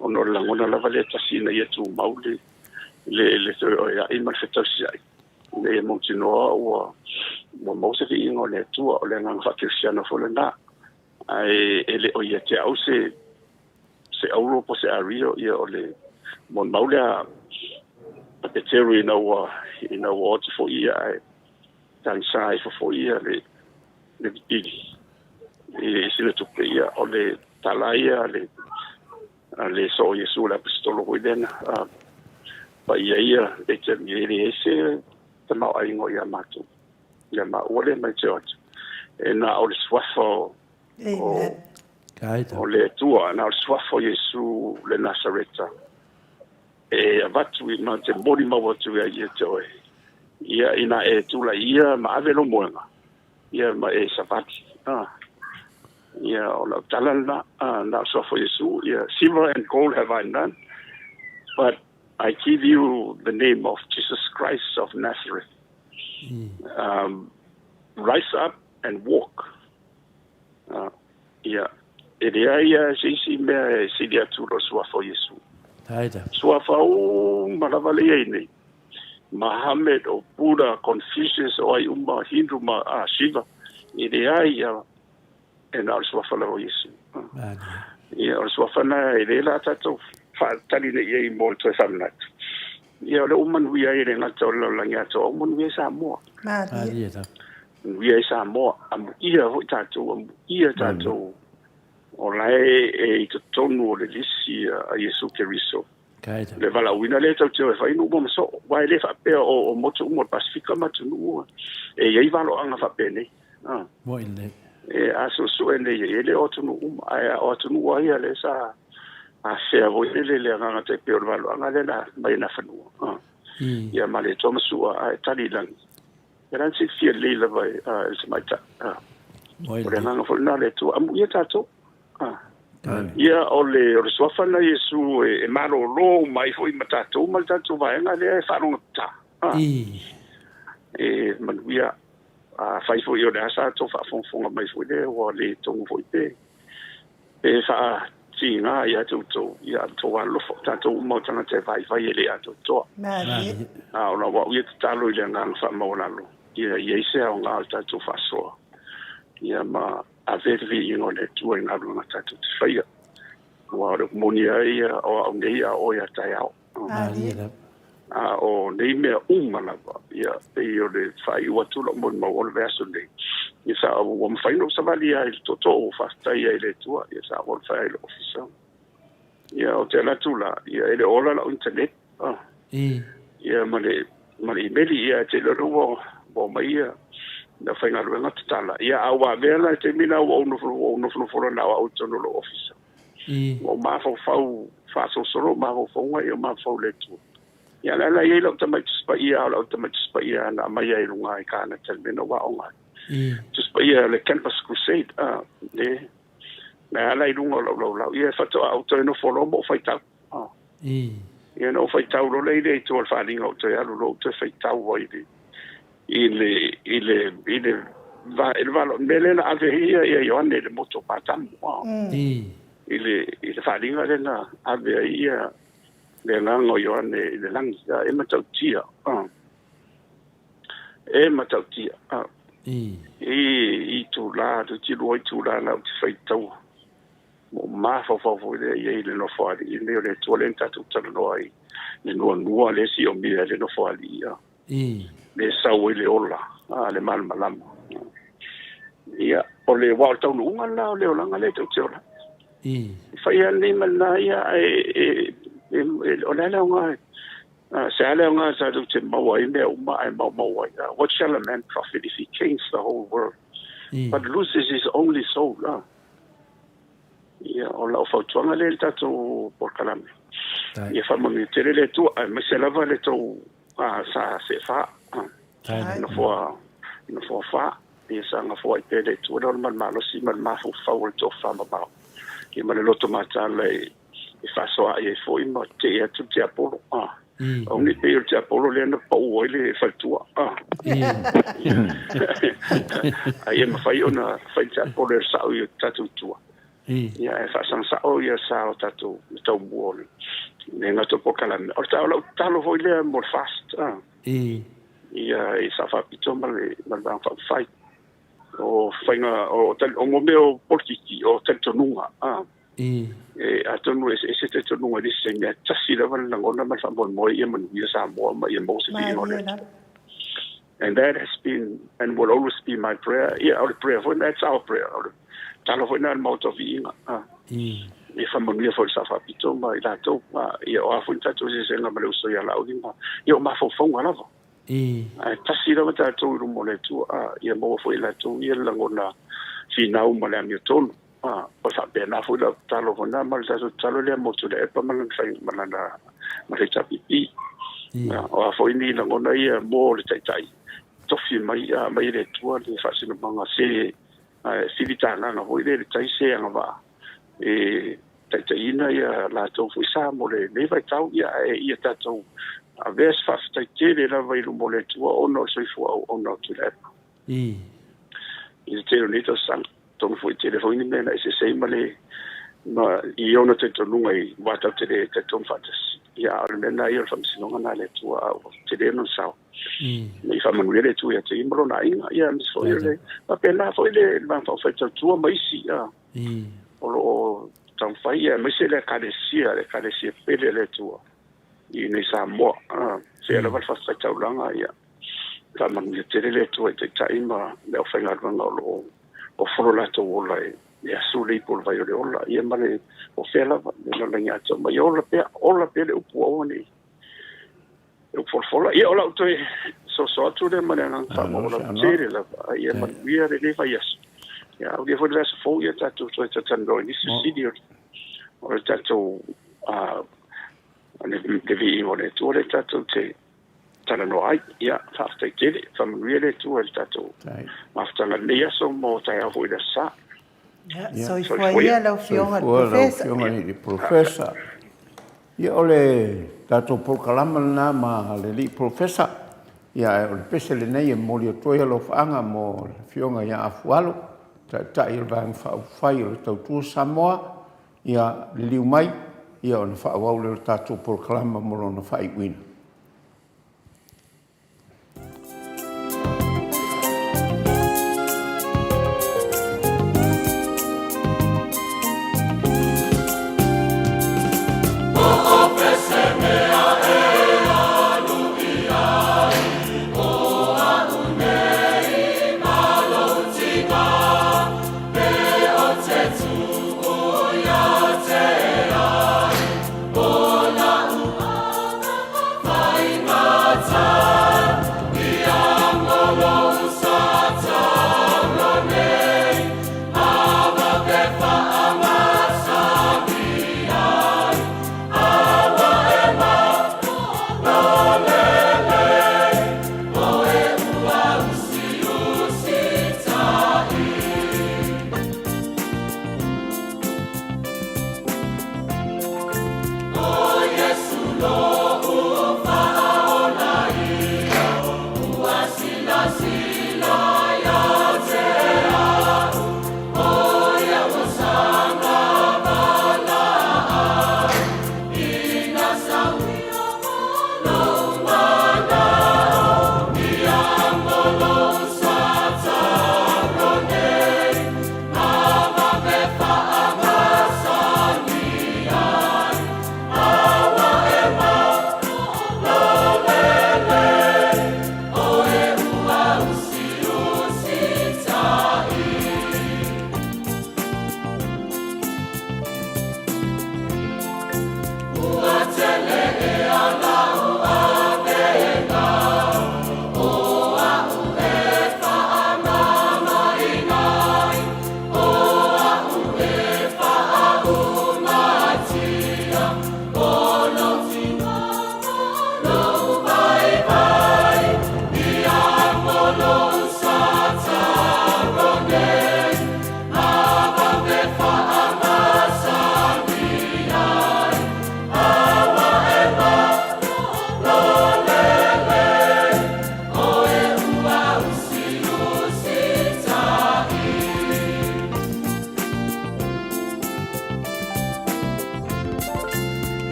Ona o le lagona lava lea e tasi ina ia tumau le, le, le feoeoea'i ma le fetausia'i, ina ia mautinoa ua, ua maua se viiga o le Atua, o le agaga faa-kerisiano foi lena. Ae e le o ia te au se, se auro po se ario, ia o le molimau lea a Peteru ina ua ina ua oti foi ia ae tagisa ifo foi ia le le pipili i sina tupe, ia o le tala ia a le a le soo Iesu le aposetolo foi lea na paia ia Peteru, ia e leai se tamaoaiga o ia matou ia maua lea mai te o atu e na o le suafa o O le Atua, na o le suafa o Iesu le Nasareta e avatu i ma te molimau atu ai ia te oe. Ia, ina e tulai ia ma ave lou moega, ia ma e savali. Ah. Ia, o lau tala lena, ah, na o le suafa o Iesu, ia, silver and gold have I none, but I give you the name of Jesus Christ of Nazareth. Rise up and walk. Ia, e leai lava se isi mea e sili atu i lo suafa o Iesu. Suafa uma lava lea i ai nei, Mahomet, o Buddha, Confucius, o ai uma, Hindu ma Shiva, e leai lava, e na o le suafa lava o Iesu. Ia, o le suafa lena e le la tatou faatali nei i ai mo le toe faamanatu. Ia, o lea ua manuia ai e le gata o le lalolagi atoa, ua manuia ai Samoa. Manuia ai Samoa, amuia foi tatou, amuia tatou o la e e i totonu o le lisi a Iesu Keriso. Le valaauina lea tatou te o e fai nuu ma soo, aua e le faapea o, o motu uma o le Pasefika ma atunuu e i ai valoaga faapenei. Ah. E a suesue nei e le o atunuu uma, ae o atunuu a ia lea sa afea foi lele le agaga tai pei o le valoaga lea na mai e Nafanua. Ah. Ia ma le toa ma sua ae tali i lagi. E la silafia lelei lava e le tamaitai. O le agaga foi lena o le Atua, amuia tatou. Ia, o le, o le suafa lena Iesu e, e malolo uma ai foi ma tatou ma le tatou vaega lea e faalogotata. E manuia. Afai foi o le a sa tou faafogafoga mai foi lea ua le tonu foi pe, pe faatiga ia te outou, ia outou alolofa, o tatou uma o tagata e vaivai e le atoatoa. A o lau au ia tatalo i le agaga faamaualalo, ia i ai se aoga o le tatou faasoa, ia ma. Ave le viiga o le Atua i galuega tatou te faia, aua o le upu moni lava ia, o au nei a o oe a taeao. A o nei mea uma lava, ia, pei o le faaiu atu o lau molimau o le vaiaso nei, ia sa ua mafai ona ou savali lava i le tootoo, faafetai ai i le Atua, ia sa ou alu ai i le ofisa. Ia, ou te alu atu la, ia, e le o ola lau internet, ah. Ia, ma le, ma le imeli, ia, e te iloa lea ua, ua omai ia, le aufaigaluega tatala. Ia, a ua avea la i le taimi lena ua ou nofo, ua ou nofonofo loa na o au i totonu o lou ofisa. Ua ou mafaufau faasolosolo ou mafaufauga, ia, ou mafaufau i le Atua. Ia, o le ala e i ai lau tamai Tusi Paia, o lau tamai Tusi Paia na aumai ai i luga i Kānata i le mea na ou aoga ai. Tusi Paia o le Campus Crusade, ah, le, me ala i luga o lau laulau. Ia, faatoa ou toe nofo loa ma ou faitau. Ah. Ia, na ou faitau loa lea i le i tua o le faaaliga ou toe alu loa ou toe faitau ai i le, i le, i le, i le, va, i le valo, mea lea na ave ai ia, ia Ioane i le motu o Patamu. Ah. I le, i le faaaliga lea na ave ai ia le agaga o Ioane i le lagi. Ah, e matautia. Ah. E matautia. Ah. I itulā, toeitiiti lua itulā na ou te faitaua. Ma ou mafaufau foi lea i ai i le Nofoalii lenei o le Atua lea na tatou talanoa ai, le nuanua lea e siomia e le Nofoalii, a, lea e sau ai le ola, a, le malamalama. Ia, o le, aua o le taunuuga lena o le olaga lea tou te ola ai. E fai lava lenei ma lena, ia, ae e, e, e, o le a le aoga Se a le aoga tatou te maua ai mea uma ae maumau ai. What shall a man profit if he gains the whole world but loses his only soul? Ia, o lau fautuaga lea i le tatou polokalame. Ia faamanuia tele le Atua, aemaise lava le tou sa seefa, nofoa, nofoa fa. Ia saga foai pea le Atua le ola ma le malosi ma le mafaufau o le tofamamao, ia ma le loto mataala e e faasoaai ai foi ma tetee atu le tiapolo. Ah. Aua ne i pei o le tiapolo lea na pau ai le faletua. Ah. A ia mafai ona fai le tiapolo e sao i o tatou tua. Ia e faasagasao ia sa o tatou le taumua o le le gata o polokalame. O le o lau tatalo foi lea mo le FAST. Ah. Ia e Sao Faapito ma le ma le Vaega Faaupufai. O faiga o o mea o polokiki o talitonuga. Ah. E, atonu e eseese talitonuga i le isi taimi, ae tasi lava le lagona ma le faamoemoe ia manuia Samoa ma ia maua se viiga o le Atua. And that has been and will always be my prayer. Ia, o le prayer foi, that's our prayer. O le talo foi na le Maota o Viiga. Ah. Ia faamanuia foi le Sao Faapito ma i latou. Ah, ia, o a foi ni tatou eseesega ma le uso ia Laauli ma, ia o mafaufauga lava. Ae tasi lava tatou i luma o le Atua. Ah, ia maua foi e latou ia le lagona finau ma le amiotonu. A, o le faapena foi lau tatalo foi lena ma le tatou tatalo lea mo Tuilaepa ma lana fai, ma lana, ma le HRPP. A, o a foi ni lagona ia mo le Taitai, tofi mai, a, aumai e le Atua le faasinomaga se, a, e filitagaga foi lea i le tai se agavaa e taitaiina ia latou foi sa mo lenei vaitau, ia, ae ia tatou avea se faafetai tele lava i luma o le Atua ona o le soifua auauna o Tuilaepa. I le tele o nei tausaga. Atonu foi e tele foi ni mea na eseese ai ma le ma i ona talitonuga i wā tatou te le talitonu faatasi. Ia, a o le mea lena ia o le faamasinoga lena a le Atua, a ua tele lona sao. Ia faamanuia le Atua ia te ia ma lona aiga. Ia, aemaise foi o le faapena foi le Vaega Faaupufai Tautua ma isi o lo o taumafai, ia, aemaise le Ekalesia, le Ekalesia pele a le Atua i inei Samoa. Sea lava le fatafaitaulaga, ia. Faamanuia tele le Atua i Taitai ma le aufaigaluega o lo o ofo lo latou ola e asu le ipu o le vai o le ola, ia ma le o fea lava, le lalolagi atoa ma ia ola pea, ola pea le upu aua ne i e upu folafola. Ia o lau toe soso atu lea ma le agaga faamaualalo tele lava, a ia manuia lenei vaiaso. Ia aulia foi le vaiaso fou ia tatou toe talatalanoa i nisi fesili o le tatou le viiga o le Atua lea tatou te talanoa ai. Ia, faafetai tele, faamanuia le Atua i le tatou mafutaga i lenei aso mo taeao foi i le Aso Sa. Ia, soifua ia lau Afioga i le Professor. Soifua lau Afioga i le Professor. Ia, o le tatou polokalama lena ma le alii Professor. Ia, ae o le pese lenei e momoli atu ai alofaaga mo le Afioga ia Afualo, Taitai o le Vaega Faaupufai o le Tautua Samoa. Ia, liliu mai, ia ona faaauau lea o le tatou polokalama mo lona faaiuina.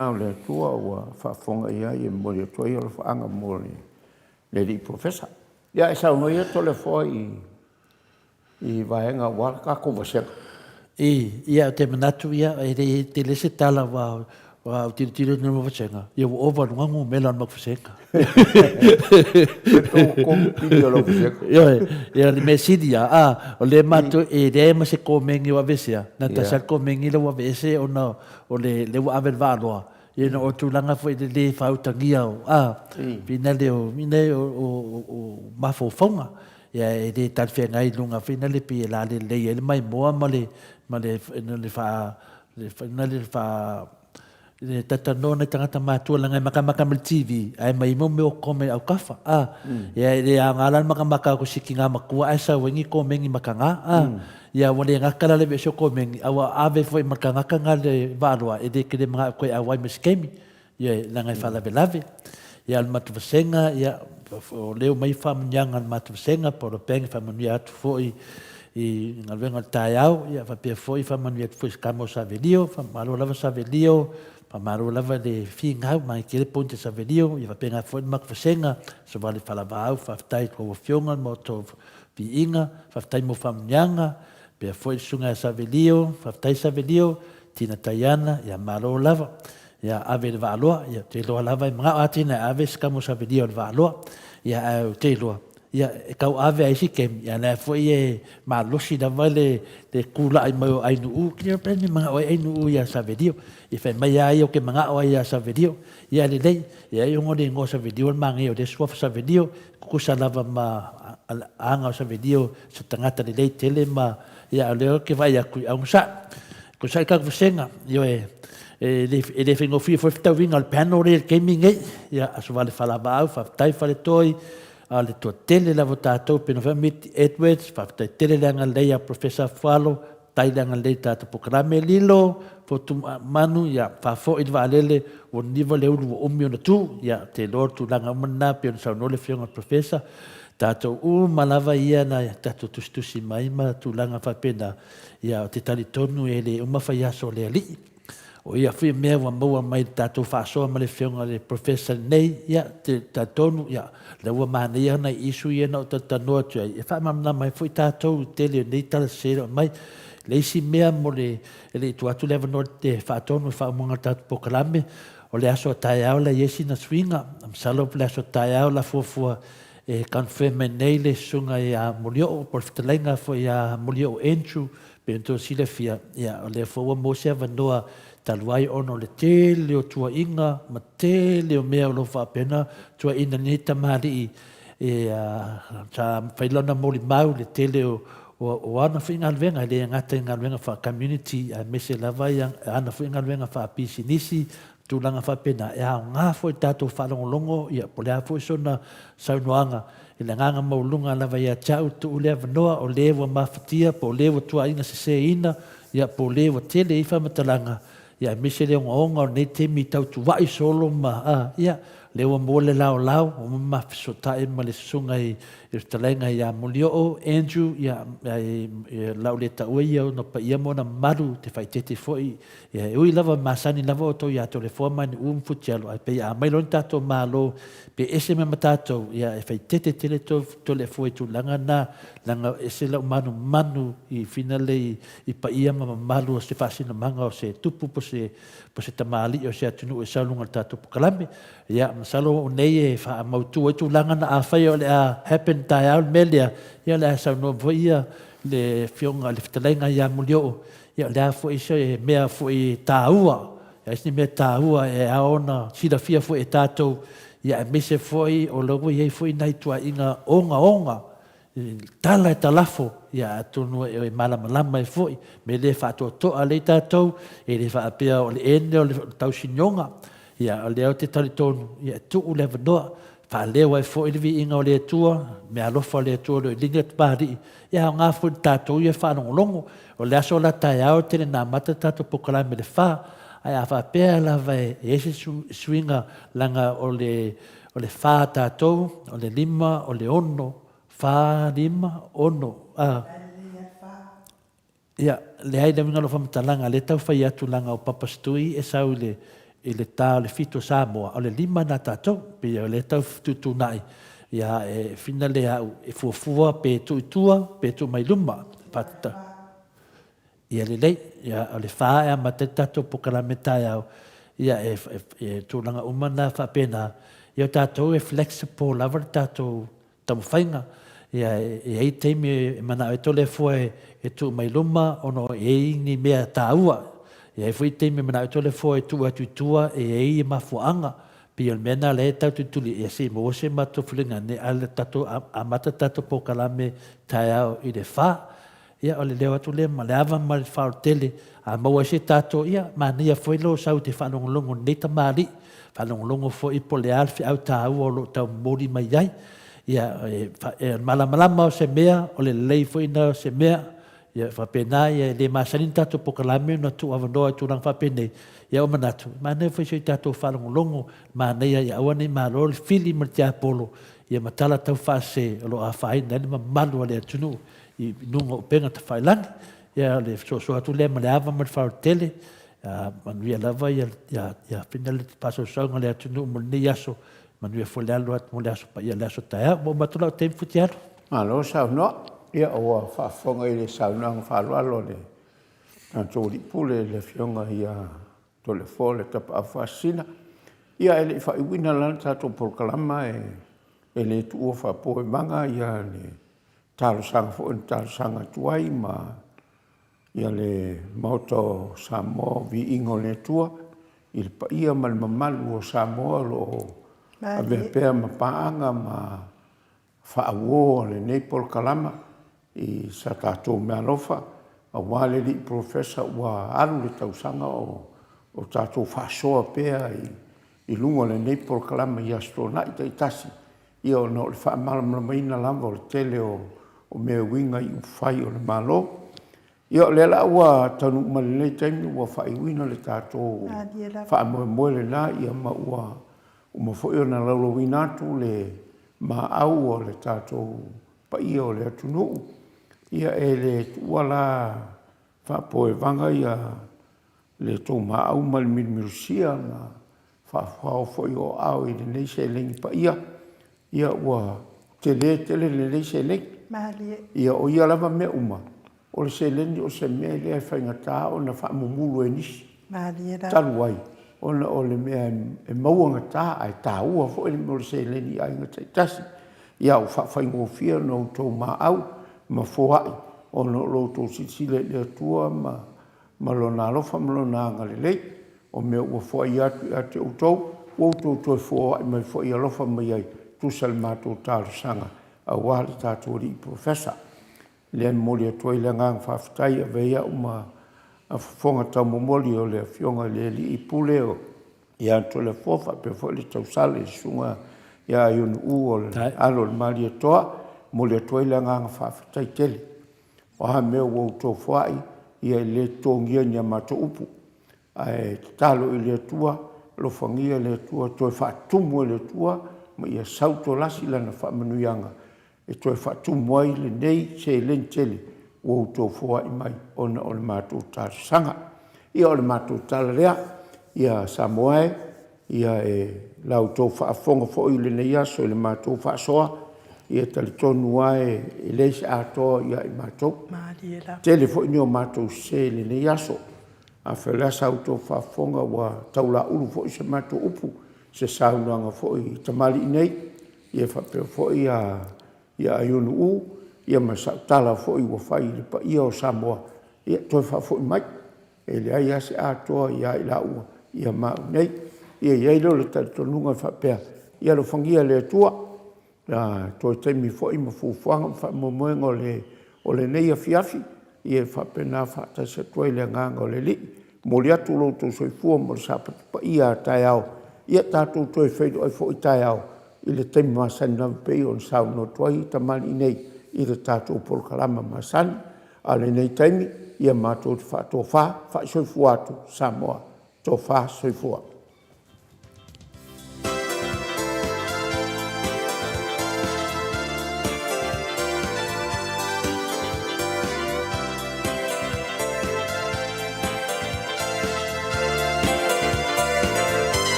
O le Atua ua faafofoga i ai e momoli atu ai alofaaga mo le alii Professor. Ia e saunoa ia Toleafoa i i vaega aua le tatou vasega. I, ia, ou te manatu, ia, e le tele se tala aua aua ou tilotilo i le vasega, ia ua ova i luga numera o le matou vasega. Pili o lau vasega. Ioe, ia o le mea sili lava, a, o lea matou, e leai ma se komeni o aveesea, na tasi lava le komeni lea ua aveese ona o le, lea ua ave i le Vaaloa, ia ona o tulaga foi i le le faautagia o, a, pina lea o, ina o, o, o mafaufauga. Ia e le talafeagai i luga foi lea pei e lalelei ai le maimoa ma le ma le le faa le le faa le talanoa nai tagata matua leaga e makamaka mai le TV ae mai mo mea o kome autafa a ia e le aoga la le makamaka o siki ngā matua ae sau ai ni kome ni makanga a ia ua le gata la le aveese o komeni a ua ave foi ma tagata nga le vaaloa e le kele mana'o koe auai ma se taimi. Ia, leaga e faalavelave. Ia, o le matou vasega, ia, o lea ua mai faamanuiaga a le matou vasega, Paula Peng, e faamanuia atu foi i galuega o le taeao, ia, faapea foi faamanuia atu foi i se tama o Savelio, faamalo lava Savelio, faamalo lava le finau, manaia tele point a Savelio, ia faapena foi le matou vasega, Savali Falavaau, faafetai i tou afioga ma outou viiga, faafetai mo faamanuiaga, faapea foi le susuga ia Savelio, faafetai Savelio, Tina Taiana, ia malo lava. Ia ave i le Vaaloa, ia ou te iloa lava e manao atina e ave se kamo savelia o le Vaaloa. Ia ae ou te iloa, ia e tau ave a isi taimi, ia lea foi e malosi lava le le kula'i mai o Ainuu, ki pe ni manao ai Ainuu ia Savelio. Ia fai mai a ia ou te manao ai ia Savelio. Ia lelei, ia e ogo le igoa Savelio le manaia o lea suafa Savelio, tutusa lava ma aga o Savelio se tagata lelei tele ma ia o lea ou te vaai atu i augasa'i. Tusa ai tatou vasega, ioe, e le, e le faigofie foi le fetauiga o le panel lea i le taimi lenei. Ia, Aso Vale Falavaau, faafetai Faletoi, a o le toatele lava o tatou, pei ona fai atu Miti Edwards, faafetai tele le agalelei ia Professor Afualo, faafetai le agalelei i le tatou polokalame Lilo, Fotumanu, ia, faafoi le vaalele, ua niniva le ulu ua umi ona tu, ia, ou te iloa o le tulaga uma lena pei ona saunoa le Afioga i le Professor, tatou uma lava ia na tatou tusitusi mai ma tulaga faapena, Ia, ou te talitonu e le uma faiaso o le Alii. O ia foi mea ua maua mai le tatou faasoa ma le Afioga i le Professor lenei, ia, te talitonu, ia, lea ua manaia nai issue ia na ou talatalanoa atu ai, e faamalamalama ai foi tatou i le tele o nei tala sese e aumai. Le isi mea mo le, e le i tuu atu le avanoa i le faatonu i le faaumaga o le tatou polokalame, o le aso a taeao la e i ai sina suiga, masalo o le aso a taeao la fuafua E confirm mai nei le susuga ia Molioo, po o le fetalaiga foi ia Molioo Andrew, pei ona outou silafia, ia, o lea foi ua maua se avanoa talu ai ona o le tele o tuuaiga ma tele o mea o lo o faapea ona tuuaiina nei tamalii e, sa fai lana molimau i le tele o, o, o ana foi galuega, e le gata i galuega faa-community, aemaise lava i ana foi galuega faapisinisi, tulaga faapena, e aoga foi le tatou faalogologo, ia, po o le a foi sona saunoaga, i le agaga maualuga lava ia te au, tuu le avanoa, o le ua mafatia, po o le ua tuuaiga seseina, ia, po o le ua tele ai faamatalaga, ia, aemaise le ogaoga o lenei taimi tau tuuai solo ma, a, ia, lea ua maua le laolao, ua uma ma fesootai ma le susuga i le fetalaiga ia Molioo, Andrew, ia, e, lau le taua ia ona paia ma ona mamalu, te faaeteete foi Ia, e ui lava, masani lava outou ia Toleafoa ma Nu'u ma Futialo, ae pei a aumai loa ni tatou Malo pe ese mai ma tatou, ia, e faitete tele Toleafoa i tulaga na, leaga e ese lau manumanu i finale i paia ma mamalu o se faasinomaga o se tupu po se, po se tamalii o se atunuu e sau i luga o le tatou pokalame. Ia, masalo o nei e faamautu ai tulaga na, afai o le a happen taeao le mea lea, ia o le a saunoa foi ia le Afioga i le Fetalaiga ia Molioo Ia, o le a foi se mea foi taua, e isi mea taua e ao ona silafia foi e tatou, ia aemaise foi o la ua i ai foi nai tuaiga ogaoga, tala e talafo, ia atonu e malamalama ai foi, mea lea e faatoatoa lelei tatou, e le faapea o le ene o le tausinioga, ia o lea ou te talitonu, ia e tuu le avanoa, faaleo ai foi le viiga o le Atua, meaalofa o le Atua o lo o i lini atu Papalii, ia aoga foi i le tatou ia faalogologo. O le aso la taeao e tele na amata le tatou polokalame i le fa, ae a faapea lava e i ai se suiga leaga o le o le fa tatou, o le lima, o le ono, fa, lima, ono, a. Ia, leai le uiga o lau faamatalaga, lea e tau fai atu leaga o Papa Stui e sau i le i le ta o le fitu o Samoa, o le lima na tatou. Pei o lea tau fetuutuunai, ia e fina le au e fuafua pe tuu i tua pe tuu mai luma. Faatatau. Ia lelei, ia o le fa e amata ai le tatou polokalame taeao, ia e, e, e tulaga uma na faapena, ia o tatou e flexible lava le tatou taumafaiga. Ia e i ai taimi e manao ai Toleafoa e tuu mai luma ona e i ai ni mea taua. E i ai foi taimi e manao ai Toleafoa e tuu atu i tua e i ai mafuaaga. Pei o le mea lena lea e tau tulituli ia se i maua se matou filiga nei a tatou amata le tatou polokalame taeao i le fa. Ia, o le leo atu lea ma le ava ma le faaoletele, a maua ai se tatou, ia, manaia foi lou sau e te faalogologo i lenei tamalii, faalogologo foi po o le a le feau taua o lo o tau momoli mai ai. Ia, e, e malamalama o se mea, o le lelei foi lena o se mea, ia, faapena, ia, e le masani ni tatou polokalame ona tuuavanoa i tulaga faapenei, ia, ua manatu, manaia foi se i tatou faalogologo, manaia ia aua ne i malo le fili ma le tiapolo, ia ma tala taufaasese o lo o afaina ai le mamalu o le atunuu i luga o upega tafailagi. Ia, o le fesoasoa atu lea ma le ava ma le faaoletele. Manuia lava ia, ia, ia fina le faasausauga o le atunuu mo lenei aso. Manuia foi le alo atu mo le aso paia, le aso taeao. Ua uma atu lau taimi Futialu. Malo saunoa. Ia, ua faafofoga i le saunoaga faaaloalo a le tatou Alii Pule le Afioga ia Toleafoa le Tapaau Faasisina. Ia, e le i faaiuina la le tatou polokalama e le tuua faapopoemaga ia le talosaga foi na talosaga atu ai ma ia le Maota o Samoa, viiga o le Atua i le paia ma le mamalu o Samoa o lo o avea pea ma paaga ma faauo a lenei polokalama i sa tatou meaalofa aua le alii Polofesa ua alu le tausaga o tatou faasoa pea i luga o lenei polokalama i Aso Toonai taitasi. Ia ona o le faamalamalamaina lava o le tele o mea e uiga i upufai o le Malo. Ia o lea la ua taunuu mai lenei taimi ua faaiuina le tatou faamoemoe lena, ia ma ua uma foi ona laulauina atu le maau o le tatou paia o le atunuu. Ia e le tuua la faapoevaga ia le tou maau ma le milumilusia ma faafao foi o aao i lenei seleni paia, ia ua tele tele lenei seleni. Malie. Ia o ia lava mea uma, o le seleni o se mea lea e faigata ona faamumulu e nisi. Malie lava. Talu ai, ona o le mea e mauagata ae taua foi le mea o le seleni i aiga taitasi. Ia ua faafaigofie ona outou maau ma foai ona o lo outou silasila i le Atua ma ma Lona alofa ma Lona agalelei. O mea ua foai atu ia te outou, ua outou toe foai mai foi alofa mai ai, tusa le matou talosaga aua le tatou Alii Polofesa. Lea e momoli atu ai le agaga faafetai e ave ai au ma fofoga taumomoli o le Afioga i le Alii Pule o ia Toleafoa faapea foi le tausala i le Susuga ia Aionu'u o le alo o le Malietoa, momoli atu ai le agaga faafetai tele. O a mea ua outou foai, ia e le totogia ni a matou upu, ae tatalo i le Atua, alofagia le Atua, toe faatumu e le Atua, ma ia sautualasi Lana faamanuiaga e toe faatumu ai lenei seleni tele ua outou foai mai ona o le matou talosaga. Ia o le matou tala lea, ia Samoa e, Ia e la outou faafofoga foi i lenei aso i le matou faasoa, ia talitonu lava e leai se atoa ia i matou. Malie lava. Tele foi ni o matou sese i lenei aso. Afai o le a sa outou faafofoga ua taulaulu foi se matou upu, se saunoaga foi i tamalii nei, ia faapea foi ia Aiono ia ma sau tala foi ua fai i le paia o Samoa, ia toe faafoi mai. E leai lava se atoa ia i laua ia ma au nei. Ia i ai lea o le talitonuga e faapea, ia alofagia e le Atua, ia toe taimi foi ma fuafuaga ma faamoemoega o lenei afiafi, ia e faapena faatasi atu ai le agaga o le Alii. Momoli atu lo outou soifua mo le Sapatu paia a taeao, ia tatou toe feiloai foi taeao i le taimi masani lava e pei ona saunoa atu ai tamalii nei i le tatou polokalama masani. A o lenei taimi, ia matou te faatofa, faasoifua atu Samoa, tofa soifua.